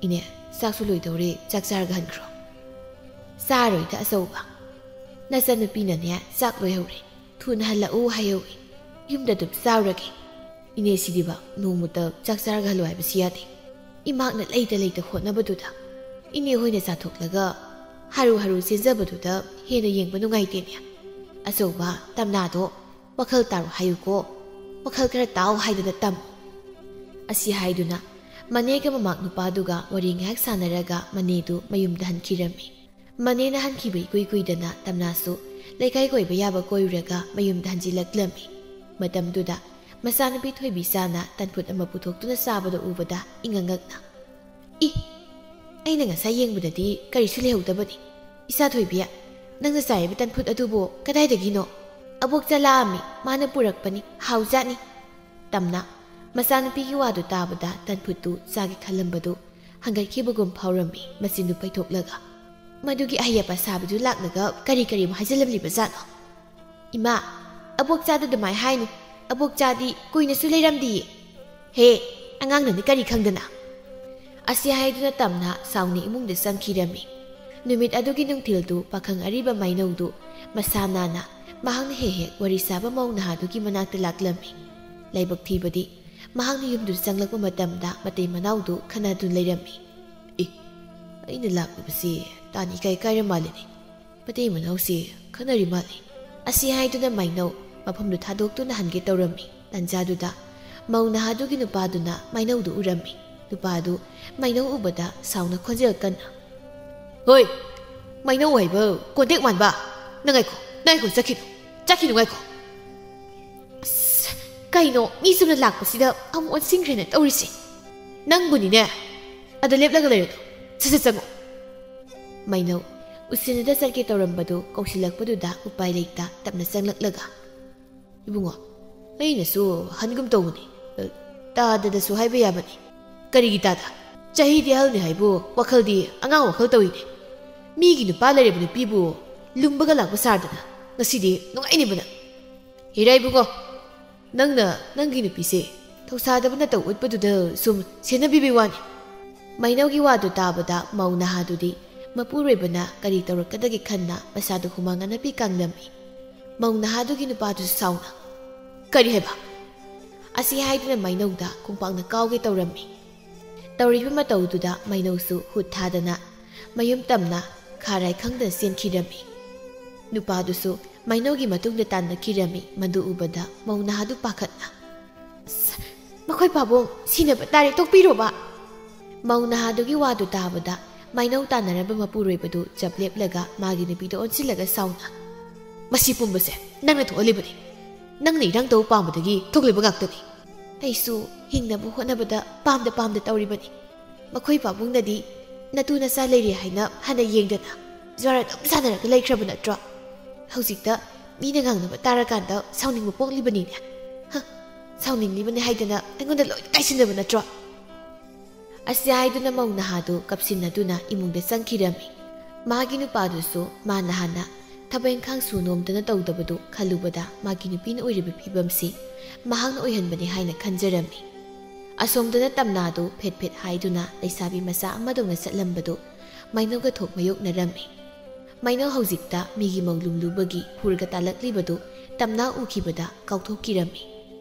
"ꯏꯅꯦ, ꯆꯥꯛꯁꯨ ꯂꯣꯏꯗꯧꯔꯦ, ꯆꯥꯛ ꯆꯥꯔꯒ ꯍꯟꯈ꯭ꯔꯣ"꯫ "ꯆꯥꯔꯣꯏꯗ ꯑꯆꯧꯕ꯫ ꯅꯆꯟꯅꯨꯄꯤꯅꯅꯦ ꯆꯥꯛ ꯂꯣꯏꯍꯧꯔꯦ, ꯊꯨꯅ ꯍꯜꯂꯛꯎ ꯍꯥꯏꯍꯧꯏ"꯫ ꯌꯨꯝꯗ ꯑꯗꯨꯝ ꯆꯥꯔꯨꯔꯒꯦ꯫ ꯏꯅꯦꯁꯤꯗꯤꯕ ꯅꯣꯡꯃꯇ ꯆꯥꯛ ꯆꯥꯔꯒ ꯍꯜꯂꯨ ꯍꯥꯏꯕꯁꯤ ꯌꯥꯗꯦ꯫ ꯏꯃꯥꯛꯅ ꯂꯩꯇ ꯂꯩꯇ ꯍꯣꯠꯅꯕꯗꯨꯗ ꯏꯅꯦ ꯍꯣꯏꯅ ꯆꯥꯊꯣꯛꯂꯒ ꯍꯥꯔꯨ ꯍꯥꯔꯨ ꯆꯦꯟꯖꯕꯗꯨꯗ ꯍꯦꯟꯅ ꯌꯦꯡꯕ ꯅꯨꯡꯉꯥꯏꯇꯦꯅꯦ꯫ ꯑꯆꯧꯕ ꯇꯝꯅꯥꯗꯣ ꯋꯥꯈꯜ ꯇꯥꯔꯣ ꯍꯥꯏꯌꯨꯀꯣ, ꯋꯥꯈꯜ ꯈꯔ ꯇꯥꯎ ꯍꯥꯏꯗꯅ ꯇꯝꯃꯨ꯫ ꯑꯁꯤ ꯍꯥꯏꯗꯨꯅ ꯃꯅꯦꯒ ꯃꯃꯥꯛ ꯅꯨꯄꯥꯗꯨꯒ ꯋꯥꯔꯤ ꯉꯥꯏꯍꯥꯛ ꯁꯥꯟꯅꯔꯒ ꯃꯅꯦꯗꯨ ꯃꯌꯨꯝꯗ ꯍꯟꯈꯤꯔꯝꯃꯤ꯫ ꯃꯅꯦꯅ ꯍꯟꯈꯤꯕ ꯏꯀꯨꯏ ꯀꯨꯏꯗꯅ ꯇꯝꯅꯥꯁꯨ ꯂꯩꯀꯥꯏ ꯀꯣꯏꯕ ꯌꯥꯕ ꯀꯣꯏꯔꯨꯔꯒ ꯃꯌꯨꯝꯗ ꯍꯟꯖꯤꯜꯂꯛꯂꯝꯃꯤ꯫ ꯃꯇꯝꯗꯨꯗ ꯃꯆꯥꯅꯨꯄꯤ ꯊꯣꯏꯕꯤꯆꯥꯅ ꯇꯟꯐꯨꯠ ꯑꯃ ꯄꯨꯊꯣꯛꯇꯨꯅ ꯆꯥꯕꯗ ꯎꯕꯗ ꯏꯉꯛ ꯉꯛꯅ, "ꯏ, ꯑꯩꯅ ꯉꯁꯥꯏ ꯌꯦꯡꯕꯗꯗꯤ ꯀꯔꯤꯁꯨ ꯂꯩꯍꯧꯗꯕꯅꯤ꯫ ꯏꯆꯥ ꯊꯣꯏꯕꯤ, ꯅꯪꯅ ꯆꯥꯔꯤꯕ ꯇꯟꯐꯨꯠ ꯑꯗꯨꯕꯨ ꯀꯗꯥꯏꯗꯒꯤꯅꯣ?" "ꯑꯕꯣꯛ ꯆꯥꯂꯥꯛꯑꯝꯃꯤ, ꯃꯥꯅ ꯄꯨꯔꯛꯄꯅꯤ, ꯍꯥꯎꯖꯥꯠꯅꯤ꯫" ꯇꯝꯅ ꯃꯆꯥꯅꯨꯄꯤꯒꯤ ꯋꯥꯗꯨ ꯇꯥꯕꯗ ꯇꯟꯐꯨꯠꯇꯨ ꯆꯥꯒꯦ ꯈꯜꯂꯝꯕꯗꯨ ꯍꯪꯒꯠꯈꯤꯕꯒꯨꯝ ꯐꯥꯎꯔꯝꯃꯤ ꯃꯆꯤꯟꯗꯨ ꯄꯩꯊꯣꯛꯂꯒ꯫ "ꯃꯗꯨꯒꯤ ꯑꯍꯩ ꯑꯄꯥ ꯁꯥꯕꯗꯨ ꯂꯥꯛꯂꯒ ꯀꯔꯤ ꯀꯔꯤꯃꯣ ꯍꯥꯏꯖꯤꯜꯂꯝꯂꯤꯕ ꯖꯥꯠꯅꯣ?" "ꯏꯃꯥ, ꯑꯕꯣꯛ ꯆꯥꯗ ꯑꯗꯨꯃꯥꯏ ꯍꯥꯏꯅꯨ꯫ ꯑꯕꯣꯛ ꯆꯥꯗꯤ ꯀꯨꯏꯅꯁꯨ ꯂꯩꯔꯝꯗꯤꯌꯦ꯫" "ꯍꯦ, ꯑꯉꯥꯡꯅꯅꯤ ꯀꯔꯤ ꯈꯪꯗꯅ?" ꯑꯁꯤ ꯍꯥꯏꯗꯨꯅ ꯇꯝꯅ ꯁꯥꯎꯅ ꯏꯃꯨꯡꯗ ꯆꯪꯈꯤꯔꯝꯃꯤ꯫ ꯅꯨꯃꯤꯠ ꯑꯗꯨꯒꯤ ꯅꯨꯡꯊꯤꯜꯗꯨ ꯄꯥꯈꯪ ꯑꯔꯤꯕ ꯃꯥꯏꯅꯧꯗꯨ ꯃꯁꯥ ꯅꯥꯟꯅ ꯃꯍꯥꯛꯅ ꯍꯦꯛ ꯍꯦꯛ ꯋꯥꯔꯤ ꯁꯥꯕ ꯃꯧ ꯅꯍꯥꯗꯨꯒꯤ ꯃꯅꯥꯛꯇ ꯂꯥꯛꯂꯝꯃꯤ꯫ ꯂꯥꯏꯕꯛ ꯊꯤꯕꯗꯤ ꯃꯍꯥꯛꯅ ꯌꯨꯝꯗꯨ ꯆꯪꯂꯛꯄ ꯃꯇꯝꯗ ꯃꯇꯩ ꯃꯅꯥꯎꯗꯨ ꯈꯠꯅꯗꯨꯅ ꯂꯩꯔꯝꯃꯤ꯫ "ꯑꯦ, ꯑꯩꯅ ꯂꯥꯛꯂꯤꯕꯁꯤ ꯇꯥꯟ ꯏꯀꯥꯏ ꯀꯥꯏꯔ ꯃꯥꯜꯂꯤꯅꯦ꯫ ꯃꯇꯩ ꯃꯅꯥꯎꯁꯤ ꯈꯠꯅꯔꯤ ꯃꯥꯜꯂꯤ꯫" ꯑꯁꯤ ꯍꯥꯏꯗꯨꯅ ꯃꯥꯏꯅꯧ ꯃꯐꯝꯗꯨ ꯊꯥꯗꯣꯛꯇꯨꯅ ꯍꯟꯒꯦ ꯇꯧꯔꯝꯃꯤ꯫ ꯇꯟꯖꯥꯗꯨꯗ ꯃꯧ ꯅꯍꯥꯗꯨꯒꯤ ꯅꯨꯄꯥꯗꯨꯅ ꯃꯥꯏꯅꯧꯗꯨ ꯎꯔꯝꯃꯤ꯫ ꯅꯨꯄꯥꯗꯨ ꯃꯥꯏꯅꯧ ꯎꯕꯗ ꯁꯥꯎꯅ ꯈꯣꯟꯖꯦꯜ ꯀꯟꯅ, "ꯍꯣꯏ, ꯃꯥꯏꯅꯧ ꯍꯥꯏꯕ ꯀꯣꯟꯇꯦꯛ ꯃꯥꯟꯕ꯫ ꯅꯪ ꯉꯥꯏꯈꯣ, ꯅꯪ ꯉꯥꯏꯈꯣ, ꯆꯠꯈꯤꯅꯨ, ꯆꯠꯈꯤꯅꯨ, ꯉꯥꯏꯈꯣ꯫" "ꯑꯁ, ꯀꯩꯅꯣ, ꯃꯤ ꯆꯨꯝꯅ ꯂꯥꯛꯄꯁꯤꯗ ꯑꯃꯨꯛ ꯑꯣꯟꯁꯤꯟꯈ꯭ꯔꯦꯅ ꯇꯧꯔꯤꯁꯦ꯫ ꯅꯪꯕꯨꯅꯤꯅꯦ, ꯑꯗ ꯂꯦꯞꯂꯒ ꯂꯩꯔꯅꯨ, ꯁꯠ ꯁꯠ ꯆꯪꯉꯣ꯫" ꯃꯥꯏꯅꯧ ꯎꯁꯤꯟꯅꯗ ꯆꯠꯀꯦ ꯇꯧꯔꯝꯕꯗꯨ ꯀꯧꯁꯤꯜꯂꯛꯄꯗꯨꯗ ꯎꯄꯥꯏ ꯂꯩꯇ ꯇꯞꯅ ꯆꯪꯂꯛꯂꯒ, "ꯏꯕꯨꯡꯉꯣ, ꯑꯩꯅꯁꯨ ꯍꯟꯒꯨꯝ ꯇꯧꯕꯅꯤ, ꯇꯥꯗꯗꯁꯨ ꯍꯥꯏꯕ ꯌꯥꯕꯅꯤ꯫ ꯀꯔꯤꯒꯤ ꯇꯥꯗ? ꯆꯍꯤꯗꯤ ꯑꯍꯜꯅꯤ ꯍꯥꯏꯕꯨ ꯋꯥꯈꯜꯗꯤ ꯑꯉꯥꯡ ꯋꯥꯈꯜ ꯇꯧꯏꯅꯦ꯫ ꯃꯤꯒꯤ ꯅꯨꯄꯥ ꯂꯩꯔꯕ ꯅꯨꯄꯤꯕꯨ ꯂꯨꯝꯕꯒ ꯂꯥꯛꯄ ꯁꯥꯗꯅ ꯉꯁꯤꯗꯤ ꯅꯨꯡꯉꯥꯏꯅꯤꯕ ꯅꯪ꯫ ꯍꯤꯔꯥ ꯏꯕꯨꯡꯉꯣ, ꯅꯪꯅ ꯅꯪꯒꯤ ꯅꯨꯄꯤꯁꯦ ꯊꯧꯁꯥꯗꯕ ꯅꯇꯧ ꯎꯠꯄꯗꯨꯗ ꯁꯨꯝ ꯁꯦꯟꯅꯕꯤꯕꯩ ꯋꯥꯅꯤ꯫" ꯃꯥꯏꯅꯧꯒꯤ ꯋꯥꯗꯨ ꯇꯥꯕꯗ ꯃꯧ ꯅꯍꯥꯗꯨꯗꯤ ꯃꯄꯨꯔꯣꯏꯕꯅ ꯀꯔꯤ ꯇꯧꯔꯛꯀꯗꯒꯦ ꯈꯟꯅ ꯃꯁꯥꯗꯨ ꯍꯨꯃꯥꯡ ꯑꯅꯞꯄꯤ ꯀꯪꯂꯝꯃꯤ꯫ ꯃꯧ ꯅꯍꯥꯗꯨꯒꯤ ꯅꯨꯄꯥꯗꯨꯁꯨ ꯁꯥꯎꯅ, "ꯀꯔꯤ ꯍꯥꯏꯕ?" ꯑꯁꯤ ꯍꯥꯏꯗꯨꯅ ꯃꯩꯅꯧꯗ ꯈꯣꯡꯄꯥꯛꯅ ꯀꯥꯎꯒꯦ ꯇꯧꯔꯝꯃꯤ꯫ ꯇꯧꯔꯤꯕ ꯃꯇꯧꯗꯨꯗ ꯃꯩꯅꯧꯁꯨ ꯍꯨꯠ ꯊꯥꯗꯅ ꯃꯌꯨꯝ ꯇꯝꯅ ꯈꯥꯔꯥꯏ ꯈꯪꯗꯅ ꯆꯦꯟꯈꯤꯔꯝꯃꯤ꯫ ꯅꯨꯄꯥꯗꯨꯁꯨ ꯃꯩꯅꯧꯒꯤ ꯃꯇꯨꯡꯗ ꯇꯥꯟꯅꯈꯤꯔꯝꯃꯤ꯫ ꯃꯗꯨ ꯎꯕꯗ ꯃꯧ ꯅꯍꯥꯗꯨ ꯄꯥꯈꯠꯅ, "ꯑꯁ, ꯃꯈꯣꯏ ꯄꯥꯕꯨꯡ ꯁꯤꯅꯕ ꯇꯥꯔꯦ, ꯇꯣꯛꯄꯤꯔꯣꯕ!" ꯃꯧ ꯅꯍꯥꯗꯨꯒꯤ ꯋꯥꯗꯨ ꯇꯥꯕꯗ ꯃꯩꯅꯧ ꯇꯥꯟꯅꯔꯝꯕ ꯃꯄꯨꯔꯣꯏꯕꯗꯨ ꯆꯞ ꯂꯦꯞꯂꯒ ꯃꯥꯒꯤ ꯅꯨꯄꯤꯗ ꯑꯣꯟꯁꯤꯜꯂꯒ ꯁꯥꯎꯅ, "ꯃꯁꯤ ꯄꯨꯝꯕꯁꯦ ꯅꯪꯅ ꯊꯣꯛꯍꯜꯂꯤꯕꯅꯤ꯫ ꯅꯪꯅ ꯏꯔꯥꯡ ꯇꯧꯕ ꯄꯥꯝꯕꯗꯒꯤ ꯊꯣꯛꯂꯤꯕ ꯉꯥꯛꯇꯅꯤ꯫ ꯑꯩꯁꯨ ꯍꯤꯡꯅꯕ ꯍꯣꯠꯅꯕꯗ ꯄꯥꯝꯗ ꯄꯥꯝꯗ ꯇꯧꯔꯤꯕꯅꯤ꯫ ꯃꯈꯣꯏ ꯄꯥꯕꯨꯡꯅꯗꯤ ꯅꯇꯨ ꯅꯆꯥ ꯂꯩꯔꯤ ꯍꯥꯏꯅ ꯍꯥꯟꯅ ꯌꯦꯡꯗꯅ ꯖ꯭ꯋꯥꯔ ꯑꯗꯨꯝ ꯁꯥꯟꯅꯔꯒ ꯂꯩꯈ꯭ꯔꯕ ꯅꯠꯇ꯭ꯔꯣ? ꯍꯧꯖꯤꯛꯇ ꯃꯤꯅ ꯉꯥꯡꯅꯕ ꯇꯥꯔꯀꯥꯟꯗ ꯁꯥꯎꯅꯤꯡꯕ ꯄꯣꯛꯂꯤꯕꯅꯤꯅꯦ꯫ ꯍ, ꯁꯥꯎꯅꯤꯡꯂꯤꯕꯅꯤ ꯍꯥꯏꯗꯅ ꯑꯩꯉꯣꯟꯗ ꯂꯣꯏꯅ ꯇꯥꯏꯁꯤꯟꯅꯕ ꯅꯠꯇ꯭ꯔꯣ?" ꯑꯁꯤ ꯍꯥꯏꯗꯨꯅ ꯃꯧ ꯅꯍꯥꯗꯨ ꯀꯞꯁꯤꯟꯅꯗꯨꯅ ꯏꯃꯨꯡꯗ ꯆꯪꯈꯤꯔꯝꯃꯤ꯫ ꯃꯥꯒꯤ ꯅꯨꯄꯥꯗꯨꯁꯨ ꯃꯥꯅ ꯍꯥꯟꯅ ꯊꯕꯛ ꯏꯪꯈꯥꯡ ꯁꯨ ꯅꯣꯝꯗꯅ ꯇꯧꯗꯕꯗꯨ ꯈꯜꯂꯨꯕꯗ ꯃꯥꯒꯤ ꯅꯨꯄꯤꯅ ꯑꯣꯏꯔꯤꯕ ꯐꯤꯕꯝꯁꯤ ꯃꯍꯥꯛꯅ ꯑꯣꯏꯍꯟꯕꯅꯤ ꯍꯥꯏꯅ ꯈꯟꯖꯔꯝꯃꯤ꯫ ꯑꯁꯣꯝꯗꯅ ꯇꯝꯅꯥꯗꯨ ꯐꯦꯠ ꯐꯦꯠ ꯍꯥꯏꯗꯨꯅ ꯂꯩꯁꯥꯕꯤ ꯃꯆꯥ ꯑꯃꯗꯧꯅ ꯆꯠꯂꯝꯕꯗꯨ ꯃꯩꯅꯧꯒ ꯊꯣꯛ ꯃꯥꯌꯣꯛꯅꯔꯝꯃꯤ꯫ ꯃꯩꯅꯧ ꯍꯧꯖꯤꯛꯇ ꯃꯤꯒꯤ ꯃꯧ ꯂꯨꯝꯂꯨꯕꯒꯤ ꯍꯨꯔꯒ ꯇꯥꯜꯂꯛꯂꯤꯕꯗꯨ ꯇꯝꯅꯥ ꯎꯈꯤꯕꯗ ꯀꯥꯎꯊꯣꯛꯈꯤꯔꯝꯃꯤ꯫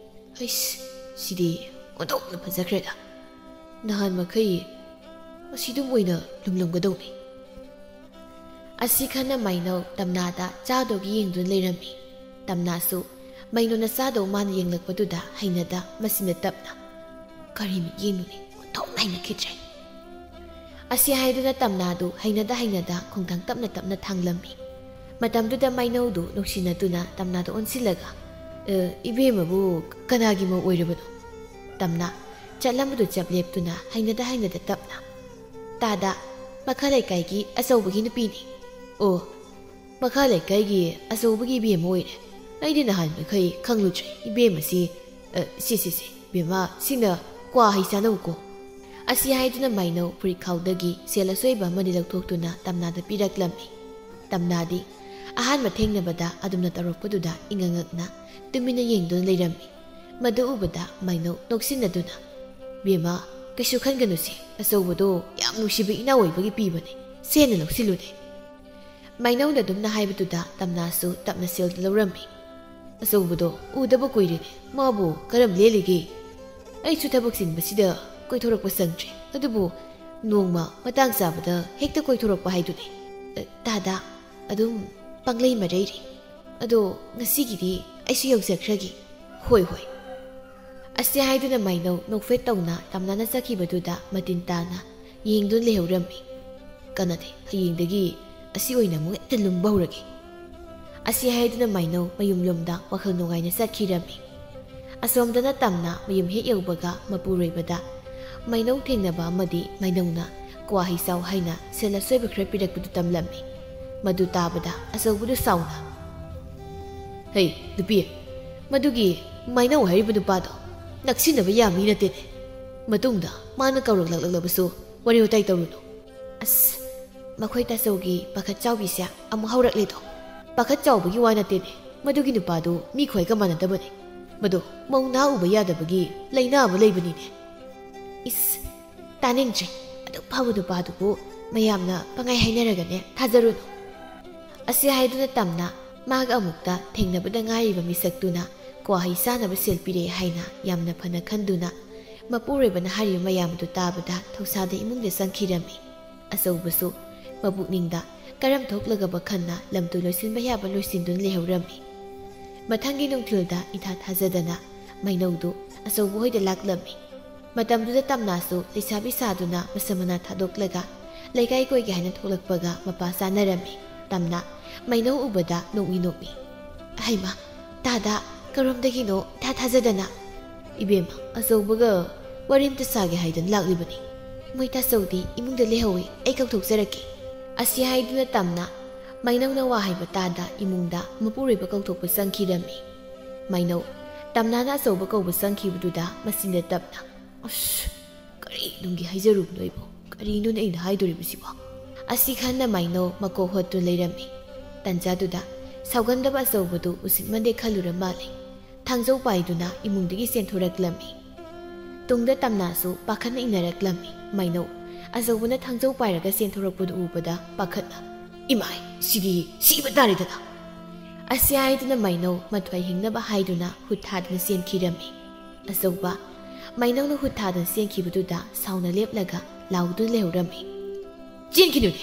"ꯍꯩꯁ, ꯁꯤꯗꯤ ꯑꯣꯟꯊꯣꯛꯅ ꯐꯖꯈ꯭ꯔꯦꯗ꯫ ꯅꯍꯥꯟ ꯃꯈꯩ ꯑꯁꯤꯗꯨꯝ ꯑꯣꯏꯅ ꯂꯨꯝꯂꯝꯒꯗꯧꯅꯤ"꯫ ꯑꯁꯤ ꯈꯟꯅ ꯃꯩꯅꯧ ꯇꯝꯅꯥꯗ ꯆꯥꯗꯧꯒꯤ ꯌꯦꯡꯗꯨꯅ ꯂꯩꯔꯝꯃꯤ꯫ ꯇꯝꯅꯥꯁꯨ ꯃꯩꯅꯧꯅ ꯆꯥꯗꯧ ꯃꯥꯅ ꯌꯦꯡꯂꯛꯄꯗꯨꯗ ꯍꯩꯅꯗ ꯃꯆꯤꯟꯗ ꯇꯞꯅ, "ꯀꯔꯤ ꯃꯤꯠꯌꯦꯡꯅꯣꯅꯦ? ꯑꯣꯟꯊꯣꯛꯅ ꯍꯩꯅꯈꯤꯗ꯭ꯔꯦ"꯫ ꯑꯁꯤ ꯍꯥꯏꯗꯨꯅ ꯇꯝꯅꯥꯗꯨ ꯍꯩꯅꯗ ꯍꯩꯅꯗ ꯈꯣꯡꯊꯥꯡ ꯇꯞꯅ ꯇꯞꯅ ꯊꯥꯡꯂꯝꯃꯤ꯫ ꯃꯇꯝꯗꯨꯗ ꯃꯩꯅꯧꯗꯨ ꯅꯨꯡꯁꯤꯅꯗꯨꯅ ꯇꯝꯅꯥꯗ ꯑꯣꯟꯁꯤꯜꯂꯒ, "ꯑ, ꯏꯕꯦꯝꯃꯕꯨ ꯀꯅꯥꯒꯤ ꯃꯧ ꯑꯣꯏꯔꯕꯅꯣ?" ꯇꯝꯅꯥ ꯆꯠꯂꯝꯕꯗꯨ ꯆꯞ ꯂꯦꯞꯇꯨꯅ ꯍꯩꯅꯗ ꯍꯩꯅꯗ ꯇꯞꯅ, "ꯇꯥꯗ, ꯃꯈꯥ ꯂꯩꯀꯥꯏꯒꯤ ꯑꯆꯧꯕꯒꯤ ꯅꯨꯄꯤꯅꯤ"꯫ "ꯑꯣ, ꯃꯈꯥ ꯂꯩꯀꯥꯏꯒꯤ ꯑꯆꯧꯕꯒꯤ ꯏꯕꯦꯝꯃ ꯑꯣꯏꯔꯦ꯫ ꯑꯩꯗꯤ ꯅꯍꯥꯟ ꯃꯈꯩ ꯈꯪꯂꯨꯗ꯭ꯔꯦ꯫ ꯏꯕꯦꯝꯃꯁꯤ, ꯑ, ꯁꯤ, ꯁꯤ, ꯁꯤ, ꯏꯕꯦꯝꯃ, ꯁꯤꯅ ꯀ꯭ꯋꯥ ꯍꯩ ꯆꯥꯅꯧꯀꯣ"꯫ ꯑꯁꯤ ꯍꯥꯏꯗꯨꯅ ꯃꯩꯅꯧ ꯐꯨꯔꯤꯠꯈꯥꯎꯗꯒꯤ ꯁꯦꯜ ꯑꯁꯣꯏꯕ ꯑꯃꯅꯤ ꯂꯧꯊꯣꯛꯇꯨꯅ ꯇꯝꯅꯥꯗ ꯄꯤꯔꯛꯂꯝꯃꯤ꯫ ꯇꯝꯅꯥꯗꯤ ꯑꯍꯥꯟꯕ ꯊꯦꯡꯅꯕꯗ ꯑꯗꯨꯝꯅ ꯇꯧꯔꯛꯄꯗꯨꯗ ꯏꯉꯛ ꯉꯛꯅ ꯇꯨꯃꯤꯟꯅ ꯌꯦꯡꯗꯨꯅ ꯂꯩꯔꯝꯃꯤ꯫ ꯃꯗꯨ ꯎꯕꯗ ꯃꯩꯅꯧ ꯅꯣꯛꯁꯤꯟꯅꯗꯨꯅ, "ꯏꯕꯦꯝꯃ, ꯀꯩꯁꯨ ꯈꯟꯒꯅꯨꯁꯦ, ꯑꯆꯧꯕꯗꯣ ꯌꯥꯝ ꯅꯨꯡꯁꯤꯕ ꯏꯅꯥꯎ ꯑꯣꯏꯕꯒꯤ ꯄꯤꯕꯅꯦ, ꯁꯦꯟꯅ ꯂꯧꯁꯤꯜꯂꯨꯅꯦ"꯫ ꯃꯩꯅꯧꯅ ꯑꯗꯨꯝꯅ ꯍꯥꯏꯕꯗꯨꯗ ꯇꯝꯅꯥꯁꯨ ꯇꯞꯅ ꯁꯦꯜꯗꯨ ꯂꯧꯔꯝꯃꯤ꯫ "ꯑꯆꯧꯕꯗꯣ ꯎꯗꯕ ꯀꯨꯏꯔꯦꯅꯦ, ꯃꯥꯕꯨ ꯀꯔꯝ ꯂꯦꯜꯂꯤꯒꯦ?" "ꯑꯩꯁꯨ ꯊꯕꯛ ꯆꯤꯟꯕꯁꯤꯗ ꯀꯣꯏꯊꯣꯔꯛꯄ ꯁꯪꯗ꯭ꯔꯦ, ꯑꯗꯨꯕꯨ ꯅꯣꯡꯃ ꯃꯇꯥꯡ ꯆꯥꯕꯗ ꯍꯦꯛꯇ ꯀꯣꯏꯊꯣꯔꯛꯄ ꯍꯥꯏꯗꯨꯅꯤ꯫ ꯑ, ꯇꯥꯗ, ꯑꯗꯨꯝ ꯄꯪꯂꯩ ꯃꯔꯩꯔꯤ꯫ ꯑꯗꯣ ꯉꯁꯤꯒꯤꯗꯤ ꯑꯩꯁꯨ ꯌꯧꯖꯈ꯭ꯔꯒꯦ꯫" "ꯍꯣꯏ, ꯍꯣꯏ꯫" ꯑꯁꯤ ꯍꯥꯏꯗꯨꯅ ꯃꯥꯏꯅꯧ ꯅꯣꯛꯐꯦꯠ ꯇꯧꯅ ꯇꯝꯅꯥꯅ ꯆꯠꯈꯤꯕꯗꯨꯗ ꯃꯇꯤꯟ ꯇꯥꯅ ꯌꯦꯡꯗꯨꯅ ꯂꯩꯍꯧꯔꯝꯃꯤ꯫ "ꯀꯥꯟꯅꯗꯦ, ꯍꯌꯦꯡꯗꯒꯤ ꯑꯁꯤ ꯑꯣꯏꯅ ꯑꯃꯨꯛ ꯍꯦꯛꯇ ꯂꯨꯝꯕ ꯍꯧꯔꯒꯦ꯫" ꯑꯁꯤ ꯍꯥꯏꯗꯨꯅ ꯃꯥꯏꯅꯧ ꯃꯌꯨꯝꯂꯣꯝꯗ ꯋꯥꯈꯜ ꯅꯨꯡꯉꯥꯏꯅ ꯆꯠꯈꯤꯔꯝꯃꯤ꯫ ꯑꯁꯣꯝꯗꯅ ꯇꯝꯅ ꯃꯌꯨꯝ ꯍꯦꯛ ꯌꯧꯕꯒ ꯃꯄꯨꯔꯣꯏꯕꯗ ꯃꯥꯏꯅꯧ ꯊꯦꯡꯅꯕ ꯑꯃꯗꯤ ꯃꯥꯏꯅꯧꯅ ꯀ꯭ꯋꯥ ꯍꯩ ꯆꯥꯎ ꯍꯥꯏꯅ ꯁꯦꯜ ꯑꯁꯣꯏꯕ ꯈꯔ ꯄꯤꯔꯛꯄꯗꯨ ꯇꯝꯂꯝꯃꯤ꯫ ꯃꯗꯨ ꯇꯥꯕꯗ ꯑꯆꯧꯕꯗꯨ ꯁꯥꯎꯅ, "ꯍꯩ, ꯅꯨꯄꯤ, ꯃꯗꯨꯒꯤ ꯃꯥꯏꯅꯧ ꯍꯥꯏꯔꯤꯕ ꯅꯨꯄꯥꯗꯣ ꯅꯛꯁꯤꯟꯅꯕ ꯌꯥꯕ ꯃꯤ ꯅꯠꯇꯦꯅꯦ꯫ ꯃꯇꯨꯡꯗ ꯃꯥꯅ ꯀꯧꯔꯛꯂꯛꯂꯕꯁꯨ ꯋꯥꯔꯤ ꯋꯥꯇꯥꯏ ꯇꯧꯔꯨꯅꯨ꯫" "ꯑꯁ, ꯃꯈꯣꯏ ꯇꯥꯆꯧꯒꯤ ꯄꯥꯈꯠ ꯆꯥꯎꯕꯤꯁꯦ ꯑꯃꯨꯛ ꯍꯧꯔꯛꯂꯦꯗꯣ꯫ ꯄꯥꯈꯠ ꯆꯥꯎꯕꯒꯤ ꯋꯥ ꯅꯠꯇꯦꯅꯦ, ꯃꯗꯨꯒꯤ ꯅꯨꯄꯥꯗꯨ ꯃꯤ ꯈ꯭ꯋꯥꯏꯒ ꯃꯥꯟꯅꯗꯕꯅꯦ꯫ ꯃꯗꯣ ꯃꯧ ꯅꯍꯥ ꯎꯕ ꯌꯥꯗꯕꯒꯤ ꯂꯥꯏꯅꯥ ꯑꯃ ꯂꯩꯕꯅꯤꯅꯦ꯫" "ꯏꯁ, ꯇꯥꯅꯤꯡꯗ꯭ꯔꯦ꯫ ꯑꯗꯨꯛ ꯐꯕ ꯅꯨꯄꯥꯗꯨꯕꯨ ꯃꯌꯥꯝꯅ ꯄꯪꯍꯥꯏ ꯍꯥꯏꯅꯔꯒꯅꯦ ꯊꯥꯖꯔꯨꯅꯨ꯫" ꯑꯁꯤ ꯍꯥꯏꯗꯨꯅ ꯇꯝꯅ ꯃꯥꯒ ꯑꯃꯨꯛꯇ ꯊꯦꯡꯅꯕꯗ ꯉꯥꯏꯔꯤꯕ ꯃꯤꯁꯛꯇꯨꯅ ꯀ꯭ꯋꯥ ꯍꯩ ꯆꯥꯅꯕ ꯁꯦꯜ ꯄꯤꯔꯛꯑꯦ ꯍꯥꯏꯅ ꯌꯥꯝꯅ ꯐꯅ ꯈꯟꯗꯨꯅ ꯃꯄꯨꯔꯣꯏꯕꯅ ꯍꯥꯏꯔꯤꯕ ꯃꯌꯥꯝ ꯑꯗꯨ ꯇꯥꯕꯗ ꯊꯧꯁꯥꯗ ꯏꯃꯨꯡꯗ ꯆꯪꯈꯤꯔꯝꯃꯤ꯫ ꯑꯆꯧꯕꯁꯨ ꯃꯄꯨꯛꯅꯤꯡꯗ ꯀꯔꯝ ꯊꯣꯛꯂꯒꯕ ꯈꯟꯅ ꯂꯝꯗꯨ ꯂꯣꯏꯁꯤꯟꯕ ꯌꯥꯕ ꯂꯣꯏꯁꯤꯟꯗꯨꯅ ꯂꯩꯍꯧꯔꯝꯃꯤ꯫ ꯃꯊꯪꯒꯤ ꯅꯨꯡꯊꯤꯜꯗ ꯏꯊꯥ ꯊꯥꯖꯗꯅ ꯃꯥꯏꯅꯧꯗꯨ ꯑꯆꯧꯕ ꯍꯣꯏꯗ ꯂꯥꯛꯂꯝꯃꯤ꯫ ꯃꯇꯝꯗꯨꯗ ꯇꯝꯅꯥꯁꯨ ꯂꯩꯁꯥꯕꯤ ꯁꯥꯗꯨꯅ ꯃꯁꯝ ꯃꯅꯥ ꯊꯥꯗꯣꯛꯂꯒ ꯂꯩꯀꯥꯏ ꯀꯣꯏꯒꯦ ꯍꯥꯏꯅ ꯊꯣꯛꯂꯛꯄꯒ ꯃꯄꯥ ꯆꯥꯅꯔꯝꯃꯤ꯫ ꯇꯝꯅꯥ ꯃꯥꯏꯅꯧ ꯎꯕꯗ ꯅꯣꯛꯃꯤ ꯅꯣꯛꯃꯤ, "ꯍꯩꯃꯥ, ꯇꯥꯗ, ꯀꯔꯣꯝꯗꯒꯤꯅꯣ ꯏꯊꯥ ꯊꯥꯖꯗꯅ?" "ꯏꯕꯦꯝꯃ, ꯑꯆꯧꯕꯒ ꯋꯥꯔꯤ ꯑꯝꯇ ꯁꯥꯒꯦ ꯍꯥꯏꯗꯅ ꯂꯥꯛꯂꯤꯕꯅꯤ꯫ ꯃꯣꯏ ꯇꯥꯆꯧꯗꯤ ꯏꯃꯨꯡꯗ ꯂꯩꯍꯧꯋꯤ, ꯑꯩ ꯀꯧꯊꯣꯛꯆꯔꯛꯀꯦ꯫" ꯑꯁꯤ ꯍꯥꯏꯗꯨꯅ ꯇꯝꯅ ꯃꯥꯏꯅꯧꯅ ꯋꯥ ꯍꯥꯏꯕ ꯇꯥꯗ ꯏꯃꯨꯡꯗ ꯃꯄꯨꯔꯣꯏꯕ ꯀꯧꯊꯣꯛꯄ ꯆꯪꯈꯤꯔꯝꯃꯤ꯫ ꯃꯥꯏꯅꯧ ꯇꯝꯅꯥꯅ ꯑꯆꯧꯕ ꯀꯧꯕ ꯆꯪꯈꯤꯕꯗꯨꯗ ꯃꯆꯤꯟꯗ ꯇꯞꯅ, "ꯑꯁ, ꯀꯔꯤ ꯅꯨꯡꯒꯤ ꯍꯥꯏꯖꯔꯨꯕꯅꯣ ꯑꯩꯕꯨ? ꯀꯔꯤꯅꯣꯅꯦ ꯑꯩꯅ ꯍꯥꯏꯗꯣꯔꯤꯕꯁꯤꯕꯣ?" ꯑꯁꯤ ꯈꯟꯅ ꯃꯥꯏꯅꯧ ꯃꯀꯣꯛ ꯍꯣꯠꯇꯨꯅ ꯂꯩꯔꯝꯃꯤ꯫ ꯇꯟꯖꯥꯗꯨꯗ ꯁꯥꯎꯒꯟꯗꯕ ꯑꯆꯧꯕꯗꯨ ꯎꯁꯤꯠꯃꯟꯗꯦ ꯈꯜꯂꯨꯔ ꯃꯥꯜꯂꯦ꯫ ꯊꯥꯡꯖꯧ ꯄꯥꯏꯗꯨꯅ ꯏꯃꯨꯡꯗꯒꯤ ꯆꯦꯟꯊꯣꯔꯛꯂꯝꯃꯤ꯫ ꯇꯨꯡꯗ ꯇꯝꯅꯥꯁꯨ ꯄꯥꯈꯠꯅ ꯏꯟꯅꯔꯛꯂꯝꯃꯤ꯫ ꯃꯥꯏꯅꯧ ꯑꯆꯧꯕꯅ ꯊꯥꯡꯖꯧ ꯄꯥꯏꯔꯒ ꯆꯦꯟꯊꯣꯔꯛꯄꯗꯨ ꯎꯕꯗ ꯄꯥꯈꯠꯅ, "ꯏꯃꯥꯏ, ꯁꯤꯗꯤ ꯁꯤꯕ ꯇꯥꯔꯦꯗꯅ!" ꯑꯁꯤ ꯍꯥꯏꯗꯨꯅ ꯃꯩꯅꯧ ꯃꯊ꯭ꯋꯥꯏ ꯍꯤꯡꯅꯕ ꯍꯥꯏꯗꯨꯅ ꯍꯨꯠ ꯊꯥꯗꯨꯅ ꯆꯦꯟꯈꯤꯔꯝꯃꯤ꯫ ꯑꯆꯧꯕ ꯃꯩꯅꯧꯅ ꯍꯨꯠ ꯊꯥꯗꯨꯅ ꯆꯦꯟꯈꯤꯕꯗꯨꯗ ꯁꯥꯎꯅ ꯂꯦꯞꯂꯒ ꯂꯥꯎꯗꯨꯅ ꯂꯩꯍꯧꯔꯝꯃꯤ꯫ "ꯆꯦꯟꯈꯤꯅꯨꯅꯦ,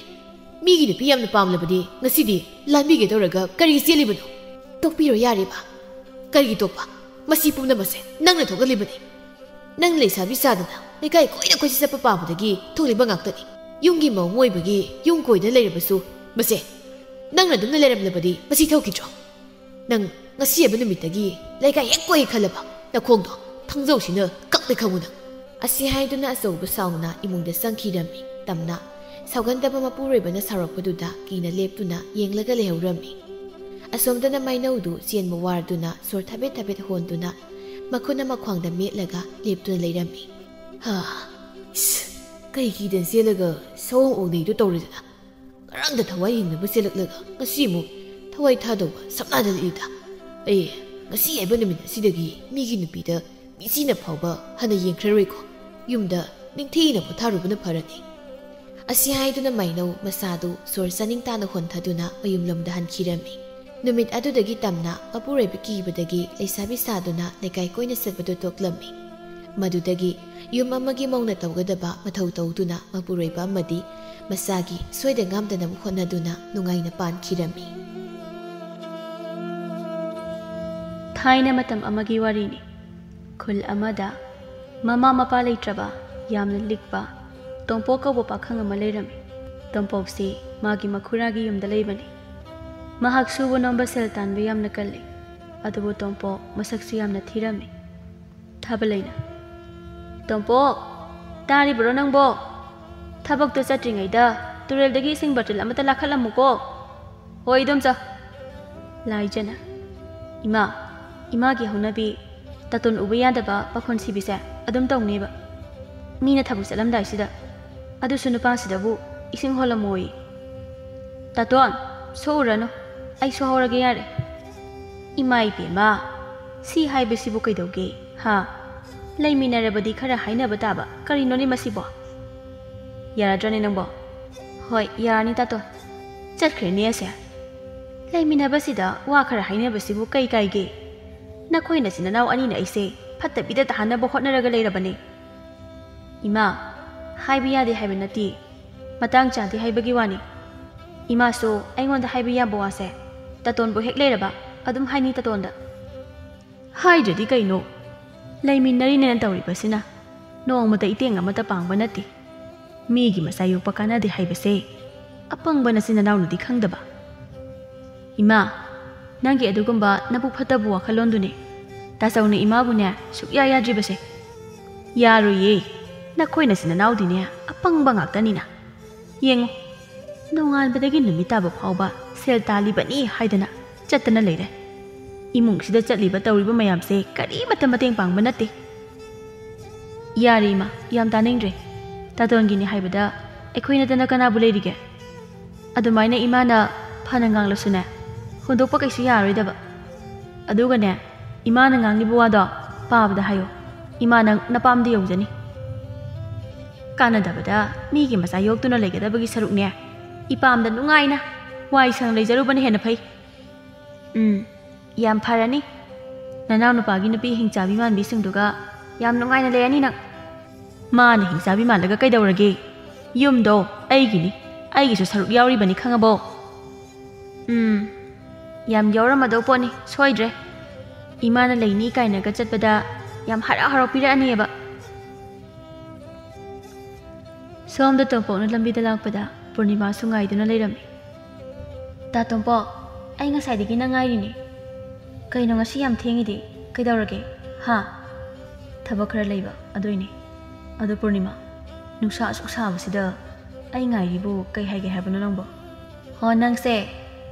ꯃꯤꯒꯤ ꯅꯨꯄꯤ ꯌꯥꯝꯅ ꯄꯥꯝꯂꯕꯗꯤ ꯉꯁꯤꯗꯤ ꯂꯥꯟꯕꯤꯒꯦ ꯇꯧꯔꯒ ꯀꯔꯤꯒꯤ ꯆꯦꯜꯂꯤꯕꯅꯣ? ꯇꯣꯛꯄꯤꯔꯣ ꯌꯥꯔꯦꯕ꯫ ꯀꯔꯤꯒꯤ ꯇꯣꯛꯄ? ꯃꯁꯤ ꯄꯨꯝꯅꯃꯛꯁꯦ ꯅꯪꯅ ꯊꯣꯛꯍꯜꯂꯤꯕꯅꯤ꯫ ꯅꯪ ꯂꯩꯁꯥꯕꯤ ꯁꯥꯗꯅ ꯂꯩꯀꯥꯏ ꯀꯣꯏꯅ ꯀꯣꯏꯆꯠ ꯆꯠꯄ ꯄꯥꯝꯕꯗꯒꯤ ꯊꯣꯛꯂꯤꯕ ꯉꯥꯛꯇꯅꯤ꯫ ꯌꯨꯝꯒꯤ ꯃꯧ ꯑꯣꯏꯕꯒꯤ ꯌꯨꯝ ꯀꯣꯏꯗꯅ ꯂꯩꯔꯕꯁꯨ ꯃꯁꯦ ꯅꯪꯅ ꯑꯗꯨꯝꯅ ꯂꯩꯔꯝꯂꯕꯗꯤ ꯃꯁꯤ ꯊꯣꯛꯈꯤꯗ꯭ꯔꯣ? ꯅꯪ ꯉꯁꯤ ꯍꯥꯏꯕ ꯅꯨꯃꯤꯠꯇꯒꯤ ꯂꯩꯀꯥꯏ ꯍꯦꯛ ꯀꯣꯏ ꯈꯜꯂꯕ ꯅꯈꯣꯡꯗꯣ ꯊꯥꯡꯖꯧꯁꯤꯅ ꯀꯛꯂꯦ ꯈꯪꯉꯨ ꯅꯪ"꯫ ꯑꯁꯤ ꯍꯥꯏꯗꯨꯅ ꯑꯆꯧꯕ ꯁꯥꯎꯅ ꯏꯃꯨꯡꯗ ꯆꯪꯈꯤꯔꯝꯃꯤ꯫ ꯇꯝꯅ ꯁꯥꯎꯒꯟꯗꯕ ꯃꯄꯨꯔꯣꯏꯕꯅ ꯁꯥꯎꯔꯛꯄꯗꯨꯗ ꯀꯤꯅ ꯂꯦꯞꯇꯨꯅ ꯌꯦꯡꯂꯒ ꯂꯩꯍꯧꯔꯝꯃꯤ꯫ ꯑꯁꯣꯝꯗꯅ ꯃꯩꯅꯧꯗꯨ ꯆꯦꯟꯕ ꯋꯥꯔꯗꯨꯅ ꯁꯣꯔ ꯊꯕꯦꯠ ꯊꯕꯦꯠ ꯍꯣꯟꯗꯨꯅ ꯃꯈꯨꯠ ꯑꯃ ꯈ꯭ꯋꯥꯡꯗ ꯃꯦꯠꯂꯒ ꯂꯦꯞꯇꯨꯅ ꯂꯩꯔꯝꯃꯤ꯫ "ꯍꯥ, ꯏꯁ, ꯀꯩ ꯀꯤꯗꯅ ꯆꯦꯜꯂꯒ ꯁꯑꯣꯡ ꯑꯣꯛꯅꯩꯗꯣ ꯇꯧꯔꯗꯅ? ꯉꯔꯥꯡꯗ ꯊꯋꯥꯏ ꯍꯤꯡꯅꯕ ꯆꯦꯜꯂꯛꯂꯒ ꯉꯁꯤ ꯑꯃꯨꯛ ꯊꯋꯥꯏ ꯊꯥꯗꯧꯕ ꯁꯛꯅꯥꯗ ꯂꯤꯛꯏꯗ꯫ ꯑꯩ ꯉꯁꯤ ꯍꯥꯏꯕ ꯅꯨꯃꯤꯠ ꯑꯁꯤꯗꯒꯤ ꯃꯤꯒꯤ ꯅꯨꯄꯤꯗ ꯃꯤꯆꯤꯅ ꯐꯥꯎꯕ ꯍꯟꯅ ꯌꯦꯡꯈ꯭ꯔꯔꯣꯏꯀꯣ꯫ ꯌꯨꯝꯗ ꯅꯤꯡꯊꯤꯅ ꯄꯣꯊꯥꯔꯨꯕꯅ ꯐꯔꯅꯤ"꯫ ꯑꯁꯤ ꯍꯥꯏꯗꯨꯅ ꯃꯩꯅꯧ ꯃꯁꯥꯗꯨ ꯁꯣꯔ ꯆꯥꯅꯤꯡ ꯇꯥꯅ ꯍꯣꯟꯊꯗꯨꯅ ꯃꯌꯨꯝꯂꯣꯝꯗ ꯍꯟꯈꯤꯔꯝꯃꯤ꯫ ꯅꯨꯃꯤꯠ ꯑꯗꯨꯗꯒꯤ ꯇꯝꯅ ꯃꯄꯨꯔꯣꯏꯕ ꯀꯤꯕꯗꯒꯤ ꯂꯩꯁꯥꯕꯤ ꯁꯥꯗꯨꯅ ꯂꯩꯀꯥꯏ ꯀꯣꯏꯅ ꯆꯠꯄꯗꯨ ꯇꯣꯛꯂꯝꯃꯤ꯫ ꯃꯗꯨꯗꯒꯤ ꯌꯨꯝ ꯑꯃꯒꯤ ꯃꯧꯅ ꯇꯧꯒꯗꯕ ꯃꯊꯧ ꯇꯧꯗꯨꯅ ꯃꯄꯨꯔꯣꯏꯕ ꯑꯃꯗꯤ ꯃꯆꯥꯒꯤ ꯁꯣꯏꯗ ꯉꯥꯝꯗꯅꯕ ꯍꯣꯠꯅꯗꯨꯅ ꯅꯨꯡꯉꯥꯏꯅ ꯄꯥꯟꯈꯤꯔꯝꯃꯤ꯫ ꯊꯥꯏꯅ ꯃꯇꯝ ꯑꯃꯒꯤ ꯋꯥꯔꯤꯅꯤ꯫ ꯈꯨꯜ ꯑꯃꯗ ꯃꯃꯥ ꯃꯄꯥ ꯂꯩꯇ꯭ꯔꯕ, ꯌꯥꯝꯅ ꯂꯤꯛꯄ ꯇꯣꯝꯄꯣꯛ ꯀꯧꯕ ꯄꯥꯈꯪ ꯑꯃ ꯂꯩꯔꯝꯃꯤ꯫ ꯇꯣꯝꯄꯣꯛꯁꯤ ꯃꯥꯒꯤ ꯃꯈꯨꯔꯥꯒꯤ ꯌꯨꯝꯗ ꯂꯩꯕꯅꯤ꯫ ꯃꯍꯥꯛ ꯁꯨꯕ ꯅꯣꯝꯕ ꯁꯦꯜ ꯇꯥꯟꯕ ꯌꯥꯝꯅ ꯀꯜꯂꯤ꯫ ꯑꯗꯨꯕꯨ ꯇꯣꯝꯄꯣꯛ ꯃꯁꯛꯁꯨ ꯌꯥꯝꯅ ꯊꯤꯔꯝꯃꯤ꯫ ꯊꯥꯕ ꯂꯩꯅ, "ꯇꯣꯝꯄꯣꯛ, ꯇꯥꯔꯤꯕ꯭ꯔꯣ ꯅꯪꯕꯣ? ꯊꯕꯛꯇꯣ ꯆꯠꯇ꯭ꯔꯤꯉꯩꯗ ꯇꯨꯔꯦꯜꯗꯒꯤ ꯏꯁꯤꯡ ꯕꯥꯇꯤꯜ ꯑꯃꯇ ꯂꯥꯈꯠꯂꯝꯃꯨꯀꯣ"꯫ "ꯍꯣꯏ, ꯏꯗꯣꯝꯆꯥ"꯫ ꯂꯥꯏꯖꯅ, "ꯏꯃꯥ, ꯏꯃꯥꯒꯤ ꯍꯧꯅꯕꯤ ꯇꯥꯇꯣꯟ ꯎꯕ ꯌꯥꯗꯕ ꯄꯥꯈꯣꯟ ꯁꯤꯕꯤꯁꯦ ꯑꯗꯨꯝ ꯇꯧꯅꯦꯕ꯫ ꯃꯤꯅ ꯊꯕꯛ ꯆꯠꯂꯝꯗꯥꯏꯁꯤꯗ, ꯑꯗꯨꯁꯨ ꯅꯨꯄꯥꯁꯤꯗꯕꯨ ꯏꯁꯤꯡ ꯍꯣꯜꯂꯝꯃꯣꯌꯦ꯫ ꯇꯥꯇꯣꯟ, ꯁꯣꯛꯎꯔꯅꯨ, ꯑꯩ ꯁꯨꯍꯧꯔꯒꯦ ꯌꯥꯔꯦ"꯫ ꯏꯃꯥ ꯏꯕꯦꯝꯃ, ꯁꯤ ꯍꯥꯏꯕꯁꯤꯕꯨ ꯀꯩꯗꯧꯒꯦ? ꯍꯥ? ꯂꯩꯃꯤꯟꯅꯔꯕꯗꯤ ꯈꯔ ꯍꯥꯏꯅꯕ ꯇꯥꯕ꯫ ꯀꯔꯤꯅꯣꯅꯦ ꯃꯁꯤꯕꯣ? ꯌꯥꯔꯗ꯭ꯔꯅꯦ ꯅꯪꯕꯣ? ꯍꯣꯏ, ꯌꯥꯔꯅꯤ ꯇꯥꯇꯣꯟ꯫ ꯆꯠꯈ꯭ꯔꯦꯅꯦ ꯑꯁꯦ꯫ ꯂꯩꯃꯤꯟꯅꯕꯁꯤꯗ ꯋꯥ ꯈꯔ ꯍꯥꯏꯅꯕꯁꯤꯕꯨ ꯀꯩ ꯀꯥꯏꯒꯦ? ꯅꯈꯣꯏ ꯅꯆꯤꯟ ꯅꯅꯥꯎ ꯑꯅꯤꯅ ꯑꯩꯁꯦ ꯐꯠꯇꯕꯤꯗ ꯇꯥꯍꯟꯅꯕ ꯍꯣꯠꯅꯔꯒ ꯂꯩꯔꯕꯅꯦ꯫ ꯏꯃꯥ, ꯍꯥꯏꯕ ꯌꯥꯗꯦ ꯍꯥꯏꯕ ꯅꯠꯇꯦ, ꯃꯇꯥꯡ ꯆꯥꯗꯦ ꯍꯥꯏꯕꯒꯤ ꯋꯥꯅꯤ꯫ ꯏꯃꯥꯁꯨ ꯑꯩꯉꯣꯟꯗ ꯍꯥꯏꯕ ꯌꯥꯕ ꯋꯥꯁꯦ ꯇꯥꯇꯣꯟꯕꯨ ꯍꯦꯛ ꯂꯩꯔꯕ ꯑꯗꯨꯝ ꯍꯥꯏꯅꯤ ꯇꯥꯇꯣꯟꯗ꯫ ꯍꯥꯏꯗ꯭ꯔꯗꯤ ꯀꯩꯅꯣ? ꯂꯩꯃꯤꯟꯅꯔꯤꯅꯦꯅ ꯇꯧꯔꯤꯕꯁꯤꯅ ꯅꯣꯡꯃꯇ ꯏꯇꯦꯡ ꯑꯃꯠꯇ ꯄꯥꯡꯕ ꯅꯠꯇꯦ꯫ ꯃꯤꯒꯤ ꯃꯆꯥ ꯌꯣꯛꯄ ꯀꯥꯟꯅꯗꯦ ꯍꯥꯏꯕꯁꯦ ꯑꯄꯪꯕ ꯅꯆꯤꯟ ꯅꯅꯥꯎꯅꯗꯤ ꯈꯪꯗꯕ꯫ ꯏꯃꯥ, ꯅꯪꯒꯤ ꯑꯗꯨꯒꯨꯝꯕ ꯅꯕꯨꯛ ꯐꯠꯇꯕ ꯋꯥꯈꯜꯂꯣꯟꯗꯨꯅꯦ ꯇꯥꯆꯧꯅ ꯏꯃꯥꯕꯨꯅꯦ ꯁꯨꯛꯌꯥ ꯌꯥꯗ꯭ꯔꯤꯕꯁꯦ꯫ ꯌꯥꯔꯣꯏꯌꯦ, ꯅꯈꯣꯏ ꯅꯆꯤꯟ ꯅꯅꯥꯎꯗꯤꯅꯦ ꯑꯄꯪꯕ ꯉꯥꯛꯇꯅꯤꯅ꯫ ꯌꯦꯡꯉꯨ, ꯅꯣꯡꯉꯥꯟꯕꯗꯒꯤ ꯅꯨꯃꯤꯠ ꯇꯥꯕ ꯐꯥꯎꯕ ꯁꯦꯜ ꯇꯥꯜꯂꯤꯕꯅꯤ ꯍꯥꯏꯗꯅ ꯆꯠꯇꯅ ꯂꯩꯔꯦ꯫ ꯏꯃꯨꯡꯁꯤꯗ ꯆꯠꯂꯤꯕ ꯇꯧꯔꯤꯕ ꯃꯌꯥꯝꯁꯦ ꯀꯔꯤꯃꯠꯇ ꯃꯇꯦꯡ ꯄꯥꯡꯕ ꯅꯠꯇꯦ꯫ ꯌꯥꯔꯦ ꯏꯃꯥ, ꯌꯥꯝ ꯇꯥꯅꯤꯡꯗ꯭ꯔꯦ꯫ ꯇꯥꯇꯣꯟꯒꯤꯅꯤ ꯍꯥꯏꯕꯗ ꯑꯩꯈꯣꯏ ꯅꯠꯇꯅ ꯀꯅꯥꯕꯨ ꯂꯩꯔꯤꯒꯦ? ꯑꯗꯨꯃꯥꯏꯅ ꯏꯃꯥꯅ ꯐꯅ ꯉꯥꯡꯂꯁꯨꯅꯦ, ꯍꯨꯟꯗꯣꯛꯄ ꯀꯩꯁꯨ ꯌꯥꯔꯣꯏꯗꯕ꯫ ꯑꯗꯨꯒꯅꯦ, ꯏꯃꯥꯅ ꯉꯥꯡꯂꯤꯕ ꯋꯥꯗꯣ ꯄꯥꯕꯗ ꯍꯥꯏꯌꯣ꯫ ꯏꯃꯥ ꯅꯪ ꯅꯄꯥꯝꯗ ꯌꯧꯖꯅꯤ꯫ ꯀꯥꯟꯅꯗꯕꯗ ꯃꯤꯒꯤ ꯃꯆꯥ ꯌꯣꯛꯇꯨꯅ ꯂꯩꯒꯗꯕꯒꯤ ꯁꯔꯨꯛꯅꯦ, ꯏꯄꯥꯝꯗ ꯅꯨꯡꯉꯥꯏꯅ ꯋꯥꯏ ꯁꯪ ꯂꯩꯖꯔꯨꯕꯅ ꯍꯦꯟꯅ ꯐꯩ꯫ ꯎꯝ, ꯌꯥꯝ ꯐꯔꯅꯤ꯫ ꯅꯅꯥꯎꯅꯨꯄꯥꯒꯤ ꯅꯨꯄꯤ ꯍꯤꯡꯆꯥꯕꯤ ꯃꯥꯟꯕꯤꯁꯤꯡꯗꯨꯒ ꯌꯥꯝ ꯅꯨꯡꯉꯥꯏꯅ ꯂꯩꯔꯅꯤ ꯅꯪ꯫ ꯃꯥꯅ ꯍꯤꯡꯆꯥꯕꯤ ꯃꯥꯜꯂꯒ ꯀꯩꯗꯧꯔꯒꯦ? ꯌꯨꯝꯗꯣ ꯑꯩꯒꯤꯅꯤ, ꯑꯩꯒꯤꯁꯨ ꯁꯔꯨꯛ ꯌꯥꯎꯔꯤꯕꯅꯤ, ꯈꯪꯉꯕꯣ? ꯎꯝ, ꯌꯥꯝ ꯌꯥꯎꯔꯝꯃꯗꯧ ꯄꯣꯠꯅꯤ, ꯁꯣꯏꯗ꯭ꯔꯦ꯫ ꯏꯃꯥꯅ ꯂꯩꯅꯤ ꯀꯥꯏꯅꯒ ꯆꯠꯄꯗ ꯌꯥꯝ ꯍꯔꯥꯎ ꯍꯔꯥꯎ ꯄꯤꯔꯛꯑꯅꯦꯕ꯫ ꯁꯣꯝꯗ ꯇꯣꯝꯄꯣꯛꯅ ꯂꯝꯕꯤꯗ ꯂꯥꯛꯄꯗ ꯄꯨꯔꯅꯤꯃꯥꯁꯨ ꯉꯥꯏꯗꯨꯅ ꯂꯩꯔꯝꯃꯤ꯫ "ꯇꯥ ꯇꯣꯝꯄꯣꯛ, ꯑꯩ ꯉꯁꯥꯏꯗꯒꯤ ꯅꯪ ꯉꯥꯏꯔꯤꯅꯦ꯫ ꯀꯩꯅꯣ ꯉꯁꯤ ꯌꯥꯝ ꯊꯦꯡꯉꯤꯗꯤ? ꯀꯩꯗꯧꯔꯒꯦ? ꯍꯥ?" "ꯊꯕꯛ ꯈꯔ ꯂꯩꯕ, ꯑꯗꯨꯏꯅꯦ꯫ ꯑꯗꯣ ꯄꯨꯔꯅꯤꯃꯥ, ꯅꯨꯡꯁꯥ ꯑꯁꯨꯛ ꯁꯥꯕꯁꯤꯗ ꯑꯩ ꯉꯥꯏꯔꯤꯕꯨ ꯀꯩ ꯍꯥꯏꯒꯦ ꯍꯥꯏꯕꯅꯣ ꯅꯪꯕꯣ?" "ꯍꯣ, ꯅꯪꯁꯦ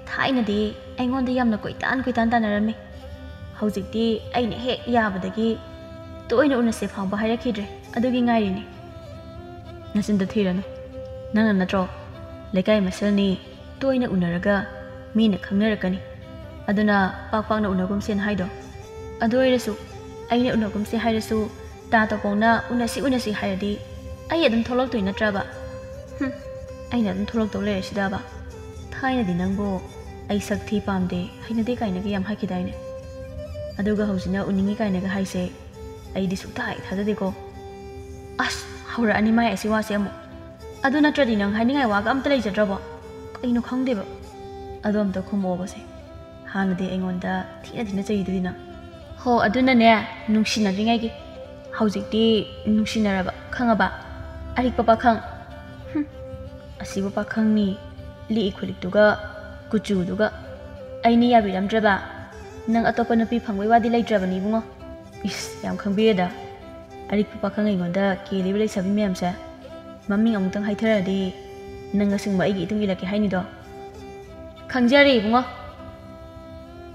ꯊꯥꯏꯅꯗꯤ ꯑꯩꯉꯣꯟꯗ ꯌꯥꯝꯅ ꯀꯣꯏꯇꯥꯟ ꯀꯣꯏꯇꯥꯟ ꯇꯥꯟꯅꯔꯝꯃꯤ꯫ ꯍꯧꯖꯤꯛꯇꯤ ꯑꯩꯅ ꯍꯦꯛ ꯌꯥꯕꯗꯒꯤ ꯇꯣꯏꯅ ꯎꯅꯁꯦ ꯐꯥꯎꯕ ꯍꯥꯏꯔꯛꯈꯤꯗ꯭ꯔꯦ꯫ ꯑꯗꯨꯒꯤ ꯉꯥꯏꯔꯤꯅꯦ꯫" "ꯅꯆꯤꯟꯗꯣ ꯊꯤꯔꯅꯨ꯫ ꯅꯪꯅ ꯅꯠꯇ꯭ꯔꯣ ꯂꯩꯀꯥꯏ ꯃꯁꯦꯜꯅꯤ, ꯇꯣꯏꯅ ꯎꯅꯔꯒ ꯃꯤꯅ ꯈꯪꯅꯔꯛꯀꯅꯤ꯫ ꯑꯗꯨꯅ ꯄꯥꯛ ꯄꯥꯛꯅ ꯎꯅꯒꯨꯝꯁꯦꯅ ꯍꯥꯏꯗꯣ꯫ ꯑꯗꯨ ꯑꯣꯏꯔꯁꯨ ꯑꯩꯅ ꯎꯅꯒꯨꯝꯁꯦ ꯍꯥꯏꯔꯁꯨ ꯇꯥ ꯇꯣꯝꯄꯣꯛꯅ ꯎꯅꯁꯤ ꯎꯅꯁꯤ ꯍꯥꯏꯔꯗꯤ ꯑꯩ ꯑꯗꯨꯝ ꯊꯣꯛꯂꯛꯇꯣꯏ ꯅꯠꯇ꯭ꯔꯕ? ꯍꯨꯝ, ꯑꯩꯅ ꯑꯗꯨꯝ ꯊꯣꯛꯂꯛꯇꯧ ꯂꯩꯔꯁꯤꯗꯕ? ꯊꯥꯏꯅꯗꯤ ꯅꯪꯕꯨ "ꯑꯩ ꯁꯛ ꯊꯤ, ꯄꯥꯝꯗꯦ, ꯍꯩꯅꯗꯦ" ꯀꯥꯏꯅꯒ ꯌꯥꯝ ꯍꯥꯏꯈꯤꯗꯥꯏꯅꯦ? ꯑꯗꯨꯒ ꯍꯧꯖꯤꯛꯅ ꯎꯅꯤꯡꯉꯤ ꯀꯥꯏꯅꯒ ꯍꯥꯏꯁꯦ, ꯑꯩꯗꯤ ꯁꯨꯛꯊꯥ ꯍꯦꯛ ꯊꯥꯖꯗꯦꯀꯣ꯫ ꯑꯁ, ꯍꯧꯔꯛꯑꯅꯤ ꯃꯥꯏ ꯑꯁꯤ ꯋꯥꯁꯦ ꯑꯃꯨꯛ꯫ ꯑꯗꯨ ꯅꯠꯇ꯭ꯔꯗꯤ ꯅꯪ ꯍꯥꯏꯅꯤꯡꯉꯥꯏ ꯋꯥꯒ ꯑꯝꯇ ꯂꯩꯖꯗ꯭ꯔꯕꯣ? ꯀꯩꯅꯣ ꯈꯪꯗꯦꯕ꯫ ꯑꯗꯣ ꯑꯝꯇ ꯈꯨꯝꯃꯛꯑꯣꯕꯁꯦ꯫ ꯍꯥꯟꯅꯗꯤ ꯑꯩꯉꯣꯟꯗ ꯊꯤꯅ ꯊꯤꯅ ꯆꯩꯗꯨꯗꯤ ꯅꯪ꯫ ꯍꯣ, ꯑꯗꯨꯅꯅꯦ, ꯅꯨꯡꯁꯤꯅꯗ꯭ꯔꯤꯉꯩꯒꯤ꯫ ꯍꯧꯖꯤꯛꯇꯤ ꯅꯨꯡꯁꯤꯅꯔꯕ, ꯈꯪꯉꯕ? ꯑꯔꯤꯛꯄ ꯄꯥꯈꯪ꯫ ꯍꯨꯝ, ꯑꯁꯤꯕꯨ ꯄꯥꯈꯪꯅꯤ꯫ ꯂꯤꯛꯏ ꯈꯨꯂꯤꯛꯇꯨꯒ, ꯀꯨꯆꯨꯗꯨꯒ꯫ ꯑꯩꯅ ꯌꯥꯕꯤꯔꯝꯗ꯭ꯔꯕ? ꯅꯪ ꯑꯇꯣꯞꯄ ꯅꯨꯄꯤ ꯐꯪꯕꯩ ꯋꯥꯗꯤ ꯂꯩꯇ꯭ꯔꯕꯅꯤ, ꯏꯕꯨꯡꯉꯣ꯫ ꯏꯁ, ꯌꯥꯝ ꯈꯪꯕꯤꯔꯦꯗ꯫ ꯑꯔꯤꯛꯄ ꯄꯥꯈꯪ ꯑꯩꯉꯣꯟꯗ ꯀꯦꯜꯂꯤꯕ ꯂꯩꯁꯥꯕꯤ ꯃꯌꯥꯝꯁꯦ꯫ ꯃꯃꯤꯡ ꯑꯃꯨꯛꯇꯪ ꯍꯥꯏꯊꯔꯗꯤ ꯅꯪ ꯑꯁꯦꯡꯕ ꯑꯩꯒꯤ ꯏꯇꯨꯡ ꯏꯜꯂꯛꯀꯦ ꯍꯥꯏꯅꯤꯗꯣ꯫ ꯈꯪꯖꯔꯦ, ꯏꯕꯨꯡꯉꯣ꯫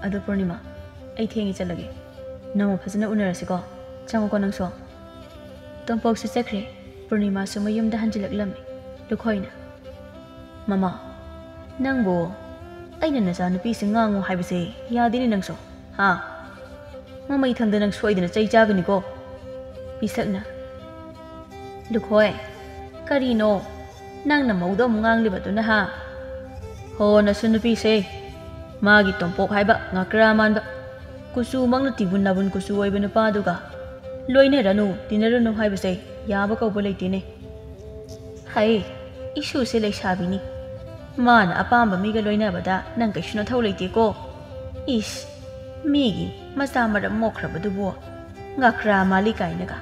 ꯑꯗꯣ ꯄꯨꯔꯅꯤꯃꯥ, ꯑꯩ ꯊꯦꯡꯉꯦ, ꯆꯠꯂꯒꯦ꯫ ꯅꯣꯡꯃ ꯐꯖꯅ ꯎꯅꯔꯁꯤꯀꯣ꯫ ꯆꯪꯉꯨꯀꯣ ꯅꯪꯁꯨ꯫ ꯇꯣꯝꯄꯣꯛꯁꯨ ꯆꯠꯈ꯭ꯔꯦ꯫ ꯄꯨꯔꯅꯤꯃꯥꯁꯨ ꯃꯌꯨꯝꯗ ꯍꯟꯖꯤꯜꯂꯛꯂꯝꯃꯤ꯫ ꯂꯨꯈꯣꯏꯅ, "ꯃꯃꯥ, ꯅꯪꯕꯨ ꯑꯩꯅ ꯅꯆꯥꯅꯨꯄꯤꯁꯦ ꯉꯥꯡꯉꯨ ꯍꯥꯏꯕꯁꯦ ꯌꯥꯗꯦꯅꯦ ꯅꯪꯁꯨ, ꯍꯥ? ꯃꯃꯩ ꯊꯪꯗ ꯅꯪ ꯁꯣꯏꯗꯅ ꯆꯩ ꯆꯥꯒꯅꯤꯀꯣ"꯫ ꯄꯤꯁꯛꯅ, "ꯂꯨꯈꯣꯏ, ꯀꯔꯤꯅꯣ ꯅꯪꯅ ꯃꯧꯗ ꯑꯃꯨꯛ ꯉꯥꯡꯂꯤꯕꯗꯨꯅ, ꯍꯥ? ꯍꯣ, ꯅꯁꯨ ꯅꯨꯄꯤꯁꯦ, ꯃꯥꯒꯤ ꯇꯣꯝꯄꯣꯛ ꯍꯥꯏꯕ ꯉꯥꯀ꯭ꯔꯥ ꯃꯥꯟꯕ, ꯀꯨꯆꯨꯃꯛꯅ ꯇꯤꯕꯨꯟ ꯅꯥꯕꯨꯟ ꯀꯨꯆꯨ ꯑꯣꯏꯕ ꯅꯨꯄꯥꯗꯨꯒ ꯂꯣꯏꯅꯔꯅꯨ, ꯇꯤꯟꯅꯔꯨꯅꯨ ꯍꯥꯏꯕꯁꯦ ꯌꯥꯕ ꯀꯧꯕ ꯂꯩꯇꯦꯅꯦ꯫ ꯍꯩ, ꯏꯁꯨꯁꯦ ꯂꯩꯁꯥꯕꯤꯅꯤ꯫ ꯃꯥꯅ ꯑꯄꯥꯝꯕ ꯃꯤꯒ ꯂꯣꯏꯅꯕꯗ ꯅꯪ ꯀꯩꯁꯨ ꯅꯊꯧ ꯂꯩꯇꯦꯀꯣ꯫ ꯏꯁ, ꯃꯤꯒꯤ ꯃꯆꯥ ꯃꯔꯝ ꯃꯣꯛꯈ꯭ꯔꯕꯗꯨꯕꯨ ꯉꯥꯀ꯭ꯔꯥ ꯃꯥꯜꯂꯤ ꯀꯥꯏꯅꯒ꯫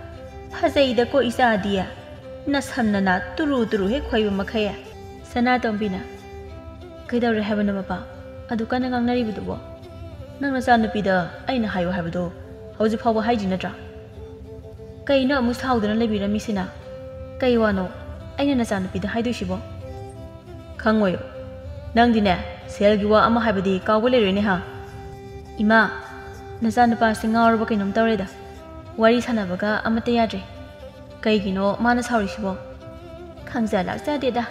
ꯐꯖꯩꯗꯀꯣ ꯏꯆꯥꯗꯤ꯫ ꯅꯁꯝ ꯅꯅꯥ ꯇꯨꯔꯨ ꯇꯨꯔꯨ ꯍꯦꯛ ꯈꯣꯏꯕ ꯃꯈꯩ"꯫ ꯁꯅꯥꯇꯣꯝꯕꯤꯅ, "ꯀꯩꯗꯧꯔꯦ ꯍꯥꯏꯕꯅꯣ ꯃꯄꯥ? ꯑꯗꯨ ꯀꯟꯅ ꯉꯥꯡꯅꯔꯤꯕꯗꯨꯕꯣ? ꯅꯪ ꯅꯆꯥꯅꯨꯄꯤꯗ ꯑꯩꯅ ꯍꯥꯏꯌꯨ ꯍꯥꯏꯕꯗꯣ ꯍꯧꯖꯤꯛ ꯐꯥꯎꯕ ꯍꯥꯏꯗ꯭ꯔꯤ ꯅꯠꯇ꯭ꯔꯥ? ꯀꯩꯅꯣ ꯑꯃꯨꯛ ꯁꯥꯎꯗꯨꯅ ꯂꯩꯕꯤꯔꯝꯃꯤꯁꯤꯅ? ꯀꯩ ꯋꯥꯅꯣ ꯑꯩꯅ ꯅꯆꯥꯅꯨꯄꯤꯗ ꯍꯥꯏꯗꯣꯏꯁꯤꯕꯣ?" "ꯈꯪꯉꯣꯏ꯫ ꯅꯪꯗꯤꯅꯦ, ꯁꯦꯜꯒꯤ ꯋꯥ ꯑꯃ ꯍꯥꯏꯕꯗꯤ ꯀꯥꯎꯕ ꯂꯩꯔꯣꯏꯅꯦ, ꯍꯥ?" "ꯏꯃꯥ, ꯅꯆꯥꯅꯨꯄꯥꯁꯦ ꯉꯥꯎꯔꯕ ꯀꯩꯅꯣꯝ ꯇꯧꯔꯦꯗ꯫ ꯋꯥꯔꯤ ꯁꯥꯟꯅꯕꯒ ꯑꯃꯠꯇ ꯌꯥꯗ꯭ꯔꯦ꯫ ꯀꯩꯒꯤꯅꯣ ꯃꯥꯅ ꯁꯥꯎꯔꯤꯁꯤꯕꯣ?" "ꯈꯪꯖ ꯂꯥꯛꯆꯗꯦꯗ,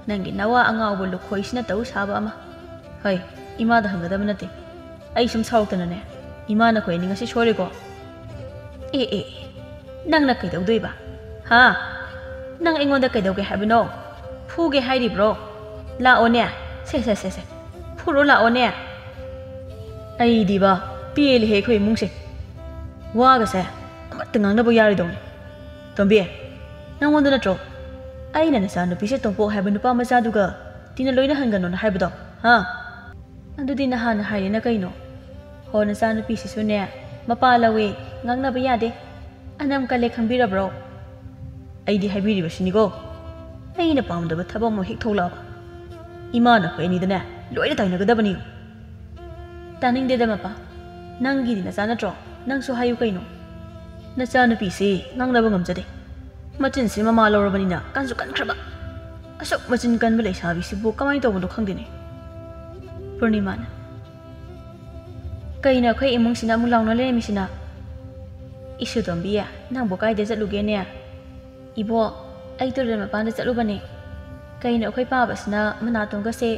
ꯅꯪꯒꯤ ꯅꯋꯥ ꯑꯉꯥꯎꯕ ꯂꯨꯈꯣꯏꯁꯤꯅ ꯇꯧ ꯁꯥꯕ ꯑꯃ꯫ ꯍꯩ, ꯏꯃꯥꯗ ꯍꯪꯒꯗꯕ ꯅꯠꯇꯦ꯫ ꯑꯩ ꯁꯨꯝ ꯁꯥꯎꯔꯛꯇꯅꯅꯦ, ꯏꯃꯥꯅ ꯈꯣꯏ ꯑꯅꯤ ꯉꯁꯤ ꯁꯣꯏꯔꯦꯀꯣ?" "ꯑꯦ, ꯑꯦ, ꯑꯦ, ꯅꯪꯅ ꯀꯩꯗꯧꯗꯣꯏꯕ? ꯍꯥ? ꯅꯪ ꯑꯩꯉꯣꯟꯗ ꯀꯩꯗꯧꯒꯦ ꯍꯥꯏꯕꯅꯣ? ꯐꯨꯒꯦ ꯍꯥꯏꯔꯤꯕ꯭ꯔꯣ? ꯂꯥꯛꯑꯣꯅꯦ, ꯁꯦ, ꯁꯦ, ꯁꯦ, ꯁꯦ, ꯐꯨꯔꯣ ꯂꯥꯛꯑꯣꯅꯦ꯫ ꯑꯩꯗꯤꯕ ꯄꯦꯜꯂꯦꯍꯦ ꯑꯩꯈꯣꯏ ꯏꯃꯨꯡꯁꯦ꯫ ꯋꯥꯒꯁꯦ ꯑꯃꯠꯇ ꯉꯥꯡꯅꯕ ꯌꯥꯔꯣꯏꯗꯧꯅꯤ꯫ ꯇꯣꯝꯕꯤ, ꯅꯪꯉꯣꯟꯗ ꯅꯠꯇ꯭ꯔꯣ ꯑꯩꯅ ꯅꯆꯥꯅꯨꯄꯤꯁꯦ ꯇꯣꯝꯄꯣꯛ ꯍꯥꯏꯕ ꯅꯨꯄꯥ ꯃꯆꯥꯗꯨꯒ ꯇꯤꯟꯅ ꯂꯣꯏꯅ ꯍꯟꯒꯅꯣꯅ ꯍꯥꯏꯕꯗꯣ? ꯍꯥ? ꯑꯗꯨꯗꯤ ꯅꯍꯥꯟꯅ ꯍꯥꯏꯔꯦꯅ ꯀꯩꯅꯣ? ꯍꯣ, ꯅꯆꯥꯅꯨꯄꯤꯁꯤꯁꯨꯅꯦ, ꯃꯄꯥ ꯂꯧꯋꯦ, ꯉꯥꯡꯅꯕ ꯌꯥꯗꯦ꯫ ꯑꯅꯝ ꯀꯜꯂꯦ ꯈꯪꯕꯤꯔꯕ꯭ꯔꯣ? ꯑꯩꯗꯤ ꯍꯥꯏꯕꯤꯔꯤꯕꯁꯤꯅꯤꯀꯣ, ꯑꯩꯅ ꯄꯥꯝꯗꯕ ꯊꯕꯛ ꯑꯃ ꯍꯦꯛ ꯊꯣꯛꯂꯛꯑꯕ, ꯏꯃꯥꯅ ꯑꯩꯈꯣꯏ ꯑꯅꯤꯗꯅꯦ ꯂꯣꯏꯅ ꯇꯥꯏꯅꯒꯗꯕꯅꯤ꯫ ꯇꯥꯅꯤꯡꯗꯦꯗ ꯃꯄꯥ, ꯅꯪꯒꯤꯗꯤ ꯅꯆꯥ ꯅꯠꯇ꯭ꯔꯣ? ꯅꯪꯁꯨ ꯍꯥꯏꯌꯨ ꯀꯩꯅꯣ꯫ ꯅꯆꯥꯅꯨꯄꯤꯁꯤ ꯉꯥꯡꯅꯕ ꯉꯝꯖꯗꯦ꯫ ꯃꯆꯤꯟꯁꯤ ꯃꯃꯥ ꯂꯧꯔꯕꯅꯤꯅ ꯀꯟꯁꯨ ꯀꯟꯈ꯭ꯔꯕ꯫ ꯑꯁꯨꯛ ꯃꯆꯤꯟ ꯀꯟꯕ ꯂꯩꯁꯥꯕꯤꯁꯤꯕꯨ ꯀꯃꯥꯏꯅ ꯇꯧꯕꯅꯣ ꯈꯪꯗꯦꯅꯦ꯫ ꯄꯨꯔꯅꯤꯃꯥꯅ, "ꯀꯩꯅꯣ ꯑꯩꯈꯣꯏ ꯏꯃꯨꯡꯁꯤꯅ ꯑꯃꯨꯛ ꯂꯥꯎꯅ ꯂꯩꯔꯝꯃꯤꯁꯤꯅ? ꯏꯁꯨ ꯇꯣꯝꯕꯤ, ꯅꯪꯕꯨ ꯀꯥꯏꯗ ꯆꯠꯂꯨꯒꯦꯅꯦ?" "ꯏꯕꯣ, ꯑꯩ ꯇꯨꯔꯦꯜ ꯃꯄꯥꯟꯗ ꯆꯠꯂꯨꯕꯅꯦ꯫ ꯀꯩꯅꯣ ꯑꯩꯈꯣꯏ ꯄꯥꯕꯁꯤꯅ ꯃꯅꯥꯇꯣꯟꯒꯁꯦ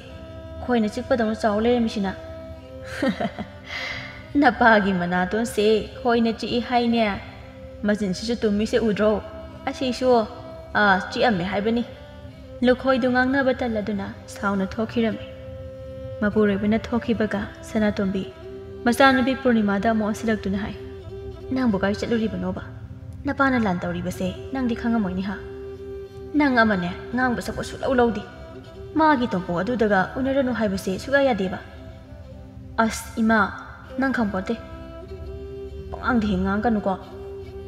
ꯈꯣꯏꯅ ꯆꯤꯛꯄꯗꯧꯅ ꯆꯥꯎ ꯂꯩꯔꯝꯃꯤꯁꯤꯅ?" "ꯅꯄꯥꯒꯤ ꯃꯅꯥꯇꯣꯟꯁꯦ ꯈꯣꯏꯅ ꯆꯤꯛꯏ ꯍꯥꯏꯅꯦ꯫ ꯃꯆꯤꯟꯁꯤꯁꯨ ꯇꯨꯝꯃꯤꯁꯦ ꯎꯗ꯭ꯔꯣ? ꯑꯁꯤꯁꯨ, ꯑꯥ, ꯆꯤꯛꯑꯝꯃꯦ ꯍꯥꯏꯕꯅꯤ꯫" ꯂꯨꯈꯣꯏꯗꯨ ꯉꯥꯡꯅꯕ ꯇꯜꯂꯗꯨꯅ ꯁꯥꯎꯅ ꯊꯣꯛꯈꯤꯔꯝꯃꯤ꯫ ꯃꯄꯨꯔꯣꯏꯕꯅ ꯊꯣꯛꯈꯤꯕꯒ ꯁꯅꯥꯇꯣꯝꯕꯤ ꯃꯆꯥꯅꯨꯄꯤ ꯄꯨꯔꯅꯤꯃꯥꯗ ꯑꯃꯨꯛ ꯑꯣꯟꯁꯤꯜꯂꯛꯇꯨꯅ ꯍꯥꯏ, "ꯅꯪꯕꯨ ꯀꯥꯏ ꯆꯠꯂꯨꯔꯤꯕꯅꯣꯕ? ꯅꯄꯥꯅ ꯂꯥꯟ ꯇꯧꯔꯤꯕꯁꯦ ꯅꯪꯗꯤ ꯈꯪꯉꯝꯃꯣꯏꯅꯦ ꯍꯥ? ꯅꯪ ꯑꯃꯅꯦ ꯉꯥꯡꯕ ꯁꯛꯄ ꯁꯨꯛꯂꯧ ꯂꯧꯗꯦ꯫ ꯃꯥꯒꯤ ꯇꯣꯝꯄꯣꯛ ꯑꯗꯨꯗꯒ ꯎꯅꯔꯅꯨ ꯍꯥꯏꯕꯁꯦ ꯁꯨꯛꯌꯥ ꯌꯥꯗꯦꯕ꯫" "ꯑꯁ ꯏꯃꯥ, ꯅꯪ ꯈꯪꯄꯣꯠꯇꯦ꯫ ꯄꯉꯥꯡꯗ ꯍꯦꯛ ꯉꯥꯡꯒꯅꯨꯀꯣ꯫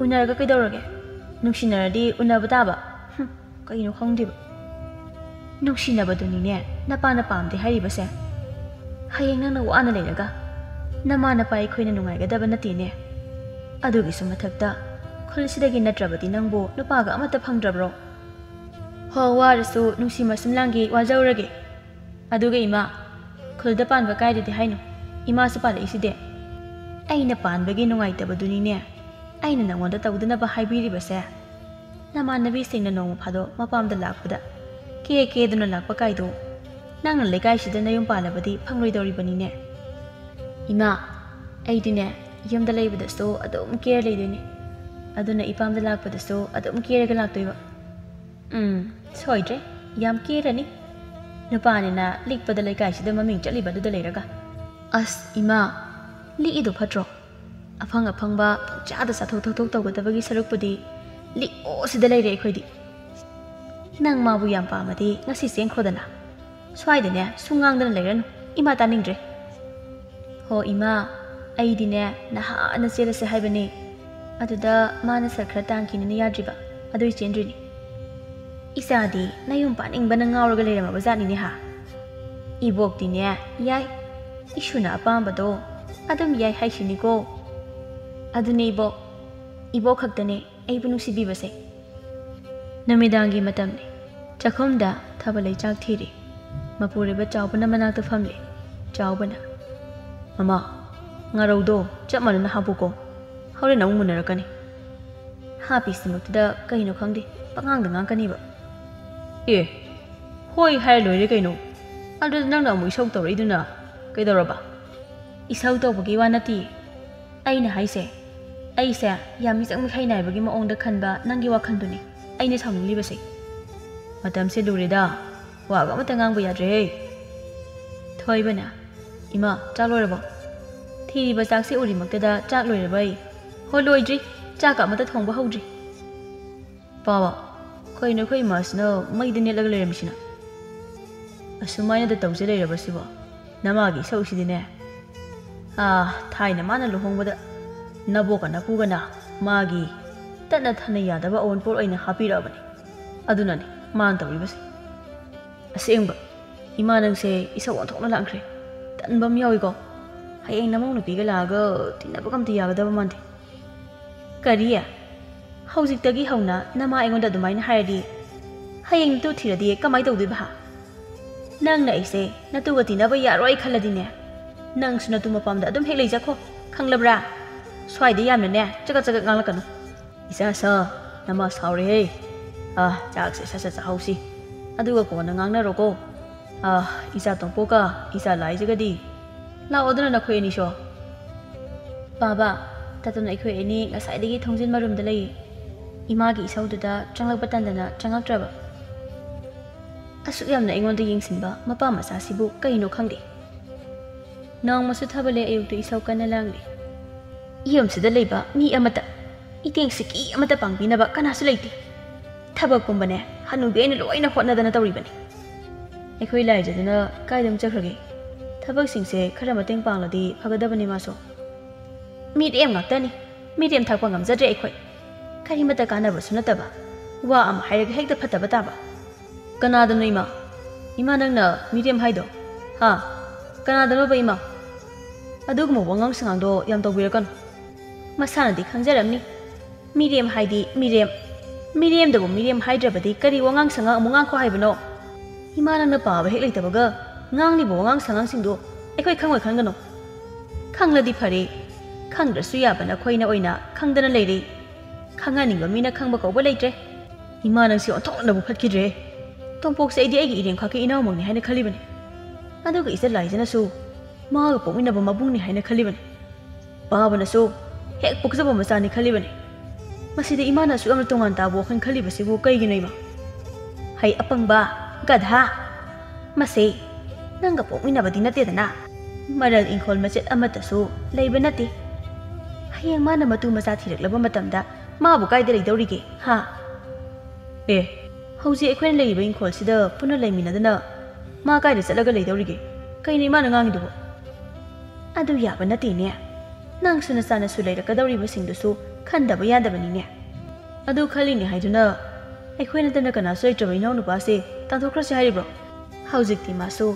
ꯎꯅꯔꯒ ꯀꯩꯗꯧꯔꯒꯦ? ꯅꯨꯡꯁꯤꯅꯔꯗꯤ ꯎꯅꯕ ꯇꯥꯕ꯫ ꯍꯨꯝ, ꯀꯩꯅꯣ ꯈꯪꯗꯦꯕ꯫ ꯅꯨꯡꯁꯤꯅꯕꯗꯨꯅꯤꯅꯦ ꯅꯄꯥꯅ ꯄꯥꯝꯗꯦ ꯍꯥꯏꯔꯤꯕꯁꯦ꯫ ꯍꯌꯦꯡ ꯅꯪꯅ ꯋꯥꯅ ꯂꯩꯔꯒ ꯅꯃꯥ ꯅꯄꯥ ꯑꯩꯈꯣꯏꯅ ꯅꯨꯡꯉꯥꯏꯒꯗꯕ ꯅꯠꯇꯦꯅꯦ꯫ ꯑꯗꯨꯒꯤꯁꯨ ꯃꯊꯛꯇ ꯈꯨꯜꯁꯤꯗꯒꯤ ꯅꯠꯇ꯭ꯔꯕꯗꯤ ꯅꯪꯕꯨ ꯅꯨꯄꯥꯒ ꯑꯃꯠꯇ ꯐꯪꯗ꯭ꯔꯕ꯭ꯔꯣ? ꯍꯣ, ꯋꯥꯔꯁꯨ ꯅꯨꯡꯁꯤ ꯃꯁꯨꯝ ꯂꯥꯡꯒꯦ, ꯋꯥꯖꯧꯔꯒꯦ꯫ ꯑꯗꯨꯒ ꯏꯃꯥ, ꯈꯨꯜꯗ ꯄꯥꯟꯕ ꯀꯥꯏꯗꯗꯤ ꯍꯥꯏꯅꯣ? ꯏꯃꯥꯁꯨ ꯄꯥꯜꯂꯛꯏꯁꯤꯗꯤ꯫ ꯑꯩꯅ ꯄꯥꯟꯕꯒꯤ ꯅꯨꯡꯉꯥꯏꯇꯕꯗꯨꯅꯤꯅꯦ ꯑꯩꯅ ꯅꯪꯉꯣꯟꯗ ꯇꯧꯗꯅꯕ ꯍꯥꯏꯕꯤꯔꯤꯕꯁꯦ꯫ ꯅꯃꯥꯟꯅꯕꯤꯁꯤꯡꯅ ꯅꯣꯡꯃ ꯐꯥꯗꯣꯛ ꯃꯄꯥꯝꯗ ꯂꯥꯛꯄꯗ ꯀꯦ ꯀꯦꯗꯨꯅ ꯂꯥꯛꯄ ꯀꯥꯏꯗꯣ ꯅꯪꯅ ꯂꯩꯀꯥꯏꯁꯤꯗ ꯅꯌꯨꯝ ꯄꯥꯜꯂꯕꯗꯤ ꯐꯪꯂꯣꯏꯗꯧꯔꯤꯕꯅꯤꯅꯦ꯫ ꯏꯃꯥ, ꯑꯩꯗꯤꯅꯦ ꯌꯨꯝꯗ ꯂꯩꯕꯗꯁꯨ ꯑꯗꯨꯝ ꯀꯦꯔ ꯂꯩꯗꯣꯏꯅꯦ꯫ ꯑꯗꯨꯅ ꯏꯄꯥꯝꯗ ꯂꯥꯛꯄꯗꯁꯨ ꯑꯗꯨꯝ ꯀꯦꯔꯒ ꯂꯥꯛꯇꯣꯏꯕ꯫ ꯎꯝ, ꯁꯣꯏꯗ꯭ꯔꯦ, ꯌꯥꯝ ꯀꯦꯔꯅꯤ꯫ ꯅꯨꯄꯥꯅꯤꯅ ꯂꯤꯛꯄꯗ ꯂꯩꯀꯥꯏꯁꯤꯗ ꯃꯃꯤꯡ ꯆꯠꯂꯤꯕꯗꯨꯗ ꯂꯩꯔꯒ꯫ ꯑꯁ ꯏꯃꯥ, ꯂꯤꯛꯏꯗꯣ ꯐꯠꯇ꯭ꯔꯣ? ꯑꯐꯪ ꯑꯐꯪꯕ ꯄꯪꯆꯥꯗ ꯆꯥꯊꯣꯛ ꯊꯛꯊꯣꯛ ꯇꯧꯒꯗꯕꯒꯤ ꯁꯔꯨꯛꯄꯨꯗꯤ ꯂꯤꯛꯑꯣ ꯁꯤꯗ ꯂꯩꯔꯦ ꯑꯩꯈꯣꯏꯗꯤ꯫ ꯅꯪ ꯃꯥꯕꯨ ꯌꯥꯝ ꯄꯥꯝꯃꯗꯤ ꯉꯁꯤ ꯆꯦꯟꯈ꯭ꯔꯣꯗꯅ꯫ ꯁ꯭ꯋꯥꯏꯗꯅꯦ ꯁꯨꯡ ꯉꯥꯡꯗꯅ ꯂꯩꯔꯅꯨ, ꯏꯃꯥ ꯇꯥꯅꯤꯡꯗ꯭ꯔꯦ꯫ ꯍꯣ ꯏꯃꯥ, ꯑꯩꯗꯤꯅꯦ ꯅꯍꯥꯟꯅ ꯆꯦꯜꯂꯁꯦ ꯍꯥꯏꯕꯅꯦ꯫ ꯑꯗꯨꯗ ꯃꯥꯅ ꯁꯛ ꯈꯔ ꯇꯥꯡꯈꯤꯅꯤꯅ ꯌꯥꯗ꯭ꯔꯤꯕ, ꯑꯗꯨꯏ ꯆꯦꯟꯗ꯭ꯔꯤꯅꯤ꯫ ꯏꯆꯥꯗꯤ ꯅꯌꯨꯝ ꯄꯥꯅꯤꯡꯕꯅ ꯉꯥꯎꯔꯒ ꯂꯩꯔꯝꯃꯕ ꯖꯥꯠꯅꯤꯅꯦ ꯍꯥ꯫ ꯏꯕꯣꯛꯇꯤꯅꯦ ꯌꯥꯏ, ꯏꯁꯨꯅ ꯑꯄꯥꯝꯕꯗꯣ ꯑꯗꯨꯝ ꯌꯥꯏ ꯍꯥꯏꯁꯤꯅꯤꯀꯣ꯫ ꯑꯗꯨꯅꯦ ꯏꯕꯣꯛ, ꯏꯕꯣꯛ ꯈꯛꯇꯅꯦ ꯑꯩꯕꯨ ꯅꯨꯡꯁꯤꯕꯤꯕꯁꯦ꯫ ꯅꯨꯃꯤꯗꯥꯡꯒꯤ ꯃꯇꯝꯅꯤ꯫ ꯆꯥꯛꯈꯨꯝꯗ ꯊꯥꯕꯂꯩ ꯆꯥꯛ ꯊꯤꯔꯤ꯫ ꯃꯄꯨꯔꯣꯏꯕ ꯆꯥꯎꯕꯅ ꯃꯅꯥꯛꯇ ꯐꯝꯂꯤ꯫ ꯆꯥꯎꯕꯅ, "ꯃꯃꯥ, ꯉꯥꯔꯧꯗꯣ ꯆꯞ ꯃꯥꯟꯅꯅ ꯍꯥꯞꯄꯨꯀꯣ꯫ ꯍꯣꯔꯦꯟ ꯑꯃꯨꯛ ꯃꯨꯟꯅꯔꯛꯀꯅꯤ꯫" ꯍꯥꯞꯄꯤꯁꯤꯃꯛꯇꯗ ꯀꯩꯅꯣ ꯈꯪꯗꯦ, ꯄꯉꯥꯡꯗ ꯉꯥꯡꯀꯅꯤꯕ꯫ "ꯑꯦ, ꯍꯣꯏ ꯍꯥꯏꯔ ꯂꯣꯏꯔꯦ ꯀꯩꯅꯣ꯫ ꯑꯗꯨꯗ ꯅꯪꯅ ꯑꯃꯨꯛ ꯏꯁꯧ ꯇꯧꯔꯛꯏꯗꯨꯅ ꯀꯩꯗꯧꯔꯕ?" "ꯏꯁꯧ ꯇꯧꯕꯒꯤ ꯋꯥ ꯅꯠꯇꯤꯌꯦ꯫ ꯑꯩꯅ ꯍꯥꯏꯁꯦ, ꯑꯩꯁꯦ ꯌꯥꯝ ꯃꯤꯆꯪ ꯃꯤꯈꯥꯏ ꯅꯥꯏꯕꯒꯤ ꯃꯑꯣꯡꯗ ꯈꯟꯕ ꯅꯪꯒꯤ ꯋꯥꯈꯜꯗꯨꯅꯤ ꯑꯩꯅ ꯁꯥꯎꯅꯤꯡꯂꯤꯕꯁꯦ꯫ ꯃꯇꯝꯁꯦ ꯂꯨꯔꯦꯗ, ꯋꯥꯒ ꯑꯃꯇ ꯉꯥꯡꯕ ꯌꯥꯗ꯭ꯔꯦꯍꯦ꯫" ꯊꯣꯏꯕꯅ, "ꯏꯃꯥ, ꯆꯥꯛ ꯂꯣꯏꯔꯕꯣ?" ꯊꯤꯔꯤꯕ ꯆꯥꯛꯁꯦ ꯎꯔꯤꯃꯛꯇꯗ ꯆꯥꯛ ꯂꯣꯏꯔꯕ ꯑꯩ, "ꯍꯣ, ꯂꯣꯏꯗ꯭ꯔꯤ, ꯆꯥꯛꯀ ꯑꯃꯇ ꯊꯣꯡꯕ ꯍꯧꯗ꯭ꯔꯤ꯫" "ꯄꯥꯕ, ꯀꯩꯅꯣ ꯑꯩꯈꯣꯏ ꯏꯃꯥꯁꯤꯅ ꯃꯩꯗ ꯅꯦꯠꯂꯒ ꯂꯩꯔꯝꯃꯤꯁꯤꯅ?" "ꯑꯁꯨꯃꯥꯏꯅꯗ ꯇꯧꯖ ꯂꯩꯔꯕ ꯁꯤꯕꯣ? ꯅꯃꯥꯒꯤ ꯏꯁꯧꯁꯤꯗꯤꯅꯦ꯫ ꯑꯥ, ꯊꯥꯏꯅ ꯃꯥꯅ ꯂꯨꯍꯣꯡꯕꯗ ꯅꯕꯣꯛꯀ ꯅꯄꯨꯒꯅ ꯃꯥꯒꯤ ꯇꯠꯅ ꯊꯥꯅ ꯌꯥꯗꯕ ꯑꯑꯣꯟꯄꯣꯠ ꯑꯣꯏꯅ ꯍꯥꯞꯄꯤꯔꯛꯑꯕꯅꯤ꯫ ꯑꯗꯨꯅꯅꯤ ꯃꯥꯅ ꯇꯧꯔꯤꯕꯁꯦ꯫" "ꯑꯁꯦꯡꯕ, ꯏꯃꯥ ꯅꯪꯁꯦ ꯏꯁꯧ ꯑꯣꯟꯊꯣꯛꯅ ꯂꯥꯡꯈ꯭ꯔꯦ꯫ ꯇꯟꯕ ꯑꯃ ꯌꯥꯎꯏꯀꯣ꯫ ꯍꯌꯦꯡ ꯅꯃꯧ ꯅꯨꯄꯤꯒ ꯂꯥꯛꯑꯒ ꯇꯤꯟꯅꯕꯒ ꯑꯝꯇ ꯌꯥꯒꯗꯕ ꯃꯥꯟꯗꯦ꯫" "ꯀꯔꯤ? ꯍꯧꯖꯤꯛꯇꯒꯤ ꯍꯧꯅ ꯅꯃꯥ ꯑꯩꯉꯣꯟꯗ ꯑꯗꯨꯃꯥꯏꯅ ꯍꯥꯏꯔꯗꯤ ꯍꯌꯦꯡ ꯅꯇꯨ ꯊꯤꯔꯗꯤ ꯀꯃꯥꯏ ꯇꯧꯗꯣꯏꯕ ꯍꯥ? ꯅꯪꯅ ꯑꯩꯁꯦ ꯅꯇꯨꯒ ꯇꯤꯟꯅꯕ ꯌꯥꯔꯣꯏ ꯈꯜꯂꯗꯤꯅꯦ, ꯅꯪꯁꯨ ꯅꯇꯨ ꯃꯄꯥꯝꯗ ꯑꯗꯨꯝ ꯍꯦꯛ ꯂꯩꯖꯈꯣ, ꯈꯪꯂꯕ꯭ꯔꯥ? ꯁ꯭ꯋꯥꯏꯗ ꯌꯥꯝꯅꯅꯦ ꯆꯒꯠ ꯆꯒꯠ ꯉꯥꯡꯂꯛꯀꯅꯨ꯫" "ꯏꯆꯥ ꯁꯥ, ꯅꯃꯥ ꯁꯥꯎꯔꯦꯍꯦ꯫ ꯑꯥ, ꯆꯥꯛꯁꯦ ꯁꯠ ꯁꯠ ꯆꯥꯍꯧꯁꯤ꯫ ꯑꯗꯨꯒ ꯀꯣꯟꯅ ꯉꯥꯡꯅꯔꯣꯀꯣ꯫ ꯑꯥ, ꯏꯆꯥ ꯇꯣꯝꯄꯣꯛꯀ ꯏꯆꯥ ꯂꯥꯏꯖꯒꯗꯤ ꯂꯥꯛꯑꯣꯗꯅ ꯅꯈꯣꯏ ꯑꯅꯤꯁꯨ꯫" "ꯕꯥꯕꯥ, ꯇꯥꯇꯣꯟ ꯑꯩꯈꯣꯏ ꯑꯅꯤ ꯉꯁꯥꯏꯗꯒꯤ ꯊꯣꯡꯖꯤꯟ ꯃꯔꯨꯝꯗ ꯂꯩꯌꯦ꯫ ꯏꯃꯥꯒꯤ ꯏꯁꯧꯗꯨꯗ ꯆꯪꯂꯛꯄ ꯇꯟꯗꯅ ꯆꯪꯂꯛꯇ꯭ꯔꯕ꯫" ꯑꯁꯨꯛ ꯌꯥꯝꯅ ꯑꯩꯉꯣꯟꯗ ꯌꯦꯡꯁꯤꯟꯕ ꯃꯄꯥ ꯃꯆꯥꯁꯤꯕꯨ ꯀꯩꯅꯣ ꯈꯪꯗꯦ꯫ ꯅꯣꯡꯃꯁꯨ ꯊꯥꯕꯜꯂꯦ ꯑꯌꯨꯛꯇ ꯏꯁꯧ ꯀꯟꯅ ꯂꯥꯡꯂꯤ꯫ ꯌꯨꯝꯁꯤꯗ ꯂꯩꯕ ꯃꯤ ꯑꯃꯠꯇ, ꯏꯇꯦꯡ ꯁꯤꯀꯤ ꯑꯃꯠꯇ ꯄꯥꯡꯕꯤꯅꯕ ꯀꯅꯥꯁꯨ ꯂꯩꯇꯦ꯫ ꯊꯕꯛ ꯄꯨꯝꯕꯅꯦ ꯍꯅꯨꯕꯤ ꯑꯩꯅ ꯂꯣꯏꯅ ꯍꯣꯠꯅꯗꯅ ꯇꯧꯔꯤꯕꯅꯤ꯫ ꯑꯩꯈꯣꯏ ꯂꯥꯏꯖꯗꯨꯅ ꯀꯥꯏꯗ ꯑꯃꯨꯛ ꯆꯠꯈ꯭ꯔꯒꯦ? ꯊꯕꯛꯁꯤꯡꯁꯦ ꯈꯔ ꯃꯇꯦꯡ ꯄꯥꯡꯂꯗꯤ ꯐꯒꯗꯕꯅꯤ ꯃꯥꯁꯨ꯫ ꯃꯤꯔꯦꯝ ꯉꯥꯛꯇꯅꯤ꯫ ꯃꯤꯔꯦꯝ ꯊꯥꯛꯄ ꯉꯝꯖꯗ꯭ꯔꯦ ꯑꯩꯈꯣꯏ꯫ ꯀꯔꯤꯃꯠꯇ ꯀꯥꯟꯅꯕꯁꯨ ꯅꯠꯇꯕ꯫ ꯋꯥ ꯑꯃ ꯍꯥꯏꯔꯒ ꯍꯦꯛꯇ ꯐꯠꯇꯕ ꯇꯥꯕ꯫ ꯀꯅꯥꯗꯅꯣ ꯏꯃꯥ? ꯏꯃꯥ, ꯅꯪꯅ ꯃꯤꯔꯦꯝ ꯍꯥꯏꯗꯣ? ꯍꯥ? ꯀꯅꯥꯗꯅꯣꯕ ꯏꯃꯥ? ꯑꯗꯨꯒꯨꯝꯕ ꯋꯥꯉꯥꯡ ꯁꯉꯥꯡꯗꯣ ꯌꯥꯝ ꯇꯧꯕꯤꯔꯛꯀꯅꯨ꯫ ꯃꯁꯥꯅꯗꯤ ꯈꯪꯖꯔꯝꯅꯤ꯫ ꯃꯤꯔꯦꯝ ꯍꯥꯏꯗꯤ ꯃꯤꯔꯦꯝ꯫ ꯃꯤꯔꯦꯝꯗꯕꯨ ꯃꯤꯔꯦꯝ ꯍꯥꯏꯗ꯭ꯔꯕꯗꯤ ꯀꯔꯤ ꯋꯥꯉꯥꯡ ꯁꯉꯥꯡ ꯑꯃꯨꯛ ꯉꯥꯡꯈꯣ ꯍꯥꯏꯕꯅꯣ? ꯏꯃꯥ, ꯅꯪꯅ ꯄꯥꯕ ꯍꯦꯛ ꯂꯩꯇꯕꯒ ꯉꯥꯡꯂꯤꯕ ꯋꯥꯉꯥꯡ ꯁꯉꯥꯡꯁꯤꯡꯗꯣ ꯑꯩꯈꯣꯏ ꯈꯪꯉꯣꯏ ꯈꯟꯒꯅꯨ꯫ ꯈꯪꯂꯗꯤ ꯐꯔꯦ꯫ ꯈꯪꯗ꯭ꯔꯁꯨ ꯌꯥꯕ ꯅꯈꯣꯏꯅ ꯑꯣꯏꯅ ꯈꯪꯗꯅ ꯂꯩꯔꯦ꯫ ꯈꯪꯍꯟꯅꯤꯡꯕ ꯃꯤꯅ ꯈꯪꯕ ꯀꯧꯕ ꯂꯩꯇ꯭ꯔꯦ꯫ ꯏꯃꯥ, ꯅꯪꯁꯦ ꯑꯣꯟꯊꯣꯛꯅꯕꯨ ꯐꯠꯈꯤꯗ꯭ꯔꯦ꯫ ꯇꯣꯝꯄꯣꯛꯁꯦ ꯑꯩꯗꯤ ꯑꯩꯒꯤ ꯏꯔꯦꯝꯈꯥꯛꯀꯤ ꯏꯅꯥꯎꯃꯛꯅꯤ ꯍꯥꯏꯅ ꯈꯜꯂꯤꯕꯅꯤ꯫ ꯑꯗꯨꯒ ꯏꯆꯜ ꯂꯥꯏꯖꯅꯁꯨ ꯃꯥꯒ ꯄꯣꯛꯃꯤꯟꯅꯕ ꯃꯕꯨꯡꯅꯤ ꯍꯥꯏꯅ ꯈꯜꯂꯤꯕꯅꯤ꯫ ꯄꯥꯕꯅꯁꯨ ꯍꯦꯛ ꯄꯣꯛꯆꯕ ꯃꯆꯥꯅꯤ ꯈꯜꯂꯤꯕꯅꯤ꯫ ꯃꯁꯤꯗ ꯏꯃꯥꯅ ꯑꯁꯨꯛ ꯌꯥꯝꯅ ꯇꯣꯉꯥꯟ ꯇꯥꯕ ꯋꯥꯈꯜ ꯈꯜꯂꯤꯕꯁꯤꯕꯨ ꯀꯩꯒꯤꯅꯣ ꯏꯃꯥ? ꯍꯩ ꯑꯄꯪꯕ, ꯒꯙꯥ! ꯃꯁꯦ ꯅꯪꯒ ꯄꯣꯛꯃꯤꯟꯅꯕꯗꯤ ꯅꯠꯇꯦꯗꯅ꯫ ꯃꯔꯜ ꯏꯪꯈꯣꯜ ꯃꯆꯦꯠ ꯑꯃꯠꯇꯁꯨ ꯂꯩꯕ ꯅꯠꯇꯦ꯫ ꯍꯌꯦꯡ ꯃꯥꯅ ꯃꯇꯨ ꯃꯆꯥ ꯊꯤꯔꯛꯂꯕ ꯃꯇꯝꯗ ꯃꯥꯕꯨ ꯀꯥꯏꯗ ꯂꯩꯗꯧꯔꯤꯒꯦ, ꯍꯥ? ꯑꯦ, ꯍꯧꯖꯤꯛ ꯑꯩꯈꯣꯏꯅ ꯂꯩꯔꯤꯕ ꯏꯪꯈꯣꯜꯁꯤꯗ ꯄꯨꯟꯅ ꯂꯩꯃꯤꯟꯅꯗꯅ ꯃꯥ ꯀꯥꯏꯗ ꯆꯠꯂꯒ ꯂꯩꯗꯧꯔꯤꯒꯦ? ꯀꯩꯅꯣ ꯏꯃꯥꯅ ꯉꯥꯡꯉꯤꯗꯨꯕꯣ? ꯑꯗꯨ ꯌꯥꯕ ꯅꯠꯇꯦꯅꯦ꯫ ꯅꯪꯁꯨ ꯅꯆꯥꯅꯁꯨ ꯂꯩꯔꯛꯀꯗꯧꯔꯤꯕꯁꯤꯡꯗꯨꯁꯨ ꯈꯟꯗꯕ ꯌꯥꯗꯕꯅꯤꯅꯦ꯫ ꯑꯗꯨ ꯈꯜꯂꯤꯅꯦ ꯍꯥꯏꯗꯨꯅ ꯑꯩꯈꯣꯏ ꯅꯠꯇꯅ ꯀꯅꯥꯁꯨ ꯂꯩꯇ꯭ꯔꯕ ꯏꯅꯥꯎꯅꯨꯄꯥꯁꯦ ꯇꯥꯟꯊꯣꯛꯈ꯭ꯔꯁꯤ ꯍꯥꯏꯔꯤꯕ꯭ꯔꯣ? ꯍꯧꯖꯤꯛꯇꯤ ꯃꯥꯁꯨ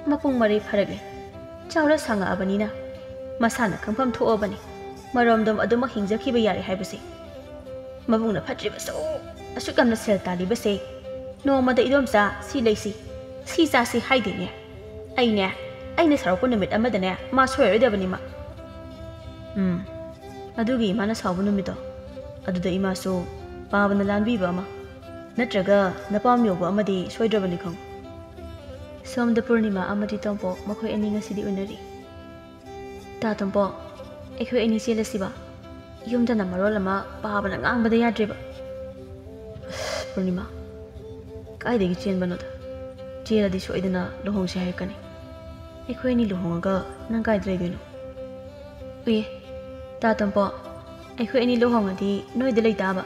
ꯃꯄꯨꯡ ꯃꯔꯩ ꯐꯥꯔꯛꯂꯦ꯫ ꯆꯥꯎꯔ ꯁꯥꯡꯉꯛꯑꯕꯅꯤꯅ ꯃꯁꯥꯅ ꯈꯪꯐꯝ ꯊꯣꯛꯑꯕꯅꯤ꯫ ꯃꯔꯣꯝꯗꯣꯝ ꯑꯗꯨꯃꯛ ꯍꯤꯡꯖꯈꯤꯕ ꯌꯥꯔꯦ ꯍꯥꯏꯕꯁꯦ꯫ ꯃꯕꯨꯡꯅ ꯐꯠꯇ꯭ꯔꯤꯕꯁꯨ, ꯑꯁꯨꯛ ꯌꯥꯝꯅ ꯁꯦꯜ ꯇꯥꯜꯂꯤꯕꯁꯦ, ꯅꯣꯡꯃꯗ "ꯏꯗꯣꯝꯆꯥ, ꯁꯤ ꯂꯩꯁꯤ, ꯁꯤ ꯆꯥꯁꯤ" ꯍꯥꯏꯗꯦꯅꯦ꯫ ꯑꯩꯅꯦ, ꯑꯩꯅ ꯁꯥꯎꯔꯛꯄ ꯅꯨꯃꯤꯠ ꯑꯃꯗꯅꯦ ꯃꯥ ꯁꯣꯏꯔꯔꯣꯏꯗꯕꯅꯤꯃ꯫ ꯎꯝ, ꯑꯗꯨꯒꯤ ꯏꯃꯥꯅ ꯁꯥꯎꯕ ꯅꯨꯃꯤꯠꯇꯣ, ꯑꯗꯨꯗ ꯏꯃꯥꯁꯨ ꯄꯥꯕꯅ ꯂꯥꯟꯕꯤꯕ ꯑꯃ, ꯅꯠꯇ꯭ꯔꯒ ꯅꯄꯥꯝ ꯌꯧꯕ ꯑꯃꯗꯤ ꯁꯣꯏꯗ꯭ꯔꯕꯅꯤ ꯈꯪꯉꯨ꯫ ꯁꯣꯝꯗ ꯄꯨꯔꯅꯤꯃꯥ ꯑꯃꯗꯤ ꯇꯣꯝꯄꯣꯛ ꯃꯈꯣꯏ ꯑꯅꯤ ꯉꯁꯤꯗꯤ ꯎꯅꯔꯤ꯫ ꯇꯥ ꯇꯣꯝꯄꯣꯛ, ꯑꯩꯈꯣꯏ ꯑꯅꯤ ꯆꯦꯜꯂꯁꯤꯕ? ꯌꯨꯝꯗꯅ ꯃꯔꯣꯜ ꯑꯃ ꯄꯥꯕꯅ ꯉꯥꯡꯕꯗ ꯌꯥꯗ꯭ꯔꯦꯕ꯫ ꯑꯁ, ꯄꯨꯔꯅꯤꯃꯥ, ꯀꯥꯏꯗꯒꯤ ꯆꯦꯟꯕꯅꯣꯗ? ꯆꯦꯜꯂꯗꯤ ꯁꯣꯏꯗꯅ ꯂꯨꯍꯣꯡꯁꯦ ꯍꯥꯏꯔꯛꯀꯅꯤ꯫ ꯑꯩꯈꯣꯏ ꯑꯅꯤ ꯂꯨꯍꯣꯡꯉꯒ ꯅꯪ ꯀꯥꯏꯗ ꯂꯩꯗꯣꯏꯅꯣ? ꯎꯏ, ꯇꯥ ꯇꯣꯝꯄꯣ, ꯑꯩꯈꯣꯏ ꯑꯅꯤ ꯂꯨꯍꯣꯡꯉꯗꯤ ꯅꯣꯏꯗ ꯂꯩ ꯇꯥꯕ꯫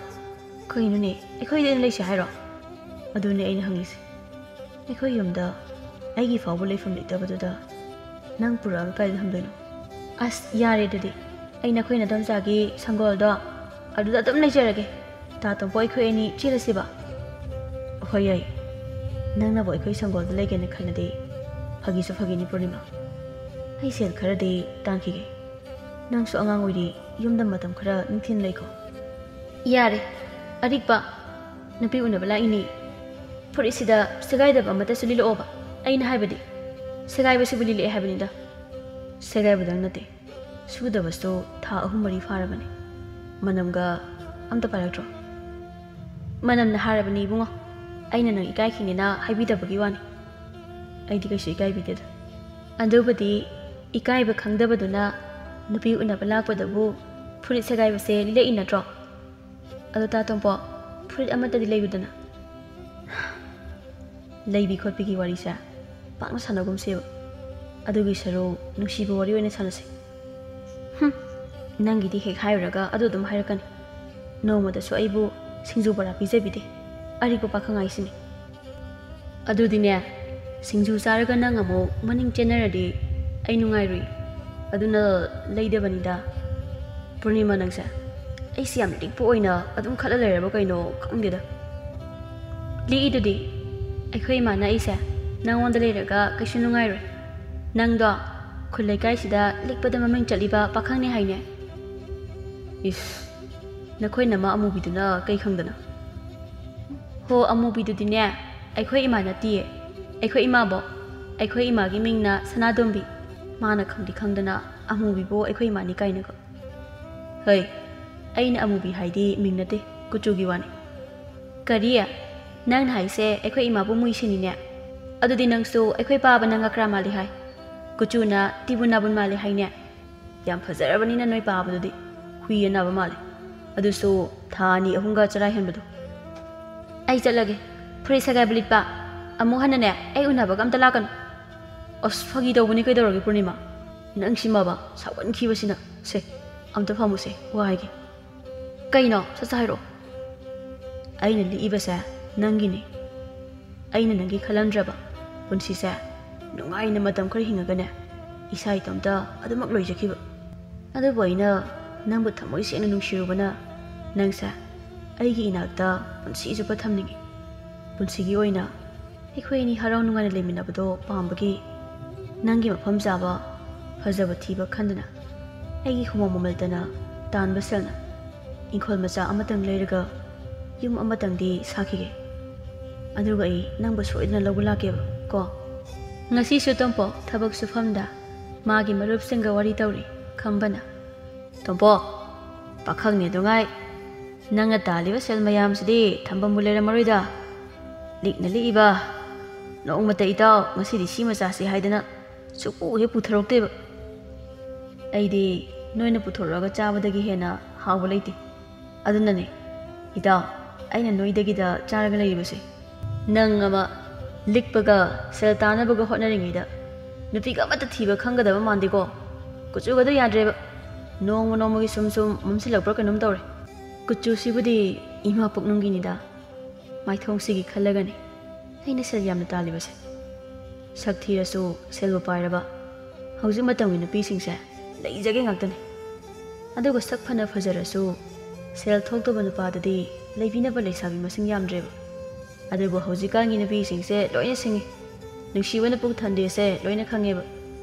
ꯀꯩꯅꯣꯅꯦ, ꯑꯩꯈꯣꯏꯗ ꯑꯣꯏꯅ ꯂꯩꯁꯦ ꯍꯥꯏꯔꯣ? ꯑꯗꯨꯅꯦ ꯑꯩꯅ ꯍꯪꯉꯤꯁꯦ꯫ ꯑꯩꯈꯣꯏ ꯌꯨꯝꯗ ꯑꯩꯒꯤ ꯐꯥꯎꯕ ꯂꯩꯐꯝ ꯂꯩꯇꯕꯗꯨꯗ ꯅꯪ ꯄꯨꯔꯛꯑꯒ ꯀꯥꯏꯗ ꯊꯝꯗꯣꯏꯅꯣ? ꯑꯁ, ꯌꯥꯔꯦ ꯑꯗꯨꯗꯤ꯫ ꯑꯩ ꯅꯈꯣꯏ ꯅꯗꯣꯝꯆꯥꯒꯤ ꯁꯪꯒꯣꯜꯗꯣ ꯑꯗꯨꯗ ꯑꯗꯨꯝ ꯂꯩꯖꯔꯒꯦ꯫ ꯇꯥ ꯇꯣꯝꯄꯣ, ꯑꯩꯈꯣꯏ ꯑꯅꯤ ꯆꯦꯜꯂꯁꯤꯕ? ꯍꯣꯏ, ꯌꯥꯏ꯫ ꯅꯪꯅꯕꯨ ꯑꯩꯈꯣꯏ ꯁꯪꯒꯣꯜꯗ ꯂꯩꯒꯦꯅ ꯈꯜꯂꯗꯤ ꯐꯥꯒꯤꯁꯨ ꯐꯥꯒꯤꯅꯤ, ꯄꯨꯔꯅꯤꯃꯥ꯫ ꯑꯩ ꯁꯦꯜ ꯈꯔꯗꯤ ꯇꯥꯟꯈꯤꯒꯦ꯫ ꯅꯪꯁꯨ ꯑꯉꯥꯡ ꯑꯣꯏꯔꯤ, ꯌꯨꯝꯗ ꯃꯇꯝ ꯈꯔ ꯅꯤꯡꯊꯤꯅ ꯂꯩꯈꯣ꯫ ꯌꯥꯔꯦ, ꯑꯔꯤꯛꯄ꯫ ꯅꯨꯄꯤ ꯎꯅꯕ ꯂꯥꯛꯏꯅꯦ꯫ ꯐꯨꯔꯤꯠꯁꯤꯗ ꯁꯦꯒꯥꯏꯗꯕ ꯑꯃꯠꯇꯁꯨ ꯂꯤꯠꯂꯛꯑꯣꯕ꯫ ꯑꯩꯅ ꯍꯥꯏꯕꯗꯤ, ꯁꯦꯒꯥꯏꯕꯁꯤꯕꯨ ꯂꯤꯠꯂꯛꯑꯦ ꯍꯥꯏꯕꯅꯤꯗ꯫ ꯁꯦꯒꯥꯏꯕꯗꯪ ꯅꯠꯇꯦ, ꯁꯨꯗꯕꯁꯨ ꯊꯥ ꯑꯍꯨꯝ ꯃꯔꯤ ꯐꯥꯔꯕꯅꯤ꯫ ꯃꯅꯝꯒ ꯑꯝꯇ ꯄꯥꯏꯔꯛꯇ꯭ꯔꯣ? ꯃꯅꯝꯅ ꯍꯥꯏꯔꯕꯅꯤ ꯏꯕꯨꯡꯉꯣ, ꯑꯩꯅ ꯅꯪ ꯏꯀꯥꯏꯈꯤꯅꯦꯅ ꯍꯥꯏꯕꯤꯗꯕꯒꯤ ꯋꯥꯅꯤ꯫ ꯑꯩꯗꯤ ꯀꯩꯁꯨ ꯏꯀꯥꯏꯕꯤꯗꯦꯗ꯫ ꯑꯗꯨꯕꯨꯗꯤ ꯏꯀꯥꯏꯕ ꯈꯪꯗꯕꯗꯨꯅ ꯅꯨꯄꯤ ꯎꯅꯕ ꯂꯥꯛꯄꯗꯕꯨ ꯐꯨꯔꯤꯠ ꯁꯦꯒꯥꯏꯕꯁꯦ ꯂꯤꯠꯂꯛꯏ ꯅꯠꯇ꯭ꯔꯣ? ꯑꯗꯣ ꯇꯥ ꯇꯣꯝꯄꯣ, ꯐꯨꯔꯤꯠ ꯑꯃꯠꯇꯗꯤ ꯂꯩꯌꯨꯗꯅ꯫ ꯂꯩꯕꯤ ꯈꯣꯠꯄꯤꯒꯤ ꯋꯥꯔꯤꯁꯦ ꯄꯥꯛꯅ ꯁꯥꯟꯅꯒꯨꯝꯁꯦꯕ꯫ ꯑꯗꯨꯒꯤ ꯁꯔꯨꯛ ꯅꯨꯡꯁꯤꯕ ꯋꯥꯔꯤ ꯑꯣꯏꯅ ꯁꯥꯟꯅꯁꯦ꯫ ꯍꯨꯝ, ꯅꯪꯒꯤꯗꯤ ꯍꯦꯛ ꯍꯥꯏꯔꯨꯔꯒ ꯑꯗꯨ ꯑꯗꯨꯝ ꯍꯥꯏꯔꯛꯀꯅꯤ꯫ ꯅꯣꯡꯃꯗꯁꯨ ꯑꯩꯕꯨ ꯁꯤꯡꯖꯨ ꯕꯣꯔꯥ ꯄꯤꯖꯕꯤꯗꯦ, ꯑꯔꯤꯛꯄ ꯄꯥꯈꯪ ꯍꯥꯏꯁꯤꯅꯤ꯫ ꯑꯗꯨꯗꯤꯅꯦ, ꯁꯤꯡꯖꯨ ꯆꯥꯔꯒ ꯅꯪ ꯑꯃꯨꯛ ꯃꯅꯤꯡ ꯆꯦꯟꯅꯔꯗꯤ ꯑꯩ ꯅꯨꯡꯉꯥꯏꯔꯨꯏ꯫ ꯑꯗꯨꯅ ꯂꯩꯗꯕꯅꯤꯗ꯫ ꯄꯨꯔꯅꯤꯃꯥ, ꯅꯪꯁꯦ ꯑꯩꯁꯦ ꯌꯥꯝ ꯂꯤꯛꯄ ꯑꯣꯏꯅ ꯑꯗꯨꯝ ꯈꯜꯂ ꯂꯩꯔꯕ ꯀꯩꯅꯣ ꯈꯪꯗꯦꯗ꯫ ꯂꯤꯛꯏꯗꯨꯗꯤ, ꯑꯩꯈꯣꯏ ꯏꯃꯥꯅ ꯑꯩꯁꯦ ꯅꯪꯉꯣꯟꯗ ꯂꯩꯔꯒ ꯀꯩꯁꯨ ꯅꯨꯡꯉꯥꯏꯔꯣꯏ, ꯅꯪꯗꯣ ꯈꯨꯜ ꯂꯩꯀꯥꯏꯁꯤꯗ ꯂꯤꯛꯄꯗ ꯃꯃꯤꯡ ꯆꯠꯂꯤꯕ ꯄꯥꯈꯪꯅꯤ ꯍꯥꯏꯅꯦ꯫ ꯏꯁ, ꯅꯈꯣꯏ ꯅꯃꯥ ꯑꯃꯨꯕꯤꯗꯨꯅ ꯀꯩ ꯈꯪꯗꯅ? ꯍꯣ, ꯑꯃꯨꯕꯤꯗꯨꯗꯤꯅꯦ, ꯑꯩꯈꯣꯏ ꯏꯃꯥ ꯅꯠꯇꯤꯌꯦ꯫ ꯑꯩꯈꯣꯏ ꯏꯃꯥꯕꯣ, ꯑꯩꯈꯣꯏ ꯏꯃꯥꯒꯤ ꯃꯤꯡꯅ ꯁꯅꯥꯇꯣꯝꯕꯤ꯫ ꯃꯥꯅ ꯈꯪꯗꯤ ꯈꯪꯗꯅ ꯑꯃꯨꯕꯤꯕꯨ ꯑꯩꯈꯣꯏ ꯏꯃꯥꯅꯤ ꯀꯥꯏꯅꯒ꯫ ꯍꯩ, ꯑꯩꯅ ꯑꯃꯨꯕꯤ ꯍꯥꯏꯗꯤ ꯃꯤꯡ ꯅꯠꯇꯦ, ꯀꯨꯆꯨꯒꯤ ꯋꯥꯅꯤ꯫ ꯀꯔꯤ? ꯅꯪꯅ ꯍꯥꯏꯁꯦ ꯑꯩꯈꯣꯏ ꯏꯃꯥꯕꯨ ꯃꯨꯏꯁꯤꯅꯤꯅꯦ? ꯑꯗꯨꯗꯤ ꯅꯪꯁꯨ ꯑꯩꯈꯣꯏ ꯄꯥꯕꯅ ꯉꯀ꯭ꯔꯥ ꯃꯥꯜꯂꯤ ꯍꯥꯏ, ꯀꯨꯆꯨꯅ ꯇꯤꯕꯨ ꯅꯥꯕꯨꯟ ꯃꯥꯜꯂꯤ ꯍꯥꯏꯅꯦ? ꯌꯥꯝ ꯐꯖꯔꯕꯅꯤꯅ ꯅꯣꯏ ꯄꯥꯕꯗꯨꯗꯤ ꯍꯨꯏ ꯑꯅꯥꯕ ꯃꯥꯜꯂꯤ꯫ ꯑꯗꯨꯁꯨ ꯊꯥ ꯑꯅꯤ ꯑꯍꯨꯝꯒ ꯆꯔꯥ ꯍꯦꯟꯕꯗꯣ꯫ ꯑꯩ ꯆꯠꯂꯒꯦ꯫ ꯐꯨꯔꯤꯠ ꯁꯦꯒꯥꯏꯕ ꯂꯤꯠꯄ꯫ ꯑꯃꯨꯛ ꯍꯟꯅꯅꯦ, ꯑꯩ ꯎꯅꯕꯒ ꯑꯝꯇ ꯂꯥꯛꯀꯅꯨ꯫ ꯑꯁ, ꯐꯥꯒꯤ ꯇꯧꯕꯅꯤ, ꯀꯩꯗꯧꯔꯒꯦ ꯄꯨꯔꯅꯤꯃꯥ? ꯅꯪ ꯁꯤꯃꯕ ꯁꯥꯎꯒꯟꯈꯤꯕꯁꯤꯅ꯫ ꯁꯦ, ꯑꯝꯇ ꯐꯝꯃꯨꯁꯦ, ꯋꯥ ꯍꯥꯏꯒꯦ꯫ ꯀꯩꯅꯣ, ꯁꯠ ꯁꯠ ꯍꯥꯏꯔꯛꯑꯣ꯫ ꯑꯩꯅ ꯂꯤꯛꯏꯕꯁꯦ ꯅꯪꯒꯤꯅꯤ꯫ ꯑꯩꯅ ꯅꯪꯒꯤ ꯈꯜꯂꯝꯗ꯭ꯔꯕ ꯄꯨꯟꯁꯤꯁꯦ ꯅꯨꯡꯉꯥꯏꯅ ꯃꯇꯝ ꯈꯔ ꯍꯤꯡꯉꯒꯅꯦ, ꯏꯁꯥ ꯏꯇꯣꯝꯇ ꯑꯗꯨꯃꯛ ꯂꯣꯏꯖꯈꯤꯕ꯫ ꯑꯗꯨꯕꯨ ꯑꯩꯅ ꯅꯪꯕꯨ ꯊꯃꯣꯏ ꯁꯦꯡꯅ ꯅꯨꯡꯁꯤꯔꯨꯕꯅ ꯅꯪꯁꯦ ꯑꯩꯒꯤ ꯏꯅꯥꯛꯇ ꯄꯨꯟꯁꯤ ꯆꯨꯞꯄ ꯊꯝꯅꯤꯡꯉꯤ꯫ ꯄꯨꯟꯁꯤꯒꯤ ꯑꯣꯏꯅ ꯑꯩꯈꯣꯏ ꯑꯅꯤ ꯍꯔꯥꯎ ꯅꯨꯡꯉꯥꯏꯅ ꯂꯩꯃꯤꯟꯅꯕꯗꯣ ꯄꯥꯝꯕꯒꯤ ꯅꯪꯒꯤ ꯃꯐꯝ ꯆꯥꯕ ꯐꯖꯕ ꯊꯤꯕ ꯈꯟꯗꯅ ꯑꯩꯒꯤ ꯍꯨꯃꯥꯡ ꯃꯃꯜꯇꯅ ꯇꯥꯟꯕ ꯁꯦꯜꯅ ꯏꯪꯈꯣꯜ ꯃꯆꯥ ꯑꯃꯇꯪ ꯂꯩꯔꯒ ꯌꯨꯝ ꯑꯃꯇꯪꯗꯤ ꯁꯥꯈꯤꯒꯦ꯫ ꯑꯗꯨꯒ ꯑꯩ ꯅꯪꯕꯨ ꯁꯣꯏꯗꯅ ꯂꯧꯕ ꯂꯥꯛꯀꯦꯕ ꯀꯣ꯫ ꯉꯁꯤꯁꯨ ꯇꯣꯝꯄꯣꯛ ꯊꯕꯛ ꯁꯨꯐꯝꯗ ꯃꯥꯒꯤ ꯃꯔꯨꯞꯁꯤꯡꯒ ꯋꯥꯔꯤ ꯇꯧꯔꯤ꯫ ꯈꯝꯕꯅ, "ꯇꯣꯝꯄꯣꯛ, ꯄꯥꯈꯪꯅꯦ ꯑꯗꯨꯉꯥꯏ, ꯅꯪꯅ ꯇꯥꯜꯂꯤꯕ ꯁꯦꯜ ꯃꯌꯥꯝꯁꯤꯗꯤ ꯊꯝꯐꯝꯕꯨ ꯂꯩꯔꯝꯃꯔꯣꯏꯗ꯫ ꯂꯤꯛꯅ ꯂꯤꯛꯏꯕ, ꯅꯣꯡꯃꯇ ꯏꯇꯥꯎ ꯉꯁꯤꯗꯤ ꯁꯤꯃ ꯆꯥꯁꯤ ꯍꯥꯏꯗꯅ ꯁꯨꯛꯄꯨ ꯍꯦꯛ ꯄꯨꯊꯣꯔꯛꯇꯦꯕ꯫ ꯑꯩꯗꯤ ꯅꯣꯏꯅ ꯄꯨꯊꯣꯔꯛꯑꯒ ꯆꯥꯕꯗꯒꯤ ꯍꯦꯟꯅ ꯍꯥꯎꯕ ꯂꯩꯇꯦ꯫ ꯑꯗꯨꯅꯅꯦ ꯏꯇꯥꯎ, ꯑꯩꯅ ꯅꯣꯏꯗꯒꯤꯗ ꯆꯥꯔꯒ ꯂꯩꯔꯤꯕꯁꯦ꯫ ꯅꯪ ꯑꯃ ꯂꯤꯛꯄꯒ ꯁꯦꯜ ꯇꯥꯅꯕꯒ ꯍꯣꯠꯅꯔꯤꯉꯩꯗ ꯅꯨꯄꯤꯒ ꯑꯃꯠꯇ ꯊꯤꯕ ꯈꯪꯒꯗꯕ ꯃꯥꯟꯗꯦꯀꯣ꯫ ꯀꯨꯆꯨꯒꯗꯣ ꯌꯥꯗ꯭ꯔꯦꯕ, ꯅꯣꯡꯃ ꯅꯣꯡꯃꯒꯤ ꯁꯨꯝ ꯁꯨꯝ ꯃꯝꯁꯤꯜꯂꯛꯄ꯭ꯔꯥ ꯀꯩꯅꯣꯝ ꯇꯧꯔꯦ꯫ ꯀꯨꯆꯨꯁꯤꯕꯨꯗꯤ ꯏꯃꯥ ꯄꯨꯛꯅꯨꯡꯒꯤꯅꯤꯗ, ꯃꯥꯏꯊꯣꯡꯁꯤꯒꯤ ꯈꯜꯂꯒꯅꯤ꯫ ꯑꯩꯅ ꯁꯦꯜ ꯌꯥꯝꯅ ꯇꯥꯜꯂꯤꯕꯁꯦ꯫ ꯁꯛ ꯊꯤꯔꯁꯨ ꯁꯦꯜꯕꯨ ꯄꯥꯏꯔꯕ ꯍꯧꯖꯤꯛ ꯃꯇꯝꯒꯤ ꯅꯨꯄꯤꯁꯤꯡꯁꯦ ꯂꯩꯖꯒꯦ ꯉꯥꯛꯇꯅꯤ꯫ ꯑꯗꯨꯒ ꯁꯛ ꯐꯅ ꯐꯖꯔꯁꯨ ꯁꯦꯜ ꯊꯣꯛꯇꯕ ꯅꯨꯄꯥꯗꯗꯤ ꯂꯩꯕꯤꯅꯕ ꯂꯩꯁꯥꯕꯤ ꯃꯁꯤꯡ ꯌꯥꯝꯗ꯭ꯔꯦꯕ꯫ ꯑꯗꯨꯕꯨ ꯍꯧꯖꯤꯛꯀꯥꯟꯒꯤ ꯅꯨꯄꯤꯁꯤꯡꯁꯦ ꯂꯣꯏꯅ ꯁꯤꯡꯉꯤ꯫ ꯅꯨꯡꯁꯤꯕꯅ ꯄꯨꯛ ꯊꯟꯗꯦꯁꯦ ꯂꯣꯏꯅ ꯈꯪꯉꯦꯕ꯫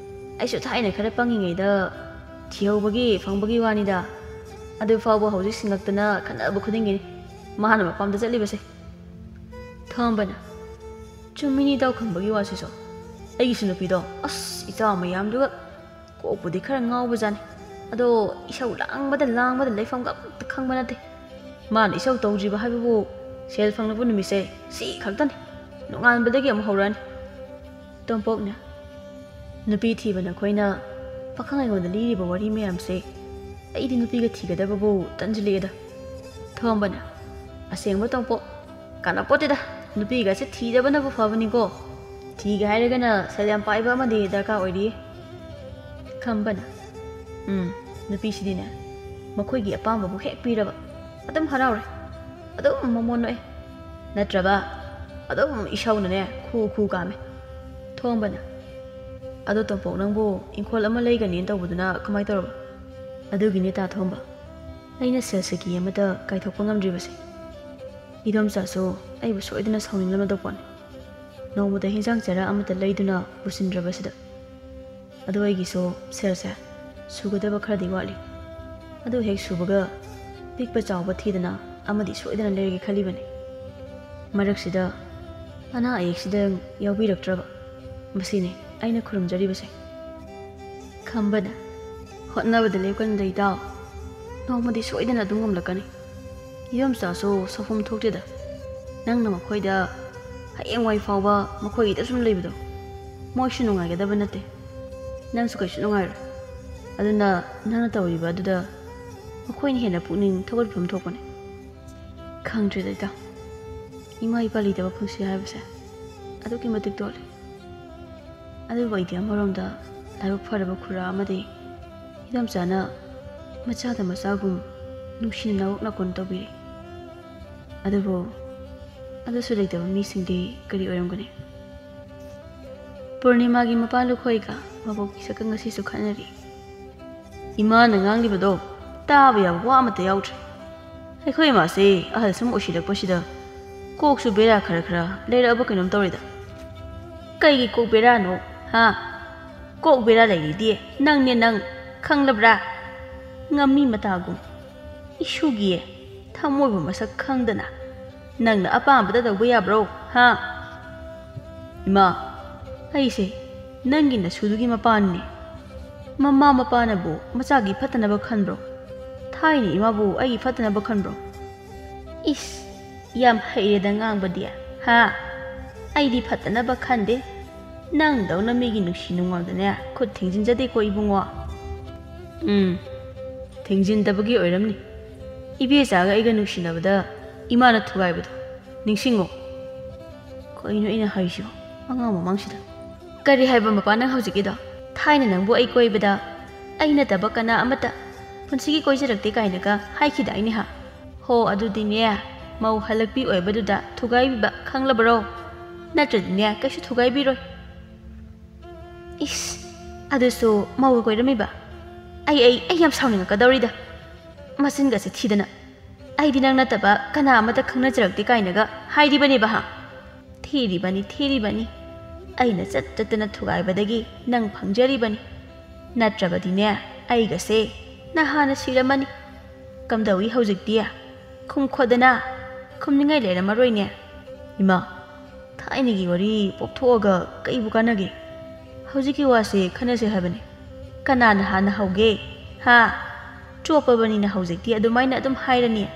ꯑꯩꯁꯨ ꯊꯥꯏꯅ ꯈꯔ ꯄꯪꯉꯤꯉꯩꯗ ꯊꯤꯍꯧꯕꯒꯤ ꯐꯪꯕꯒꯤ ꯋꯥꯅꯤꯗ꯫ ꯑꯗꯨ ꯐꯥꯎꯕ ꯍꯧꯖꯤꯛ ꯁꯤꯡꯉꯛꯇꯅ ꯈꯠꯅꯕ ꯈꯨꯗꯤꯡꯒꯤꯅꯤ ꯃꯥꯅ ꯃꯄꯥꯝꯗ ꯆꯠꯂꯤꯕꯁꯦ꯫ ꯊꯣꯝꯕꯅ, "ꯆꯨꯝꯃꯤꯅꯤ ꯏꯇꯥꯎ ꯈꯝꯕꯒꯤ ꯋꯥꯁꯤꯁꯨ꯫ ꯑꯩꯒꯤꯁꯨ ꯅꯨꯄꯤꯗꯣ, ꯑꯁ, ꯏꯆꯥꯎ ꯃꯌꯥꯝꯗꯨꯒ ꯀꯣꯛꯄꯨꯗꯤ ꯈꯔ ꯉꯥꯎꯕꯖꯥꯠꯅꯤ꯫ ꯑꯗꯣ ꯏꯁꯧ ꯂꯥꯡꯕꯗ ꯂꯥꯡꯕꯗ ꯂꯩꯐꯝꯒ ꯑꯝꯇ ꯈꯪꯕ ꯅꯠꯇꯦ꯫ ꯃꯥꯅ ꯏꯁꯧ ꯇꯧꯗ꯭ꯔꯤꯕ ꯍꯥꯏꯕꯕꯨ ꯁꯦꯜ ꯐꯪꯂꯛꯄ ꯅꯨꯃꯤꯠꯁꯦ ꯁꯤ ꯈꯛꯇꯅꯤ꯫ ꯅꯣꯡꯉꯥꯟꯕꯗꯒꯤ ꯑꯃꯨꯛ ꯍꯧꯔꯛꯑꯅꯤ꯫" ꯇꯣꯝꯄꯣꯛꯅ, "ꯅꯨꯄꯤ ꯊꯤꯕ ꯅꯈꯣꯏꯅ ꯄꯥꯈꯪ ꯑꯩꯉꯣꯟꯗ ꯂꯤꯔꯤꯕ ꯋꯥꯔꯤ ꯃꯌꯥꯝꯁꯦ ꯑꯩꯗꯤ ꯅꯨꯄꯤꯒ ꯊꯤꯒꯗꯕꯕꯨ ꯇꯟꯁꯤꯜꯂꯛꯑꯦꯗ꯫" ꯊꯣꯝꯕꯅ, "ꯑꯁꯦꯡꯕ ꯇꯣꯝꯄꯣꯛ, ꯀꯥꯟꯅꯄꯣꯠꯇꯦꯗ꯫ ꯅꯨꯄꯤꯒꯁꯦ ꯊꯤꯗꯕꯅꯕꯨ ꯐꯕꯅꯤꯀꯣ꯫ ꯊꯤꯒꯦ ꯍꯥꯏꯔꯒꯅ ꯁꯦꯜ ꯌꯥꯝ ꯄꯥꯏꯕ ꯑꯃꯗꯤ ꯗꯔꯀꯥꯔ ꯑꯣꯏꯔꯤ꯫ ꯈꯝꯕꯅ, ꯎꯝ, ꯅꯨꯄꯤꯁꯤꯗꯤꯅꯦ, ꯃꯈꯣꯏꯒꯤ ꯑꯄꯥꯝꯕꯕꯨ ꯍꯦꯛ ꯄꯤꯔꯕ ꯑꯗꯨꯝ ꯍꯔꯥꯎꯔꯦ, ꯑꯗꯨꯝ ꯃꯃꯣꯟ ꯅꯣꯛꯑꯦ, ꯅꯠꯇ꯭ꯔꯕ ꯑꯗꯨꯝ ꯏꯁꯧꯅꯅꯦ ꯈꯨ ꯈꯨ ꯀꯥꯝꯃꯦ꯫ ꯊꯣꯝꯕꯅ, ꯑꯗꯣ ꯇꯣꯝꯄꯣꯛ, ꯅꯪꯕꯨ ꯏꯪꯈꯣꯜ ꯑꯃ ꯂꯩꯒꯅꯤꯅ ꯇꯧꯕꯗꯨꯅ ꯀꯃꯥꯏ ꯇꯧꯔꯕ? ꯑꯗꯨꯒꯤꯅꯦ ꯇꯥ ꯊꯣꯝꯕ, ꯑꯩꯅ ꯁꯦꯜ ꯁꯤꯀꯤ ꯑꯃꯇ ꯀꯥꯏꯊꯣꯛꯄ ꯉꯝꯗ꯭ꯔꯤꯕꯁꯦ꯫ ꯏꯗꯣꯝꯆꯥꯁꯨ ꯑꯩꯕꯨ ꯁꯣꯏꯗꯅ ꯁꯥꯎꯅꯤꯡꯂꯝꯃꯗꯧ ꯄꯣꯠꯅꯤ, ꯅꯣꯡꯃꯗ ꯍꯤꯟꯖꯥꯡ ꯆꯔꯥ ꯑꯃꯇ ꯂꯩꯗꯨꯅ ꯄꯨꯁꯤꯟꯗ꯭ꯔꯕꯁꯤꯗ꯫ ꯑꯗꯣ ꯑꯩꯒꯤꯁꯨ ꯁꯦꯜꯁꯦ ꯁꯨꯒꯗꯕ ꯈꯔꯗꯤ ꯋꯥꯠꯂꯤ꯫ ꯑꯗꯨ ꯍꯦꯛ ꯁꯨꯕꯒ ꯄꯤꯛꯄ ꯆꯥꯎꯕ ꯊꯤꯗꯅ ꯑꯃꯗꯤ ꯁꯣꯏꯗꯅ ꯂꯩꯔꯒꯦ ꯈꯜꯂꯤꯕꯅꯤ꯫ ꯃꯔꯛꯁꯤꯗ ꯑꯅꯥ ꯑꯌꯦꯛꯁꯤꯗ ꯌꯥꯎꯕꯤꯔꯛꯇ꯭ꯔꯕ, ꯃꯁꯤꯅꯤ ꯑꯩꯅ ꯈꯨꯔꯨꯝꯖꯔꯤꯕꯁꯦ꯫ ꯈꯝꯕꯅ, ꯍꯣꯠꯅꯕꯗ ꯂꯦꯞꯀꯅꯨꯗ ꯏꯇꯥꯎ, ꯅꯣꯡꯃꯗꯤ ꯁꯣꯏꯗꯅ ꯑꯗꯨꯝ ꯉꯝꯂꯛꯀꯅꯤ꯫ ꯏꯗꯣꯝꯆꯥꯁꯨ ꯁꯥꯎꯐꯝ ꯊꯣꯛꯇꯦꯗ, ꯅꯪꯅ ꯃꯈꯣꯏꯗ ꯍꯌꯦꯡꯋꯥꯏ ꯐꯥꯎꯕ ꯃꯈꯣꯏꯒꯤꯗ ꯁꯨꯝ ꯂꯩꯕꯗꯣ ꯃꯣꯏꯁꯨ ꯅꯨꯡꯉꯥꯏꯒꯗꯕ ꯅꯠꯇꯦ, ꯅꯪꯁꯨ ꯀꯩꯁꯨ ꯅꯨꯡꯉꯥꯏꯔꯣꯏ꯫ ꯑꯗꯨꯅ ꯅꯪꯅ ꯇꯧꯔꯤꯕ ꯑꯗꯨꯗ ꯃꯈꯣꯏꯅ ꯍꯦꯟꯅ ꯄꯨꯛꯅꯤꯡ ꯊꯧꯒꯠꯐꯝ ꯊꯣꯛꯄꯅꯦ꯫ ꯈꯪꯗ꯭ꯔꯦꯗ ꯏꯇꯥꯎ, ꯏꯃꯥ ꯏꯄꯥ ꯂꯩꯇꯕ ꯄꯨꯟꯁꯤ ꯍꯥꯏꯕꯁꯦ ꯑꯗꯨꯛꯀꯤ ꯃꯇꯤꯛ ꯇꯣꯜꯂꯤ꯫ ꯑꯗꯨꯕꯨ ꯑꯩꯗꯤ ꯑꯃꯔꯣꯝꯗ ꯂꯥꯏꯕꯛ ꯐꯔꯕ ꯈꯨꯔꯥ ꯑꯃꯗꯤ ꯏꯗꯣꯝꯆꯥꯅ ꯃꯆꯥꯗ ꯃꯆꯥꯒꯨꯝ ꯅꯨꯡꯁꯤꯅ ꯅꯋꯣꯛ ꯅꯀꯣꯟ ꯇꯧꯕꯤꯔꯤ꯫ ꯑꯗꯨꯕꯨ ꯑꯗꯨꯁꯨ ꯂꯩꯇꯕ ꯃꯤꯁꯤꯡꯗꯤ ꯀꯔꯤ ꯑꯣꯏꯔꯝꯒꯅꯤ? ꯄꯨꯔꯅꯤꯃꯥꯒꯤ ꯃꯄꯥ ꯂꯨꯈꯣꯏꯒ ꯃꯕꯣꯛꯀꯤ ꯁꯛꯀꯪ ꯑꯁꯤꯁꯨ ꯈꯠꯅꯔꯤ꯫ ꯏꯃꯥꯅ ꯉꯥꯡꯂꯤꯕꯗꯣ ꯇꯥꯕ ꯌꯥꯕ ꯋꯥ ꯑꯃꯠꯇ ꯌꯥꯎꯗ꯭ꯔꯦ꯫ ꯑꯩꯈꯣꯏ ꯏꯃꯥꯁꯦ ꯑꯍꯜ ꯁꯨꯝ ꯑꯣꯏꯁꯤꯜꯂꯛꯄꯁꯤꯗ ꯀꯣꯛꯁꯨ ꯕꯦꯔꯥ ꯈꯔ ꯈꯔ ꯂꯩꯔꯛꯑꯕ ꯀꯩꯅꯣꯝ ꯇꯧꯔꯦꯗ꯫ ꯀꯩꯒꯤ ꯀꯣꯛ ꯕꯦꯔꯥꯅꯣ? ꯍꯥ? ꯀꯣꯛ ꯕꯦꯔꯥ ꯂꯩꯔꯤꯗꯤ ꯅꯪꯅꯦ ꯅꯪ, ꯈꯪꯂꯕ꯭ꯔꯥ? ꯉꯝꯃꯤ ꯃꯇꯥꯒꯨꯝ꯫ ꯏꯁꯨꯒꯤ ꯊꯃꯣꯏꯕꯨ ꯃꯁꯛ ꯈꯪꯗꯅ ꯅꯪꯅ ꯑꯄꯥꯝꯕꯗ ꯇꯧꯕ ꯌꯥꯕ꯭ꯔꯣ? ꯍꯥ? ꯏꯃꯥ, ꯑꯩꯁꯦ ꯅꯪꯒꯤ ꯅꯁꯨꯗꯨꯒꯤ ꯃꯄꯥꯅꯤꯅꯦ꯫ ꯃꯃꯥ ꯃꯄꯥꯅꯕꯨ ꯃꯆꯥꯒꯤ ꯐꯠꯇꯅꯕ ꯈꯟꯕ꯭ꯔꯣ? ꯊꯥꯏꯅ ꯏꯃꯥꯕꯨ ꯑꯩꯒꯤ ꯐꯠꯇꯅꯕ ꯈꯟꯕ꯭ꯔꯣ? ꯏꯁ, ꯌꯥꯝ ꯍꯩꯔꯦꯗ ꯉꯥꯡꯕꯗꯤ, ꯍꯥ? ꯑꯩꯗꯤ ꯐꯠꯇꯅꯕ ꯈꯟꯗꯦ꯫ ꯅꯪꯗꯧꯅ ꯃꯤꯒꯤ ꯅꯨꯡꯁꯤ ꯅꯨꯡꯉꯣꯜꯗꯅꯦ ꯈꯨꯠ ꯊꯤꯡꯖꯤꯟꯖꯗꯦꯀꯣ ꯏꯕꯨꯡꯉꯣ꯫ ꯎꯝ, ꯊꯤꯡꯖꯤꯟꯗꯕꯒꯤ ꯑꯣꯏꯔꯝꯅꯤ꯫ ꯏꯕꯦꯆꯥꯒ ꯑꯩꯒ ꯅꯨꯡꯁꯤꯅꯕꯗ ꯏꯃꯥꯅ ꯊꯨꯒꯥꯏꯕꯗꯣ ꯅꯤꯡꯁꯤꯡꯉꯣ꯫ ꯀꯩꯅꯣ ꯑꯩꯅ ꯍꯥꯏꯁꯤꯕꯣ? ꯑꯉꯥꯡ ꯃꯃꯥꯡꯁꯤꯗ꯫ ꯀꯔꯤ ꯍꯥꯏꯕ ꯃꯄꯥ ꯅꯪ ꯍꯧꯖꯤꯛꯀꯤꯗꯣ? ꯊꯥꯏꯅ ꯅꯪꯕꯨ ꯑꯩ ꯀꯣꯏꯕꯗ ꯑꯩ ꯅꯠꯇꯕ ꯀꯅꯥ ꯑꯃꯠꯇ ꯄꯨꯟꯁꯤꯒꯤ ꯀꯣꯏꯖꯔꯛꯇꯦ ꯀꯥꯏꯅꯒ ꯍꯥꯏꯈꯤꯗꯥꯏꯅꯦ ꯍꯥ? ꯍꯣ, ꯑꯗꯨꯗꯤꯅꯦ, ꯃꯧ ꯍꯜꯂꯛꯄꯤ ꯑꯣꯏꯕꯗꯨꯗ ꯊꯨꯒꯥꯏꯕꯤꯕ ꯈꯪꯂꯕꯔꯣ? ꯅꯠꯇ꯭ꯔꯗꯤꯅꯦ, ꯀꯩꯁꯨ ꯊꯨꯒꯥꯏꯕꯤꯔꯣꯏ꯫ ꯏꯁ, ꯑꯗꯨꯁꯨ ꯃꯧꯒ ꯀꯣꯏꯔꯝꯃꯤꯕ? ꯑꯩ, ꯑꯩ, ꯑꯩ ꯌꯥꯝ ꯁꯥꯎꯅꯤꯡꯉꯛꯀꯗꯧꯔꯤꯗ꯫ ꯃꯆꯤꯟꯒꯁꯦ ꯊꯤꯗꯅ꯫ ꯑꯩꯗꯤ ꯅꯪ ꯅꯠꯇꯕ ꯀꯅꯥ ꯑꯃꯠꯇ ꯈꯪꯅꯖꯔꯛꯇꯦ ꯀꯥꯏꯅꯒ ꯍꯥꯏꯔꯤꯕꯅꯦꯕ ꯍꯥ? ꯊꯤꯔꯤꯕꯅꯤ, ꯊꯤꯔꯤꯕꯅꯤ꯫ ꯑꯩꯅ ꯆꯠ ꯆꯠꯇꯅ ꯊꯨꯒꯥꯏꯕꯗꯒꯤ ꯅꯪ ꯐꯪꯖꯔꯤꯕꯅꯤ꯫ ꯅꯠꯇ꯭ꯔꯕꯗꯤꯅꯦ, ꯑꯩꯒꯁꯦ ꯅꯍꯥꯟꯅ ꯁꯤꯔꯝꯃꯅꯤ꯫ ꯀꯝꯗꯧꯏ ꯍꯧꯖꯤꯛꯇꯤ? ꯈꯨꯝꯈꯣꯗꯅ꯫ ꯈꯨꯝꯅꯤꯡꯉꯥꯏ ꯂꯩꯔꯝꯃꯔꯣꯏꯅꯦ꯫ ꯏꯃꯥ, ꯊꯥꯏꯅꯒꯤ ꯋꯥꯔꯤ ꯄꯣꯛꯊꯣꯛꯑꯒ ꯀꯩꯕꯨ ꯀꯥꯟꯅꯒꯦ? ꯍꯧꯖꯤꯛꯀꯤ ꯋꯥꯁꯦ ꯈꯟꯅꯁꯦ ꯍꯥꯏꯕꯅꯦ꯫ ꯀꯅꯥꯅ ꯍꯥꯟꯅ ꯍꯧꯒꯦ? ꯍꯥ? ꯆꯣꯞꯄꯕꯅꯤꯅ ꯍꯧꯖꯤꯛꯇꯤ ꯑꯗꯨꯃꯥꯏꯅ ꯑꯗꯨꯝ ꯍꯥꯏꯔꯅꯤ꯫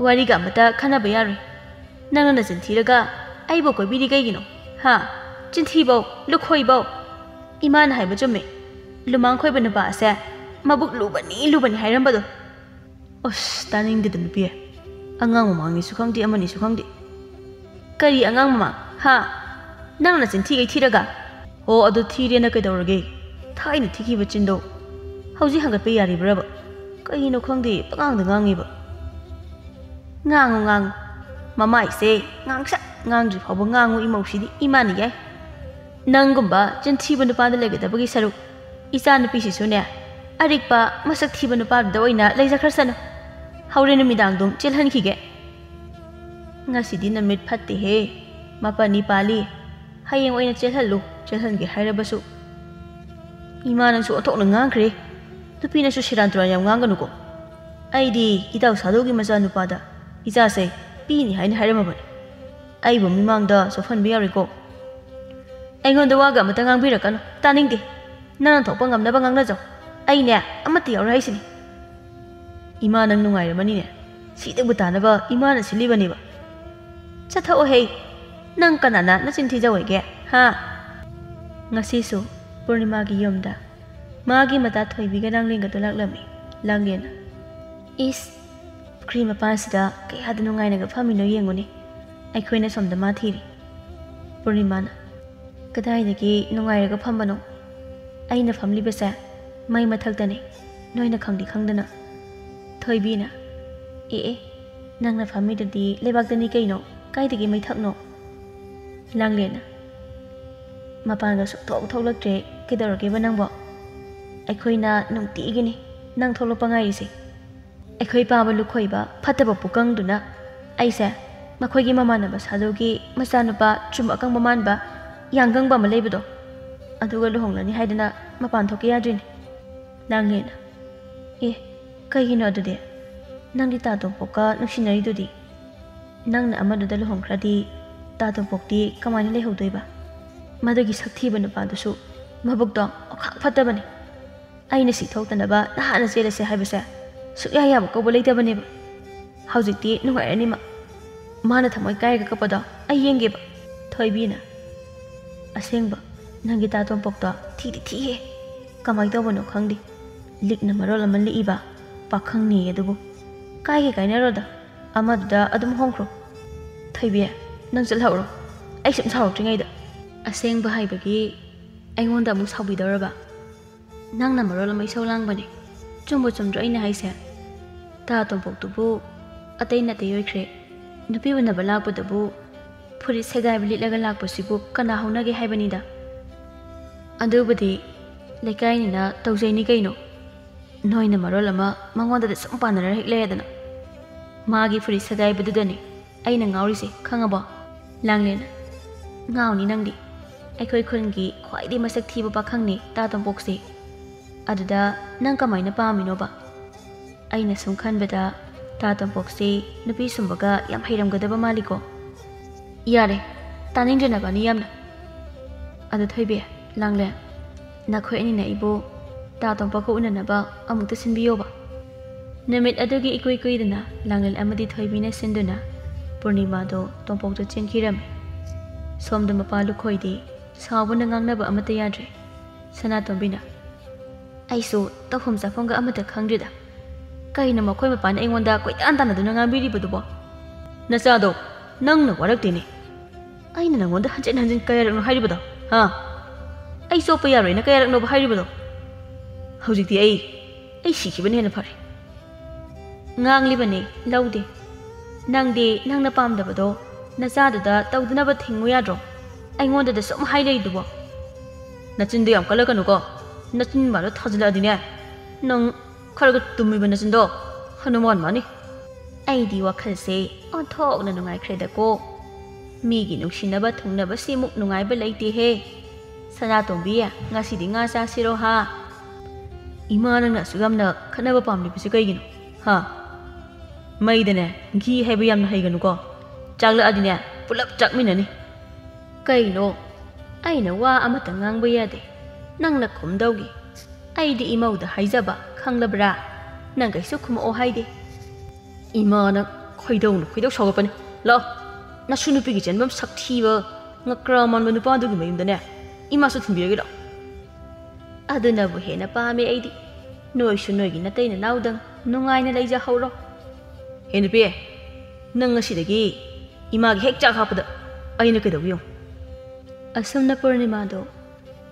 ꯋꯥꯔꯤꯒ ꯑꯃꯇ ꯈꯟꯅꯕ ꯌꯥꯔꯣꯏ꯫ ꯅꯪꯅ ꯅꯆꯤꯟ ꯊꯤꯔꯒ ꯑꯩꯕꯨ ꯀꯣꯏꯕꯤꯔꯤ ꯀꯩꯒꯤꯅꯣ? ꯍꯥ? ꯆꯤꯟꯊꯤꯕꯧ, ꯂꯨꯈꯣꯏꯕꯧ꯫ ꯏꯃꯥꯅ ꯍꯥꯏꯕ ꯆꯨꯝꯃꯦ꯫ ꯂꯨꯃꯥꯡ ꯈꯣꯏꯕ ꯅꯨꯄꯥ ꯑꯁꯦ ꯃꯕꯨꯛ ꯂꯨꯕꯅꯤ, ꯂꯨꯕꯅꯤ ꯍꯥꯏꯔꯝꯕꯗꯣ꯫ ꯑꯁ, ꯇꯥꯅꯤꯡꯗꯦꯗ ꯅꯨꯄꯤ꯫ ꯑꯉꯥꯡ ꯃꯃꯥꯡꯅꯤꯁꯨ ꯈꯪꯗꯦ, ꯑꯃꯅꯤꯁꯨ ꯈꯪꯗꯦ꯫ ꯀꯔꯤ ꯑꯉꯥꯡ ꯃꯃꯥꯡ? ꯍꯥ? ꯅꯪꯅ ꯆꯤꯟꯊꯤꯒꯩ ꯊꯤꯔꯒ? ꯑꯣ, ꯑꯗꯨ ꯊꯤꯔꯦꯅ ꯀꯩꯗꯧꯔꯒꯦ? ꯊꯥꯏꯅ ꯊꯤꯈꯤꯕ ꯆꯤꯟꯗꯣ ꯍꯧꯖꯤꯛ ꯍꯪꯒꯠꯄ ꯌꯥꯔꯤꯕ꯭ꯔꯕ? ꯀꯩꯅꯣ ꯈꯪꯗꯦ, ꯄꯉꯥꯡꯗ ꯉꯥꯡꯉꯤꯕ꯫ ꯉꯥꯡꯉꯨ, ꯉꯥꯡꯉꯨ꯫ ꯃꯃꯥꯏꯁꯦ ꯉꯥꯡꯁꯛ ꯉꯥꯡꯗ꯭ꯔꯤ ꯐꯥꯎꯕ ꯉꯥꯡꯉꯨ, ꯏꯃꯧꯁꯤꯗꯤ ꯏꯃꯥꯅ ꯌꯥꯏ꯫ ꯅꯪꯒꯨꯝꯕ ꯆꯤꯟꯊꯤꯕ ꯅꯨꯄꯥꯗ ꯂꯩꯒꯗꯕꯒꯤ ꯁꯔꯨꯛ, ꯏꯆꯥ ꯅꯨꯄꯤꯁꯤꯁꯨꯅꯦ, ꯑꯔꯤꯛꯄ ꯃꯁꯛ ꯊꯤꯕ ꯅꯨꯄꯥꯗꯨꯗ ꯑꯣꯏꯅ ꯂꯩꯖꯈ꯭ꯔꯁꯅꯨ꯫ ꯍꯧꯔꯦꯟ ꯅꯨꯃꯤꯗꯥꯡꯗꯨꯝ ꯆꯦꯜꯍꯟꯈꯤꯒꯦ꯫ ꯉꯁꯤꯗꯤ ꯅꯨꯃꯤꯠ ꯐꯠꯇꯦꯍꯦ, ꯃꯥꯄꯟꯅꯤ ꯄꯥꯜꯂꯤ꯫ ꯍꯌꯦꯡ ꯑꯣꯏꯅ ꯆꯦꯜꯍꯜꯂꯨ, ꯆꯦꯜꯍꯟꯒꯦ ꯍꯥꯏꯔꯕꯁꯨ꯫ ꯏꯃꯥ, ꯅꯪꯁꯨ ꯑꯣꯟꯊꯣꯛꯅ ꯉꯥꯡꯈ꯭ꯔꯦ꯫ ꯅꯨꯄꯤꯅꯁꯨ ꯁꯦꯔꯥꯟ ꯇꯨꯔꯥꯟ ꯌꯥꯝ ꯉꯥꯡꯒꯅꯨꯀꯣ꯫ ꯑꯩꯗꯤ ꯏꯇꯥꯎ ꯁꯥꯗꯧꯒꯤ ꯃꯆꯥꯅꯨꯄꯥꯗ ꯏꯆꯥꯁꯦ ꯄꯤꯅꯤ ꯍꯥꯏꯅ ꯍꯥꯏꯔꯝꯃꯕꯅꯤ꯫ ꯑꯩꯕꯨ ꯃꯤꯃꯥꯡꯗ ꯆꯣꯞꯍꯟꯕ ꯌꯥꯔꯣꯏꯀꯣ꯫ ꯑꯩꯉꯣꯟꯗ ꯋꯥꯒ ꯑꯃꯇ ꯉꯥꯡꯕꯤꯔꯛꯀꯅꯨ, ꯇꯥꯅꯤꯡꯗꯦ꯫ ꯅꯪꯅ ꯊꯣꯛꯄ ꯉꯝꯅꯕ ꯉꯥꯡꯅꯖꯧ꯫ ꯑꯩꯅꯦ, ꯑꯃꯠꯇ ꯌꯥꯎꯔꯣꯏ ꯍꯥꯏꯁꯤꯅꯤ꯫ ꯏꯃꯥ, ꯅꯪ ꯅꯨꯡꯉꯥꯏꯔꯝꯃꯅꯤꯅꯦ꯫ ꯁꯤꯗꯕꯨ ꯇꯥꯅꯕ ꯏꯃꯥꯅ ꯁꯤꯜꯂꯤꯕꯅꯦꯕ꯫ ꯆꯠꯊꯣꯛꯑꯣꯍꯦ꯫ ꯅꯪ ꯀꯅꯥꯅ ꯅꯆꯤꯟ ꯊꯤꯖꯧ ꯍꯥꯏꯒꯦ, ꯍꯥ? ꯉꯁꯤꯁꯨ ꯄꯨꯔꯅꯤꯃꯥꯒꯤ ꯌꯨꯝꯗ ꯃꯥꯒꯤ ꯃꯇꯥ ꯊꯣꯏꯕꯤꯒ ꯂꯥꯡꯂꯦꯟꯒꯗꯣ ꯂꯥꯛꯂꯝꯃꯤ꯫ ꯂꯥꯡꯂꯦꯟꯅ, "ꯏꯁ, ꯄꯨꯈ꯭ꯔꯤ ꯃꯄꯥꯟꯁꯤꯗ ꯀꯌꯥꯗ ꯅꯨꯡꯉꯥꯏꯅꯒ ꯐꯝꯃꯤꯅꯣ ꯌꯦꯡꯉꯨꯅꯦ꯫ ꯑꯩꯈꯣꯏꯅ ꯁꯣꯝꯗ ꯃꯥ ꯊꯤꯔꯤ꯫ ꯄꯨꯔꯅꯤꯃꯥꯅ, "ꯀꯗꯥꯏꯗꯒꯤ ꯅꯨꯡꯉꯥꯏꯔꯒ ꯐꯝꯕꯅꯣ? ꯑꯩꯅ ꯐꯝꯂꯤꯕꯁꯦ ꯃꯩ ꯃꯊꯛꯇꯅꯤ, ꯅꯣꯏꯅ ꯈꯪꯗꯤ ꯈꯪꯗꯅ꯫" ꯊꯣꯏꯕꯤꯅ, "ꯑꯦ ꯑꯦ, ꯅꯪꯅ ꯐꯝꯃꯤꯗꯨꯗꯤ ꯂꯩꯕꯥꯛꯇꯅꯤ ꯀꯩꯅꯣ, ꯀꯥꯏꯗꯒꯤ ꯃꯩꯊꯛꯅꯣ?" ꯂꯥꯡꯂꯦꯟꯅ, "ꯃꯄꯥꯟꯒ ꯁꯨꯛꯊꯣꯛ ꯊꯣꯛꯂꯛꯇ꯭ꯔꯦ, ꯀꯩꯗꯧꯔꯒꯦꯕ ꯅꯪꯕꯣ? ꯑꯩꯈꯣꯏꯅ ꯅꯨꯡꯇꯤꯒꯤꯅꯤ ꯅꯪ ꯊꯣꯛꯂꯛꯄ ꯉꯥꯏꯔꯤꯁꯦ꯫ ꯑꯩꯈꯣꯏ ꯄꯥꯕ ꯂꯨꯈꯣꯏꯕ ꯐꯠꯇꯕ ꯄꯨꯀꯪꯗꯨꯅ ꯑꯩꯁꯦ ꯃꯈꯣꯏꯒꯤ ꯃꯃꯥꯟꯅꯕ ꯁꯥꯗꯨꯒꯤ ꯃꯆꯥꯅꯨꯄꯥ ꯆꯨꯝ ꯑꯀꯪꯕ ꯃꯥꯟꯕ ꯌꯥꯡꯒꯪꯕ ꯑꯃ ꯂꯩꯕꯗꯣ, ꯑꯗꯨꯒ ꯂꯨꯍꯣꯡꯂꯅꯤ ꯍꯥꯏꯗꯅ ꯃꯄꯥꯟ ꯊꯣꯛꯀꯦ ꯌꯥꯗ꯭ꯔꯤꯅꯦ꯫" ꯂꯥꯡꯂꯦꯟꯅ, "ꯑꯦ, ꯀꯩꯒꯤꯅꯣ ꯑꯗꯨꯗꯤ? ꯅꯪꯗꯤ ꯇꯥ ꯇꯣꯝꯄꯣꯛꯀ ꯅꯨꯡꯁꯤꯅꯔꯤꯗꯨꯗꯤ? ꯅꯪꯅ ꯑꯃꯗꯨꯗ ꯂꯨꯍꯣꯡꯈ꯭ꯔꯗꯤ ꯇꯥ ꯇꯣꯝꯄꯣꯛꯇꯤ ꯀꯃꯥꯏꯅ ꯂꯩꯍꯧꯗꯣꯏꯕ? ꯃꯗꯨꯒꯤ ꯁꯛ ꯊꯤꯕ ꯅꯨꯄꯥꯗꯨꯁꯨ ꯃꯕꯨꯛꯇꯣ ꯑꯣꯈꯥꯛ ꯐꯠꯇꯕꯅꯤ꯫ ꯑꯩꯅ ꯁꯤ ꯊꯣꯛꯇꯅꯕ ꯅꯍꯥꯟꯅ ꯆꯦꯜꯂꯁꯦ ꯍꯥꯏꯕꯁꯦ ꯁꯨꯛꯌꯥ ꯌꯥꯕ ꯀꯧꯕ ꯂꯩꯇꯕꯅꯦꯕ꯫ ꯍꯧꯖꯤꯛꯇꯤ ꯅꯨꯡꯉꯥꯏꯔꯅꯤ ꯃꯥ꯫ ꯃꯥꯅ ꯊꯃꯣꯏ ꯀꯥꯏꯔꯒ ꯀꯞꯄꯗꯣ ꯑꯩ ꯌꯦꯡꯒꯦꯕ꯫" ꯊꯣꯏꯕꯤꯅ, "ꯑꯁꯦꯡꯕ, ꯅꯪꯒꯤ ꯇꯥ ꯇꯣꯝꯄꯣꯛꯇꯣ ꯊꯤꯗꯤ ꯊꯤꯍꯦ꯫ ꯀꯃꯥꯏ ꯇꯧꯕꯅꯣ ꯈꯪꯗꯦ꯫ ꯂꯤꯛꯅ ꯃꯔꯣꯜ ꯑꯃ ꯂꯤꯛꯏꯕ, ꯄꯥꯈꯪꯅꯤ ꯑꯗꯨꯕꯨ꯫ ꯀꯥꯏꯒꯦ ꯀꯥꯏꯅꯔꯣꯗ, ꯑꯃꯗꯨꯗ ꯑꯗꯨꯝ ꯍꯣꯡꯈ꯭ꯔꯣ꯫ ꯊꯣꯏꯕꯤ, ꯅꯪ ꯆꯠꯍꯧꯔꯣ, ꯑꯩ ꯁꯨꯝ ꯁꯥꯎꯔꯛꯇ꯭ꯔꯤꯉꯩꯗ꯫" "ꯑꯁꯦꯡꯕ ꯍꯥꯏꯕꯒꯤ ꯑꯩꯉꯣꯟꯗ ꯑꯃꯨꯛ ꯁꯥꯎꯕꯤꯗꯧꯔꯕ? ꯅꯪꯅ ꯃꯔꯣꯜ ꯑꯃ ꯏꯁꯧ ꯂꯥꯡꯕꯅꯦ꯫ ꯆꯨꯝꯕꯨ ꯆꯨꯝꯗ꯭ꯔꯣ ꯑꯩꯅ ꯍꯥꯏꯁꯦ? ꯇꯥ ꯇꯣꯝꯄꯣꯛꯇꯨꯕꯨ ꯑꯇꯩ ꯅꯥꯇꯩ ꯑꯣꯏꯈ꯭ꯔꯦ꯫ ꯅꯨꯄꯤ ꯎꯅꯕ ꯂꯥꯛꯄꯗꯕꯨ ꯐꯨꯔꯤꯠ ꯁꯦꯒꯥꯏꯕ ꯂꯤꯠꯂꯒ ꯂꯥꯛꯄꯁꯤꯕꯨ ꯀꯅꯥ ꯍꯧꯅꯒꯦ ꯍꯥꯏꯕꯅꯤꯗ꯫ ꯑꯗꯨꯕꯨꯗꯤ ꯂꯩꯀꯥꯏꯅꯤꯅ ꯇꯧꯖꯩꯅꯤ ꯀꯩꯅꯣ꯫ ꯅꯣꯏꯅ ꯃꯔꯣꯜ ꯑꯃ ꯃꯉꯣꯟꯗꯗ ꯁꯨꯝ ꯄꯥꯟꯅꯔ ꯍꯦꯛ ꯂꯩꯔꯗꯅ꯫ ꯃꯥꯒꯤ ꯐꯨꯔꯤꯠ ꯁꯦꯒꯥꯏꯕꯗꯨꯗꯅꯦ ꯑꯩꯅ ꯉꯥꯎꯔꯤꯁꯦ, ꯈꯪꯉꯕꯣ?" ꯂꯥꯡꯂꯦꯟꯅ, "ꯉꯥꯎꯅꯤ ꯅꯪꯗꯤ꯫ ꯑꯩꯈꯣꯏ ꯈꯨꯟꯒꯤ ꯈ꯭ꯋꯥꯏꯗꯒꯤ ꯃꯁꯛ ꯊꯤꯕ ꯄꯥꯈꯪꯅꯦ ꯇꯥ ꯇꯣꯝꯄꯣꯛꯁꯦ꯫ ꯑꯗꯨꯗ ꯅꯪ ꯀꯃꯥꯏꯅ ꯄꯥꯝꯃꯤꯅꯣꯕ? ꯑꯩꯅ ꯁꯨꯝ ꯈꯟꯕꯗ ꯇꯥ ꯇꯣꯝꯄꯣꯛꯁꯦ ꯅꯨꯄꯤ ꯁꯨꯝꯕꯒ ꯌꯥꯝ ꯍꯩꯔꯝꯒꯗꯕ ꯃꯥꯜꯂꯤꯀꯣ?" "ꯌꯥꯔꯦ, ꯇꯥꯅꯤꯡꯗ꯭ꯔꯦ ꯅꯕꯥꯅꯤ ꯌꯥꯝꯅ꯫ ꯑꯗꯣ ꯊꯣꯏꯕꯤ, ꯂꯥꯡꯂꯦꯟ, ꯅꯈꯣꯏ ꯑꯅꯤꯅ ꯑꯩꯕꯨ ꯇꯥ ꯇꯣꯝꯄꯣꯛꯀ ꯎꯅꯅꯕ ꯑꯃꯨꯛꯇ ꯁꯤꯟꯕꯤꯌꯣꯕ꯫" ꯅꯨꯃꯤꯠ ꯑꯗꯨꯒꯤ ꯏꯀꯨꯏ ꯀꯨꯏꯗꯅ ꯂꯥꯡꯂꯦꯟ ꯑꯃꯗꯤ ꯊꯣꯏꯕꯤꯅ ꯁꯤꯟꯗꯨꯅ ꯄꯨꯔꯅꯤꯃꯥꯗꯣ ꯇꯣꯝꯄꯣꯛꯇ ꯆꯦꯟꯈꯤꯔꯝꯃꯤ꯫ ꯁꯣꯝꯗ ꯃꯄꯥ ꯂꯨꯈꯣꯏꯗꯤ ꯁꯥꯎꯕꯅ ꯉꯥꯡꯅꯕ ꯑꯃꯠꯇ ꯌꯥꯗ꯭ꯔꯦ꯫ ꯁꯅꯥꯇꯣꯝꯕꯤꯅ, "ꯑꯩꯁꯨ ꯇꯧꯐꯝ ꯆꯥꯐꯝꯒ ꯑꯃꯠꯇ ꯈꯪꯗ꯭ꯔꯦꯗ꯫ ꯀꯩꯅꯣ ꯃꯈꯣꯏ ꯃꯄꯥꯅ ꯑꯩꯉꯣꯟꯗ ꯀꯣꯏꯇꯥꯟ ꯇꯥꯟꯅꯗꯨꯅ ꯉꯥꯡꯕꯤꯔꯤꯕꯗꯨꯕꯣ? ꯅꯆꯥꯗꯣ ꯅꯪꯅ ꯋꯥꯔꯛꯇꯦꯅꯦ꯫ ꯑꯩꯅ ꯅꯪꯉꯣꯟꯗ ꯍꯟꯖꯤꯟ ꯍꯟꯖꯤꯟ ꯀꯌꯥꯔꯛꯅꯣ ꯍꯥꯏꯔꯤꯕꯗꯣ? ꯍꯥ? ꯑꯩ ꯆꯣꯞꯄ ꯌꯥꯔꯣꯏꯅ ꯀꯌꯥꯔꯛꯅꯣꯕ ꯍꯥꯏꯔꯤꯕꯗꯣ? ꯍꯧꯖꯤꯛꯇꯤ ꯑꯩ, ꯑꯩ ꯁꯤꯈꯤꯕꯅ ꯍꯦꯟꯅ ꯐꯔꯦ꯫ ꯉꯥꯡꯂꯤꯕꯅꯦ, ꯂꯧꯗꯦ꯫ ꯅꯪꯗꯤ ꯅꯪꯅ ꯄꯥꯝꯗꯕꯗꯣ ꯅꯆꯥꯗꯨꯗ ꯇꯧꯗꯅꯕ ꯊꯤꯡꯉꯨ ꯌꯥꯗ꯭ꯔꯣ? ꯑꯩꯉꯣꯟꯗꯗ ꯁꯨꯝ ꯍꯥꯏ ꯂꯩꯗꯨꯕꯣ? ꯅꯆꯤꯟꯗꯣ ꯌꯥꯝ ꯀꯜꯂꯛꯀꯅꯨꯀꯣ꯫ ꯅꯆꯤꯟ ꯃꯥꯗꯣ ꯊꯥꯖꯤꯜꯂꯛꯑꯗꯤꯅꯦ, ꯅꯪ ꯈꯔꯒ ꯇꯨꯝꯃꯤꯕ ꯅꯆꯤꯟꯗꯣ ꯍꯅꯨꯃꯥꯟ ꯃꯥꯅꯤ꯫ ꯑꯩꯗꯤ ꯋꯥꯈꯜꯁꯦ ꯑꯣꯟꯊꯣꯛꯅ ꯅꯨꯡꯉꯥꯏꯈ꯭ꯔꯦꯗꯀꯣ꯫ ꯃꯤꯒꯤ ꯅꯨꯡꯁꯤꯅꯕ ꯊꯨꯡꯅꯕꯁꯤꯃꯨꯛ ꯅꯨꯡꯉꯥꯏꯕ ꯂꯩꯇꯦꯍꯦ꯫ ꯁꯅꯥꯇꯣꯝꯕꯤ, ꯉꯁꯤꯗꯤ ꯉꯥ ꯆꯥꯁꯤꯔꯣ ꯍꯥ? ꯏꯃꯥ, ꯅꯪꯅ ꯑꯁꯨꯛ ꯌꯥꯝꯅ ꯈꯠꯅꯕ ꯄꯥꯝꯂꯤꯕꯁꯤ ꯀꯩꯒꯤꯅꯣ? ꯍꯥ? ꯃꯩꯗꯅꯦ, ꯘꯤ ꯍꯩꯕ ꯌꯥꯝꯅ ꯍꯩꯒꯅꯨꯀꯣ꯫ ꯆꯥꯛꯂꯛꯑꯗꯤꯅꯦ, ꯄꯨꯂꯞ ꯆꯥꯛꯃꯤꯟꯅꯅꯤ꯫ ꯀꯩꯅꯣ? ꯑꯩꯅ ꯋꯥ ꯑꯃꯇ ꯉꯥꯡꯕ ꯌꯥꯗꯦ꯫ ꯅꯪꯅ ꯈꯨꯝꯗꯧꯒꯤ꯫ ꯑꯩꯗꯤ ꯏꯃꯧꯗ ꯍꯥꯏꯖꯕ, ꯈꯪꯂꯕ꯭ꯔꯥ? ꯅꯪ ꯀꯩꯁꯨ ꯈꯨꯝꯃꯛꯑꯣ ꯍꯥꯏꯗꯦ꯫ ꯏꯃꯥꯅ ꯈꯣꯏꯗꯧꯅ ꯈꯣꯏꯗꯧ ꯁꯥꯎꯒꯠꯄꯅꯤ꯫ ꯂꯥꯛꯑꯣ, ꯅꯁꯨ ꯅꯨꯄꯤꯒꯤ ꯆꯦꯟꯐꯝ ꯁꯛꯊꯤꯕ ꯉꯀ꯭ꯔꯥ ꯃꯥꯟꯕ ꯅꯨꯄꯥꯗꯨꯒꯤ ꯃꯌꯨꯝꯗꯅꯦ, ꯏꯃꯥꯁꯨ ꯊꯤꯟꯕꯤꯔꯒꯦ ꯂꯥꯛꯑꯣ꯫ ꯑꯗꯨꯅꯕꯨ ꯍꯦꯟꯅ ꯄꯥꯝꯃꯦ ꯑꯩꯗꯤ꯫ ꯅꯣꯏꯁꯨ ꯅꯣꯏꯒꯤ ꯅꯇꯩ ꯅꯅꯥꯎꯗꯪ ꯅꯨꯡꯉꯥꯏꯅ ꯂꯩꯖꯍꯧꯔꯣ꯫ ꯍꯦ ꯅꯨꯄꯤ, ꯅꯪ ꯉꯁꯤꯗꯒꯤ ꯏꯃꯥꯒꯤ ꯍꯦꯛ ꯆꯥꯛ ꯍꯥꯞꯄꯗ ꯑꯩꯅ ꯀꯩꯗꯧꯒꯦ ꯌꯦꯡꯉꯨ꯫ ꯑꯁꯨꯝꯅ ꯄꯨꯔꯅꯤꯃꯥꯗꯣ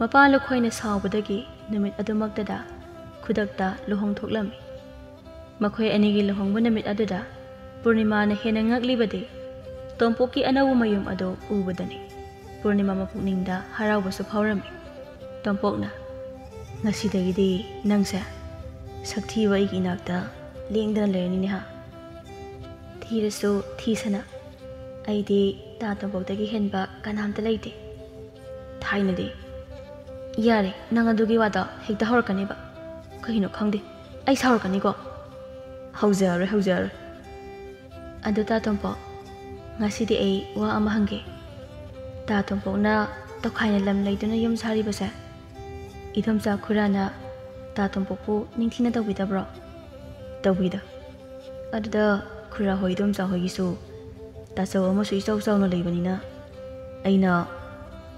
ꯃꯄꯥ ꯂꯨꯈꯣꯏꯅ ꯁꯥꯎꯕꯗꯒꯤ ꯅꯨꯃꯤꯠ ꯑꯗꯨꯃꯛꯇꯗ ꯈꯨꯗꯛꯇ ꯂꯨꯍꯣꯡ ꯊꯣꯛꯂꯝꯃꯤ꯫ ꯃꯈꯣꯏ ꯑꯅꯤꯒꯤ ꯂꯨꯍꯣꯡꯕ ꯅꯨꯃꯤꯠ ꯑꯗꯨꯗ ꯄꯨꯔꯅꯤꯃꯥꯅ ꯍꯦꯟꯅ ꯉꯛꯂꯤꯕꯗꯤ ꯇꯣꯝꯄꯣꯛꯀꯤ ꯑꯅꯧꯕ ꯃꯌꯨꯝ ꯑꯗꯨ ꯎꯕꯗꯅꯤ꯫ ꯄꯨꯔꯅꯤꯃꯥ ꯃꯄꯨꯛꯅꯤꯡꯗ ꯍꯔꯥꯎꯕꯁꯨ ꯐꯥꯎꯔꯝꯃꯤ꯫ ꯇꯣꯝꯄꯣꯛꯅ, "ꯉꯁꯤꯗꯒꯤꯗꯤ ꯅꯪꯁꯦ ꯁꯛꯊꯤꯕ ꯑꯩꯒꯤ ꯏꯅꯥꯛꯇ ꯂꯦꯡꯗꯅ ꯂꯩꯔꯅꯤꯅꯦ ꯍꯥ?" "ꯊꯤꯔꯁꯨ ꯊꯤꯁꯅ, ꯑꯩꯗꯤ ꯇꯥ ꯇꯣꯝꯄꯣꯛꯇꯒꯤ ꯍꯦꯟꯕ ꯀꯅꯥꯝꯇ ꯂꯩꯇꯦ꯫ ꯊꯥꯏꯅꯗꯤ"꯫ "ꯌꯥꯔꯦ, ꯅꯪ ꯑꯗꯨꯒꯤ ꯋꯥꯗꯣ ꯍꯦꯛꯇ ꯍꯧꯔꯛꯀꯅꯦꯕ꯫ ꯀꯩꯅꯣ ꯈꯪꯗꯦ, ꯑꯩ ꯁꯥꯎꯔꯛꯀꯅꯤꯀꯣ꯫ ꯍꯧꯖꯔꯔꯣꯏ, ꯍꯧꯖꯔꯔꯣꯏ꯫ ꯑꯗꯨ ꯇꯥ ꯇꯣꯝꯄꯣꯛ, ꯉꯁꯤꯗꯤ ꯑꯩ ꯋꯥ ꯑꯃ ꯍꯪꯒꯦ꯫ ꯇꯥ ꯇꯣꯝꯄꯣꯛꯅ ꯇꯣꯈꯥꯏꯅ ꯂꯝ ꯂꯩꯗꯨꯅ ꯌꯨꯝ ꯁꯥꯔꯤꯕꯁꯦ, ꯏꯗꯣꯝꯆꯥ ꯈꯨꯔꯥꯅ ꯇꯥ ꯇꯣꯝꯄꯣꯛꯄꯨ ꯅꯤꯡꯊꯤꯅ ꯇꯧꯕꯤꯗꯕ꯭ꯔꯣ?" "ꯇꯧꯕꯤꯗ꯫ ꯑꯗꯨꯗ ꯈꯨꯔꯥ ꯍꯣꯏ, ꯏꯗꯣꯝꯆꯥ ꯍꯣꯏꯒꯤꯁꯨ ꯇꯥꯆꯧ ꯑꯃꯁꯨ ꯏꯆꯥꯎ ꯆꯥꯎꯅ ꯂꯩꯕꯅꯤꯅ, ꯑꯩꯅ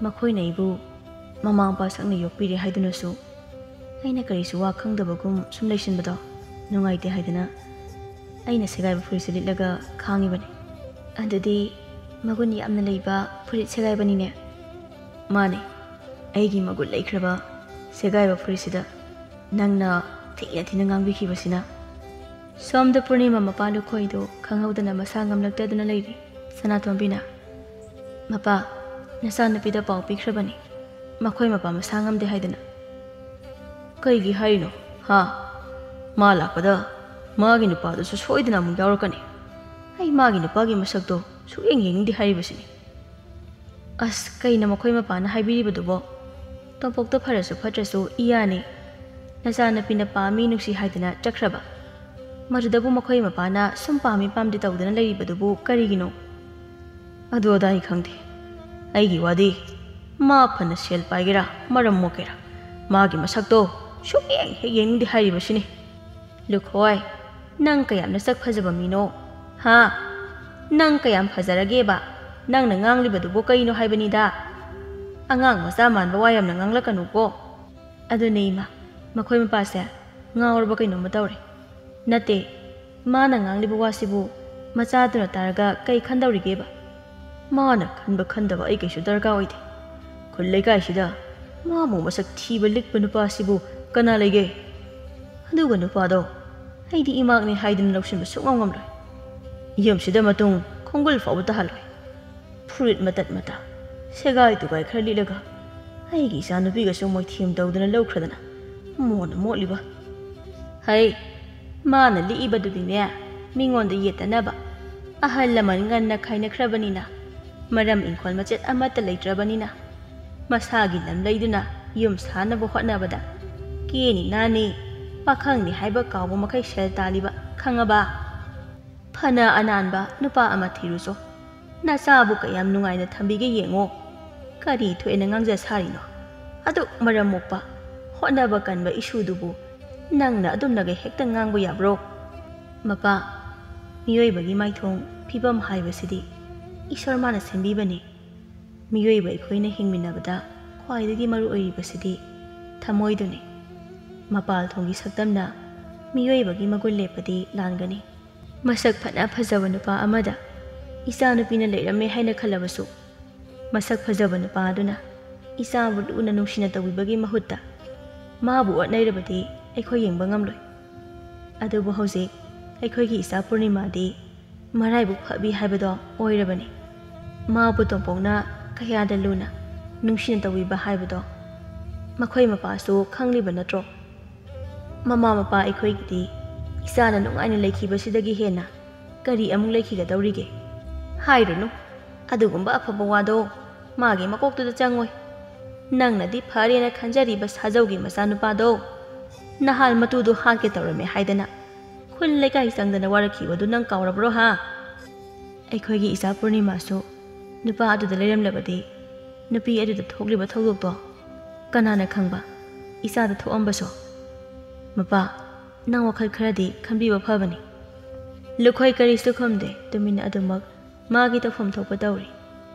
ꯃꯈꯣꯏꯅ ꯑꯩꯕꯨ ꯃꯃꯥ ꯃꯄꯥ ꯁꯛꯅ ꯌꯣꯛꯄꯤꯔꯦ ꯍꯥꯏꯗꯨꯅꯁꯨ ꯑꯩꯅ ꯀꯔꯤꯁꯨ ꯋꯥ ꯈꯪꯗꯕꯒꯨꯝ ꯁꯨꯝ ꯂꯩꯁꯤꯟꯕꯗꯣ ꯅꯨꯡꯉꯥꯏꯇꯦ ꯍꯥꯏꯗꯅ ꯑꯩꯅ ꯁꯦꯒꯥꯏꯕ ꯐꯨꯔꯤꯠꯁꯦ ꯂꯤꯠꯂꯒ ꯈꯥꯡꯉꯤꯕꯅꯤ꯫ ꯑꯗꯨꯗꯤ ꯃꯒꯨꯟ ꯌꯥꯝꯅ ꯂꯩꯕ ꯐꯨꯔꯤꯠ ꯁꯦꯒꯥꯏꯕꯅꯤꯅꯦ꯫ ꯃꯥꯅꯦ, ꯑꯩꯒꯤ ꯃꯒꯨꯟ ꯂꯩꯈ꯭ꯔꯕ ꯁꯦꯒꯥꯏꯕ ꯐꯨꯔꯤꯠꯁꯤꯗ ꯅꯪꯅ ꯊꯤꯅ ꯊꯤꯅ ꯉꯥꯡꯕꯤꯈꯤꯕꯁꯤꯅ꯫ ꯁꯣꯝꯗ ꯄꯨꯔꯅꯤꯃ ꯃꯄꯥ ꯂꯨꯈꯣꯏꯗꯨ ꯈꯪꯍꯧꯗꯅ ꯃꯁꯥ ꯉꯝꯂꯛꯇꯗꯨꯅ ꯂꯩꯔꯤ꯫ ꯁꯅꯥꯇꯣꯝꯕꯤꯅ, "ꯃꯄꯥ, ꯅꯆꯥꯅꯨꯄꯤꯗ ꯄꯥꯎ ꯄꯤꯈ꯭ꯔꯕꯅꯤ꯫ ꯃꯈꯣꯏ ꯃꯄꯥ ꯃꯁꯥ ꯉꯝꯗꯦ ꯍꯥꯏꯗꯅ꯫" "ꯀꯩꯒꯤ ꯍꯥꯏꯔꯤꯅꯣ? ꯍꯥ? ꯃꯥ ꯂꯥꯛꯄꯗ ꯃꯥꯒꯤ ꯅꯨꯄꯥꯗꯨꯁꯨ ꯁꯣꯏꯗꯅ ꯑꯃꯨꯛ ꯌꯥꯎꯔꯛꯀꯅꯤ꯫ ꯑꯩ ꯃꯥꯒꯤ ꯅꯨꯄꯥꯒꯤ ꯃꯁꯛꯇꯣ ꯁꯨꯛꯌꯦꯡ ꯌꯦꯡꯅꯤꯡꯗꯦ ꯍꯥꯏꯔꯤꯕꯁꯤꯅꯤ꯫" "ꯑꯁ, ꯀꯩꯅꯣ ꯃꯈꯣꯏ ꯃꯄꯥꯅ ꯍꯥꯏꯕꯤꯔꯤꯕꯗꯨꯕꯣ? ꯇꯣꯝꯄꯣꯛꯇꯣ ꯐꯔꯁꯨ ꯐꯠꯇ꯭ꯔꯁꯨ ꯏꯌꯥꯅꯤ꯫ ꯅꯆꯥꯅꯨꯄꯤꯅ ꯄꯥꯝꯃꯤ ꯅꯨꯡꯁꯤ ꯍꯥꯏꯗꯅ ꯆꯠꯈ꯭ꯔꯕ꯫ ꯃꯗꯨꯗꯕꯨ ꯃꯈꯣꯏ ꯃꯄꯥꯅ ꯁꯨꯝ ꯄꯥꯝꯃꯤ ꯄꯥꯝꯗꯦ ꯇꯧꯗꯨꯅ ꯂꯩꯔꯤꯕꯗꯨꯕꯨ ꯀꯔꯤꯒꯤꯅꯣ?" "ꯑꯗꯨ ꯑꯗꯥ ꯑꯩ ꯈꯪꯗꯦ꯫ ꯑꯩꯒꯤ ꯋꯥꯗꯤ, ꯃꯥ ꯐꯅ ꯁꯦꯜ ꯄꯥꯏꯒꯦꯔꯥ, ꯃꯔꯝ ꯃꯣꯛꯀꯦꯔꯥ, ꯃꯥꯒꯤ ꯃꯁꯛꯇꯣ ꯁꯨꯛꯌꯦꯡ ꯍꯦꯛ ꯌꯦꯡꯅꯤꯡꯗꯦ ꯍꯥꯏꯔꯤꯕꯁꯤꯅꯤ꯫" "ꯂꯨꯈꯣꯏ, ꯅꯪ ꯀꯌꯥꯝ ꯅꯁꯛ ꯐꯖꯕ ꯃꯤꯅꯣ? ꯍꯥ? ꯅꯪ ꯀꯌꯥꯝ ꯐꯖꯔꯒꯦꯕ? ꯅꯪꯅ ꯉꯥꯡꯂꯤꯕꯗꯨꯕꯨ ꯀꯩꯅꯣ ꯍꯥꯏꯕꯅꯤꯗ꯫ ꯑꯉꯥꯡ ꯃꯆꯥ ꯃꯥꯟꯕ ꯋꯥ ꯌꯥꯝꯅ ꯉꯥꯡꯂꯛꯀꯅꯨꯀꯣ꯫" "ꯑꯗꯨꯅꯦ ꯏꯃꯥ, ꯃꯈꯣꯏ ꯃꯄꯥꯁꯦ ꯉꯥꯎꯔꯕ ꯀꯩꯅꯣꯝꯃ ꯇꯧꯔꯦ꯫ ꯅꯠꯇꯦ, ꯃꯥꯅ ꯉꯥꯡꯂꯤꯕ ꯋꯥꯁꯤꯕꯨ ꯃꯆꯥꯗꯨꯅ ꯇꯥꯔꯒ ꯀꯩ ꯈꯟꯗꯧꯔꯤꯒꯦꯕ? ꯃꯥꯅ ꯈꯟꯕ ꯈꯟꯗꯕ ꯑꯩ ꯀꯩꯁꯨ ꯗꯔꯀꯥꯔ ꯑꯣꯏꯗꯦ꯫ ꯈꯨꯜ ꯂꯩꯀꯥꯏꯁꯤꯗ ꯃꯥꯃꯨꯛ ꯃꯁꯛ ꯊꯤꯕ ꯂꯤꯛꯄ ꯅꯨꯄꯥꯁꯤꯕꯨ ꯀꯅꯥ ꯂꯩꯒꯦ? ꯑꯗꯨꯒ ꯅꯨꯄꯥꯗꯣ ꯑꯩꯗꯤ ꯏꯃꯥꯛꯅꯤ ꯍꯥꯏꯗꯨꯅ ꯂꯧꯁꯤꯟꯕ ꯁꯨꯡꯉꯝ ꯉꯝꯂꯣꯏ꯫ ꯌꯨꯝꯁꯤꯗ ꯃꯇꯨꯡ ꯈꯣꯡꯒꯨꯜ ꯐꯥꯎꯕ ꯇꯥꯍꯜꯂꯣꯏ꯫ ꯐꯨꯔꯤꯠ ꯃꯇꯠ ꯃꯇꯥ, ꯁꯦꯒꯥꯏ ꯇꯨꯒꯥꯏ ꯈꯔ ꯂꯤꯠꯂꯒ ꯑꯩꯒꯤ ꯏꯆꯥꯅꯨꯄꯤꯒꯁꯨ ꯃꯣꯏꯊꯦꯝ ꯇꯧꯗꯨꯅ ꯂꯧꯈ꯭ꯔꯗꯅ ꯃꯣꯟꯅ ꯃꯣꯠꯂꯤꯕ꯫ ꯍꯩ, ꯃꯥꯅ ꯂꯤꯛꯏꯕꯗꯨꯗꯤꯅꯦ, ꯃꯤꯉꯣꯟꯗ ꯌꯦꯠꯇꯅꯕ꯫ ꯑꯍꯜ ꯂꯃꯟ ꯉꯟꯅ ꯈꯥꯏꯅꯈ꯭ꯔꯕꯅꯤꯅ, ꯃꯔꯝ ꯏꯪꯈꯣꯜ ꯃꯆꯦꯠ ꯑꯃꯠꯇ ꯂꯩꯇ꯭ꯔꯕꯅꯤꯅ, ꯃꯁꯥꯒꯤ ꯂꯝ ꯂꯩꯗꯨꯅ ꯌꯨꯝ ꯁꯥꯅꯕ ꯍꯣꯠꯅꯕꯗ ꯀꯦꯅꯤ ꯅꯥꯅꯤ, ꯄꯥꯈꯪꯅꯤ ꯍꯥꯏꯕ ꯀꯥꯎꯕ ꯃꯈꯩ ꯁꯦꯜ ꯇꯥꯜꯂꯤꯕ, ꯈꯪꯉꯕ? ꯐꯅ ꯑꯅꯥꯟꯕ ꯅꯨꯄꯥ ꯑꯃ ꯊꯤꯔꯨꯆꯣ꯫ ꯅꯆꯥꯕꯨ ꯀꯌꯥꯝ ꯅꯨꯡꯉꯥꯏꯅ ꯊꯝꯕꯤꯒꯦ ꯌꯦꯡꯉꯣ꯫ ꯀꯔꯤ ꯊꯣꯛꯑꯦꯅ ꯉꯥꯡꯖ ꯁꯥꯔꯤꯅꯣ? ꯑꯗꯨꯛ ꯃꯔꯝ ꯃꯣꯛꯄ, ꯍꯣꯠꯅꯕ ꯀꯟꯕ ꯏꯁꯨꯗꯨꯕꯨ ꯅꯪꯅ ꯑꯗꯨꯝꯅꯒ ꯍꯦꯛꯇ ꯉꯥꯡꯕ ꯌꯥꯕ꯭ꯔꯣ?" "ꯃꯄꯥ, ꯃꯤꯑꯣꯏꯕꯒꯤ ꯃꯥꯏꯊꯣꯡ ꯐꯤꯕꯝ ꯍꯥꯏꯕꯁꯤꯗꯤ ꯏꯁꯣꯔ ꯃꯥꯅ ꯁꯦꯝꯕꯤꯕꯅꯤ꯫ ꯃꯤꯑꯣꯏꯕ ꯑꯩꯈꯣꯏꯅ ꯍꯤꯡꯃꯤꯟꯅꯕꯗ ꯈ꯭ꯋꯥꯏꯗꯒꯤ ꯃꯔꯨ ꯑꯣꯏꯔꯤꯕꯁꯤꯗꯤ ꯊꯃꯣꯏꯗꯨꯅꯤ꯫ ꯃꯄꯥꯜ ꯊꯣꯡꯒꯤ ꯁꯛꯇꯝꯅ ꯃꯤꯑꯣꯏꯕꯒꯤ ꯃꯒꯨꯟ ꯂꯦꯞꯄꯗꯤ ꯂꯥꯟꯒꯅꯤ꯫ ꯃꯁꯛ ꯐꯅ ꯐꯖꯕ ꯅꯨꯄꯥ ꯑꯃꯗ ꯏꯆꯥꯅꯨꯄꯤꯅ ꯂꯩꯔꯝꯃꯦ ꯍꯥꯏꯅ ꯈꯜꯂꯕꯁꯨ, ꯃꯁꯛ ꯐꯖꯕ ꯅꯨꯄꯥ ꯑꯗꯨꯅ ꯏꯆꯥꯕꯨ ꯂꯨꯅ ꯅꯨꯡꯁꯤꯅ ꯇꯧꯕꯤꯕꯒꯤ ꯃꯍꯨꯠꯇ ꯃꯥꯕꯨ ꯑꯣꯠꯅꯩꯔꯕꯗꯤ ꯑꯩꯈꯣꯏ ꯌꯦꯡꯕ ꯉꯝꯂꯣꯏ꯫ ꯑꯗꯨꯕꯨ ꯍꯧꯖꯤꯛ ꯑꯩꯈꯣꯏꯒꯤ ꯏꯆꯥ ꯄꯨꯔꯅꯤꯃꯥꯗꯤ ꯃꯔꯥꯏꯕꯛ ꯐꯕꯤ ꯍꯥꯏꯕꯗꯣ ꯑꯣꯏꯔꯕꯅꯤ꯫ ꯃꯥꯕꯨ ꯇꯣꯝꯄꯣꯛꯅ ꯀꯌꯥꯗ ꯂꯨꯅ ꯅꯨꯡꯁꯤꯅ ꯇꯧꯕꯤꯕ ꯍꯥꯏꯕꯗꯣ ꯃꯈꯣꯏ ꯃꯄꯥꯁꯨ ꯈꯪꯂꯤꯕ ꯅꯠꯇ꯭ꯔꯣ? ꯃꯃꯥ ꯃꯄꯥ ꯑꯩꯈꯣꯏꯒꯤꯗꯤ ꯏꯆꯥꯅ ꯅꯨꯡꯉꯥꯏꯅ ꯂꯩꯈꯤꯕꯁꯤꯗꯒꯤ ꯍꯦꯟꯅ ꯀꯔꯤ ꯑꯃꯨꯛ ꯂꯩꯈꯤꯒꯗꯧꯔꯤꯒꯦ? ꯍꯥꯏꯔꯨꯅꯨ, ꯑꯗꯨꯒꯨꯝꯕ ꯑꯐꯕ ꯋꯥꯗꯣ ꯃꯥꯒꯤ ꯃꯀꯣꯛꯇꯨꯗ ꯆꯪꯉꯣꯏ꯫ ꯅꯪꯅꯗꯤ ꯐꯔꯦꯅ ꯈꯟꯖꯔꯤꯕ ꯁꯥꯖꯧꯒꯤ ꯃꯆꯥꯅꯨꯄꯥꯗꯣ ꯅꯍꯥꯟ ꯃꯇꯨꯗꯣ ꯍꯥꯠꯀꯦ ꯇꯧꯔꯝꯃꯦ ꯍꯥꯏꯗꯅ ꯈꯨꯜ ꯂꯩꯀꯥꯏ ꯆꯪꯗꯅ ꯋꯥꯔꯛꯈꯤꯕꯗꯨ ꯅꯪ ꯀꯥꯎꯔꯕ꯭ꯔꯣ ꯍꯥ? ꯑꯩꯈꯣꯏꯒꯤ ꯏꯆꯥ ꯄꯨꯔꯅꯤꯃꯥꯁꯨ ꯅꯨꯄꯥ ꯑꯗꯨꯗ ꯂꯩꯔꯝꯂꯕꯗꯤ ꯅꯨꯄꯤ ꯑꯗꯨꯗ ꯊꯣꯛꯂꯤꯕ ꯊꯧꯗꯣꯛꯇꯣ ꯀꯅꯥꯅ ꯈꯪꯕ, ꯏꯆꯥꯗ ꯊꯣꯛꯑꯝꯕꯁꯨ꯫ ꯃꯄꯥ, ꯅꯪ ꯋꯥꯈꯜ ꯈꯔꯗꯤ ꯈꯟꯕꯤꯕ ꯐꯕꯅꯤ꯫ ꯂꯨꯈꯣꯏ ꯀꯔꯤꯁꯨ ꯈꯨꯝꯗꯦ, ꯇꯨꯃꯤꯟꯅ ꯑꯗꯨꯃꯛ ꯃꯥꯒꯤ ꯇꯧꯐꯝ ꯊꯣꯛꯄ ꯇꯧꯔꯤ꯫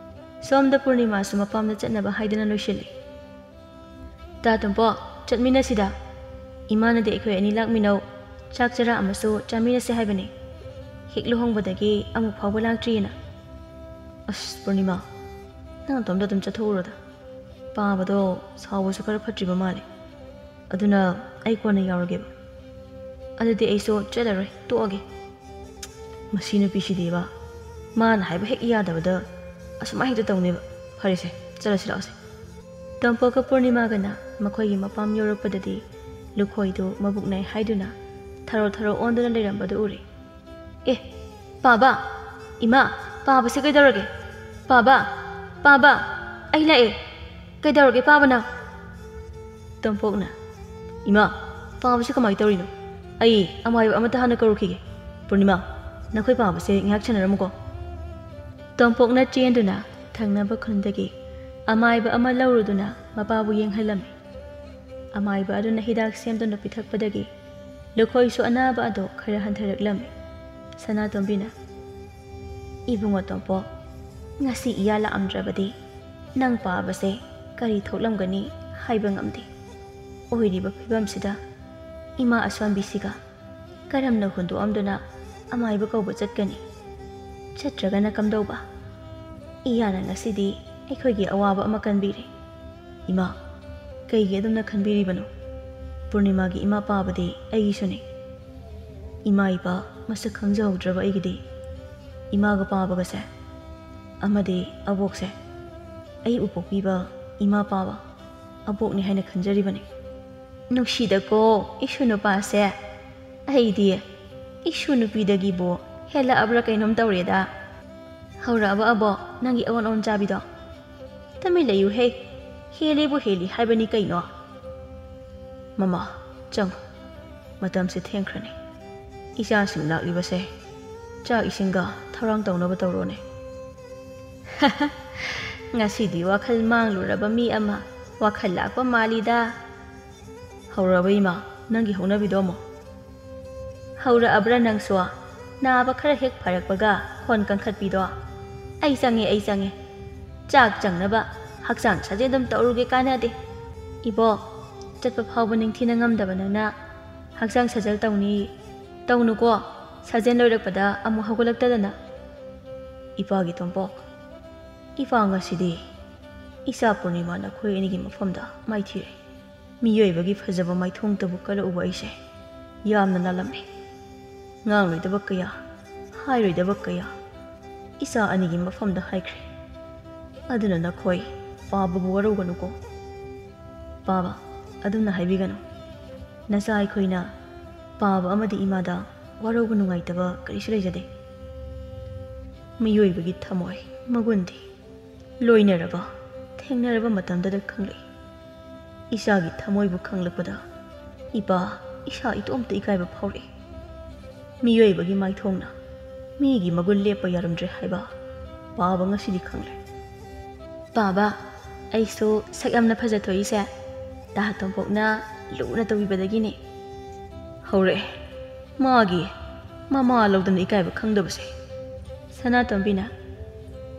ꯁꯣꯝꯗ ꯄꯨꯔꯅꯤꯃꯥꯁꯨ ꯃꯄꯥꯝꯗ ꯆꯠꯅꯕ ꯍꯥꯏꯗꯨꯅ ꯂꯣꯏꯁꯤꯜꯂꯤ꯫ ꯇꯥ ꯇꯣꯝꯄꯣ, ꯆꯠꯃꯤꯟꯅꯁꯤꯗ꯫ ꯏꯃꯥꯅꯗꯤ ꯑꯩꯈꯣꯏ ꯑꯅꯤ ꯂꯥꯛꯃꯤꯟꯅꯧ, ꯆꯥꯛ ꯆꯔꯥ ꯑꯃꯁꯨ ꯆꯥꯃꯤꯟꯅꯁꯦ ꯍꯥꯏꯕꯅꯤ꯫ ꯍꯦꯛ ꯂꯨꯍꯣꯡꯕꯗꯒꯤ ꯑꯃꯨꯛ ꯐꯥꯎꯕ ꯂꯥꯛꯇ꯭ꯔꯤꯑꯅ꯫ ꯑꯁ ꯄꯨꯔꯅꯤꯃꯥ, ꯅꯪ ꯅꯇꯣꯝꯗ ꯑꯗꯨꯝ ꯆꯠꯊꯣꯛꯎꯔꯣꯗ꯫ ꯄꯥꯕꯗꯣ ꯁꯥꯎꯕꯁꯨ ꯈꯔ ꯐꯠꯇ꯭ꯔꯤꯕ ꯃꯥꯜꯂꯦ꯫ ꯑꯗꯨꯅ ꯑꯩ ꯀꯣꯟꯅ ꯌꯥꯎꯔꯒꯦꯕ꯫ ꯑꯗꯨꯗꯤ ꯑꯩꯁꯨ ꯆꯠꯂꯔꯣꯏ, ꯇꯣꯛꯑꯒꯦ꯫ ꯃꯁꯤ ꯅꯨꯄꯤꯁꯤꯗꯤꯕ, ꯃꯥꯅ ꯍꯥꯏꯕ ꯍꯦꯛ ꯌꯥꯗꯕꯗ ꯑꯁꯨꯃꯥꯏ ꯍꯦꯛꯇ ꯇꯧꯅꯦꯕ꯫ ꯐꯔꯦꯁꯦ, ꯆꯠꯂꯁꯤ ꯂꯥꯛꯑꯣꯁꯦ꯫ ꯇꯣꯝꯄꯣꯛꯀ ꯄꯨꯔꯅꯤꯃꯥꯒꯅ ꯃꯈꯣꯏꯒꯤ ꯃꯄꯥꯝ ꯌꯧꯔꯛꯄꯗꯗꯤ ꯂꯨꯈꯣꯏꯗꯨ ꯃꯕꯨꯛ ꯅꯥꯏ ꯍꯥꯏꯗꯨꯅ ꯊꯔꯣ ꯊꯔꯣ ꯑꯣꯟꯗꯨꯅ ꯂꯩꯔꯝꯕꯗꯨ ꯎꯔꯦ꯫ ꯑꯦ, ꯄꯥꯕ! ꯏꯃꯥ, ꯄꯥꯕꯁꯦ ꯀꯩꯗꯧꯔꯒꯦ? ꯄꯥꯕ! ꯄꯥꯕ! ꯑꯩ ꯂꯥꯛꯑꯦ! ꯀꯩꯗꯧꯔꯒꯦ ꯄꯥꯕ ꯅꯪ? ꯇꯣꯝꯄꯣꯛꯅ, ꯏꯃꯥ, ꯄꯥꯕꯁꯦ ꯀꯃꯥꯏꯅ ꯇꯧꯔꯤꯅꯣ? ꯑꯩ ꯑꯃꯥꯏꯕ ꯑꯃꯠꯇ ꯍꯥꯟꯅ ꯀꯧꯔꯨꯈꯤꯒꯦ꯫ ꯄꯨꯔꯅꯤꯃꯥ, ꯅꯈꯣꯏ ꯄꯥꯕꯁꯦ ꯉꯥꯏꯍꯥꯛ ꯁꯦꯟꯅꯔꯝꯃꯨꯀꯣ꯫ ꯇꯣꯝꯄꯣꯛꯅ ꯆꯦꯟꯗꯨꯅ ꯊꯪꯅꯕ ꯈꯨꯟꯗꯒꯤ ꯑꯃꯥꯏꯕ ꯑꯃ ꯂꯧꯔꯨꯗꯨꯅ ꯃꯄꯥꯕꯨ ꯌꯦꯡꯍꯜꯂꯝꯃꯤ꯫ ꯑꯃꯥꯏꯕ ꯑꯗꯨꯅ ꯍꯤꯗꯥꯛ ꯁꯦꯝꯗꯨꯅ ꯄꯤꯊꯛꯄꯗꯒꯤ ꯂꯨꯈꯣꯏꯁꯨ ꯑꯅꯥꯕ ꯑꯗꯨ ꯈꯔ ꯍꯟꯊꯔꯛꯂꯝꯃꯤ꯫ ꯁꯅꯥꯇꯣꯝꯕꯤꯅ, ꯏꯕꯨꯡꯉꯣ ꯇꯣꯝꯄꯣꯛ, ꯉꯁꯤ ꯏꯌꯥ ꯂꯥꯛꯑꯝꯗ꯭ꯔꯕꯗꯤ ꯅꯪ ꯄꯥꯕꯁꯦ ꯀꯔꯤ ꯊꯣꯛꯂꯝꯒꯅꯤ ꯍꯥꯏꯕ ꯉꯝꯗꯦ꯫ ꯑꯣꯏꯔꯤꯕ ꯐꯤꯕꯝꯁꯤꯗ ꯏꯃꯥ ꯑꯁꯣꯟꯕꯤꯁꯤꯒ ꯀꯔꯝꯅ ꯍꯨꯟꯗꯣꯛꯑꯝꯗꯨꯅ ꯑꯃꯥꯏꯕ ꯀꯧꯕ ꯆꯠꯀꯅꯤ? ꯆꯠꯇ꯭ꯔꯒꯅ ꯀꯝꯗꯧꯕ? ꯏꯌꯥꯅ ꯉꯁꯤꯗꯤ ꯑꯩꯈꯣꯏꯒꯤ ꯑꯋꯥꯕ ꯑꯃ ꯀꯟꯕꯤꯔꯦ꯫ ꯏꯃꯥ, ꯀꯩꯒꯤ ꯑꯗꯨꯝꯅ ꯈꯟꯕꯤꯔꯤꯕꯅꯣ? ꯄꯨꯔꯅꯤꯃꯥꯒꯤ ꯏꯃꯥ ꯄꯥꯕꯗꯤ ꯑꯩꯒꯤꯁꯨꯅꯤ꯫ ꯏꯃꯥ ꯏꯄꯥ ꯃꯁꯛ ꯈꯪꯖꯍꯧꯗ꯭ꯔꯕ ꯑꯩꯒꯤꯗꯤ ꯏꯃꯥꯒ ꯄꯥꯕꯒꯁꯦ, ꯑꯃꯗꯤ ꯑꯕꯣꯛꯁꯦ, ꯑꯩꯕꯨ ꯄꯣꯛꯄꯤꯕ ꯏꯃꯥ ꯄꯥꯕ ꯑꯕꯣꯛꯅꯤ ꯍꯥꯏꯅ ꯈꯟꯖꯔꯤꯕꯅꯤ꯫ ꯅꯨꯡꯁꯤꯗꯀꯣ, ꯏꯁꯨ ꯅꯨꯄꯥꯁꯦ꯫ ꯑꯩꯗꯤ ꯏꯁꯨ ꯅꯨꯄꯤꯗꯒꯤꯕꯨ ꯍꯦꯜꯂꯛꯑꯕ꯭ꯔꯥ ꯀꯩꯅꯣꯝ ꯇꯧꯔꯦꯗ꯫ ꯍꯧꯔꯛꯑꯕ ꯑꯕꯣ, ꯅꯪꯒꯤ ꯑꯑꯣꯟ ꯑꯑꯣꯟ ꯆꯥꯕꯤꯗꯣ? ꯇꯨꯃꯤꯟ ꯂꯩꯌꯨꯍꯦ, ꯍꯦꯜꯂꯦꯕꯨ ꯍꯦꯜꯂꯤ ꯍꯥꯏꯕꯅꯤ ꯀꯩꯅꯣ꯫ ꯃꯃꯥ, ꯆꯪꯉꯨ, ꯃꯇꯝꯁꯦ ꯊꯦꯡꯈ꯭ꯔꯅꯤ꯫ ꯏꯆꯥꯁꯤꯡ ꯂꯥꯛꯂꯤꯕꯁꯦ ꯆꯥꯛ ꯏꯁꯤꯡꯒ ꯊꯧꯔꯥꯡ ꯇꯧꯅꯕ ꯇꯧꯔꯣꯅꯦ꯫ ꯉꯁꯤꯗꯤ ꯋꯥꯈꯜ ꯃꯥꯡꯂꯨꯔꯕ ꯃꯤ ꯑꯃ ꯋꯥꯈꯜ ꯂꯥꯛꯄ ꯃꯥꯜꯂꯤꯗ꯫ ꯍꯧꯔꯕ ꯏꯃꯥ, ꯅꯪꯒꯤ ꯍꯧꯅꯕꯤꯗꯣ ꯑꯃꯨꯛ? ꯍꯧꯔꯛꯑꯕ꯭ꯔꯥ ꯅꯪꯁꯨ? ꯅꯥꯕ ꯈꯔ ꯍꯦꯛ ꯐꯔꯛꯄꯒ ꯈꯣꯟ ꯀꯟꯈꯠꯄꯤꯗꯣ? ꯑꯩ ꯆꯪꯉꯦ, ꯑꯩ ꯆꯪꯉꯦ꯫ ꯆꯥꯛ ꯆꯪꯅꯕ ꯍꯛꯆꯥꯡ ꯁꯥꯖꯦꯜ ꯑꯗꯨꯝ ꯇꯧꯔꯨꯒꯦ, ꯀꯥꯟꯅꯗꯦ꯫ ꯏꯕꯣꯛ, ꯆꯠꯄ ꯐꯥꯎꯕ ꯅꯤꯡꯊꯤꯅ ꯉꯝꯗꯕ ꯅꯪꯅ ꯍꯛꯆꯥꯡ ꯁꯥꯖꯦꯜ ꯇꯧꯅꯤ? ꯇꯧꯅꯨꯀꯣ, ꯁꯥꯖꯦꯜ ꯂꯣꯏꯔꯛꯄꯗ ꯑꯃꯨꯛ ꯍꯧꯒꯠꯂꯛꯇꯗꯅ꯫ ꯏꯄꯥꯒꯤ ꯇꯣꯝꯄꯣꯛ, ꯏꯄꯥ ꯉꯁꯤꯗꯤ ꯏꯆꯥ ꯄꯨꯔꯅꯤꯃꯥ ꯅꯈꯣꯏ ꯑꯅꯤꯒꯤ ꯃꯐꯝꯗ ꯃꯥꯏꯊꯤꯔꯦ꯫ ꯃꯤꯑꯣꯏꯕꯒꯤ ꯐꯖꯕ ꯃꯥꯏꯊꯣꯡꯇꯕꯨ ꯀꯜꯂꯛꯎꯕ ꯑꯩꯁꯦ ꯌꯥꯝꯅ ꯂꯥꯜꯂꯝꯃꯤ꯫ ꯉꯥꯡꯂꯣꯏꯗꯕ ꯀꯌꯥ, ꯍꯥꯏꯔꯣꯏꯗꯕ ꯀꯌꯥ ꯏꯆꯥ ꯑꯅꯤꯒꯤ ꯃꯐꯝꯗ ꯍꯥꯏꯈ꯭ꯔꯦ꯫ ꯑꯗꯨꯅ ꯅꯈꯣꯏ ꯄꯥꯕꯕꯨ ꯋꯥꯔꯧꯒꯅꯨꯀꯣ꯫ ꯄꯥꯕ, ꯑꯗꯨꯝꯅ ꯍꯥꯏꯕꯤꯒꯅꯨ꯫ ꯅꯆꯥ ꯑꯩꯈꯣꯏꯅ ꯄꯥꯕ ꯑꯃꯗꯤ ꯏꯃꯥꯗ ꯋꯥꯔꯧꯕ ꯅꯨꯡꯉꯥꯏꯇꯕ ꯀꯔꯤꯁꯨ ꯂꯩꯖꯗꯦ꯫ ꯃꯤꯑꯣꯏꯕꯒꯤ ꯊꯃꯣꯏ ꯃꯒꯨꯟꯗꯤ ꯂꯣꯏꯅꯔꯕ, ꯊꯦꯡꯅꯔꯕ ꯃꯇꯝꯗꯗ ꯈꯪꯂꯛꯏ꯫ ꯏꯆꯥꯒꯤ ꯊꯃꯣꯏꯕꯨ ꯈꯪꯂꯛꯄꯗ ꯏꯄꯥ, ꯏꯁꯥ ꯏꯇꯣꯝꯇ ꯏꯀꯥꯏꯕ ꯐꯥꯎꯔꯛꯏ꯫ ꯃꯤꯑꯣꯏꯕꯒꯤ ꯃꯥꯏꯊꯣꯡꯅ ꯃꯤꯒꯤ ꯃꯒꯨꯟ ꯂꯦꯞꯄ ꯌꯥꯔꯝꯗ꯭ꯔꯦ ꯍꯥꯏꯕ ꯄꯥꯕ ꯉꯁꯤꯗꯤ ꯈꯪꯂꯦ꯫ ꯄꯥꯕ, ꯑꯩꯁꯨ ꯁꯛ ꯌꯥꯝꯅ ꯐꯖꯊꯣꯛꯏꯁꯦ ꯇꯥ ꯇꯣꯝꯄꯣꯛꯅ ꯂꯨꯅ ꯇꯧꯕꯤꯕꯗꯒꯤꯅꯦ꯫ ꯍꯧꯔꯛꯑꯦ ꯃꯥꯒꯤ ꯃꯃꯥ ꯂꯧꯗꯅ ꯏꯀꯥꯏꯕ ꯈꯪꯗꯕꯁꯦ꯫ ꯁꯅꯥꯇꯣꯝꯕꯤꯅ,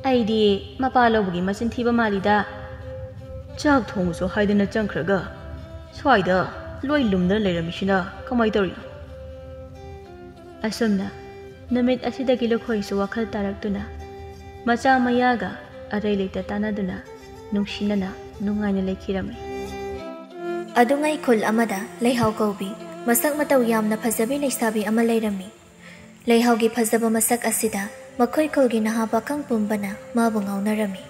"ꯑꯩꯗꯤ ꯃꯄꯥ ꯂꯧꯕꯒꯤ ꯃꯆꯤꯟ ꯊꯤꯕ ꯃꯥꯜꯂꯤꯗ꯫ ꯆꯥꯛ ꯊꯣꯡꯉꯨꯁꯨ ꯍꯥꯏꯗꯅ ꯆꯪꯈ꯭ꯔꯒ ꯁ꯭ꯋꯥꯏꯗ ꯂꯣꯏ ꯂꯨꯝꯗꯅ ꯂꯩꯔꯝꯃꯤꯁꯤꯅ ꯀꯃꯥꯏ ꯇꯧꯔꯤꯅꯣ?" ꯑꯁꯨꯝꯅ ꯅꯨꯃꯤꯠ ꯑꯁꯤꯗꯒꯤ ꯂꯨꯈꯣꯏꯁꯨ ꯋꯥꯈꯜ ꯇꯥꯔꯛꯇꯨꯅ ꯃꯆꯥ ꯃꯌꯥꯒ ꯑꯔꯩ ꯂꯩꯇ ꯇꯥꯟꯅꯗꯨꯅ ꯅꯨꯡꯁꯤꯅꯅ ꯅꯨꯡꯉꯥꯏꯅ ꯂꯩꯈꯤꯔꯝꯃꯤ꯫ ꯑꯗꯨꯉꯩ ꯈꯨꯜ ꯑꯃꯗ ꯂꯩꯍꯥꯎ ꯀꯧꯕꯤ ꯃꯁꯛ ꯃꯇꯧ ꯌꯥꯝꯅ ꯐꯖꯕꯤ ꯂꯩꯁꯥꯕꯤ ꯑꯃ ꯂꯩꯔꯝꯃꯤ꯫ ꯂꯩꯍꯥꯎꯒꯤ ꯐꯖꯕ ꯃꯁꯛ ꯑꯁꯤꯗ ꯃꯈꯣꯏ ꯈꯨꯜꯒꯤ ꯅꯍꯥ ꯄꯥꯈꯪ ꯄꯨꯝꯕꯅ ꯃꯥꯕꯨ ꯉꯥꯎꯅꯔꯝꯃꯤ꯫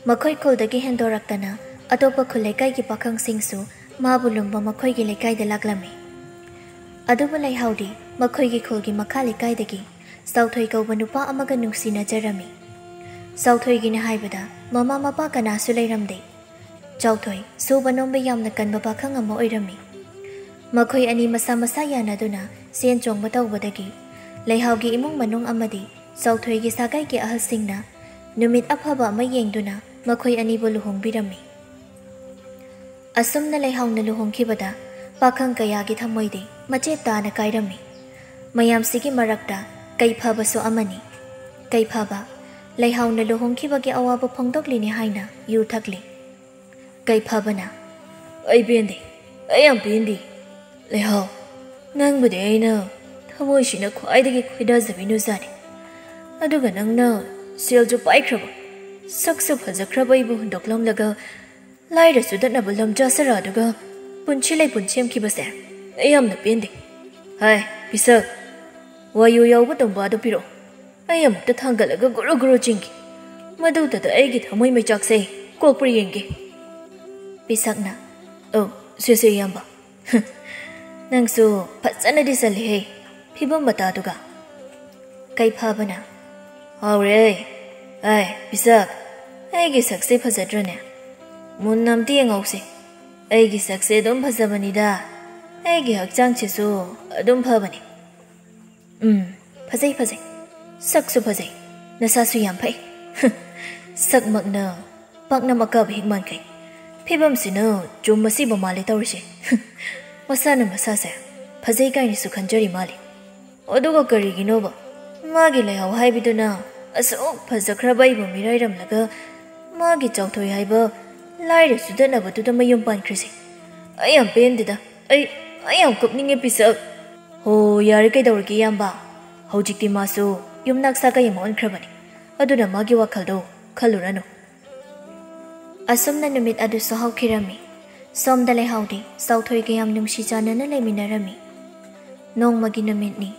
ꯃꯈꯣꯏ ꯈꯨꯜꯗꯒꯤ ꯍꯦꯟꯗꯣꯔꯛꯇꯅ ꯑꯇꯣꯞꯄ ꯈꯨꯜ ꯂꯩꯀꯥꯏꯒꯤ ꯄꯥꯈꯪꯁꯤꯡꯁꯨ ꯃꯥꯕꯨ ꯂꯨꯝꯕ ꯃꯈꯣꯏꯒꯤ ꯂꯩꯀꯥꯏꯗ ꯂꯥꯛꯂꯝꯃꯤ꯫ ꯑꯗꯨꯕꯨ ꯂꯩꯍꯥꯎꯗꯤ ꯃꯈꯣꯏꯒꯤ ꯈꯨꯜꯒꯤ ꯃꯈꯥ ꯂꯩꯀꯥꯏꯗꯒꯤ ꯆꯥꯎꯊꯣꯏ ꯀꯧꯕ ꯅꯨꯄꯥ ꯑꯃꯒ ꯅꯨꯡꯁꯤꯅꯖꯔꯝꯃꯤ꯫ ꯆꯥꯎꯊꯣꯏꯒꯤꯅ ꯍꯥꯏꯕꯗ ꯃꯃꯥ ꯃꯄꯥ ꯀꯅꯥꯁꯨ ꯂꯩꯔꯝꯗꯦ꯫ ꯆꯥꯎꯊꯣꯏ ꯁꯨꯕ ꯅꯣꯝꯕ ꯌꯥꯝꯅ ꯀꯟꯕ ꯄꯥꯈꯪ ꯑꯃ ꯑꯣꯏꯔꯝꯃꯤ꯫ ꯃꯈꯣꯏ ꯑꯅꯤ ꯃꯁꯥ ꯃꯁꯥ ꯌꯥꯅꯗꯨꯅ ꯆꯦꯟ ꯆꯣꯡꯕ ꯇꯧꯕꯗꯒꯤ ꯂꯩꯍꯥꯎꯒꯤ ꯏꯃꯨꯡ ꯃꯅꯨꯡ ꯑꯃꯗꯤ ꯆꯥꯎꯊꯣꯏꯒꯤ ꯁꯥꯒꯩꯒꯤ ꯑꯍꯜꯁꯤꯡꯅ ꯅꯨꯃꯤꯠ ꯑꯐꯕ ꯑꯃ ꯌꯦꯡꯗꯨꯅ ꯃꯈꯣꯏ ꯑꯅꯤꯕꯨ ꯂꯨꯍꯣꯡꯕꯤꯔꯝꯃꯤ꯫ ꯑꯁꯨꯝꯅ ꯂꯩꯍꯥꯎꯅ ꯂꯨꯍꯣꯡꯈꯤꯕꯗ ꯄꯥꯈꯪ ꯀꯌꯥꯒꯤ ꯊꯃꯣꯏꯗꯤ ꯃꯆꯦꯠ ꯇꯥꯅ ꯀꯥꯏꯔꯝꯃꯤ꯫ ꯃꯌꯥꯝꯁꯤꯒꯤ ꯃꯔꯛꯇ ꯀꯩꯐꯕꯁꯨ ꯑꯃꯅꯤ꯫ ꯀꯩꯐꯕ, ꯂꯩꯍꯥꯎꯅ ꯂꯨꯍꯣꯡꯈꯤꯕꯒꯤ ꯑꯋꯥꯕ ꯐꯣꯡꯗꯣꯛꯂꯤꯅꯤ ꯍꯥꯏꯅ ꯌꯨ ꯊꯛꯂꯤ꯫ ꯀꯩꯐꯕꯅ, "ꯑꯩ ꯄꯦꯟꯗꯦ, ꯑꯩ ꯌꯥꯝ ꯄꯦꯟꯗꯦ꯫ ꯂꯩꯍꯥꯎ, ꯅꯪꯕꯨꯗꯤ ꯑꯩꯅ ꯊꯃꯣꯏꯁꯤꯅ ꯈ꯭ꯋꯥꯏꯗꯒꯤ ꯈꯣꯏꯗꯥꯖꯕꯤ ꯅꯨꯖꯥꯅꯤ꯫ ꯑꯗꯨꯒ ꯅꯪꯅ ꯁꯦꯜꯁꯨ ꯄꯥꯏꯈ꯭ꯔꯕ, ꯁꯛꯁꯨ ꯐꯖꯈ꯭ꯔꯕ ꯑꯩꯕꯨ ꯍꯨꯟꯗꯣꯛꯂꯝꯂꯒ ꯂꯥꯏꯔ ꯆꯨꯗꯠꯅꯕ ꯂꯝꯖꯥ ꯁꯔꯥꯗꯨꯒ ꯄꯨꯟꯁꯤ ꯂꯩꯄꯨꯟ ꯁꯦꯝꯈꯤꯕꯁꯦ ꯑꯩ ꯌꯥꯝꯅ ꯄꯦꯟꯗꯦ꯫ ꯍꯥꯏ, ꯄꯤꯁꯛ, ꯋꯥꯌꯨ ꯌꯥꯎꯕ ꯇꯨꯝꯕꯥꯗꯨ ꯄꯤꯔꯛꯑꯣ꯫ ꯑꯩ ꯑꯃꯨꯛꯇ ꯊꯥꯡꯒꯠꯂꯒ ꯒꯨꯔꯨ ꯒꯨꯔꯨ ꯆꯤꯡꯒꯦ꯫ ꯃꯗꯨꯗꯨꯗ ꯑꯩꯒꯤ ꯊꯃꯣꯏ ꯃꯩꯆꯥꯛꯁꯦ ꯀꯣꯛꯄ꯭ꯔꯥ ꯌꯦꯡꯒꯦ꯫" ꯄꯤꯁꯛꯅ, "ꯑꯧ, ꯁꯦ ꯁꯦ, ꯏꯌꯥꯝꯕ꯫ ꯅꯪꯁꯨ ꯐꯖꯅꯗꯤ ꯆꯜꯂꯤꯍꯦ, ꯐꯤꯕꯝ ꯃꯇꯥꯗꯨꯒ꯫" ꯀꯩꯐꯕꯅ, "ꯍꯥꯎꯔꯦ꯫ ꯑꯦ, ꯄꯤꯁꯛ, ꯑꯩꯒꯤ ꯁꯛꯁꯦ ꯐꯖꯗ꯭ꯔꯅꯦ? ꯃꯨꯟꯅ ꯑꯝꯇ ꯌꯦꯡꯍꯧꯁꯦ꯫ ꯑꯩꯒꯤ ꯁꯛꯁꯦ ꯑꯗꯨꯝ ꯐꯖꯕꯅꯤꯗ, ꯑꯩꯒꯤ ꯍꯛꯆꯥꯡꯁꯤꯁꯨ ꯑꯗꯨꯝ ꯐꯕꯅꯤ꯫" "ꯎꯝ, ꯐꯖꯩ, ꯐꯖꯩ꯫ ꯁꯛꯁꯨ ꯐꯖꯩ, ꯅꯁꯥꯁꯨ ꯌꯥꯝ ꯐꯩ꯫ ꯁꯛꯃꯛꯅ ꯄꯥꯛꯅꯝ ꯑꯀꯥꯕ ꯍꯦꯛ ꯃꯥꯟꯈꯩ꯫ ꯐꯤꯕꯝꯁꯤꯅ ꯆꯨꯝ ꯑꯁꯤꯕ ꯃꯥꯜꯂꯦ ꯇꯧꯔꯤꯁꯦ꯫ ꯃꯁꯥꯅ ꯃꯁꯥꯁꯦ ꯐꯖꯩ ꯀꯥꯏꯅꯁꯨ ꯈꯟꯖꯔꯤ ꯃꯥꯜꯂꯤ꯫ ꯑꯗꯨꯒ ꯀꯔꯤꯒꯤꯅꯣꯕ ꯃꯥꯒꯤ ꯂꯩꯍꯥꯎ ꯍꯥꯏꯕꯤꯗꯨꯅ ꯑꯁꯨꯛ ꯐꯖꯈ꯭ꯔꯕ ꯑꯩꯕꯨ ꯃꯤꯔꯥꯏꯔꯝꯂꯒ ꯃꯥꯒꯤ ꯆꯥꯎꯊꯣꯏ ꯍꯥꯏꯕ ꯂꯥꯏꯔ ꯆꯨꯗꯠꯅꯕꯗꯨꯗ ꯃꯌꯨꯝ ꯄꯥꯟꯈ꯭ꯔꯤꯁꯦ? ꯑꯩ ꯌꯥꯝ ꯄꯦꯟꯗꯦꯗ꯫ ꯑꯩ, ꯑꯩ ꯌꯥꯝ ꯀꯞꯅꯤꯡꯉꯦ, ꯄꯤꯁꯛ꯫" "ꯍꯣ, ꯌꯥꯔꯦ, ꯀꯩꯗꯧꯔꯒꯦ, ꯏꯌꯥꯝꯕ? ꯍꯧꯖꯤꯛꯇꯤ ꯃꯥꯁꯨ ꯌꯨꯝꯅꯥꯛ ꯁꯥꯒꯩ ꯑꯃ ꯑꯣꯟꯈ꯭ꯔꯕꯅꯤ꯫ ꯑꯗꯨꯅ ꯃꯥꯒꯤ ꯋꯥꯈꯜꯗꯣ ꯈꯜꯂꯨꯔꯅꯨ꯫ ꯑꯁꯨꯝꯅ ꯅꯨꯃꯤꯠ ꯑꯗꯨꯁꯨ ꯍꯧꯈꯤꯔꯝꯃꯤ꯫ ꯁꯣꯝꯗ ꯂꯩꯍꯥꯎꯗꯤ ꯆꯥꯎꯊꯣꯏꯒ ꯌꯥꯝ ꯅꯨꯡꯁꯤ ꯆꯥꯟꯅꯅ ꯂꯩꯃꯤꯟꯅꯔꯝꯃꯤ꯫ ꯅꯣꯡꯃꯒꯤ ꯅꯨꯃꯤꯠꯅꯤ꯫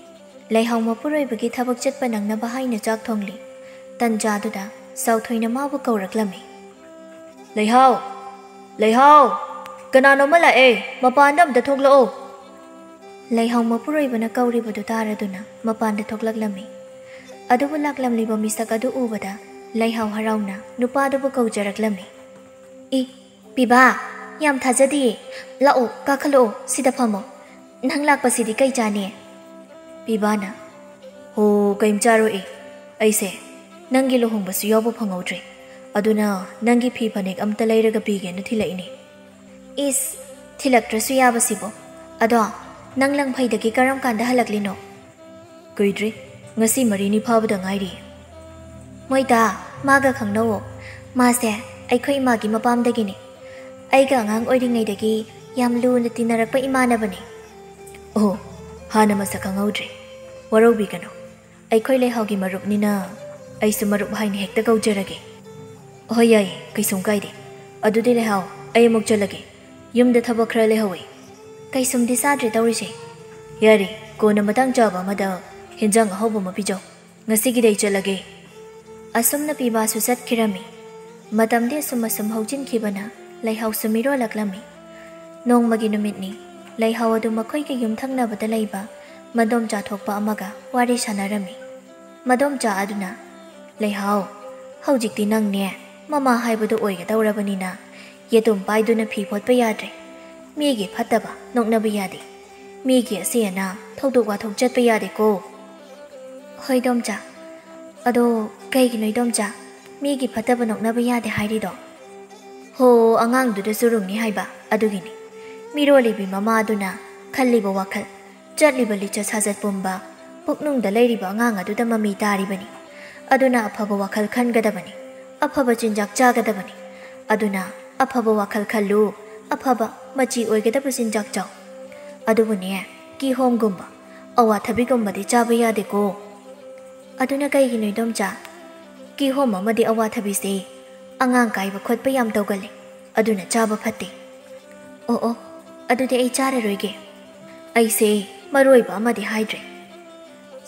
ꯂꯩꯍꯥꯎ ꯃꯄꯨꯔꯣꯏꯕꯒꯤ ꯊꯕꯛ ꯆꯠꯄ ꯅꯪꯅꯕ ꯍꯥꯏꯅ ꯆꯥꯛ ꯊꯣꯡꯂꯤ꯫ ꯇꯟꯖꯥꯗꯨꯗ ꯆꯥꯎꯊꯣꯏꯅ ꯃꯥꯕꯨ ꯀꯧꯔꯛꯂꯝꯃꯤ꯫ "ꯂꯩꯍꯥꯎ! ꯂꯩꯍꯥꯎ! ꯀꯅꯥꯅꯣꯝꯃ ꯂꯥꯛꯑꯦ, ꯃꯄꯥꯟꯗ ꯑꯝꯇ ꯊꯣꯛꯂꯛꯑꯣ!" ꯂꯩꯍꯥꯎ ꯃꯄꯨꯔꯣꯏꯕꯅ ꯀꯧꯔꯤꯕꯗꯨ ꯇꯥꯔꯗꯨꯅ ꯃꯄꯥꯟꯗ ꯊꯣꯛꯂꯛꯂꯝꯃꯤ꯫ ꯑꯗꯨꯕꯨ ꯂꯥꯛꯂꯝꯂꯤꯕ ꯃꯤꯁꯛ ꯑꯗꯨ ꯎꯕꯗ ꯂꯩꯍꯥꯎ ꯍꯔꯥꯎꯅ ꯅꯨꯄꯥꯗꯨꯕꯨ ꯀꯧꯖꯔꯛꯂꯝꯃꯤ꯫ "ꯏ, ꯄꯤꯕꯥ, ꯌꯥꯝ ꯊꯥꯖꯗꯤꯌꯦ꯫ ꯂꯥꯛꯑꯣ, ꯀꯥꯈꯠꯂꯛꯑꯣ, ꯁꯤꯗ ꯐꯝꯃꯣ꯫ ꯅꯪ ꯂꯥꯛꯄꯁꯤꯗꯤ ꯀꯩ ꯆꯥꯅꯤ?" ꯄꯤꯕꯥꯅ, "ꯍꯣ, ꯀꯩꯝ ꯆꯥꯔꯣꯏ꯫ ꯑꯩꯁꯦ ꯅꯪꯒꯤ ꯂꯨꯍꯣꯡꯕꯁꯨ ꯌꯥꯎꯕ ꯐꯪꯍꯧꯗ꯭ꯔꯦ꯫ ꯑꯗꯨꯅ ꯅꯪꯒꯤ ꯐꯤ ꯐꯅꯦꯛ ꯑꯝꯇ ꯂꯩꯔꯒ ꯄꯤꯒꯦꯅ ꯊꯤꯜꯂꯛꯏꯅꯦ꯫" "ꯏꯁ, ꯊꯤꯜꯂꯛꯇ꯭ꯔꯁꯨ ꯌꯥꯕꯁꯤꯕꯣ꯫ ꯑꯗꯣ, ꯅꯪ ꯂꯪꯐꯩꯗꯒꯤ ꯀꯔꯝ ꯀꯥꯟꯗ ꯍꯜꯂꯛꯂꯤꯅꯣ?" "ꯀꯨꯏꯗ꯭ꯔꯤ, ꯉꯁꯤ ꯃꯔꯤꯅꯤ ꯐꯥꯕꯗ ꯉꯥꯏꯔꯤ꯫" "ꯃꯣꯏꯗ, ꯃꯥꯒ ꯈꯪꯅꯧꯋꯣ꯫ ꯃꯥꯁꯦ ꯑꯩꯈꯣꯏ ꯏꯃꯥꯒꯤ ꯃꯄꯥꯝꯗꯒꯤꯅꯤ꯫ ꯑꯩꯒ ꯑꯉꯥꯡ ꯑꯣꯏꯔꯤꯉꯩꯗꯒꯤ ꯌꯥꯝ ꯂꯨꯅ ꯇꯤꯟꯅꯔꯛꯄ ꯏꯃꯥꯟꯅꯕꯅꯤ꯫" "ꯑꯣ, ꯍꯥꯟꯅ ꯃꯁꯛ ꯈꯪꯍꯧꯗ꯭ꯔꯦ꯫ ꯋꯥꯔꯧꯕꯤꯒꯅꯨ꯫ ꯑꯩꯈꯣꯏ ꯂꯩꯍꯥꯎꯒꯤ ꯃꯔꯨꯞꯅꯤꯅ ꯑꯩꯁꯨ ꯃꯔꯨꯞ ꯍꯥꯏꯅ ꯍꯦꯛꯇ ꯀꯧꯖꯔꯒꯦ꯫" "ꯍꯣꯏ, ꯌꯥꯏꯌꯦ, ꯀꯩꯁꯨꯝ ꯀꯥꯏꯗꯦ꯫ ꯑꯗꯨꯗꯤ ꯂꯩꯍꯥꯎ, ꯑꯩ ꯑꯃꯨꯛ ꯆꯠꯂꯒꯦ꯫ ꯌꯨꯝꯗ ꯊꯕꯛ ꯈꯔ ꯂꯩꯍꯧꯋꯦ꯫" "ꯀꯩꯁꯨꯝꯗꯤ ꯆꯥꯗ꯭ꯔꯦ ꯇꯧꯔꯤꯁꯦ꯫" "ꯌꯥꯔꯦ, ꯀꯣꯟꯅ ꯃꯇꯥꯡ ꯆꯥꯕ ꯑꯃꯗ ꯍꯦꯟꯖꯥꯡ ꯑꯍꯥꯎꯕ ꯑꯃ ꯄꯤꯖꯧ꯫ ꯉꯁꯤꯒꯤꯗꯤ ꯑꯩ ꯆꯠꯂꯒꯦ꯫" ꯑꯁꯨꯝꯅ ꯄꯤꯕꯥꯁꯨ ꯆꯠꯈꯤꯔꯝꯃꯤ꯫ ꯃꯇꯝꯗꯤ ꯑꯁꯨꯝ ꯑꯁꯨꯝ ꯍꯧꯖꯤꯟꯈꯤꯕꯅ ꯂꯩꯍꯥꯎꯁꯨ ꯃꯤꯔꯣꯜꯂꯛꯂꯝꯃꯤ꯫ ꯅꯣꯡꯃꯒꯤ ꯅꯨꯃꯤꯠꯅꯤ꯫ ꯂꯩꯍꯥꯎ ꯑꯗꯨ ꯃꯈꯣꯏꯒꯤ ꯌꯨꯝ ꯊꯪꯅꯕꯗ ꯂꯩꯕ ꯃꯗꯣꯝꯆꯥ ꯊꯣꯛꯄ ꯑꯃꯒ ꯋꯥꯔꯤ ꯁꯥꯟꯅꯔꯝꯃꯤ꯫ ꯃꯗꯣꯝꯆꯥ ꯑꯗꯨꯅ, "ꯂꯩꯍꯥꯎ, ꯍꯧꯖꯤꯛꯇꯤ ꯅꯪꯅꯦ ꯃꯃꯥ ꯍꯥꯏꯕꯗꯨ ꯑꯣꯏꯒꯗꯧꯔꯕꯅꯤꯅ ꯌꯦꯇꯨꯝ ꯄꯥꯏꯗꯨꯅ ꯐꯤ ꯐꯣꯠꯄ ꯌꯥꯗ꯭ꯔꯦ꯫ ꯃꯤꯒꯤ ꯐꯠꯇꯕ ꯅꯣꯛꯅꯕ ꯌꯥꯗꯦ꯫ ꯃꯤꯒꯤ ꯑꯁꯤ ꯑꯅꯥ ꯊꯧꯗꯣꯛ ꯋꯥꯊꯣꯛ ꯆꯠꯄ ꯌꯥꯗꯦꯀꯣ꯫" "ꯍꯣꯏ ꯏꯗꯣꯝꯆꯥ꯫ ꯑꯗꯣ ꯀꯩꯒꯤꯅꯣ ꯏꯗꯣꯝꯆꯥ ꯃꯤꯒꯤ ꯐꯠꯇꯕ ꯅꯣꯛꯅꯕ ꯌꯥꯗꯦ ꯍꯥꯏꯔꯤꯗꯣ?" "ꯍꯣ, ꯑꯉꯥꯡꯗꯨꯗ ꯆꯨꯔꯨꯡꯅꯤ ꯍꯥꯏꯕ ꯑꯗꯨꯒꯤꯅꯤ꯫ ꯃꯤꯔꯣꯜꯂꯤꯕꯤ ꯃꯃꯥ ꯑꯗꯨꯅ ꯈꯜꯂꯤꯕ ꯋꯥꯈꯜ, ꯆꯠꯂꯤꯕ ꯂꯤꯆꯠ ꯁꯥꯖꯠ ꯄꯨꯝꯕ ꯄꯨꯛꯅꯨꯡꯗ ꯂꯩꯔꯤꯕ ꯑꯉꯥꯡ ꯑꯗꯨꯗ ꯃꯃꯤ ꯇꯥꯔꯤꯕꯅꯤ꯫ ꯑꯗꯨꯅ ꯑꯐꯕ ꯋꯥꯈꯜ ꯈꯟꯒꯗꯕꯅꯤ꯫ ꯑꯐꯕ ꯆꯤꯟꯖꯥꯛ ꯆꯥꯒꯗꯕꯅꯤ꯫ ꯑꯗꯨꯅ ꯑꯐꯕ ꯋꯥꯈꯜ ꯈꯜꯂꯨ, ꯑꯐꯕ ꯃꯆꯤ ꯑꯣꯏꯒꯗꯕ ꯆꯤꯟꯖꯥꯛ ꯆꯥꯎ꯫ ꯑꯗꯨꯕꯨꯅꯦ, ꯀꯤꯍꯣꯝꯒꯨꯝꯕ, ꯑꯋꯥꯊꯕꯤꯒꯨꯝꯕꯗꯤ ꯆꯥꯕ ꯌꯥꯗꯦꯀꯣ꯫ ꯑꯗꯨꯅ ꯀꯩꯒꯤꯅꯣ, ꯏꯗꯣꯝꯆꯥ? ꯀꯤꯍꯣꯝ ꯑꯃꯗꯤ ꯑꯋꯥꯊꯕꯤꯁꯦ ꯑꯉꯥꯡ ꯀꯥꯏꯕ ꯈꯣꯠꯄ ꯌꯥꯝ ꯇꯧꯒꯜꯂꯤ, ꯑꯗꯨꯅ ꯆꯥꯕ ꯐꯠꯇꯦ꯫ ꯑꯣ ꯑꯣ, ꯑꯗꯨꯗꯤ ꯑꯩ ꯆꯥꯔꯔꯣꯏꯒꯦ꯫ ꯑꯩꯁꯦ ꯃꯔꯨ ꯑꯣꯏꯕ ꯑꯃꯗꯤ ꯍꯥꯏꯗ꯭ꯔꯦ꯫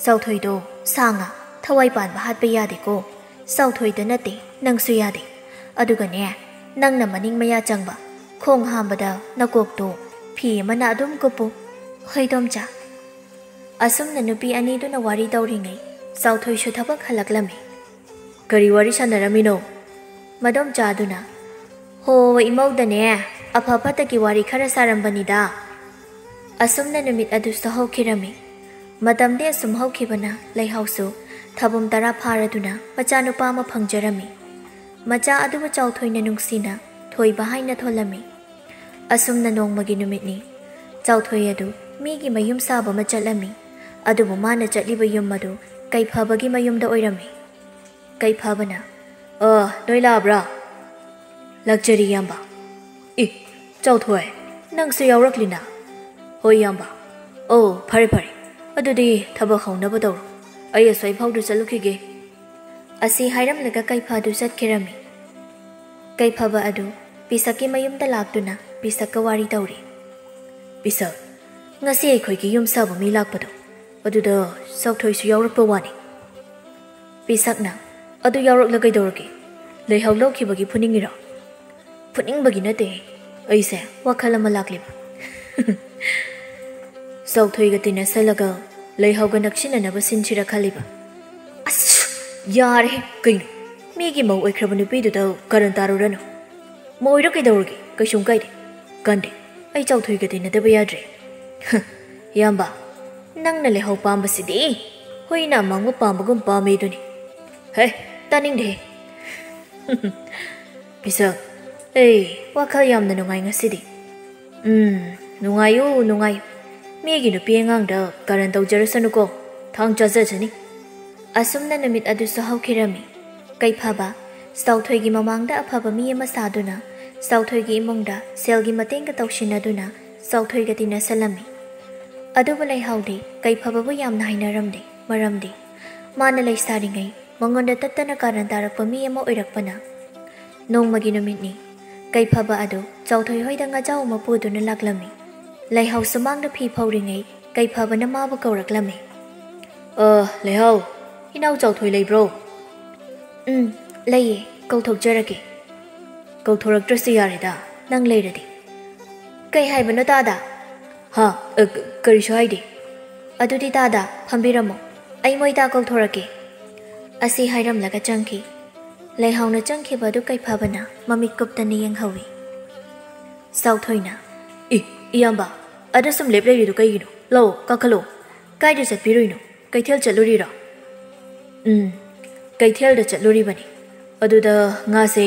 ꯆꯥꯎꯊꯣꯏꯗꯣ ꯁꯥ ꯉꯥ ꯊꯋꯥꯏ ꯄꯥꯟꯕ ꯍꯥꯠꯄ ꯌꯥꯗꯦꯀꯣ꯫ ꯆꯥꯎꯊꯣꯏꯗ ꯅꯠꯇꯦ, ꯅꯪꯁꯨ ꯌꯥꯗꯦ꯫ ꯑꯗꯨꯒꯅꯦ, ꯅꯪꯅ ꯃꯅꯤꯡ ꯃꯌꯥ ꯆꯪꯕ, ꯈꯣꯡ ꯍꯥꯝꯕꯗ ꯅꯀꯣꯛꯇꯣ ꯐꯤ ꯑꯃꯅ ꯑꯗꯨꯝ ꯀꯨꯞꯄꯨ꯫ ꯍꯣꯏ, ꯏꯗꯣꯝꯆꯥ꯫ ꯑꯁꯨꯝꯅ ꯅꯨꯄꯤ ꯑꯅꯤꯗꯨꯅ ꯋꯥꯔꯤ ꯇꯧꯔꯤꯉꯩ, ꯆꯥꯎꯊꯣꯏꯁꯨ ꯊꯕꯛ ꯍꯜꯂꯛꯂꯝꯃꯤ꯫ "ꯀꯔꯤ ꯋꯥꯔꯤ ꯁꯥꯟꯅꯔꯝꯃꯤꯅꯣ?" ꯃꯗꯣꯝꯆꯥꯗꯨꯅ, "ꯍꯣ, ꯏꯃꯧꯗꯅꯦ, ꯑꯐ ꯐꯠꯇꯒꯤ ꯋꯥꯔꯤ ꯈꯔ ꯁꯥꯔꯝꯕꯅꯤꯗ꯫" ꯑꯁꯨꯝꯅ ꯅꯨꯃꯤꯠ ꯑꯗꯨꯁꯨ ꯍꯧꯈꯤꯔꯝꯃꯤ꯫ ꯃꯇꯝꯗꯤ ꯑꯁꯨꯝ ꯍꯧꯈꯤꯕꯅ ꯂꯩꯍꯥꯎꯁꯨ ꯊꯥꯕꯨꯝ ꯇꯔꯥ ꯐꯥꯔꯗꯨꯅ ꯃꯆꯥꯅꯨꯄꯥ ꯑꯃ ꯐꯪꯖꯔꯝꯃꯤ꯫ ꯃꯆꯥ ꯑꯗꯨꯕꯨ ꯆꯥꯎꯊꯣꯏꯅ ꯅꯨꯡꯁꯤꯅ ꯊꯣꯏꯕ ꯍꯥꯏꯅ ꯊꯣꯜꯂꯝꯃꯤ꯫ ꯑꯁꯨꯝꯅ ꯅꯣꯡꯃꯒꯤ ꯅꯨꯃꯤꯠꯅꯤ꯫ ꯆꯥꯎꯊꯣꯏ ꯑꯗꯨ ꯃꯤꯒꯤ ꯃꯌꯨꯝ ꯁꯥꯕ ꯑꯃ ꯆꯠꯂꯝꯃꯤ꯫ ꯑꯗꯨꯕꯨ ꯃꯥꯅ ꯆꯠꯂꯤꯕ ꯌꯨꯝ ꯑꯗꯨ ꯀꯩꯐꯕꯒꯤ ꯃꯌꯨꯝꯗ ꯑꯣꯏꯔꯝꯃꯤ꯫ ꯀꯩꯐꯕꯅ, "ꯑ, ꯅꯣꯏ ꯂꯥꯛꯑꯕ꯭ꯔꯥ? ꯂꯥꯛꯆꯔꯤ, ꯏꯌꯥꯝꯕ꯫" "ꯏ, ꯆꯥꯎꯊꯣꯏ, ꯅꯪꯁꯨ ꯌꯥꯎꯔꯛꯂꯤꯅ?" "ꯍꯣꯏ, ꯏꯌꯥꯝꯕ꯫" "ꯑꯣ, ꯐꯔꯦ, ꯐꯔꯦ꯫ ꯑꯗꯨꯗꯤ ꯊꯕꯛ ꯍꯧꯅꯕ ꯇꯧꯔꯣ꯫ ꯑꯩ ꯑꯁ꯭ꯋꯥꯏ ꯐꯥꯎꯗ ꯆꯠꯂꯨꯈꯤꯒꯦ꯫" ꯑꯁꯤ ꯍꯥꯏꯔꯝꯂꯒ ꯀꯩꯐ ꯑꯗꯨ ꯆꯠꯈꯤꯔꯝꯃꯤ꯫ ꯀꯩꯐꯕ ꯑꯗꯨ ꯄꯤꯁꯛꯀꯤ ꯃꯌꯨꯝꯗ ꯂꯥꯛꯇꯨꯅ ꯄꯤꯁꯛꯀ ꯋꯥꯔꯤ ꯇꯧꯔꯤ꯫ "ꯄꯤꯁꯛ, ꯉꯁꯤ ꯑꯩꯈꯣꯏꯒꯤ ꯌꯨꯝ ꯁꯥꯕ ꯃꯤ ꯂꯥꯛꯄꯗꯣ, ꯑꯗꯨꯗ ꯆꯥꯎꯊꯣꯏꯁꯨ ꯌꯥꯎꯔꯛꯄ ꯋꯥꯅꯤ꯫" ꯄꯤꯁꯛꯅ, "ꯑꯗꯨ ꯌꯥꯎꯔꯛꯂ ꯀꯩꯗꯧꯔꯒꯦ? ꯂꯩꯍꯥꯎ ꯂꯧꯈꯤꯕꯒꯤ ꯐꯨꯅꯤꯡꯉꯤꯔꯣ?" "ꯐꯨꯅꯤꯡꯕꯒꯤ ꯅꯠꯇꯦ, ꯑꯩꯁꯦ ꯋꯥꯈꯜ ꯑꯃ ꯂꯥꯛꯂꯤꯕ꯫" "ꯆꯥꯎꯊꯣꯏꯒ ꯇꯤꯟꯅꯁꯜꯂꯒ ꯂꯩꯍꯥꯎꯒ ꯅꯛꯁꯤꯟꯅꯅꯕ ꯁꯤꯟꯁꯤꯔ ꯈꯜꯂꯤꯕ꯫" "ꯑꯁ, ꯌꯥꯔꯦꯍꯦ, ꯀꯩꯅꯣ? ꯃꯤꯒꯤ ꯃꯧ ꯑꯣꯏꯈ꯭ꯔꯕ ꯅꯨꯄꯤꯗꯨꯗ ꯀꯔꯟ ꯇꯥꯔꯨꯔꯅꯨ꯫ ꯃꯧ ꯑꯣꯏꯔ ꯀꯩꯗꯧꯔꯒꯦ? ꯀꯩꯁꯨꯝ ꯀꯥꯏꯗꯦ꯫ ꯀꯟꯗꯦ, ꯑꯩ ꯆꯥꯎꯊꯣꯏꯒ ꯇꯤꯟꯅꯗꯕ ꯌꯥꯗ꯭ꯔꯦ꯫" "ꯍ, ꯏꯌꯥꯝꯕ, ꯅꯪꯅ ꯂꯩꯍꯥꯎ ꯄꯥꯝꯕꯁꯤꯗꯤ ꯍꯨꯏꯅ ꯑꯃꯥꯡꯕ ꯄꯥꯝꯕꯒꯨꯝ ꯄꯥꯝꯃꯦꯗꯨꯅꯤ꯫" "ꯍꯦ, ꯇꯥꯅꯤꯡꯗꯦꯍꯦ꯫" "ꯄꯤꯁꯛ, ꯑꯩ ꯋꯥꯈꯜ ꯌꯥꯝꯅ ꯅꯨꯡꯉꯥꯏ ꯉꯁꯤꯗꯤ꯫" "ꯎꯝ, ꯅꯨꯡꯉꯥꯏꯌꯨ, ꯅꯨꯡꯉꯥꯏꯌꯨ꯫ ꯃꯤꯒꯤ ꯅꯨꯄꯤ ꯑꯉꯥꯡꯗ ꯀꯔꯟ ꯇꯧꯖꯔꯁꯅꯨꯀꯣ, ꯊꯥꯡ ꯆꯥꯖꯁꯅꯤ꯫" ꯑꯁꯨꯝꯅ ꯅꯨꯃꯤꯠ ꯑꯗꯨꯁꯨ ꯍꯧꯈꯤꯔꯝꯃꯤ꯫ ꯀꯩꯐꯕ, ꯆꯥꯎꯊꯣꯏꯒꯤ ꯃꯃꯥꯡꯗ ꯑꯐꯕ ꯃꯤ ꯑꯃ ꯁꯥꯗꯨꯅ, ꯆꯥꯎꯊꯣꯏꯒꯤ ꯏꯃꯨꯡꯗ ꯁꯦꯜꯒꯤ ꯃꯇꯦꯡꯒ ꯇꯧꯁꯤꯟꯅꯗꯨꯅ, ꯆꯥꯎꯊꯣꯏꯒ ꯇꯤꯟꯅꯁꯜꯂꯝꯃꯤ꯫ ꯑꯗꯨꯕꯨ ꯂꯩꯍꯥꯎꯗꯤ ꯀꯩꯐꯕꯕꯨ ꯌꯥꯝꯅ ꯍꯩꯅꯔꯝꯗꯦ꯫ ꯃꯔꯝꯗꯤ ꯃꯥꯅ ꯂꯩꯁꯥꯔꯤꯉꯩ ꯃꯉꯣꯟꯗ ꯇꯠꯇꯅ ꯀꯥꯔꯟ ꯇꯥꯔꯛꯄ ꯃꯤ ꯑꯃ ꯑꯣꯏꯔꯛꯄꯅ꯫ ꯅꯣꯡꯃꯒꯤ ꯅꯨꯃꯤꯠꯅꯤ꯫ ꯀꯩꯐꯕ ꯑꯗꯨ ꯆꯥꯎꯊꯣꯏ ꯍꯣꯏꯗ ꯉꯥꯖꯥꯎ ꯑꯃ ꯄꯨꯗꯨꯅ ꯂꯥꯛꯂꯝꯃꯤ꯫ ꯂꯩꯍꯥꯎ ꯁꯨꯃꯥꯡꯗ ꯐꯤ ꯐꯧꯔꯤꯉꯩ ꯀꯩꯐꯕꯅ ꯃꯥꯕꯨ ꯀꯧꯔꯛꯂꯝꯃꯤ꯫ "ꯑ, ꯂꯩꯍꯥꯎ, ꯏꯅꯥꯎ ꯆꯥꯎꯊꯣꯏ ꯂꯩꯕ꯭ꯔꯣ?" "ꯎꯝ, ꯂꯩꯌꯦ, ꯀꯧꯊꯣꯛꯆꯔꯒꯦ꯫" "ꯀꯧꯊꯣꯔꯛꯇ꯭ꯔꯁꯨ ꯌꯥꯔꯦꯗ, ꯅꯪ ꯂꯩꯔꯗꯤ꯫" "ꯀꯩ ꯍꯥꯏꯕꯅꯣ ꯇꯥꯗ?" "ꯍꯥ? ꯑ, ꯀ-, ꯀꯔꯤꯁꯨ ꯍꯥꯏꯗꯦ꯫" "ꯑꯗꯨꯗꯤ ꯇꯥꯗ, ꯐꯝꯕꯤꯔꯝꯃꯣ, ꯑꯩ ꯃꯣꯏ ꯇꯥ ꯀꯧꯊꯣꯔꯛꯀꯦ꯫" ꯑꯁꯤ ꯍꯥꯏꯔꯝꯂꯒ ꯆꯪꯈꯤ꯫ ꯂꯩꯍꯥꯎꯅ ꯆꯪꯈꯤꯕ ꯑꯗꯨ ꯀꯩꯐꯕꯅ ꯃꯃꯤꯠ ꯀꯨꯞꯇꯅ ꯌꯦꯡꯍꯧꯏ꯫ ꯆꯥꯎꯊꯣꯏꯅ, "ꯏ, ꯏꯌꯥꯝꯕ, ꯑꯗ ꯁꯨꯝ ꯂꯦꯞ ꯂꯩꯔꯤꯗꯨ ꯀꯩꯒꯤꯅꯣ? ꯂꯥꯛꯑꯣ, ꯀꯥꯈꯠꯂꯣ꯫ ꯀꯥꯏꯗ ꯆꯠꯄꯤꯔꯨꯏꯅꯣ? ꯀꯩꯊꯦꯜ ꯆꯠꯂꯨꯔꯤꯔꯣ?" "ꯎꯝ, ꯀꯩꯊꯦꯜꯗ ꯆꯠꯂꯨꯔꯤꯕꯅꯤ꯫ ꯑꯗꯨꯗ ꯉꯥꯁꯦ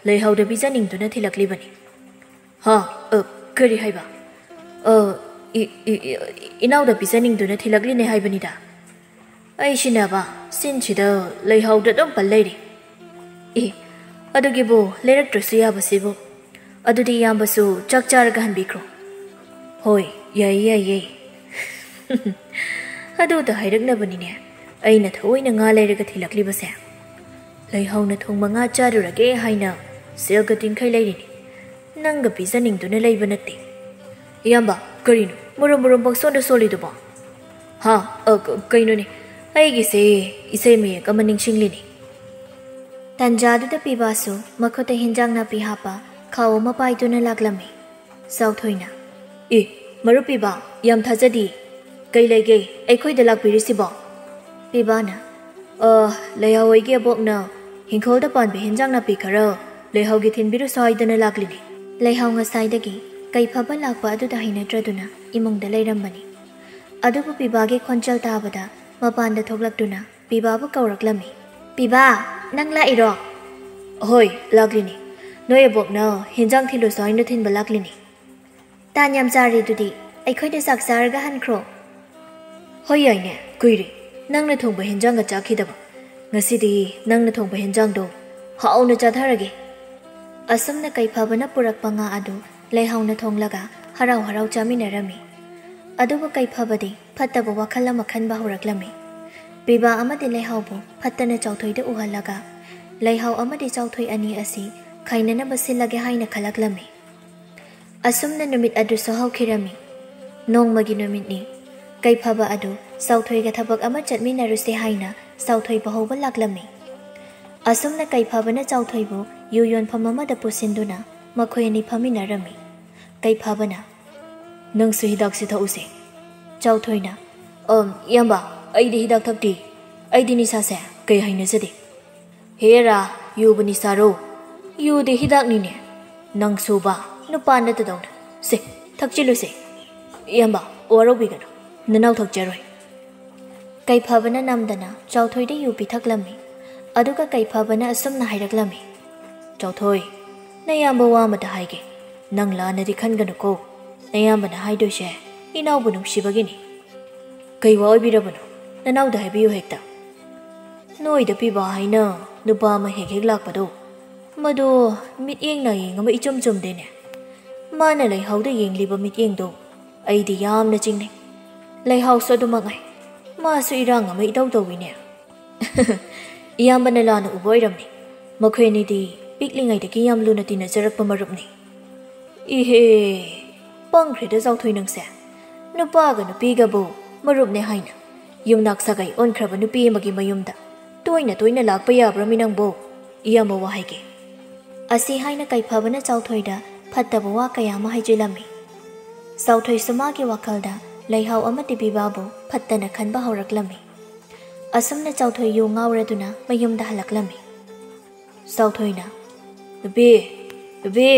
ꯂꯩꯍꯥꯎꯗ ꯄꯤꯖꯅꯤꯡꯗꯨꯅ ꯊꯤꯜꯂꯛꯂꯤꯕꯅꯤ꯫" "ꯍꯥ? ꯑ, ꯀꯔꯤ ꯍꯥꯏꯕ?" "ꯑ, ꯏ-, ꯏ-, ꯏ-, ꯏꯅꯥꯎꯗ ꯄꯤꯖꯅꯤꯡꯗꯨꯅ ꯊꯤꯜꯂꯛꯂꯤꯅꯦ ꯍꯥꯏꯕꯅꯤꯗ꯫" ꯑꯩꯁꯤꯅꯕ ꯁꯤꯟꯁꯤꯗ ꯂꯩꯍꯥꯎꯗ ꯑꯗꯨꯝ ꯄꯜ ꯂꯩꯔꯦ꯫ "ꯑꯦ, ꯑꯗꯨꯒꯤꯕꯨ ꯂꯩꯔꯛꯇ꯭ꯔꯁꯨ ꯌꯥꯕꯁꯤꯕꯨ꯫ ꯑꯗꯨꯗꯤ ꯏꯌꯥꯝꯕꯁꯨ ꯆꯥꯛ ꯆꯥꯔꯒ ꯍꯟꯕꯤꯈ꯭ꯔꯣ꯫" "ꯍꯣꯏ, ꯌꯥꯏꯌꯦ, ꯌꯥꯏꯌꯦ꯫" "ꯑꯗꯨꯗ ꯍꯥꯏꯔꯛꯅꯕꯅꯤꯅꯦ ꯑꯩꯅ ꯊꯑꯣꯏꯅ ꯉꯥ ꯂꯩꯔꯒ ꯊꯤꯜꯂꯛꯂꯤꯕꯁꯦ꯫ ꯂꯩꯍꯥꯎꯅ ꯊꯣꯡꯕ ꯉꯥ ꯆꯥꯔꯨꯔꯒꯦ ꯍꯥꯏꯅ ꯁꯦꯜꯒ ꯇꯤꯡꯈꯩ ꯂꯩꯔꯤꯅꯤ꯫ ꯅꯪꯒ ꯄꯤꯖꯅꯤꯡꯗꯨꯅ ꯂꯩꯕ ꯅꯠꯇꯦ꯫" "ꯏꯌꯥꯝꯕ, ꯀꯔꯤꯅꯣ ꯃꯔꯨꯝ ꯃꯔꯨꯝ ꯄꯪꯁꯣꯟꯗ ꯁꯣꯜꯂꯤꯗꯨꯕꯣ?" "ꯍꯥ? ꯑ, ꯀ-, ꯀꯩꯅꯣꯅꯦ, ꯑꯩꯒꯤꯁꯦ ꯏꯁꯩ ꯃꯌꯦꯛ ꯑꯃ ꯅꯤꯡꯁꯤꯡꯂꯤꯅꯦ꯫" ꯇꯟꯖꯥꯗꯨꯗ ꯄꯤꯕꯥꯁꯨ ꯃꯈꯨꯠꯇ ꯍꯦꯟꯖꯥꯡ ꯅꯥꯄꯤ ꯍꯥꯞꯄ ꯈꯥꯎ ꯑꯃ ꯄꯥꯏꯗꯨꯅ ꯂꯥꯛꯂꯝꯃꯤ꯫ ꯆꯥꯎꯊꯣꯏꯅ, "ꯑꯦ, ꯃꯔꯨꯞ ꯄꯤꯕꯥ, ꯌꯥꯝ ꯊꯥꯖꯗꯦ꯫ ꯀꯩ ꯂꯩꯒꯦ ꯑꯩꯈꯣꯏꯗ ꯂꯥꯛꯄꯤꯔꯤꯁꯤꯕꯣ?" ꯄꯤꯕꯥꯅ, "ꯑ, ꯂꯩꯍꯥꯎ ꯍꯣꯏꯒꯤ ꯑꯕꯣꯛꯅ ꯍꯤꯡꯈꯣꯜꯗ ꯄꯥꯟꯕ ꯍꯦꯟꯖꯥꯡ ꯅꯥꯄꯤ ꯈꯔ ꯂꯩꯍꯥꯎꯒꯤ ꯊꯤꯟꯕꯤꯔꯨꯁꯣ ꯍꯥꯏꯗꯨꯅ ꯂꯥꯛꯂꯤꯅꯦ꯫" ꯂꯩꯍꯥꯎ ꯉꯁꯥꯏꯗꯒꯤ ꯀꯩꯐꯕ ꯂꯥꯛꯄ ꯑꯗꯨꯗ ꯍꯩꯅꯗ꯭ꯔꯗꯨꯅ ꯏꯃꯨꯡꯗ ꯂꯩꯔꯝꯕꯅꯤ꯫ ꯑꯗꯨꯕꯨ ꯄꯤꯕꯥꯒꯤ ꯈꯣꯟꯖꯦꯜ ꯇꯥꯕꯗ ꯃꯄꯥꯟꯗ ꯊꯣꯛꯂꯛꯇꯨꯅ ꯄꯤꯕꯥꯕꯨ ꯀꯧꯔꯛꯂꯝꯃꯤ꯫ "ꯄꯤꯕꯥ, ꯅꯪ ꯂꯥꯛꯏꯔꯣ?" "ꯍꯣꯏ, ꯂꯥꯛꯂꯤꯅꯤ꯫ ꯅꯣꯏ ꯑꯕꯣꯛꯅ ꯍꯦꯟꯖꯥꯡ ꯊꯤꯜꯂꯨꯁꯣ ꯍꯥꯏꯅ ꯊꯤꯟꯕ ꯂꯥꯛꯂꯤꯅꯤ꯫" "ꯇꯥꯟ ꯌꯥꯝ ꯆꯥꯔꯦ ꯑꯗꯨꯗꯤ, ꯑꯩꯈꯣꯏꯗ ꯆꯥꯛ ꯆꯥꯔꯒ ꯍꯟꯈ꯭ꯔꯣ꯫" "ꯍꯣꯏ, ꯌꯥꯏꯅꯦ, ꯀꯨꯏꯔꯦ ꯅꯪꯅ ꯊꯣꯡꯕ ꯍꯦꯟꯖꯥꯡꯒ ꯆꯥꯈꯤꯗꯕ꯫ ꯉꯁꯤꯗꯤ ꯅꯪꯅ ꯊꯣꯡꯕ ꯍꯦꯟꯖꯥꯡꯗꯣ ꯍꯥꯎꯅ ꯆꯥꯊꯔꯒꯦ꯫" ꯑꯁꯨꯝꯅ ꯀꯩꯐꯕꯅ ꯄꯨꯔꯛꯄ ꯉꯥ ꯑꯗꯨ ꯂꯩꯍꯥꯎꯅ ꯊꯣꯡꯂꯒ ꯍꯔꯥꯎ ꯍꯔꯥꯎ ꯆꯥꯃꯤꯟꯅꯔꯝꯃꯤ꯫ ꯑꯗꯨꯕꯨ ꯀꯩꯐꯕꯗꯤ ꯐꯠꯇꯕ ꯋꯥꯈꯜ ꯑꯃ ꯈꯟꯕ ꯍꯧꯔꯛꯂꯝꯃꯤ꯫ ꯄꯤꯕꯥ ꯑꯃꯗꯤ ꯂꯩꯍꯥꯎꯕꯨ ꯐꯠꯇꯅ ꯆꯥꯎꯊꯣꯏꯗ ꯎꯍꯜꯂꯒ, ꯂꯩꯍꯥꯎ ꯑꯃꯗꯤ ꯆꯥꯎꯊꯣꯏ ꯑꯅꯤ ꯑꯁꯤ ꯈꯥꯏꯅꯅꯕ ꯁꯤꯜꯂꯒꯦ ꯍꯥꯏꯅ ꯈꯜꯂꯛꯂꯝꯃꯤ꯫ ꯑꯁꯨꯝꯅ ꯅꯨꯃꯤꯠ ꯑꯗꯨꯁꯨ ꯍꯧꯈꯤꯔꯝꯃꯤ꯫ ꯅꯣꯡꯃꯒꯤ ꯅꯨꯃꯤꯠꯅꯤ꯫ ꯀꯩꯐꯕ ꯑꯗꯨ ꯆꯥꯎꯊꯣꯏꯒ ꯊꯕꯛ ꯑꯃ ꯆꯠꯃꯤꯟꯅꯔꯨꯁꯦ ꯍꯥꯏꯅ ꯆꯥꯎꯊꯣꯏꯕꯨ ꯍꯧꯕ ꯂꯥꯛꯂꯝꯃꯤ꯫ ꯑꯁꯨꯝꯅ ꯀꯩꯐꯕꯅ ꯆꯥꯎꯊꯣꯏꯕꯨ ꯌꯨ ꯌꯣꯟꯐꯝ ꯑꯃꯗ ꯄꯨꯁꯤꯟꯗꯨꯅ ꯃꯈꯣꯏ ꯑꯅꯤ ꯐꯝꯃꯤꯟꯅꯔꯝꯃꯤ꯫ ꯀꯩꯐꯕꯅ, "ꯅꯪꯁꯨ ꯍꯤꯗꯥꯛꯁꯤ ꯊꯛꯎꯁꯦ꯫" ꯆꯥꯎꯊꯣꯏꯅ, "ꯑꯝ, ꯏꯌꯥꯝꯕ, ꯑꯩꯗꯤ ꯍꯤꯗꯥꯛ ꯊꯛꯇꯦ꯫ ꯑꯩꯗꯤ ꯅꯤꯁꯥꯁꯦ ꯀꯩ ꯍꯩꯅꯖꯗꯦ꯫" "ꯍꯦꯔꯥ, ꯌꯨꯕꯨ ꯅꯤꯁꯥꯔꯣ? ꯌꯨꯗꯤ ꯍꯤꯗꯥꯛꯅꯤꯅꯦ꯫ ꯅꯪꯁꯨꯕ, ꯅꯨꯄꯥ ꯅꯠꯇꯗꯧꯅ꯫ ꯁꯦ, ꯊꯛꯆꯤꯜꯂꯨꯁꯦ꯫" "ꯏꯌꯥꯝꯕ, ꯋꯥꯔꯧꯕꯤꯒꯅꯨ꯫ ꯅꯅꯥꯎ ꯊꯛꯆꯔꯣꯏ꯫" ꯀꯩꯐꯕꯅ ꯅꯝꯗꯅ ꯆꯥꯎꯊꯣꯏꯗ ꯌꯨ ꯄꯤꯊꯛꯂꯝꯃꯤ꯫ ꯑꯗꯨꯒ ꯀꯩꯐꯕꯅ ꯑꯁꯨꯝꯅ ꯍꯥꯏꯔꯛꯂꯝꯃꯤ, "ꯆꯥꯎꯊꯣꯏ, ꯅꯌꯥꯝꯕ ꯋꯥ ꯑꯃꯇ ꯍꯥꯏꯒꯦ꯫ ꯅꯪ ꯂꯥꯟꯅꯗꯤ ꯈꯟꯒꯅꯨꯀꯣ꯫ ꯅꯌꯥꯝꯕꯅ ꯍꯥꯏꯗꯣꯏꯁꯦ ꯏꯅꯥꯎꯕꯨ ꯅꯨꯡꯁꯤꯕꯒꯤꯅꯤ꯫" "ꯀꯩ ꯋꯥ ꯑꯣꯏꯕꯤꯔꯕꯅꯣ? ꯅꯅꯥꯎꯗ ꯍꯥꯏꯕꯤꯌꯨ ꯍꯦꯛꯇ꯫" "ꯅꯣꯏꯗ ꯄꯤꯕ ꯍꯥꯏꯅ ꯅꯨꯄꯥ ꯑꯃ ꯍꯦꯛ ꯍꯦꯛ ꯂꯥꯛꯄꯗꯣ, ꯃꯗꯣ ꯃꯤꯠꯌꯦꯡ ꯅꯥꯌꯦꯡ ꯑꯃ ꯏꯆꯨꯝ ꯆꯨꯝꯗꯦꯅꯦ꯫ ꯃꯥꯅ ꯂꯩꯍꯥꯎꯗ ꯌꯦꯡꯂꯤꯕ ꯃꯤꯠꯌꯦꯡꯗꯣ ꯑꯩꯗꯤ ꯌꯥꯝꯅ ꯆꯤꯡꯅꯩ꯫ ꯂꯩꯍꯥꯎꯁꯨ ꯑꯗꯨꯃꯛ ꯉꯥꯏ꯫ ꯃꯥꯁꯨ ꯏꯔꯥꯡ ꯑꯃ ꯏꯇꯧ ꯇꯧꯏꯅꯦ꯫" "ꯏꯌꯥꯝꯕꯅ ꯂꯥꯟꯅ ꯎꯕ ꯑꯣꯏꯔꯝꯅꯤ꯫ ꯃꯈꯣꯏ ꯑꯅꯤꯗꯤ ꯄꯤꯛꯂꯤꯉꯩꯗꯒꯤ ꯌꯥꯝ ꯂꯨꯅ ꯇꯤꯟꯅꯖꯔꯛꯄ ꯃꯔꯨꯞꯅꯤ꯫" "ꯏꯍꯦ, ꯄꯪꯈ꯭ꯔꯦꯗ ꯆꯥꯎꯊꯣꯏ ꯅꯪꯁꯦ꯫ ꯅꯨꯄꯥꯒ ꯅꯨꯄꯤꯒꯕꯨ ꯃꯔꯨꯞꯅꯦ ꯍꯥꯏꯅ ꯌꯨꯝꯅꯥꯛ ꯁꯥꯒꯩ ꯑꯣꯟꯈ꯭ꯔꯕ ꯅꯨꯄꯤ ꯑꯃꯒꯤ ꯃꯌꯨꯝꯗ ꯇꯣꯏꯅ ꯇꯣꯏꯅ ꯂꯥꯛꯄ ꯌꯥꯕ꯭ꯔꯃꯤ ꯅꯪꯕꯨ? ꯏꯌꯥꯝꯕ ꯋꯥ ꯍꯥꯏꯒꯦ꯫" ꯑꯁꯤ ꯍꯥꯏꯅ ꯀꯩꯐꯕꯅ ꯆꯥꯎꯊꯣꯏꯗ ꯐꯠꯇꯕ ꯋꯥ ꯀꯌꯥ ꯑꯃ ꯍꯥꯏꯖꯤꯜꯂꯝꯃꯤ꯫ ꯆꯥꯎꯊꯣꯏꯁꯨ ꯃꯥꯒꯤ ꯋꯥꯈꯜꯗ ꯂꯩꯍꯥꯎ ꯑꯃꯗꯤ ꯄꯤꯕꯥꯕꯨ ꯐꯠꯇꯅ ꯈꯟꯕ ꯍꯧꯔꯛꯂꯝꯃꯤ꯫ ꯑꯁꯨꯝꯅ ꯆꯥꯎꯊꯣꯏ ꯌꯨ ꯉꯥꯎꯔꯗꯨꯅ ꯃꯌꯨꯝꯗ ꯍꯜꯂꯛꯂꯝꯃꯤ꯫ ꯆꯥꯎꯊꯣꯏꯅ, "ꯅꯨꯄꯤ, ꯅꯨꯄꯤ,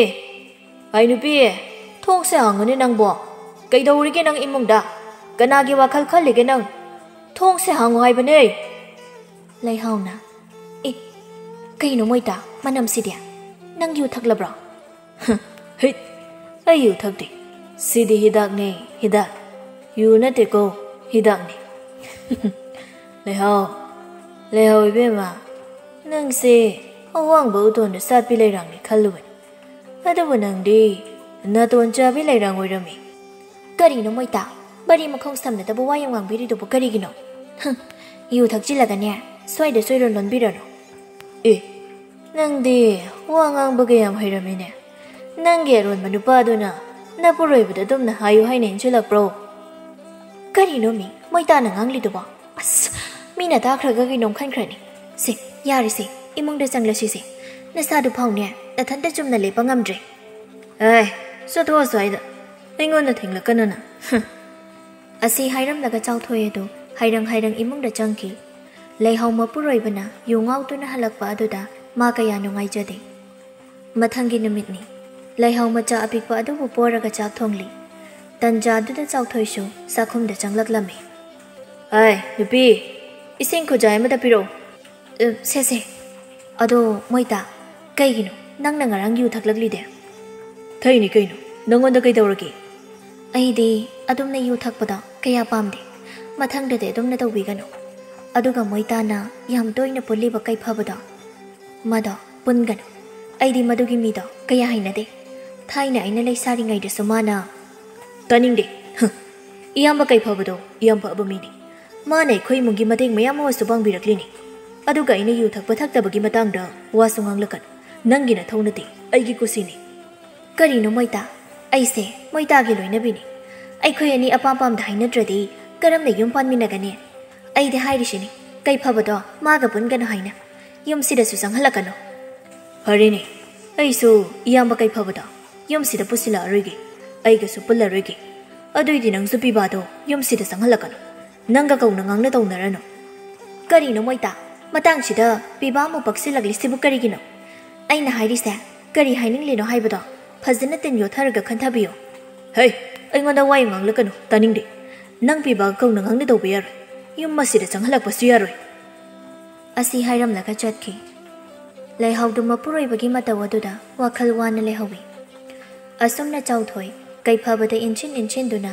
ꯑꯩ ꯅꯨꯄꯤ, ꯊꯣꯡꯁꯦ ꯍꯥꯡꯉꯨꯅꯦ ꯅꯪꯕꯣ꯫ ꯀꯩꯗꯧꯔꯤꯒꯦ ꯅꯪ ꯏꯃꯨꯡꯗ? ꯀꯅꯥꯒꯤ ꯋꯥꯈꯜ ꯈꯜꯂꯤꯒꯦ ꯅꯪ? ꯊꯣꯡꯁꯦ ꯍꯥꯡꯉꯨ ꯍꯥꯏꯕꯅꯦ!" ꯂꯩꯍꯥꯎꯅ, "ꯑꯦ, ꯀꯩꯅꯣ ꯃꯣꯏꯇꯥ, ꯃꯅꯝꯁꯤꯗꯤ? ꯅꯪ ꯌꯨ ꯊꯛꯂꯕ꯭ꯔꯣ?" "ꯍꯩꯠ, ꯑꯩ ꯌꯨ ꯊꯛꯇꯦ꯫ ꯁꯤꯗꯤ ꯍꯤꯗꯥꯛꯅꯦ, ꯍꯤꯗꯥꯛ꯫ ꯌꯨ ꯅꯠꯇꯦꯀꯣ, ꯍꯤꯗꯥꯛꯅꯦ꯫" "ꯂꯩꯍꯥꯎ, ꯂꯩꯍꯥꯎ ꯏꯕꯦꯝꯃ, ꯅꯪꯁꯦ ꯑꯋꯥꯡꯕ ꯎꯇꯣꯟꯗ ꯁꯥꯠꯄꯤ ꯂꯩꯔꯥꯡꯅꯤ ꯈꯜꯂꯨꯕꯅꯤ꯫ ꯑꯗꯨꯕꯨ ꯅꯪꯗꯤ ꯅꯥꯇꯣꯟ ꯆꯥꯕꯤ ꯂꯩꯔꯥꯡ ꯑꯣꯏꯔꯝꯃꯤ꯫" "ꯀꯔꯤꯅꯣ ꯃꯣꯏꯇꯥ? ꯃꯔꯤ ꯃꯈꯣꯡ ꯁꯝꯅꯗꯕ ꯋꯥ ꯌꯥꯝ ꯉꯥꯡꯕꯤꯔꯤꯗꯨꯕꯨ ꯀꯔꯤꯒꯤꯅꯣ? ꯍꯨꯝ, ꯌꯨ ꯊꯛꯆꯤꯜꯂꯒꯅꯦ, ꯁ꯭ꯋꯥꯏꯗ ꯁꯣꯏꯔꯣꯟ ꯂꯣꯟꯕꯤꯔꯅꯨ꯫ ꯑꯦ, ꯅꯪꯗꯤ ꯋꯥ ꯉꯥꯡꯕꯒ ꯌꯥꯝ ꯍꯩꯔꯝꯃꯤꯅꯦ꯫ ꯅꯪꯒꯤ ꯑꯔꯣꯟꯕ ꯅꯨꯄꯥꯗꯨꯅ ꯅꯄꯨꯔꯣꯏꯕꯗ ꯑꯗꯨꯝꯅ ꯍꯥꯏꯌꯨ ꯍꯥꯏꯅ ꯏꯟꯁꯤꯜꯂꯛꯄ꯭ꯔꯣ? ꯀꯔꯤꯅꯣ ꯃꯤ, ꯃꯣꯏꯇꯥꯅ ꯉꯥꯡꯂꯤꯗꯨꯕꯣ? ꯑꯁ, ꯃꯤꯅ ꯇꯥꯈ꯭ꯔꯒ ꯀꯩꯅꯣꯝ ꯈꯟꯈ꯭ꯔꯅꯤ꯫ ꯁꯦ, ꯌꯥꯔꯦꯁꯦ, ꯏꯃꯨꯡꯗ ꯆꯪꯂꯁꯤꯁꯦ꯫ ꯅꯁꯥꯗꯨ ꯐꯥꯎꯅꯦ, ꯅꯊꯟꯇ ꯆꯨꯝꯅ ꯂꯦꯞꯄ ꯉꯝꯗ꯭ꯔꯦ꯫ ꯑꯦ, ꯆꯠꯊꯣꯛꯑꯣ ꯁ꯭ꯋꯥꯏꯗ꯫ ꯑꯩꯉꯣꯟꯗ ꯊꯦꯡꯂꯛꯀꯅꯨ ꯅꯪ꯫ ꯍꯨꯝ꯫ ꯑꯁꯤ ꯍꯥꯏꯔꯝꯂꯒ ꯆꯥꯎꯊꯣꯏ ꯑꯗꯨ ꯍꯥꯏꯔꯪ ꯍꯥꯏꯔꯪ ꯏꯃꯨꯡꯗ ꯆꯪꯈꯤ꯫ ꯂꯩꯍꯥꯎ ꯃꯄꯨꯔꯣꯏꯕꯅ ꯌꯨ ꯉꯥꯎꯗꯨꯅ ꯍꯜꯂꯛꯄ ꯑꯗꯨꯗ ꯃꯥ ꯀꯌꯥ ꯅꯨꯡꯉꯥꯏꯖꯗꯦ꯫ ꯃꯊꯪꯒꯤ ꯅꯨꯃꯤꯠꯅꯤ꯫ ꯂꯩꯍꯥꯎ ꯃꯆꯥ ꯑꯄꯤꯛꯄ ꯑꯗꯨꯕꯨ ꯄꯣꯔꯒ ꯆꯥꯛ ꯊꯣꯡꯂꯤ꯫ ꯇꯟꯖꯥ ꯑꯗꯨꯗ ꯆꯥꯎꯊꯣꯏꯁꯨ ꯆꯥꯛꯈꯨꯝꯗ ꯆꯪꯂꯛꯂꯝꯃꯤ꯫ "ꯑꯥꯏ, ꯅꯨꯄꯤ, ꯏꯁꯤꯡ ꯈꯨꯖꯥꯏ ꯑꯃꯗ ꯄꯤꯔꯛꯑꯣ꯫" "ꯑ, ꯁꯦ, ꯁꯦ꯫ ꯑꯗꯣ, ꯃꯣꯏꯇꯥ, ꯀꯩꯒꯤꯅꯣ ꯅꯪꯅ ꯉꯔꯥꯡ ꯌꯨ ꯊꯛꯂꯛꯂꯤꯗꯦ?" "ꯊꯛꯏꯅꯤ ꯀꯩꯅꯣ, ꯅꯪꯉꯣꯟꯗ ꯀꯩꯗꯧꯔꯒꯦ?" "ꯑꯩꯗꯤ ꯑꯗꯨꯝꯅ ꯌꯨ ꯊꯛꯄꯗꯣ ꯀꯌꯥ ꯄꯥꯝꯗꯦ꯫ ꯃꯊꯪꯗꯗꯤ ꯑꯗꯨꯝꯅ ꯇꯧꯕꯤꯒꯅꯨ꯫ ꯑꯗꯨꯒ ꯃꯣꯏꯇꯥꯅ ꯌꯥꯝ ꯇꯣꯏꯅ ꯄꯨꯜꯂꯤꯕ ꯀꯩꯐꯕꯗꯣ, ꯃꯗꯣ ꯄꯨꯟꯒꯅꯨ꯫ ꯑꯩꯗꯤ ꯃꯗꯨꯒꯤ ꯃꯤꯗꯣ ꯀꯌꯥ ꯍꯩꯅꯗꯦ꯫ ꯊꯥꯏꯅ ꯑꯩꯅ ꯂꯩꯁꯥꯔꯤꯉꯩꯗꯁꯨ ꯃꯥꯅ"꯫ "ꯇꯥꯅꯤꯡꯗꯦ꯫ ꯍ, ꯏꯌꯥꯝꯕ ꯀꯩꯐꯕꯗꯣ ꯌꯥꯝ ꯐꯕ ꯃꯤꯅꯤ꯫ ꯃꯥꯅ ꯑꯩꯈꯣꯏ ꯏꯃꯨꯡꯒꯤ ꯃꯇꯦꯡ ꯃꯌꯥꯝ ꯑꯃꯁꯨ ꯄꯥꯡꯕꯤꯔꯛꯂꯤꯅꯤ꯫ ꯑꯗꯨꯒ ꯑꯩꯅ ꯌꯨ ꯊꯛꯄ ꯊꯛꯇꯕꯒꯤ ꯃꯇꯥꯡꯗ ꯋꯥꯁꯨ ꯉꯥꯡꯂꯛꯀꯅꯨ꯫ ꯅꯪꯒꯤ ꯅꯊꯧ ꯅꯠꯇꯦ, ꯑꯩꯒꯤ ꯀꯨꯁꯤꯅꯤ꯫" "ꯀꯔꯤꯅꯣ ꯃꯣꯏꯇꯥ? ꯑꯩꯁꯦ ꯃꯣꯏꯇꯥꯒꯤ ꯂꯣꯏꯅꯕꯤꯅꯤ꯫ ꯑꯩꯈꯣꯏ ꯑꯅꯤ ꯑꯄꯥꯝ ꯄꯥꯝꯗ ꯍꯥꯏꯅꯗ꯭ꯔꯗꯤ ꯀꯔꯝꯅ ꯌꯨꯝ ꯄꯥꯟꯃꯤꯟꯅꯒꯅꯤ? ꯑꯩꯗꯤ ꯍꯥꯏꯔꯤꯁꯤꯅꯤ, ꯀꯩꯐꯕꯗꯣ ꯃꯥꯒ ꯄꯨꯟꯒꯅꯨ ꯍꯥꯏꯅ꯫ ꯌꯨꯝꯁꯤꯗꯁꯨ ꯆꯪꯍꯜꯂꯛꯀꯅꯨ꯫" "ꯐꯔꯦꯅꯦ, ꯑꯩꯁꯨ ꯏꯌꯥꯝꯕ ꯀꯩꯐꯕꯗꯣ ꯌꯨꯝꯁꯤꯗ ꯄꯨꯁꯤꯜꯂꯛꯑꯔꯣꯏꯒꯦ꯫ ꯑꯩꯒꯁꯨ ꯄꯨꯜꯂꯔꯣꯏꯒꯦ꯫ ꯑꯗꯨꯏꯗꯤ ꯅꯪꯁꯨ ꯄꯤꯕꯥꯗꯣ ꯌꯨꯝꯁꯤꯗ ꯆꯪꯍꯜꯂꯛꯀꯅꯨ꯫ ꯅꯪꯒ ꯀꯧꯅ ꯉꯥꯡꯅ ꯇꯧꯅꯔꯅꯨ꯫" "ꯀꯔꯤꯅꯣ ꯃꯣꯏꯇꯥ? ꯃꯇꯥꯡꯁꯤꯗ ꯄꯤꯕꯥ ꯑꯃꯨꯛ ꯄꯛꯁꯤꯜꯂꯛꯂꯤꯁꯤꯕꯨ ꯀꯔꯤꯒꯤꯅꯣ? ꯑꯩꯅ ꯍꯥꯏꯔꯤꯁꯦ ꯀꯔꯤ ꯍꯥꯏꯅꯤꯡꯂꯤꯅꯣ ꯍꯥꯏꯕꯗꯣ ꯐꯖꯅ ꯇꯤꯟ ꯌꯣꯠꯊꯔꯒ ꯈꯟꯊꯕꯤꯌꯨ꯫" "ꯍꯩ, ꯑꯩꯉꯣꯟꯗ ꯋꯥ ꯌꯥꯝ ꯉꯥꯡꯂꯛꯀꯅꯨ, ꯇꯥꯅꯤꯡꯗꯦ꯫ ꯅꯪ ꯄꯤꯕꯥꯒ ꯀꯧꯅ ꯉꯥꯡꯅ ꯇꯧꯕ ꯌꯥꯔꯣꯏ꯫ ꯌꯨꯝ ꯑꯁꯤꯗ ꯆꯪꯍꯜꯂꯛꯄꯁꯨ ꯌꯥꯔꯣꯏ꯫" ꯑꯁꯤ ꯍꯥꯏꯔꯝꯂꯒ ꯆꯠꯈꯤ꯫ ꯂꯩꯍꯥꯎꯗꯨ ꯃꯄꯨꯔꯣꯏꯕꯒꯤ ꯃꯇꯧ ꯑꯗꯨꯗ ꯋꯥꯈꯜ ꯋꯥꯅ ꯂꯩꯍꯧꯏ꯫ ꯑꯁꯨꯝꯅ ꯆꯥꯎꯊꯣꯏ ꯀꯩꯐꯕꯗ ꯏꯟꯁꯤꯟ ꯏꯟꯁꯤꯟꯗꯨꯅ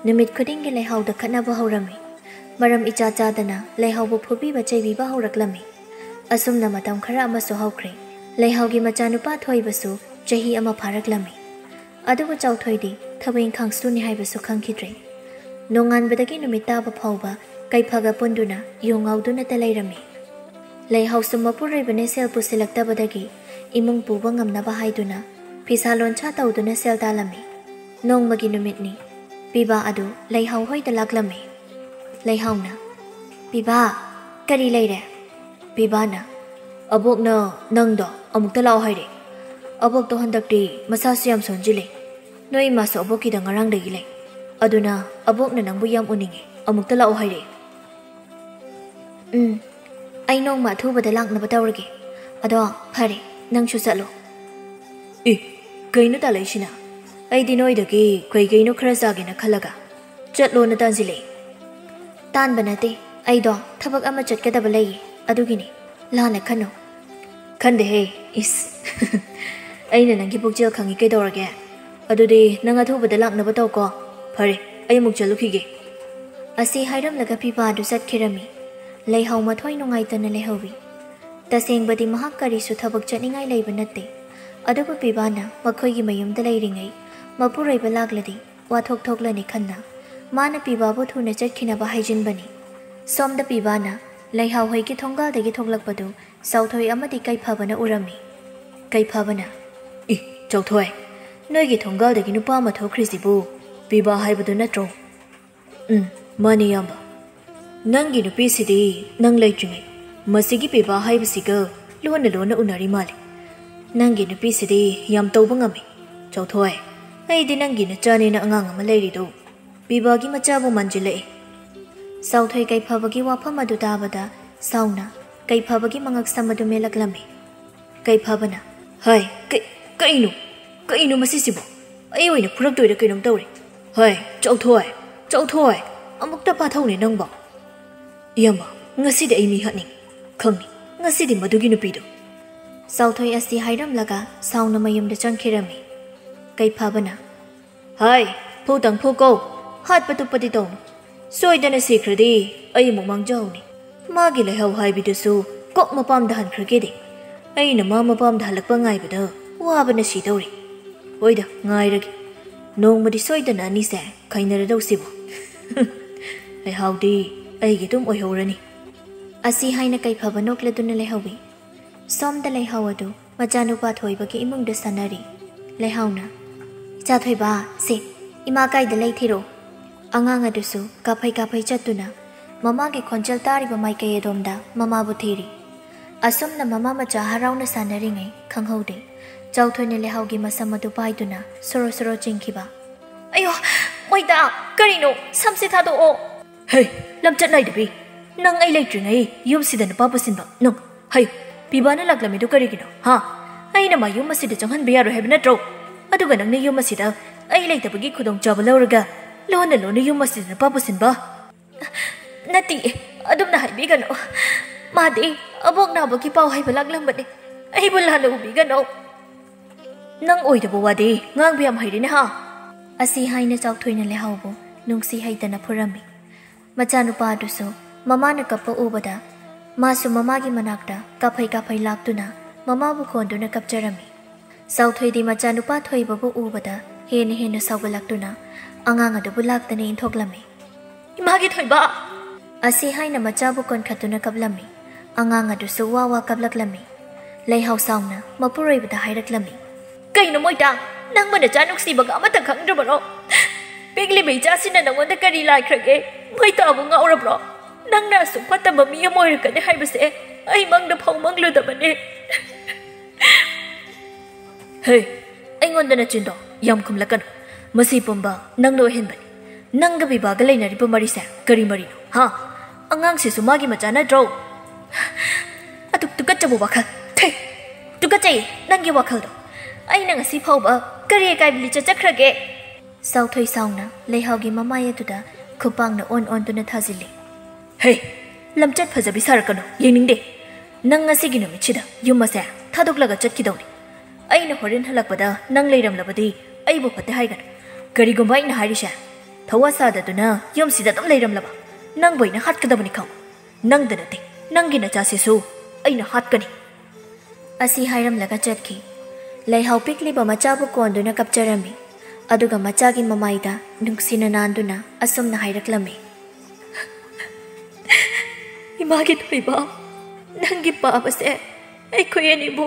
ꯅꯨꯃꯤꯠ ꯈꯨꯗꯤꯡꯒꯤ ꯂꯩꯍꯥꯎꯗ ꯈꯠꯅꯕ ꯍꯧꯔꯝꯃꯤ꯫ ꯃꯔꯝ ꯏꯆꯥ ꯆꯥꯗꯅ ꯂꯩꯍꯥꯎꯕꯨ ꯐꯨꯕꯤꯕ ꯆꯩꯕꯤꯕ ꯍꯧꯔꯛꯂꯝꯃꯤ꯫ ꯑꯁꯨꯝꯅ ꯃꯇꯝ ꯈꯔ ꯑꯃꯁꯨ ꯍꯧꯈ꯭ꯔꯦ꯫ ꯂꯩꯍꯥꯎꯒꯤ ꯃꯆꯥꯅꯨꯄꯥ ꯊꯣꯏꯕꯁꯨ ꯆꯍꯤ ꯑꯃ ꯐꯥꯔꯛꯂꯝꯃꯤ꯫ ꯑꯗꯨꯕꯨ ꯆꯥꯎꯊꯣꯏꯗꯤ ꯊꯕꯛ ꯏꯪꯈꯥꯡ ꯁꯨꯅꯤ ꯍꯥꯏꯕꯁꯨ ꯈꯪꯈꯤꯗ꯭ꯔꯦ꯫ ꯅꯣꯡꯉꯥꯟꯕꯗꯒꯤ ꯅꯨꯃꯤꯠ ꯇꯥꯕ ꯐꯥꯎꯕ ꯀꯩꯐꯒ ꯄꯨꯟꯗꯨꯅ ꯌꯨ ꯉꯥꯎꯗꯨꯅꯇ ꯂꯩꯔꯝꯃꯤ꯫ ꯂꯩꯍꯥꯎꯁꯨ ꯃꯄꯨꯔꯣꯏꯕꯅ ꯁꯦꯜ ꯄꯨꯁꯤꯜꯂꯛꯇꯕꯗꯒꯤ ꯏꯃꯨꯡ ꯄꯨꯕ ꯉꯝꯅꯕ ꯍꯥꯏꯗꯨꯅ ꯐꯤꯁꯥ ꯂꯣꯟꯁꯥ ꯇꯧꯗꯨꯅ ꯁꯦꯜ ꯇꯥꯜꯂꯝꯃꯤ꯫ ꯅꯣꯡꯃꯒꯤ ꯅꯨꯃꯤꯠꯅꯤ꯫ ꯄꯤꯕꯥ ꯑꯗꯨ ꯂꯩꯍꯥꯎ ꯍꯣꯏꯗ ꯂꯥꯛꯂꯝꯃꯤ꯫ ꯂꯩꯍꯥꯎꯅ, "ꯄꯤꯕꯥ, ꯀꯔꯤ ꯂꯩꯔꯦ?" ꯄꯤꯕꯥꯅ, "ꯑꯕꯣꯛꯅ ꯅꯪꯗꯣ ꯑꯃꯨꯛꯇ ꯂꯥꯛꯑꯣ ꯍꯥꯏꯔꯦ꯫ ꯑꯕꯣꯛꯇꯣ ꯍꯟꯗꯛꯇꯤ ꯃꯁꯥꯁꯨ ꯌꯥꯝ ꯁꯣꯟꯖꯤꯜꯂꯦ꯫ ꯅꯣꯏ ꯏꯃꯥꯁꯨ ꯑꯕꯣꯛꯀꯤꯗ ꯉꯔꯥꯡꯗꯒꯤ ꯂꯩ꯫ ꯑꯗꯨꯅ ꯑꯕꯣꯛꯅ ꯅꯪꯕꯨ ꯌꯥꯝ ꯎꯅꯤꯡꯉꯦ꯫ ꯑꯃꯨꯛꯇ ꯂꯥꯛꯑꯣ ꯍꯥꯏꯔꯦ꯫" "ꯎꯝ, ꯑꯩ ꯅꯣꯡꯃ ꯑꯊꯨꯕꯗ ꯂꯥꯛꯅꯕ ꯇꯧꯔꯒꯦ꯫ ꯑꯗꯣ ꯐꯔꯦ, ꯅꯪꯁꯨ ꯆꯠꯂꯣ꯫" "ꯑꯦ, ꯀꯩꯅꯣ ꯇꯥꯂꯛꯏꯁꯤꯅ? ꯑꯩꯗꯤ ꯅꯣꯏꯗꯒꯤ ꯀꯩ ꯀꯩꯅꯣ ꯈꯔ ꯆꯥꯒꯦꯅ ꯈꯜꯂꯒ ꯆꯠꯂꯣꯅ ꯇꯥꯟꯁꯤꯜꯂꯛꯑꯦ꯫" "ꯇꯥꯟꯕ ꯅꯠꯇꯦ, ꯑꯩꯗꯣ ꯊꯕꯛ ꯑꯃ ꯆꯠꯀꯗꯕ ꯂꯩꯌꯦ, ꯑꯗꯨꯒꯤꯅꯤ꯫ ꯂꯥꯟꯅ ꯈꯟꯅꯨ꯫" "ꯈꯟꯗꯦꯍꯦ, ꯏꯁ꯫" "ꯑꯩꯅ ꯅꯪꯒꯤ ꯄꯨꯛꯆꯦꯜ ꯈꯪꯉꯤ ꯀꯩꯗꯧꯔꯒꯦ? ꯑꯗꯨꯗꯤ ꯅꯪ ꯑꯊꯨꯕꯗ ꯂꯥꯛꯅꯕ ꯇꯧꯀꯣ꯫ ꯐꯔꯦ, ꯑꯩ ꯑꯃꯨꯛ ꯆꯠꯂꯨꯈꯤꯒꯦ꯫" ꯑꯁꯤ ꯍꯥꯏꯔꯝꯂꯒ ꯄꯤꯕꯥ ꯑꯗꯨ ꯆꯠꯈꯤꯔꯝꯃꯤ꯫ ꯂꯩꯍꯥꯎ ꯃꯊꯣꯏ ꯅꯨꯡꯉꯥꯏꯇꯅ ꯂꯩꯍꯧꯋꯤ꯫ ꯇꯁꯦꯡꯕꯗꯤ ꯃꯍꯥꯛ ꯀꯔꯤꯁꯨ ꯊꯕꯛ ꯆꯠꯅꯤꯡꯉꯥꯏ ꯂꯩꯕ ꯅꯠꯇꯦ꯫ ꯑꯗꯨꯕꯨ ꯄꯤꯕꯥꯅ ꯃꯈꯣꯏꯒꯤ ꯃꯌꯨꯝꯗ ꯂꯩꯔꯤꯉꯩ ꯃꯄꯨꯔꯣꯏꯕ ꯂꯥꯛꯂꯗꯤ ꯋꯥꯊꯣꯛ ꯊꯣꯛꯂꯅꯤ ꯈꯟꯅ ꯃꯥꯅ ꯄꯤꯕꯥꯕꯨ ꯊꯨꯅ ꯆꯠꯈꯤꯅꯕ ꯍꯥꯏꯖꯤꯟꯕꯅꯤ꯫ ꯁꯣꯝꯗ ꯄꯤꯕꯥꯅ ꯂꯩꯍꯥꯎ ꯍꯣꯏꯒꯤ ꯊꯣꯡꯒꯥꯜꯗꯒꯤ ꯊꯣꯛꯂꯛꯄꯗꯨ ꯆꯥꯎꯊꯣꯏ ꯑꯃꯗꯤ ꯀꯩꯐꯕꯅ ꯎꯔꯝꯃꯤ꯫ ꯀꯩꯐꯕꯅ, "ꯏ, ꯆꯥꯎꯊꯣꯏ, ꯅꯣꯏꯒꯤ ꯊꯣꯡꯒꯥꯜꯗꯒꯤ ꯅꯨꯄꯥ ꯑꯃ ꯊꯣꯛꯈ꯭ꯔꯤꯁꯤꯕꯨ ꯄꯤꯕꯥ ꯍꯥꯏꯕꯗꯨ ꯅꯠꯇ꯭ꯔꯣ?" "ꯎꯝ, ꯃꯥꯅꯦ ꯏꯌꯥꯝꯕ꯫ ꯅꯪꯒꯤ ꯅꯨꯄꯤꯁꯤꯗꯤ ꯅꯪ ꯂꯩꯇ꯭ꯔꯤꯉꯩ ꯃꯁꯤꯒꯤ ꯄꯤꯕꯥ ꯍꯥꯏꯕꯁꯤꯒ ꯂꯣꯟꯅ ꯂꯣꯟꯅ ꯎꯅꯔꯤ ꯃꯥꯜꯂꯦ꯫ ꯅꯪꯒꯤ ꯅꯨꯄꯤꯁꯤꯗꯤ ꯌꯥꯝ ꯇꯧꯕ ꯉꯝꯃꯤ꯫ ꯆꯥꯎꯊꯣꯏ, ꯑꯩꯗꯤ ꯅꯪꯒꯤ ꯅꯆꯥꯅꯦꯅ ꯑꯉꯥꯡ ꯑꯃ ꯂꯩꯔꯤꯗꯣ ꯄꯤꯕꯥꯒꯤ ꯃꯆꯥꯕꯨ ꯃꯥꯟꯁꯤꯜꯂꯛꯑꯦ꯫" ꯆꯥꯎꯊꯣꯏ ꯀꯩꯐꯕꯒꯤ ꯋꯥꯐꯝ ꯑꯗꯨ ꯇꯥꯕꯗ ꯁꯥꯎꯅ ꯀꯩꯐꯕꯒꯤ ꯃꯉꯛꯁꯝ ꯑꯗꯨ ꯃꯦꯜꯂꯛꯂꯝꯃꯤ꯫ ꯀꯩꯐꯕꯅ, "ꯍꯥꯏ, ꯀꯩ-, ꯀꯩꯅꯣ? ꯀꯩꯅꯣ ꯃꯁꯤꯁꯤꯕꯣ? ꯑꯩ ꯑꯣꯏꯅ ꯐꯨꯔꯛꯇꯣꯏꯔ ꯀꯩꯅꯣꯝ ꯇꯧꯔꯦ꯫ ꯍꯥꯏ, ꯆꯥꯎꯊꯣꯏ, ꯆꯥꯎꯊꯣꯏ, ꯑꯃꯨꯛꯇ ꯐꯥꯊꯧꯅꯦ ꯅꯪꯕꯣ꯫" "ꯏꯌꯥꯝꯕ, ꯉꯁꯤꯗꯤ ꯑꯩ ꯃꯤ ꯍꯥꯠꯅꯤꯡꯉꯤ꯫ ꯈꯪꯉꯤ, ꯉꯁꯤꯗꯤ ꯃꯗꯨꯒꯤ ꯅꯨꯄꯤꯗꯣ꯫" ꯆꯥꯎꯊꯣꯏ ꯑꯁꯤ ꯍꯥꯏꯔꯝꯂꯒ ꯁꯥꯎꯅ ꯃꯌꯨꯝꯗ ꯆꯪꯈꯤꯔꯝꯃꯤ꯫ ꯀꯩꯐꯕꯅ, "ꯍꯥꯏ, ꯐꯨꯇꯪ ꯐꯨ ꯀꯧ, ꯍꯥꯠꯄ ꯇꯨꯞꯄꯗꯤ ꯇꯧꯅꯨ꯫ ꯁꯣꯏꯗꯅ ꯁꯤꯈ꯭ꯔꯗꯤ ꯑꯩ ꯑꯃꯨꯛ ꯃꯥꯡꯖꯍꯧꯅꯤ꯫ ꯃꯥꯒꯤ ꯂꯩꯍꯥꯎ ꯍꯥꯏꯕꯤꯗꯨꯁꯨ ꯀꯣꯛ ꯃꯄꯥꯝꯗ ꯍꯟꯈ꯭ꯔꯒꯦꯗꯤ꯫ ꯑꯩꯅ ꯃꯥ ꯃꯄꯥꯝꯗ ꯍꯜꯂꯛꯄ ꯉꯥꯏꯕꯗ ꯋꯥꯕꯅ ꯁꯤꯗꯧꯔꯦ꯫ ꯍꯣꯏꯗ, ꯉꯥꯏꯔꯒꯦ꯫ ꯅꯣꯡꯃꯗꯤ ꯁꯣꯏꯗꯅ ꯑꯅꯤꯁꯦ ꯈꯥꯏꯅꯔꯗꯧꯁꯤꯕꯨ꯫" "ꯂꯩꯍꯥꯎꯗꯤ ꯑꯩꯒꯤ ꯑꯗꯨꯝ ꯑꯣꯏꯍꯧꯔꯅꯤ" ꯑꯁꯤ ꯍꯥꯏꯅ ꯀꯩꯐꯕ ꯅꯣꯛꯂꯗꯨꯅ ꯂꯩꯍꯧꯏ꯫ ꯁꯣꯝꯗ ꯂꯩꯍꯥꯎ ꯑꯗꯨ ꯃꯆꯥꯅꯨꯄꯥ ꯊꯣꯏꯕꯒꯤ ꯏꯃꯨꯡꯗ ꯁꯥꯟꯅꯔꯤ꯫ ꯂꯩꯍꯥꯎꯅ, "ꯏꯆꯥ ꯊꯣꯏꯕ, ꯁꯦ, ꯏꯃꯥ ꯀꯥꯏꯗ ꯂꯩ ꯊꯤꯔꯛꯑꯣ?" ꯑꯉꯥꯡ ꯑꯗꯨꯁꯨ ꯀꯥꯐꯩ ꯀꯥꯐꯩ ꯆꯠꯇꯨꯅ ꯃꯃꯥꯒꯤ ꯈꯣꯟꯖꯦꯜ ꯇꯥꯔꯤꯕ ꯃꯥꯏꯀꯩ ꯑꯗꯣꯝꯗ ꯃꯃꯥꯕꯨ ꯊꯤꯔꯤ꯫ ꯑꯁꯨꯝꯅ ꯃꯃꯥ ꯃꯆꯥ ꯍꯔꯥꯎꯅ ꯁꯥꯟꯅꯔꯤꯉꯩ ꯈꯪꯍꯧꯗꯦ, ꯆꯥꯎꯊꯣꯏꯅ ꯂꯩꯍꯥꯎꯒꯤ ꯃꯁꯝ ꯑꯗꯨ ꯄꯥꯏꯗꯨꯅ ꯁꯣꯔꯣ ꯁꯣꯔꯣ ꯆꯤꯡꯈꯤꯕ꯫ "ꯑꯌꯣ, ꯃꯣꯏꯗ, ꯀꯔꯤꯅꯣ? ꯁꯝꯁꯦ ꯊꯥꯗꯣꯛꯑꯣ!" "ꯍꯦ, ꯂꯝꯆꯠ ꯅꯥꯏꯗꯕꯤ! ꯅꯪ ꯑꯩ ꯂꯩꯇ꯭ꯔꯤꯉꯩ ꯌꯨꯝꯁꯤꯗ ꯅꯨꯄꯥ ꯄꯨꯁꯤꯟꯕ ꯅꯪ! ꯍꯩ, ꯄꯤꯕꯥꯅ ꯂꯥꯛꯂꯝꯃꯤꯗꯨ ꯀꯔꯤꯒꯤꯅꯣ, ꯍꯥ? ꯑꯩꯅ ꯃꯥ ꯌꯨꯝ ꯑꯁꯤꯗ ꯆꯪꯍꯟꯕ ꯌꯥꯔꯣꯏ ꯍꯥꯏꯕ ꯅꯠꯇ꯭ꯔꯣ? ꯑꯗꯨꯒ ꯅꯪꯅ ꯌꯨꯝ ꯑꯁꯤꯗ ꯑꯩ ꯂꯩꯇꯕꯒꯤ ꯈꯨꯗꯣꯡꯆꯥꯕ ꯂꯧꯔꯒ ꯂꯣꯟꯅ ꯂꯣꯟꯅ ꯌꯨꯝ ꯑꯁꯤꯗ ꯅꯨꯄꯥ ꯄꯨꯁꯤꯟꯕ?" "ꯅꯠꯇꯦ, ꯑꯗꯨꯝꯅ ꯍꯥꯏꯕꯤꯒꯅꯨ꯫ ꯃꯥꯗꯤ ꯑꯕꯣꯛ ꯅꯥꯕꯒꯤ ꯄꯥꯎ ꯍꯥꯏꯕ ꯂꯥꯛꯂꯝꯕꯅꯤ꯫ ꯑꯩꯕꯨ ꯂꯥꯟꯅ ꯎꯕꯤꯒꯅꯨ꯫" "ꯅꯪ ꯑꯣꯏꯗꯕ ꯋꯥꯗꯤ ꯉꯥꯡꯕ ꯌꯥꯝ ꯍꯩꯔꯦꯅꯦ, ꯍꯥ?" ꯑꯁꯤ ꯍꯥꯏꯅ ꯆꯥꯎꯊꯣꯏꯅ ꯂꯩꯍꯥꯎꯕꯨ ꯅꯨꯡꯁꯤ ꯍꯩꯇꯅ ꯐꯨꯔꯝꯃꯤ꯫ ꯃꯆꯥꯅꯨꯄꯥ ꯑꯗꯨꯁꯨ ꯃꯃꯥꯅ ꯀꯞꯄ ꯎꯕꯗ ꯃꯥꯁꯨ ꯃꯃꯥꯒꯤ ꯃꯅꯥꯛꯇ ꯀꯥꯐꯩ ꯀꯥꯐꯩ ꯂꯥꯛꯇꯨꯅ ꯃꯃꯥꯕꯨ ꯀꯣꯟꯗꯨꯅ ꯀꯞꯆꯔꯝꯃꯤ꯫ ꯆꯥꯎꯊꯣꯏꯗꯤ ꯃꯆꯥꯅꯨꯄꯥ ꯊꯣꯏꯕꯕꯨ ꯎꯕꯗ ꯍꯦꯟꯅ ꯍꯦꯟꯅ ꯁꯥꯎꯒꯠꯂꯛꯇꯨꯅ ꯑꯉꯥꯡ ꯑꯗꯨꯕꯨ ꯂꯥꯛꯇꯅ ꯏꯟꯊꯣꯛꯂꯝꯃꯤ꯫ "ꯏꯃꯥꯒꯤ ꯊꯣꯏꯕ!" ꯑꯁꯤ ꯍꯥꯏꯅ ꯃꯆꯥꯕꯨ ꯀꯣꯟꯈꯠꯇꯨꯅ ꯀꯞꯂꯝꯃꯤ꯫ ꯑꯉꯥꯡ ꯑꯗꯨꯁꯨ ꯋꯥ ꯋꯥ ꯀꯞꯂꯛꯂꯝꯃꯤ꯫ ꯂꯩꯍꯥꯎ ꯁꯥꯎꯅ ꯃꯄꯨꯔꯣꯏꯕꯗ ꯍꯥꯏꯔꯛꯂꯝꯃꯤ꯫ "ꯀꯩꯅꯣ ꯃꯣꯏꯇꯥ, ꯅꯪꯕꯨ ꯅꯆꯥ ꯅꯨꯡꯁꯤꯕꯒ ꯑꯃꯇ ꯈꯪꯗ꯭ꯔꯕꯔꯣ? ꯄꯤꯛꯂꯤꯕ ꯏꯆꯥꯁꯤꯅ ꯅꯉꯣꯟꯗ ꯀꯔꯤ ꯂꯥꯏꯈ꯭ꯔꯒꯦ? ꯃꯣꯏꯇꯥꯕꯨ ꯉꯥꯎꯔꯕ꯭ꯔꯣ? ꯅꯪꯅ ꯑꯁꯨꯛ ꯐꯠꯇꯕ ꯃꯤ ꯑꯃ ꯑꯣꯏꯔꯛꯀꯅꯤ ꯍꯥꯏꯕꯁꯦ ꯑꯩ ꯃꯪꯗ ꯐꯥꯎ ꯃꯪꯂꯨꯗꯕꯅꯦ꯫" "ꯍꯦ, ꯑꯩꯉꯣꯟꯗ ꯅꯆꯤꯟꯗꯣ ꯌꯥꯝ ꯈꯨꯝꯂꯛꯀꯅꯨ꯫ ꯃꯁꯤ ꯄꯨꯝꯕ ꯅꯪꯅ ꯑꯣꯏꯍꯟꯕꯅꯤ꯫ ꯅꯪꯒ ꯕꯤꯕꯥꯒ ꯂꯩꯅꯔꯤꯕ ꯃꯔꯤꯁꯦ ꯀꯔꯤ ꯃꯔꯤꯅꯣ, ꯍꯥ? ꯑꯉꯥꯡꯁꯤꯁꯨ ꯃꯥꯒꯤ ꯃꯆꯥ ꯅꯠꯇ꯭ꯔꯣ?" "ꯑꯗꯨꯛ ꯇꯨꯀꯠꯆꯕ ꯋꯥꯈꯜ, ꯊꯩ! ꯇꯨꯀꯠꯆꯩ ꯅꯪꯒꯤ ꯋꯥꯈꯜꯗꯣ꯫ ꯑꯩꯅ ꯉꯁꯤ ꯐꯥꯎꯕ ꯀꯔꯤ ꯑꯀꯥꯏꯕ ꯂꯤꯆꯠ ꯆꯠꯈ꯭ꯔꯒꯦ?" ꯆꯥꯎꯊꯣꯏ ꯁꯥꯎꯅ ꯂꯩꯍꯥꯎꯒꯤ ꯃꯃꯥꯏ ꯑꯗꯨꯗ ꯈꯨꯄꯥꯡꯅ ꯑꯣꯟ ꯑꯣꯟꯗꯨꯅ ꯊꯥꯖꯤꯜꯂꯤ꯫ "ꯍꯦ, ꯂꯝꯆꯠ ꯐꯖꯕꯤ ꯁꯥꯔꯛꯀꯅꯨ, ꯌꯦꯡꯅꯤꯡꯗꯦ꯫ ꯅꯪ ꯉꯁꯤꯒꯤ ꯅꯨꯃꯤꯠꯁꯤꯗ ꯌꯨꯝ ꯑꯁꯦ ꯊꯥꯗꯣꯛꯂꯒ ꯆꯠꯈꯤꯗꯧꯅꯤ꯫ ꯑꯩꯅ ꯍꯣꯔꯦꯟ ꯍꯜꯂꯛꯄꯗ ꯅꯪ ꯂꯩꯔꯝꯂꯕꯗꯤ ꯑꯩꯕꯨ ꯐꯠꯇꯦ ꯍꯥꯏꯒꯅꯨ꯫ ꯀꯔꯤꯒꯨꯝꯕ ꯑꯩꯅ ꯍꯥꯏꯔꯤꯁꯦ ꯊꯋꯥ ꯁꯥꯗꯗꯨꯅ ꯌꯨꯝꯁꯤꯗ ꯑꯗꯨꯝ ꯂꯩꯔꯝꯂꯕ, ꯅꯪꯕꯨ ꯑꯩꯅ ꯍꯥꯠꯀꯗꯕꯅꯤ ꯈꯪꯉꯨ꯫ ꯅꯪꯗ ꯅꯠꯇꯦ, ꯅꯪꯒꯤ ꯅꯆꯥꯁꯤꯁꯨ ꯑꯩꯅ ꯍꯥꯠꯀꯅꯤ꯫" ꯑꯁꯤ ꯍꯥꯏꯔꯝꯂꯒ ꯆꯠꯈꯤ꯫ ꯂꯩꯍꯥꯎ ꯄꯤꯛꯂꯤꯕ ꯃꯆꯥꯕꯨ ꯀꯣꯟꯗꯨꯅ ꯀꯞꯆꯔꯝꯃꯤ꯫ ꯑꯗꯨꯒ ꯃꯆꯥꯒꯤ ꯃꯃꯥꯏꯗ ꯅꯨꯡꯁꯤꯅ ꯅꯥꯟꯗꯨꯅ ꯑꯁꯨꯝꯅ ꯍꯥꯏꯔꯛꯂꯝꯃꯤ꯫ "ꯏꯃꯥꯒꯤ ꯊꯣꯏꯕ, ꯅꯪꯒꯤ ꯄꯥꯕꯁꯦ ꯑꯩꯈꯣꯏ ꯑꯅꯤꯕꯨ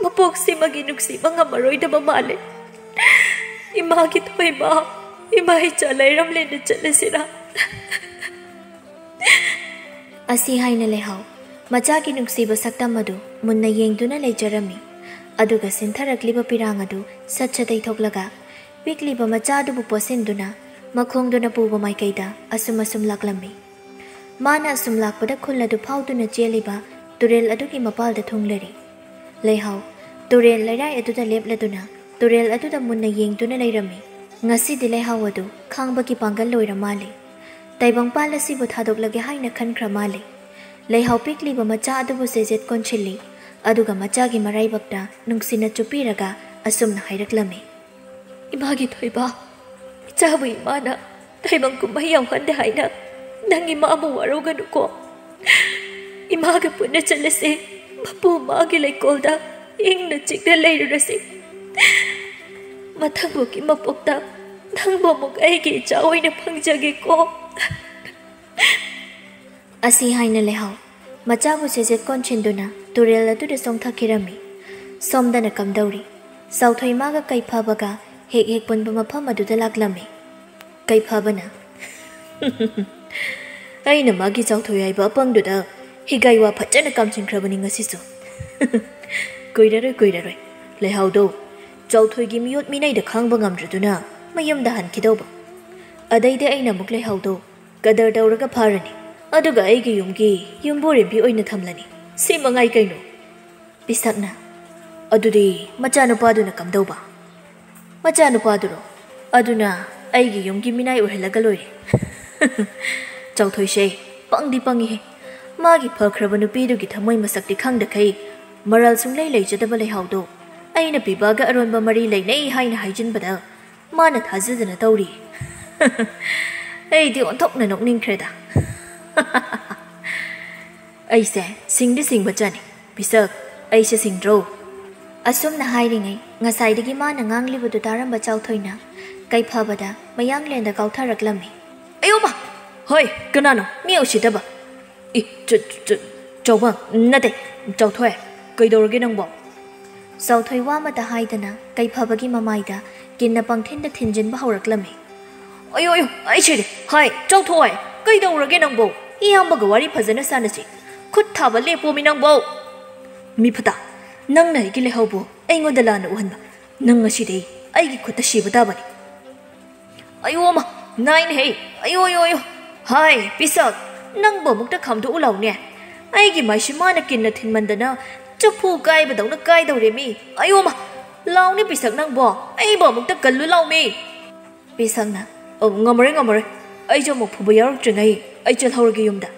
ꯃꯄꯣꯛꯁꯤꯃꯒꯤ ꯅꯨꯡꯁꯤꯕ ꯉꯝꯃꯔꯣꯏꯗꯕ ꯃꯥꯜꯂꯦ꯫ ꯏꯃꯥꯒꯤ ꯊꯣꯏꯕ, ꯏꯃꯥ ꯏꯆꯥ ꯂꯩꯔꯝꯂꯦꯅ ꯆꯠꯂꯁꯤꯔꯥ?" ꯑꯁꯤ ꯍꯥꯏꯅ ꯂꯩꯍꯥꯎ ꯃꯆꯥꯒꯤ ꯅꯨꯡꯁꯤꯕ ꯁꯛꯇꯝ ꯑꯗꯨ ꯃꯨꯟꯅ ꯌꯦꯡꯗꯨꯅ ꯂꯩꯖꯔꯝꯃꯤ꯫ ꯑꯗꯨꯒ ꯁꯤꯟꯊꯔꯛꯂꯤꯕ ꯄꯤꯔꯥꯡ ꯑꯗꯨ ꯁꯠ ꯁꯠ ꯇꯩꯊꯣꯛꯂꯒ ꯄꯤꯛꯂꯤꯕ ꯃꯆꯥ ꯑꯗꯨꯕꯨ ꯄꯣꯠꯁꯤꯟꯗꯨꯅ ꯃꯈꯣꯡꯗꯨꯅ ꯄꯨꯕ ꯃꯥꯏꯀꯩꯗ ꯑꯁꯨꯝ ꯑꯁꯨꯝ ꯂꯥꯛꯂꯝꯃꯤ꯫ ꯃꯥꯅ ꯑꯁꯨꯝ ꯂꯥꯛꯄꯗ ꯈꯨꯜ ꯑꯗꯨ ꯐꯥꯎꯗꯨꯅ ꯆꯦꯜꯂꯤꯕ ꯇꯨꯔꯦꯜ ꯑꯗꯨꯒꯤ ꯃꯄꯥꯜꯗ ꯊꯨꯡꯂꯔꯤ꯫ ꯂꯩꯍꯥꯎ ꯇꯨꯔꯦꯜ ꯂꯩꯔꯥꯏ ꯑꯗꯨꯗ ꯂꯦꯞꯂꯗꯨꯅ ꯇꯨꯔꯦꯜ ꯑꯗꯨꯗ ꯃꯨꯟꯅ ꯌꯦꯡꯗꯨꯅ ꯂꯩꯔꯝꯃꯤ꯫ ꯉꯁꯤꯗꯤ ꯂꯩꯍꯥꯎ ꯑꯗꯨ ꯈꯥꯡꯕꯒꯤ ꯄꯥꯡꯒꯜ ꯂꯣꯏꯔ ꯃꯥꯜꯂꯤ꯫ ꯇꯥꯏꯕꯪꯄꯥꯜ ꯑꯁꯤꯕꯨ ꯊꯥꯗꯣꯛꯂꯒꯦ ꯍꯥꯏꯅ ꯈꯟꯈ꯭ꯔ ꯃꯥꯜꯂꯤ꯫ ꯂꯩꯍꯥꯎ ꯄꯤꯛꯂꯤꯕ ꯃꯆꯥ ꯑꯗꯨꯕꯨ ꯆꯦꯖꯦꯠ ꯀꯣꯟꯁꯤꯜꯂꯤ, ꯑꯗꯨꯒ ꯃꯆꯥꯒꯤ ꯃꯔꯥꯏꯕꯛꯇ ꯅꯨꯡꯁꯤꯅ ꯆꯨꯞꯄꯤꯔꯒ ꯑꯁꯨꯝꯅ ꯍꯥꯏꯔꯛꯂꯝꯃꯤ꯫ "ꯏꯃꯥꯒꯤ ꯊꯣꯏꯕ, ꯏꯆꯥꯕꯨ ꯏꯃꯥꯅ ꯇꯥꯏꯕꯪ ꯀꯨꯝꯍꯩ ꯌꯥꯎꯍꯟꯗꯦ ꯍꯥꯏꯅ ꯅꯪ ꯏꯃꯥꯕꯨ ꯋꯥꯔꯧꯒꯅꯨꯀꯣ꯫ ꯏꯃꯥꯒ ꯄꯨꯟꯅ ꯆꯠꯂꯁꯦ, ꯃꯄꯨ ꯃꯥꯒꯤ ꯂꯩꯀꯣꯜꯗ ꯏꯪꯅ ꯆꯤꯛꯅ ꯂꯩꯔꯨꯔꯁꯤ꯫ ꯃꯊꯪꯕꯣꯛꯀꯤ ꯃꯄꯣꯛꯇ ꯅꯪꯕꯨ ꯑꯃꯨꯛ ꯑꯩꯒꯤ ꯏꯆꯥ ꯑꯣꯏꯅ ꯐꯪꯖꯒꯦꯀꯣ꯫" ꯑꯁꯤ ꯍꯥꯏꯅ ꯂꯩꯍꯥꯎ ꯃꯆꯥꯕꯨ ꯆꯦꯖꯦꯠ ꯀꯣꯟꯁꯤꯟꯗꯨꯅ ꯇꯨꯔꯦꯜ ꯑꯗꯨꯗ ꯆꯣꯡꯊꯈꯤꯔꯝꯃꯤ꯫ ꯁꯣꯝꯗꯅ ꯀꯝꯗꯧꯔꯤ? ꯆꯥꯎꯊꯣꯏ ꯃꯥꯒ ꯀꯩꯐꯕꯒ ꯍꯦꯛ ꯍꯦꯛ ꯄꯨꯟꯕ ꯃꯐꯝ ꯑꯗꯨꯗ ꯂꯥꯛꯂꯝꯃꯤ꯫ ꯀꯩꯐꯕꯅ, "ꯑꯩꯅ ꯃꯥꯒꯤ ꯆꯥꯎꯊꯣꯏ ꯍꯥꯏꯕ ꯑꯄꯪꯗꯨꯗ ꯍꯤꯒꯥꯏ ꯋꯥ ꯐꯖꯅ ꯀꯥꯝꯁꯤꯟꯈ꯭ꯔꯕꯅꯤ ꯉꯁꯤꯁꯨ꯫" "ꯀꯨꯏꯔꯔꯣꯏ, ꯀꯨꯏꯔꯔꯣꯏ꯫ ꯂꯩꯍꯥꯎꯗꯣ ꯆꯥꯎꯊꯣꯏꯒꯤ ꯃꯤꯑꯣꯠ ꯃꯤꯅꯩꯗ ꯈꯥꯡꯕ ꯉꯝꯗ꯭ꯔꯗꯨꯅ ꯃꯌꯨꯝꯗ ꯍꯟꯈꯤꯗꯧꯕ꯫ ꯑꯗꯩꯗꯤ ꯑꯩꯅ ꯑꯃꯨꯛ ꯂꯩꯍꯥꯎꯗꯣ ꯀꯗꯔ ꯇꯧꯔꯒ ꯐꯥꯔꯅꯤ꯫ ꯑꯗꯨꯒ ꯑꯩꯒꯤ ꯌꯨꯝꯒꯤ ꯌꯨꯝꯕꯨꯔꯦꯝꯕꯤ ꯑꯣꯏꯅ ꯊꯝꯂꯅꯤ꯫ ꯁꯤ ꯃꯉꯥꯏ ꯀꯩꯅꯣ꯫" ꯄꯤꯁꯛꯅ, "ꯑꯗꯨꯗꯤ ꯃꯆꯥꯅꯨꯄꯥꯗꯨꯅ ꯀꯝꯗꯧꯕ?" "ꯃꯆꯥꯅꯨꯄꯥꯗꯨꯔꯣ? ꯑꯗꯨꯅ ꯑꯩꯒꯤ ꯌꯨꯝꯒꯤ ꯃꯤꯅꯥꯏ ꯑꯣꯏꯍꯜꯂꯒ ꯂꯣꯏꯔꯦ꯫" ꯆꯥꯎꯊꯣꯏꯁꯦ ꯄꯪꯗꯤ ꯄꯪꯉꯤꯍꯦ꯫ ꯃꯥꯒꯤ ꯐꯈ꯭ꯔꯕ ꯅꯨꯄꯤꯗꯨꯒꯤ ꯊꯃꯣꯏ ꯃꯁꯛꯇꯤ ꯈꯪꯗꯈꯩ ꯃꯔꯜ ꯁꯨꯡꯂꯩ ꯂꯩꯖꯗꯕ ꯂꯩꯍꯥꯎꯗꯣ ꯑꯩꯅ ꯄꯤꯕꯥꯒ ꯑꯔꯣꯟꯕ ꯃꯔꯤ ꯂꯩꯅꯩ ꯍꯥꯏꯅ ꯍꯥꯏꯖꯤꯟꯕꯗ ꯃꯥꯅ ꯊꯥꯖꯗꯅ ꯇꯧꯔꯤ꯫ ꯑꯩꯗꯤ ꯑꯣꯟꯊꯣꯛꯅ ꯅꯣꯛꯅꯤꯡꯈ꯭ꯔꯦꯗ꯫ "ꯑꯩꯁꯦ ꯁꯤꯡꯗꯤ ꯁꯤꯡꯕ ꯆꯥꯅꯤ꯫ ꯄꯤꯁꯛ, ꯑꯩꯁꯦ ꯁꯤꯡꯗ꯭ꯔꯣ?" ꯑꯁꯨꯝꯅ ꯍꯥꯏꯔꯤꯉꯩ ꯉꯁꯥꯏꯗꯒꯤ ꯃꯥꯅ ꯉꯥꯡꯂꯤꯕꯗꯨ ꯇꯥꯔꯝꯕ ꯆꯥꯎꯊꯣꯏꯅ ꯀꯩꯐꯕꯗ ꯃꯌꯥꯡꯂꯦꯟꯗ ꯀꯥꯎꯊꯔꯛꯂꯝꯃꯤ꯫ "ꯑꯌꯣꯃ! ꯍꯣꯏ, ꯀꯅꯥꯅꯣ? ꯃꯤ ꯎꯁꯤꯠꯇꯕ!" "ꯏ, ꯆ-, ꯆ-, ꯆ-, ꯆꯥꯎꯕꯪ, ꯅꯠꯇꯦ, ꯆꯥꯎꯊꯣꯏ, ꯀꯩꯗꯧꯔꯒꯦ ꯅꯪꯕꯣ?" ꯆꯥꯎꯊꯣꯏ ꯋꯥ ꯑꯃꯇ ꯍꯥꯏꯗꯅ ꯀꯩꯐꯕꯒꯤ ꯃꯃꯥꯏꯗ ꯀꯤꯟꯅ ꯄꯪꯊꯤꯟꯗ ꯊꯤꯟꯖꯤꯟꯕ ꯍꯧꯔꯛꯂꯝꯃꯤ꯫ "ꯑꯌꯣ, ꯑꯌꯣ, ꯑꯩ ꯁꯤꯔꯦ! ꯍꯥꯏ, ꯆꯥꯎꯊꯣꯏ, ꯀꯩꯗꯧꯔꯒꯦ ꯅꯪꯕꯣ? ꯏꯌꯥꯝꯕꯒ ꯋꯥꯔꯤ ꯐꯖꯅ ꯁꯥꯟꯅꯁꯤ꯫ ꯈꯨꯠ ꯊꯥꯕ ꯂꯦꯞꯄꯣꯃꯤ ꯅꯪꯕꯣ!" "ꯃꯤ ꯐꯠꯇ, ꯅꯪꯅ ꯑꯩꯒꯤ ꯂꯩꯍꯧꯕꯨ ꯑꯩꯉꯣꯟꯗ ꯂꯥꯟꯅ ꯎꯍꯟꯕ꯫ ꯅꯪ ꯉꯁꯤꯗꯤ ꯑꯩꯒꯤ ꯈꯨꯠꯇ ꯁꯤꯕ ꯇꯥꯕꯅꯤ꯫" "ꯑꯌꯣ ꯑꯃ, ꯅꯥꯏꯅꯦ ꯍꯦ! ꯑꯌꯣ, ꯑꯌꯣ, ꯑꯌꯣ! ꯍꯥꯏ, ꯄꯤꯁꯛ, ꯅꯪꯕꯨ ꯑꯃꯨꯛꯇ ꯈꯥꯝꯗꯣꯛꯎ ꯂꯥꯎꯅꯦ꯫ ꯑꯩꯒꯤ ꯃꯥꯏꯁꯤ ꯃꯥꯅ ꯀꯤꯟꯅ ꯊꯤꯟꯃꯟꯗꯅ ꯆꯐꯨ ꯀꯥꯏꯕꯗꯧꯅ ꯀꯥꯏꯗꯧꯔꯦ ꯃꯤ꯫ ꯑꯌꯣ ꯑꯃ! ꯂꯥꯎꯅꯦ ꯄꯤꯁꯛ ꯅꯪꯕꯣ, ꯑꯩꯕꯨ ꯑꯃꯨꯛꯇ ꯀꯜꯂꯨ ꯂꯥꯎꯃꯤ!" ꯄꯤꯁꯛꯅ, "ꯑꯣ, ꯉꯝꯃꯔꯣꯏ, ꯉꯝꯃꯔꯣꯏ꯫ ꯑꯩꯁꯨ ꯑꯃꯨꯛ ꯐꯨꯕ ꯌꯥꯎꯔꯛꯇ꯭ꯔꯤꯉꯩ ꯑꯩ ꯆꯠꯍꯧꯔꯒꯦ ꯌꯨꯝꯗ꯫"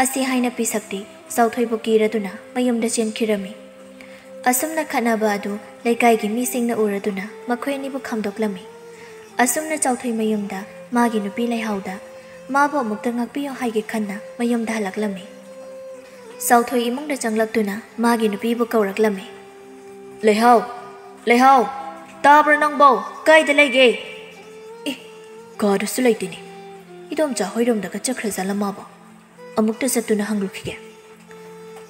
ꯑꯁꯤ ꯍꯥꯏꯅ ꯄꯤꯁꯛꯇꯤ ꯆꯥꯎꯊꯣꯏꯕꯨ ꯀꯤꯔꯗꯨꯅ ꯃꯌꯨꯝꯗ ꯆꯦꯟꯈꯤꯔꯝꯃꯤ꯫ ꯑꯁꯨꯝꯅ ꯈꯠꯅꯕ ꯑꯗꯨ ꯂꯩꯀꯥꯏꯒꯤ ꯃꯤꯁꯤꯡꯅ ꯎꯔꯗꯨꯅ ꯃꯈꯣꯏ ꯑꯅꯤꯕꯨ ꯈꯥꯝꯗꯣꯛꯂꯝꯃꯤ꯫ ꯑꯁꯨꯝꯅ ꯆꯥꯎꯊꯣꯏ ꯃꯌꯨꯝꯗ ꯃꯥꯒꯤ ꯅꯨꯄꯤ ꯂꯩꯍꯥꯎꯗ ꯃꯥꯕꯨ ꯑꯃꯨꯛꯇ ꯉꯥꯛꯄꯤꯌꯨ ꯍꯥꯏꯒꯦ ꯈꯟꯅ ꯃꯌꯨꯝꯗ ꯍꯜꯂꯛꯂꯝꯃꯤ꯫ ꯆꯥꯎꯊꯣꯏ ꯏꯃꯨꯡꯗ ꯆꯪꯂꯛꯇꯨꯅ ꯃꯥꯒꯤ ꯅꯨꯄꯤꯕꯨ ꯀꯧꯔꯛꯂꯝꯃꯤ꯫ "ꯂꯩꯍꯥꯎ, ꯂꯩꯍꯥꯎ, ꯇꯥꯕ꯭ꯔꯣ ꯅꯪꯕꯣ? ꯀꯥꯏꯗ ꯂꯩꯒꯦ?" "ꯑꯦ, ꯀꯥꯗꯁꯨ ꯂꯩꯇꯦꯅꯦ꯫ ꯏꯗꯣꯝꯆꯥ ꯍꯣꯏꯔꯣꯝꯗꯒ ꯆꯠꯈ꯭ꯔꯖꯥꯠꯂ ꯃꯥꯕꯣ? ꯑꯃꯨꯛꯇ ꯆꯠꯇꯨꯅ ꯍꯪꯂꯨꯈꯤꯒꯦ꯫"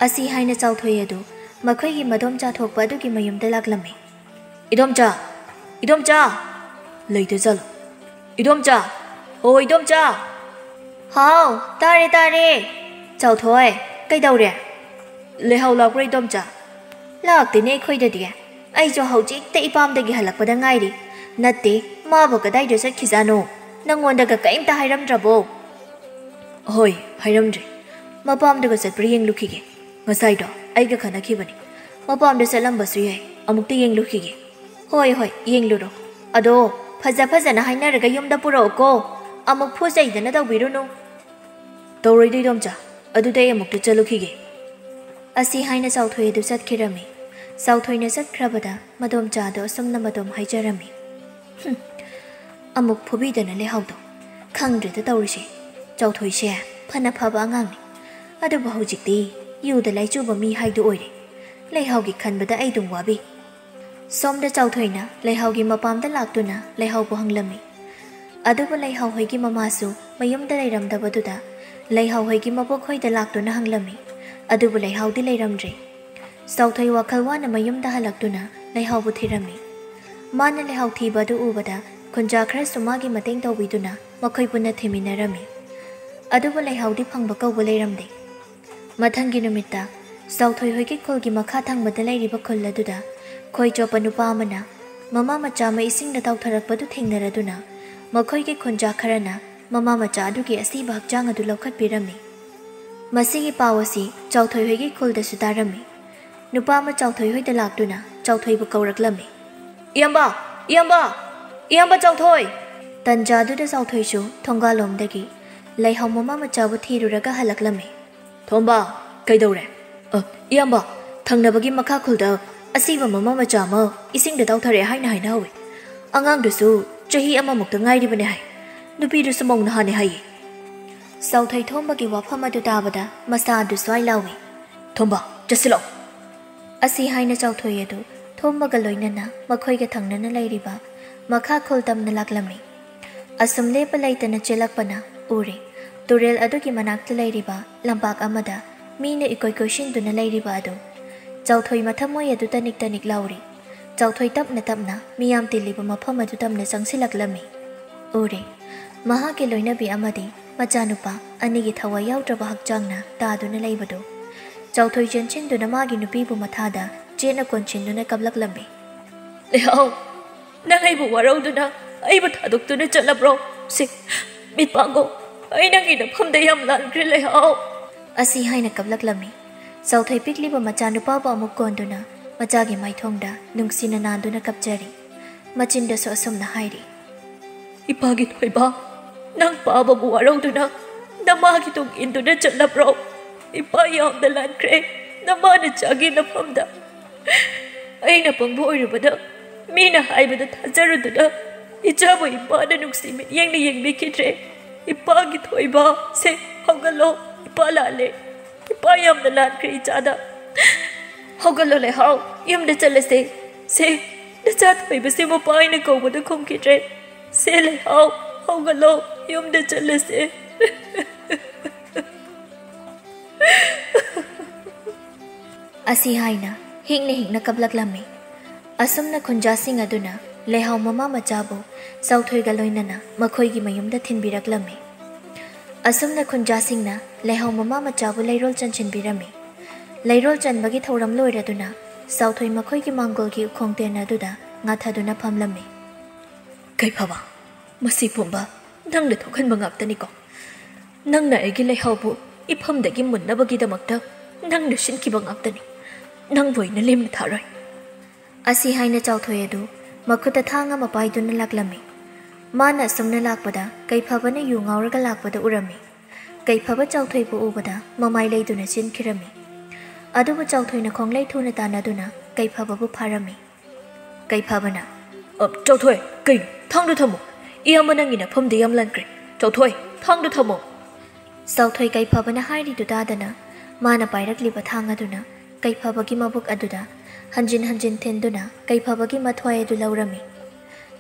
ꯑꯁꯤ ꯍꯥꯏꯅ ꯆꯥꯎꯊꯣꯏ ꯑꯗꯨ ꯃꯈꯣꯏꯒꯤ ꯃꯗꯣꯝꯆꯥ ꯊꯣꯛꯄ ꯑꯗꯨꯒꯤ ꯃꯌꯨꯝꯗ ꯂꯥꯛꯂꯝꯃꯤ꯫ "ꯏꯗꯣꯝꯆꯥ! ꯏꯗꯣꯝꯆꯥ!" "ꯂꯩꯇꯖꯥꯠꯂꯣ? ꯏꯗꯣꯝꯆꯥ! ꯑꯣ, ꯏꯗꯣꯝꯆꯥ!" "ꯍꯥꯎ, ꯇꯥꯔꯦ, ꯇꯥꯔꯦ꯫ ꯆꯥꯎꯊꯣꯏ, ꯀꯩꯗꯧꯔꯦ?" "ꯂꯩꯍꯥꯎ ꯂꯥꯛꯄ꯭ꯔꯣ, ꯏꯗꯣꯝꯆꯥ?" "ꯂꯥꯛꯇꯦꯅꯦ ꯑꯩꯈꯣꯏꯗꯗꯤ꯫ ꯑꯩꯁꯨ ꯍꯧꯖꯤꯛꯇ ꯏꯄꯥꯝꯗꯒꯤ ꯍꯜꯂꯛꯄꯗ ꯉꯥꯏꯔꯤ꯫ ꯅꯠꯇꯦ, ꯃꯥꯕꯨ ꯀꯗꯥꯏꯗ ꯆꯠꯈꯤꯖꯥꯠꯅꯣ? ꯅꯪꯉꯣꯟꯗꯒ ꯀꯔꯤꯝꯇ ꯍꯥꯏꯔꯝꯗ꯭ꯔꯕꯣ?" "ꯍꯣꯏ, ꯍꯥꯏꯔꯝꯗ꯭ꯔꯦ꯫ ꯃꯄꯥꯝꯗꯒ ꯆꯠꯄ꯭ꯔꯥ ꯌꯦꯡꯂꯨꯈꯤꯒꯦ꯫ ꯉꯁꯥꯏꯗꯣ ꯑꯩꯒ ꯈꯟꯅꯈꯤꯕꯅꯤ꯫ ꯃꯄꯥꯝꯗ ꯆꯠꯂꯝꯕꯁꯨ ꯌꯥꯏ꯫ ꯑꯃꯨꯛꯇ ꯌꯦꯡꯂꯨꯈꯤꯒꯦ꯫" "ꯍꯣꯏ, ꯍꯣꯏ, ꯌꯦꯡꯂꯨꯔꯣ꯫ ꯑꯗꯣ ꯐꯖ ꯐꯖꯅ ꯍꯥꯏꯅꯔꯒ ꯌꯨꯝꯗ ꯄꯨꯔꯛꯎꯀꯣ꯫ ꯑꯃꯨꯛ ꯐꯨ ꯆꯩꯗꯅ ꯇꯧꯕꯤꯔꯨꯅꯨ꯫" "ꯇꯧꯔꯣꯏꯗ, ꯏꯗꯣꯝꯆꯥ꯫ ꯑꯗꯨꯗꯤ ꯑꯩ ꯑꯃꯨꯛꯇ ꯆꯠꯂꯨꯈꯤꯒꯦ꯫" ꯑꯁꯤ ꯍꯥꯏꯅ ꯆꯥꯎꯊꯣꯏ ꯑꯗꯨ ꯆꯠꯈꯤꯔꯝꯃꯤ꯫ ꯆꯥꯎꯊꯣꯏꯅ ꯆꯠꯈ꯭ꯔꯕꯗ ꯃꯗꯣꯝꯆꯥꯗꯣ ꯑꯁꯨꯝꯅ ꯃꯗꯣꯝ ꯍꯥꯏꯖꯔꯝꯃꯤ꯫ "ꯍꯨꯝ, ꯑꯃꯨꯛ ꯐꯨꯕꯤꯗꯅ ꯂꯩꯍꯥꯎꯗꯣ꯫ ꯈꯪꯗ꯭ꯔꯦꯗ ꯇꯧꯔꯤꯁꯦ꯫ ꯆꯥꯎꯊꯣꯏꯁꯦ ꯐꯅ ꯐꯕ ꯑꯉꯥꯡꯅꯤ꯫ ꯑꯗꯨꯕꯨ ꯍꯧꯖꯤꯛꯇꯤ ꯌꯨꯗ ꯂꯥꯏꯆꯨꯕ ꯃꯤ ꯍꯥꯏꯗꯨ ꯑꯣꯏꯔꯦ꯫ ꯂꯩꯍꯥꯎꯒꯤ ꯈꯟꯕꯗ ꯑꯩ ꯑꯗꯨꯝ ꯋꯥꯕꯤ꯫" ꯁꯣꯝꯗ ꯆꯥꯎꯊꯣꯏꯅ ꯂꯩꯍꯥꯎꯒꯤ ꯃꯄꯥꯝꯗ ꯂꯥꯛꯇꯨꯅ ꯂꯩꯍꯥꯎꯕꯨ ꯍꯪꯂꯝꯃꯤ꯫ ꯑꯗꯨꯕꯨ ꯂꯩꯍꯥꯎ ꯍꯣꯏꯒꯤ ꯃꯃꯥꯁꯨ ꯃꯌꯨꯝꯗ ꯂꯩꯔꯝꯗꯕꯗꯨꯗ ꯂꯩꯍꯥꯎ ꯍꯣꯏꯒꯤ ꯃꯕꯣꯛ ꯍꯣꯏꯗ ꯂꯥꯛꯇꯨꯅ ꯍꯪꯂꯝꯃꯤ꯫ ꯑꯗꯨꯕꯨ ꯂꯩꯍꯥꯎꯗꯤ ꯂꯩꯔꯝꯗ꯭ꯔꯦ꯫ ꯆꯥꯎꯊꯣꯏ ꯋꯥꯈꯜ ꯋꯥꯅ ꯃꯌꯨꯝꯗ ꯍꯜꯂꯛꯇꯨꯅ ꯂꯩꯍꯥꯎꯕꯨ ꯊꯤꯔꯝꯃꯤ꯫ ꯃꯥꯅ ꯂꯩꯍꯥꯎ ꯊꯤꯕ ꯑꯗꯨ ꯎꯕꯗ ꯈꯨꯟꯖꯥ ꯈꯔꯁꯨ ꯃꯥꯒꯤ ꯃꯇꯦꯡ ꯇꯧꯕꯤꯗꯨꯅ ꯃꯈꯣꯏ ꯄꯨꯟꯅ ꯊꯤꯃꯤꯟꯅꯔꯝꯃꯤ꯫ ꯑꯗꯨꯕꯨ ꯂꯩꯍꯥꯎꯗꯤ ꯐꯪꯕ ꯀꯧꯕ ꯂꯩꯔꯝꯗꯦ꯫ ꯃꯊꯪꯒꯤ ꯅꯨꯃꯤꯠꯇ ꯆꯥꯎꯊꯣꯏ ꯍꯣꯏꯒꯤ ꯈꯨꯜꯒꯤ ꯃꯈꯥ ꯊꯪꯕꯗ ꯂꯩꯔꯤꯕ ꯈꯨꯜ ꯑꯗꯨꯗ ꯈꯣꯏ ꯆꯣꯞꯄ ꯅꯨꯄꯥ ꯑꯃꯅ ꯃꯃꯥ ꯃꯆꯥ ꯑꯃ ꯏꯁꯤꯡꯗ ꯇꯥꯎꯊꯔꯛꯄꯗꯨ ꯊꯦꯡꯅꯔꯗꯨꯅ ꯃꯈꯣꯏꯒꯤ ꯈꯨꯟꯖꯥ ꯈꯔꯅ ꯃꯃꯥ ꯃꯆꯥ ꯑꯗꯨꯒꯤ ꯑꯁꯤꯕ ꯍꯛꯆꯥꯡ ꯑꯗꯨ ꯂꯧꯈꯠꯄꯤꯔꯝꯃꯤ꯫ ꯃꯁꯤꯒꯤ ꯄꯥꯎ ꯑꯁꯤ ꯆꯥꯎꯊꯣꯏ ꯍꯣꯏꯒꯤ ꯈꯨꯜꯗꯁꯨ ꯇꯥꯔꯝꯃꯤ꯫ ꯅꯨꯄꯥ ꯑꯃ ꯆꯥꯎꯊꯣꯏ ꯍꯣꯏꯗ ꯂꯥꯛꯇꯨꯅ ꯆꯥꯎꯊꯣꯏꯕꯨ ꯀꯧꯔꯛꯂꯝꯃꯤ꯫ "ꯏꯌꯥꯝꯕ! ꯏꯌꯥꯝꯕ! ꯏꯌꯥꯝꯕ ꯆꯥꯎꯊꯣꯏ!" ꯇꯟꯖꯥꯗꯨꯗ ꯆꯥꯎꯊꯣꯏꯁꯨ ꯊꯣꯡꯒꯥꯜꯂꯣꯝꯗꯒꯤ ꯂꯩꯍꯥꯎ ꯃꯃꯥ ꯃꯆꯥꯕꯨ ꯊꯤꯔꯨꯔꯒ ꯍꯜꯂꯛꯂꯝꯃꯤ꯫ "ꯊꯣꯝꯕ, ꯀꯩꯗꯧꯔꯦ?" "ꯑ, ꯏꯌꯥꯝꯕ, ꯊꯪꯅꯕꯒꯤ ꯃꯈꯥ ꯈꯨꯜꯗ ꯑꯁꯤꯕ ꯃꯃꯥ ꯃꯆꯥ ꯑꯃ ꯏꯁꯤꯡꯗ ꯇꯥꯎꯊꯔꯛꯑꯦ ꯍꯥꯏꯅ ꯍꯥꯏꯅꯍꯧꯋꯤ꯫ ꯑꯉꯥꯡꯗꯨꯁꯨ ꯆꯍꯤ ꯑꯃꯃꯨꯛꯇ ꯉꯥꯏꯔꯤꯕꯅꯦ ꯍꯥꯏ꯫ ꯅꯨꯄꯤꯗꯨꯁꯨ ꯃꯧ ꯅꯍꯥꯅꯦ ꯍꯥꯏꯌꯦ꯫" ꯆꯥꯎꯊꯣꯏ ꯊꯣꯝꯕꯒꯤ ꯋꯥꯐꯝ ꯑꯗꯨ ꯇꯥꯕꯗ ꯃꯁꯥ ꯑꯗꯨ ꯁ꯭ꯋꯥꯏ ꯂꯥꯎꯏ꯫ "ꯊꯣꯝꯕ, ꯆꯠꯁꯤꯜꯂꯣ!" ꯑꯁꯤ ꯍꯥꯏꯅ ꯆꯥꯎꯊꯣꯏ ꯑꯗꯨ ꯊꯣꯝꯕꯒ ꯂꯣꯏꯅꯅ ꯃꯈꯣꯏꯒ ꯊꯪꯅꯅ ꯂꯩꯔꯤꯕ ꯃꯈꯥ ꯈꯨꯜ ꯇꯝꯅ ꯂꯥꯛꯂꯝꯃꯤ꯫ ꯑꯁꯨꯝ ꯂꯦꯞꯄ ꯂꯩꯇꯅ ꯆꯦꯜꯂꯛꯄꯅ ꯎꯔꯦ꯫ ꯇꯨꯔꯦꯜ ꯑꯗꯨꯒꯤ ꯃꯅꯥꯛꯇ ꯂꯩꯔꯤꯕ ꯂꯝꯄꯥꯛ ꯑꯃꯗ ꯃꯤꯅ ꯏꯀꯣꯏ ꯀꯣꯏꯁꯤꯟꯗꯨꯅ ꯂꯩꯔꯤꯕ ꯑꯗꯨ꯫ ꯆꯥꯎꯊꯣꯏ ꯃꯊꯃꯣꯏ ꯑꯗꯨ ꯇꯅꯤꯛ ꯇꯅꯤꯛ ꯂꯥꯎꯔꯤ꯫ ꯆꯥꯎꯊꯣꯏ ꯇꯞꯅ ꯇꯞꯅ ꯃꯤꯌꯥꯝ ꯇꯤꯜꯂꯤꯕ ꯃꯐꯝ ꯑꯗꯨ ꯇꯝꯅ ꯆꯪꯁꯤꯜꯂꯛꯂꯝꯃꯤ꯫ ꯎꯔꯦ, ꯃꯍꯥꯛꯀꯤ ꯂꯣꯏꯅꯕꯤ ꯑꯃꯗꯤ ꯃꯆꯥꯅꯨꯄꯥ ꯑꯅꯤꯒꯤ ꯊꯋꯥꯏ ꯌꯥꯎꯗ꯭ꯔꯕ ꯍꯛꯆꯥꯡꯅ ꯇꯥꯗꯨꯅ ꯂꯩꯕꯗꯨ꯫ ꯆꯥꯎꯊꯣꯏ ꯆꯦꯟꯁꯤꯟꯗꯨꯅ ꯃꯥꯒꯤ ꯅꯨꯄꯤꯕꯨ ꯃꯊꯥꯗ ꯆꯦꯠꯅ ꯀꯣꯟꯁꯤꯟꯗꯨꯅ ꯀꯞꯂꯛꯂꯝꯃꯤ꯫ "ꯂꯩꯍꯥꯎ, ꯅꯪ ꯑꯩꯕꯨ ꯋꯥꯔꯧꯗꯨꯅ ꯑꯩꯕꯨ ꯊꯥꯗꯣꯛꯇꯨꯅ ꯆꯠꯂꯕ꯭ꯔꯣ? ꯁꯤ, ꯃꯤꯠ ꯄꯥꯡꯉꯣ, ꯑꯩ ꯅꯪꯒꯤ ꯅꯐꯝꯗ ꯌꯥꯝ ꯂꯥꯟꯈ꯭ꯔꯦ, ꯂꯩꯍꯥꯎ!" ꯑꯁꯤ ꯍꯥꯏꯅ ꯀꯞꯂꯛꯂꯝꯃꯤ꯫ ꯆꯥꯎꯊꯣꯏ ꯄꯤꯛꯂꯤꯕ ꯃꯆꯥꯅꯨꯄꯥꯕꯨ ꯑꯃꯨꯛ ꯀꯣꯟꯗꯨꯅ ꯃꯆꯥꯒꯤ ꯃꯥꯏꯊꯣꯡꯗ ꯅꯨꯡꯁꯤꯅ ꯅꯥꯟꯗꯨꯅ ꯀꯞꯆꯔꯤ꯫ ꯃꯆꯤꯟꯗꯁꯨ ꯑꯁꯨꯝꯅ ꯍꯥꯏꯔꯤ꯫ "ꯏꯄꯥꯒꯤ ꯊꯣꯏꯕ, ꯅꯪ ꯄꯥꯕꯕꯨ ꯋꯥꯔꯧꯗꯨꯅ ꯅꯃꯥꯒꯤ ꯇꯨꯡ ꯏꯟꯗꯨꯅ ꯆꯠꯂꯕ꯭ꯔꯣ? ꯏꯄꯥ ꯌꯥꯝꯅ ꯂꯥꯟꯈ꯭ꯔꯦ ꯅꯃꯥ ꯅꯆꯥꯒꯤ ꯅꯐꯝꯗ꯫ ꯑꯩꯅ ꯄꯪꯕ ꯑꯣꯏꯔꯨꯕꯗ ꯃꯤꯅ ꯍꯥꯏꯕꯗ ꯊꯥꯖꯔꯨꯗꯨꯅ ꯏꯆꯥꯕꯨ ꯏꯄꯥꯅ ꯅꯨꯡꯁꯤ ꯃꯤꯠꯌꯦꯡꯅ ꯌꯦꯡꯕꯤꯈꯤꯗ꯭ꯔꯦ꯫ ꯏꯄꯥꯒꯤ ꯊꯣꯏꯕ, ꯁꯦ, ꯍꯧꯒꯠꯂꯣ, ꯏꯄꯥ ꯂꯥꯜꯂꯦ꯫ ꯏꯄꯥ ꯌꯥꯝꯅ ꯂꯥꯟꯈ꯭ꯔꯦ ꯏꯆꯥꯗ꯫ ꯍꯧꯒꯠꯂꯣ ꯂꯩꯍꯥꯎ, ꯌꯨꯝꯗ ꯆꯠꯂꯁꯦ꯫ "ꯁꯦ, ꯅꯆꯥ ꯊꯣꯏꯕꯁꯦ ꯃꯄꯥ ꯍꯥꯏꯅ ꯀꯧꯕꯗ ꯈꯨꯝꯈꯤꯗ꯭ꯔꯦ꯫ ꯁꯦ ꯂꯩꯍꯥꯎ, ꯍꯧꯒꯠꯂꯣ, ꯌꯨꯝꯗ ꯆꯠꯂꯁꯦ"꯫ ꯑꯁꯤ ꯍꯥꯏꯅ ꯍꯤꯛꯅ ꯍꯤꯛꯅ ꯀꯞꯂꯛꯂꯝꯃꯤ꯫ ꯑꯁꯨꯝꯅ ꯈꯨꯟꯖꯥꯁꯤꯡ ꯑꯗꯨꯅ ꯂꯩꯍꯥꯎ ꯃꯃꯥ ꯃꯆꯥꯕꯨ ꯆꯥꯎꯊꯣꯏꯒ ꯂꯣꯏꯅꯅ ꯃꯈꯣꯏꯒꯤ ꯃꯌꯨꯝꯗ ꯊꯤꯟꯕꯤꯔꯛꯂꯝꯃꯤ꯫ ꯑꯁꯨꯝꯅ ꯈꯨꯟꯖꯥꯁꯤꯡꯅ ꯂꯩꯍꯥꯎ ꯃꯃꯥ ꯃꯆꯥꯕꯨ ꯂꯩꯔꯣꯜ ꯆꯟꯁꯤꯟꯕꯤꯔꯝꯃꯤ꯫ ꯂꯩꯔꯣꯜ ꯆꯟꯕꯒꯤ ꯊꯧꯔꯝ ꯂꯣꯏꯔꯗꯨꯅ ꯆꯥꯎꯊꯣꯏ ꯃꯈꯣꯏꯒꯤ ꯃꯥꯡꯒꯣꯜꯒꯤ ꯎꯈꯣꯡ ꯇꯦꯟ ꯑꯗꯨꯗ ꯉꯥꯊꯗꯨꯅ ꯐꯝꯂꯝꯃꯤ꯫ "ꯀꯩꯐꯕ, ꯃꯁꯤ ꯄꯨꯝꯕ ꯅꯪꯅ ꯊꯣꯛꯍꯟꯕ ꯉꯥꯛꯇꯅꯤꯀꯣ? ꯅꯪꯅ ꯑꯩꯒꯤ ꯂꯩꯍꯥꯎꯕꯨ ꯏꯐꯝꯗꯒꯤ ꯃꯨꯟꯅꯕꯒꯤꯗꯃꯛꯇ ꯅꯪꯅ ꯁꯤꯟꯈꯤꯕ ꯉꯥꯛꯇꯅꯤ꯫ ꯅꯪꯕꯨ ꯑꯩꯅ ꯂꯦꯝꯅ ꯊꯥꯔꯣꯏ"꯫ ꯑꯁꯤ ꯍꯥꯏꯅ ꯆꯥꯎꯊꯣꯏ ꯑꯗꯨ ꯃꯈꯨꯠꯇ ꯊꯥꯡ ꯑꯃ ꯄꯥꯏꯗꯨꯅ ꯂꯥꯛꯂꯝꯃꯤ꯫ ꯃꯥꯅ ꯑꯁꯨꯝꯅ ꯂꯥꯛꯄꯗ ꯀꯩꯐꯕꯅ ꯌꯨ ꯉꯥꯎꯔꯒ ꯂꯥꯛꯄꯗ ꯎꯔꯝꯃꯤ꯫ ꯀꯩꯐꯕ ꯆꯥꯎꯊꯣꯏꯕꯨ ꯎꯕꯗ ꯃꯃꯥꯏ ꯂꯩꯗꯨꯅ ꯆꯦꯟꯈꯤꯔꯝꯃꯤ꯫ ꯑꯗꯨꯕꯨ ꯆꯥꯎꯊꯣꯏꯅ ꯈꯣꯡꯂꯩ ꯊꯨꯅ ꯇꯥꯟꯅꯗꯨꯅ ꯀꯩꯐꯕꯕꯨ ꯐꯥꯔꯝꯃꯤ꯫ ꯀꯩꯐꯕꯅ, "ꯑ, ꯆꯥꯎꯊꯣꯏ, ꯀꯩꯅꯣ? ꯊꯥꯡꯗꯨ ꯊꯝꯃꯣ꯫ ꯏꯌꯥꯝꯕ ꯅꯪꯒꯤ ꯅꯐꯝꯗ ꯌꯥꯝ ꯂꯥꯟꯈ꯭ꯔꯦ꯫ ꯆꯥꯎꯊꯣꯏ, ꯊꯥꯡꯗꯨ ꯊꯝꯃꯣ"꯫ ꯆꯥꯎꯊꯣꯏ ꯀꯩꯐꯕꯅ ꯍꯥꯏꯔꯤꯗꯨ ꯇꯥꯗꯅ ꯃꯥꯅ ꯄꯥꯏꯔꯛꯂꯤꯕ ꯊꯥꯡ ꯑꯗꯨꯅ ꯀꯩꯐꯕꯒꯤ ꯃꯕꯨꯛ ꯑꯗꯨꯗ ꯍꯟꯖꯤꯟ ꯍꯟꯖꯤꯟ ꯊꯤꯟꯗꯨꯅ ꯀꯩꯐꯕꯒꯤ ꯃꯊ꯭ꯋꯥꯏ ꯑꯗꯨ ꯂꯧꯔꯝꯃꯤ꯫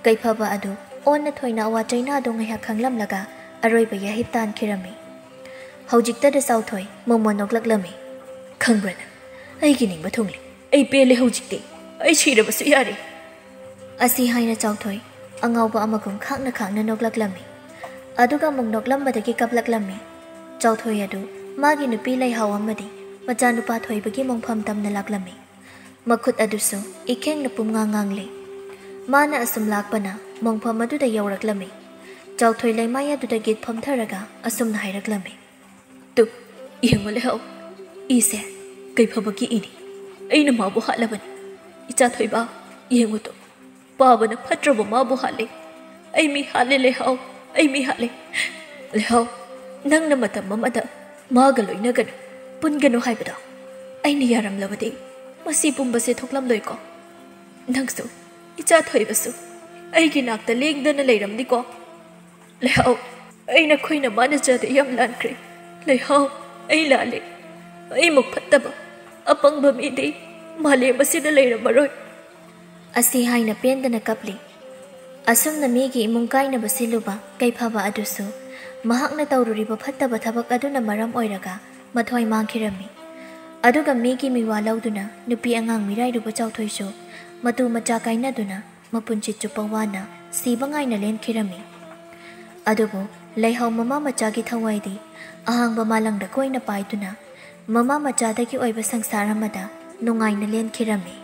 ꯀꯩꯐꯕ ꯑꯗꯨ ꯑꯣꯟꯅ ꯊꯣꯏꯅ ꯑꯋꯥ ꯆꯩꯅꯥ ꯑꯗꯨ ꯉꯥꯏꯍꯥꯛ ꯈꯪꯂꯝꯂꯒ ꯑꯔꯣꯏꯕ ꯌꯥꯍꯤꯞ ꯇꯥꯟꯈꯤꯔꯝꯃꯤ꯫ ꯍꯧꯖꯤꯛꯇꯗ ꯆꯥꯎꯊꯣꯏ ꯃꯣꯃꯣꯟ ꯅꯣꯛꯂꯛꯂꯝꯃꯤ꯫ "ꯈꯪꯕ꯭ꯔꯥ ꯅꯪ? ꯑꯩꯒꯤ ꯅꯤꯡꯕ ꯊꯨꯡꯂꯦ꯫ ꯑꯩ ꯄꯦꯜꯂꯦ ꯍꯧꯖꯤꯛꯇꯤ꯫ ꯑꯩ ꯁꯤꯔꯕꯁꯨ ꯌꯥꯔꯦ"꯫ ꯑꯁꯤ ꯍꯥꯏꯅ ꯆꯥꯎꯊꯣꯏ ꯑꯉꯥꯎꯕ ꯑꯃꯒꯨꯝ ꯈꯥꯡꯅ ꯈꯥꯡꯅ ꯅꯣꯛꯂꯛꯂꯝꯃꯤ꯫ ꯑꯗꯨꯒ ꯑꯃꯨꯛ ꯅꯣꯛꯂꯝꯕꯗꯒꯤ ꯀꯞꯂꯛꯂꯝꯃꯤ꯫ ꯆꯥꯎꯊꯣꯏ ꯑꯗꯨ ꯃꯥꯒꯤ ꯅꯨꯄꯤ ꯂꯩꯍꯥꯎ ꯑꯃꯗꯤ ꯃꯆꯥꯅꯨꯄꯥ ꯊꯣꯏꯕꯒꯤ ꯃꯣꯡꯐꯝ ꯇꯝꯅ ꯂꯥꯛꯂꯝꯃꯤ꯫ ꯃꯈꯨꯠ ꯑꯗꯨꯁꯨ ꯏꯈꯦꯡꯅ ꯄꯨꯝꯉꯥꯡ ꯉꯥꯡꯂꯤ꯫ ꯃꯥꯅ ꯑꯁꯨꯝ ꯂꯥꯛꯄꯅ ꯃꯣꯡꯐꯝ ꯑꯗꯨꯗ ꯌꯧꯔꯛꯂꯝꯃꯤ꯫ ꯆꯥꯎꯊꯣꯏ ꯂꯩꯃꯥꯏ ꯑꯗꯨꯗ ꯒꯤꯠ ꯐꯝꯊꯔꯒ ꯑꯁꯨꯝꯅ ꯍꯥꯏꯔꯛꯂꯝꯃꯤ꯫ "ꯇꯨ, ꯌꯦꯡꯉꯨ ꯂꯩꯍꯥꯎ, ꯏꯁꯦ ꯀꯩꯐꯕꯒꯤ ꯏꯅꯤ꯫ ꯑꯩꯅ ꯃꯥꯕꯨ ꯍꯥꯠꯂꯕꯅꯤ꯫ ꯏꯆꯥ ꯊꯣꯏꯕ, ꯌꯦꯡꯉꯨ ꯇꯨ, ꯄꯥꯕꯅ ꯐꯠꯇ꯭ꯔꯕ ꯃꯥꯕꯨ ꯍꯥꯠꯂꯦ꯫ ꯑꯩ ꯃꯤ ꯍꯥꯠꯂꯦ ꯂꯩꯍꯥꯎ, ꯑꯩ ꯃꯤ ꯍꯥꯠꯂꯦ꯫ ꯂꯩꯍꯥꯎ, ꯅꯪꯅ ꯃꯇꯝ ꯑꯃꯗ ꯃꯥꯒ ꯂꯣꯏꯅꯒꯅꯨ, ꯄꯨꯟꯒꯅꯨ ꯍꯥꯏꯕꯗꯣ ꯑꯩꯅ ꯌꯥꯔꯝꯂꯕꯗꯤ ꯃꯁꯤ ꯄꯨꯝꯕꯁꯦ ꯊꯣꯛꯂꯝꯂꯣꯏꯀꯣ꯫ ꯅꯪꯁꯨ, ꯏꯆꯥ ꯊꯣꯏꯕꯁꯨ ꯑꯩꯒꯤ ꯅꯥꯛꯇ ꯂꯦꯡꯗꯅ ꯂꯩꯔꯝꯅꯤꯀꯣ꯫ ꯂꯩꯍꯥꯎ, ꯑꯩ ꯅꯈꯣꯏꯅ ꯃꯥꯅ ꯆꯥꯗ ꯌꯥꯝ ꯂꯥꯟꯈ꯭ꯔꯦ꯫ ꯂꯩꯍꯥꯎ, ꯑꯩ ꯂꯥꯜꯂꯦ꯫ ꯑꯩꯃꯨꯛ ꯐꯠꯇꯕ, ꯑꯄꯪꯕ ꯃꯤꯗꯤ ꯃꯥꯂꯦꯝ ꯑꯁꯤꯗ ꯂꯩꯔꯝꯃꯔꯣꯏ"꯫ ꯑꯁꯤ ꯍꯥꯏꯅ ꯄꯦꯟꯗꯅ ꯀꯞꯂꯤ꯫ ꯑꯁꯨꯝꯅ ꯃꯤꯒꯤ ꯏꯃꯨꯡ ꯀꯥꯏꯅꯕ ꯁꯤꯜꯂꯨꯕ ꯀꯩꯐꯕ ꯑꯗꯨꯁꯨ ꯃꯍꯥꯛꯅ ꯇꯧꯔꯨꯔꯤꯕ ꯐꯠꯇꯕ ꯊꯕꯛ ꯑꯗꯨꯅ ꯃꯔꯝ ꯑꯣꯏꯔꯒ ꯃꯊ꯭ꯋꯥꯏ ꯃꯥꯡꯈꯤꯔꯝꯃꯤ꯫ ꯑꯗꯨꯒ ꯃꯤꯒꯤ ꯃꯤꯋꯥ ꯂꯧꯗꯨꯅ ꯅꯨꯄꯤ ꯑꯉꯥꯡ ꯃꯤꯔꯥꯏꯔꯨꯕ ꯆꯥꯎꯊꯣꯏꯁꯨ ꯃꯇꯨ ꯃꯆꯥ ꯀꯥꯏꯅꯗꯨꯅ ꯃꯄꯨꯟꯁꯤ ꯆꯨꯞꯄ ꯋꯥꯅ ꯁꯤꯕ ꯉꯥꯏꯅ ꯂꯦꯟꯈꯤꯔꯝꯃꯤ꯫ ꯑꯗꯨꯕꯨ ꯂꯩꯍꯥꯎ ꯃꯃꯥ ꯃꯆꯥꯒꯤ ꯊꯋꯥꯏꯗꯤ ꯑꯍꯥꯡꯕ ꯃꯥꯂꯪꯗ ꯀꯣꯏꯅ ꯄꯥꯏꯗꯨꯅ ꯃꯃꯥ ꯃꯆꯥꯗꯒꯤ ꯑꯣꯏꯕ ꯁꯪꯁꯥꯔ ꯑꯃꯗ ꯅꯨꯡꯉꯥꯏꯅ ꯂꯦꯟꯈꯤꯔꯝꯃꯤ꯫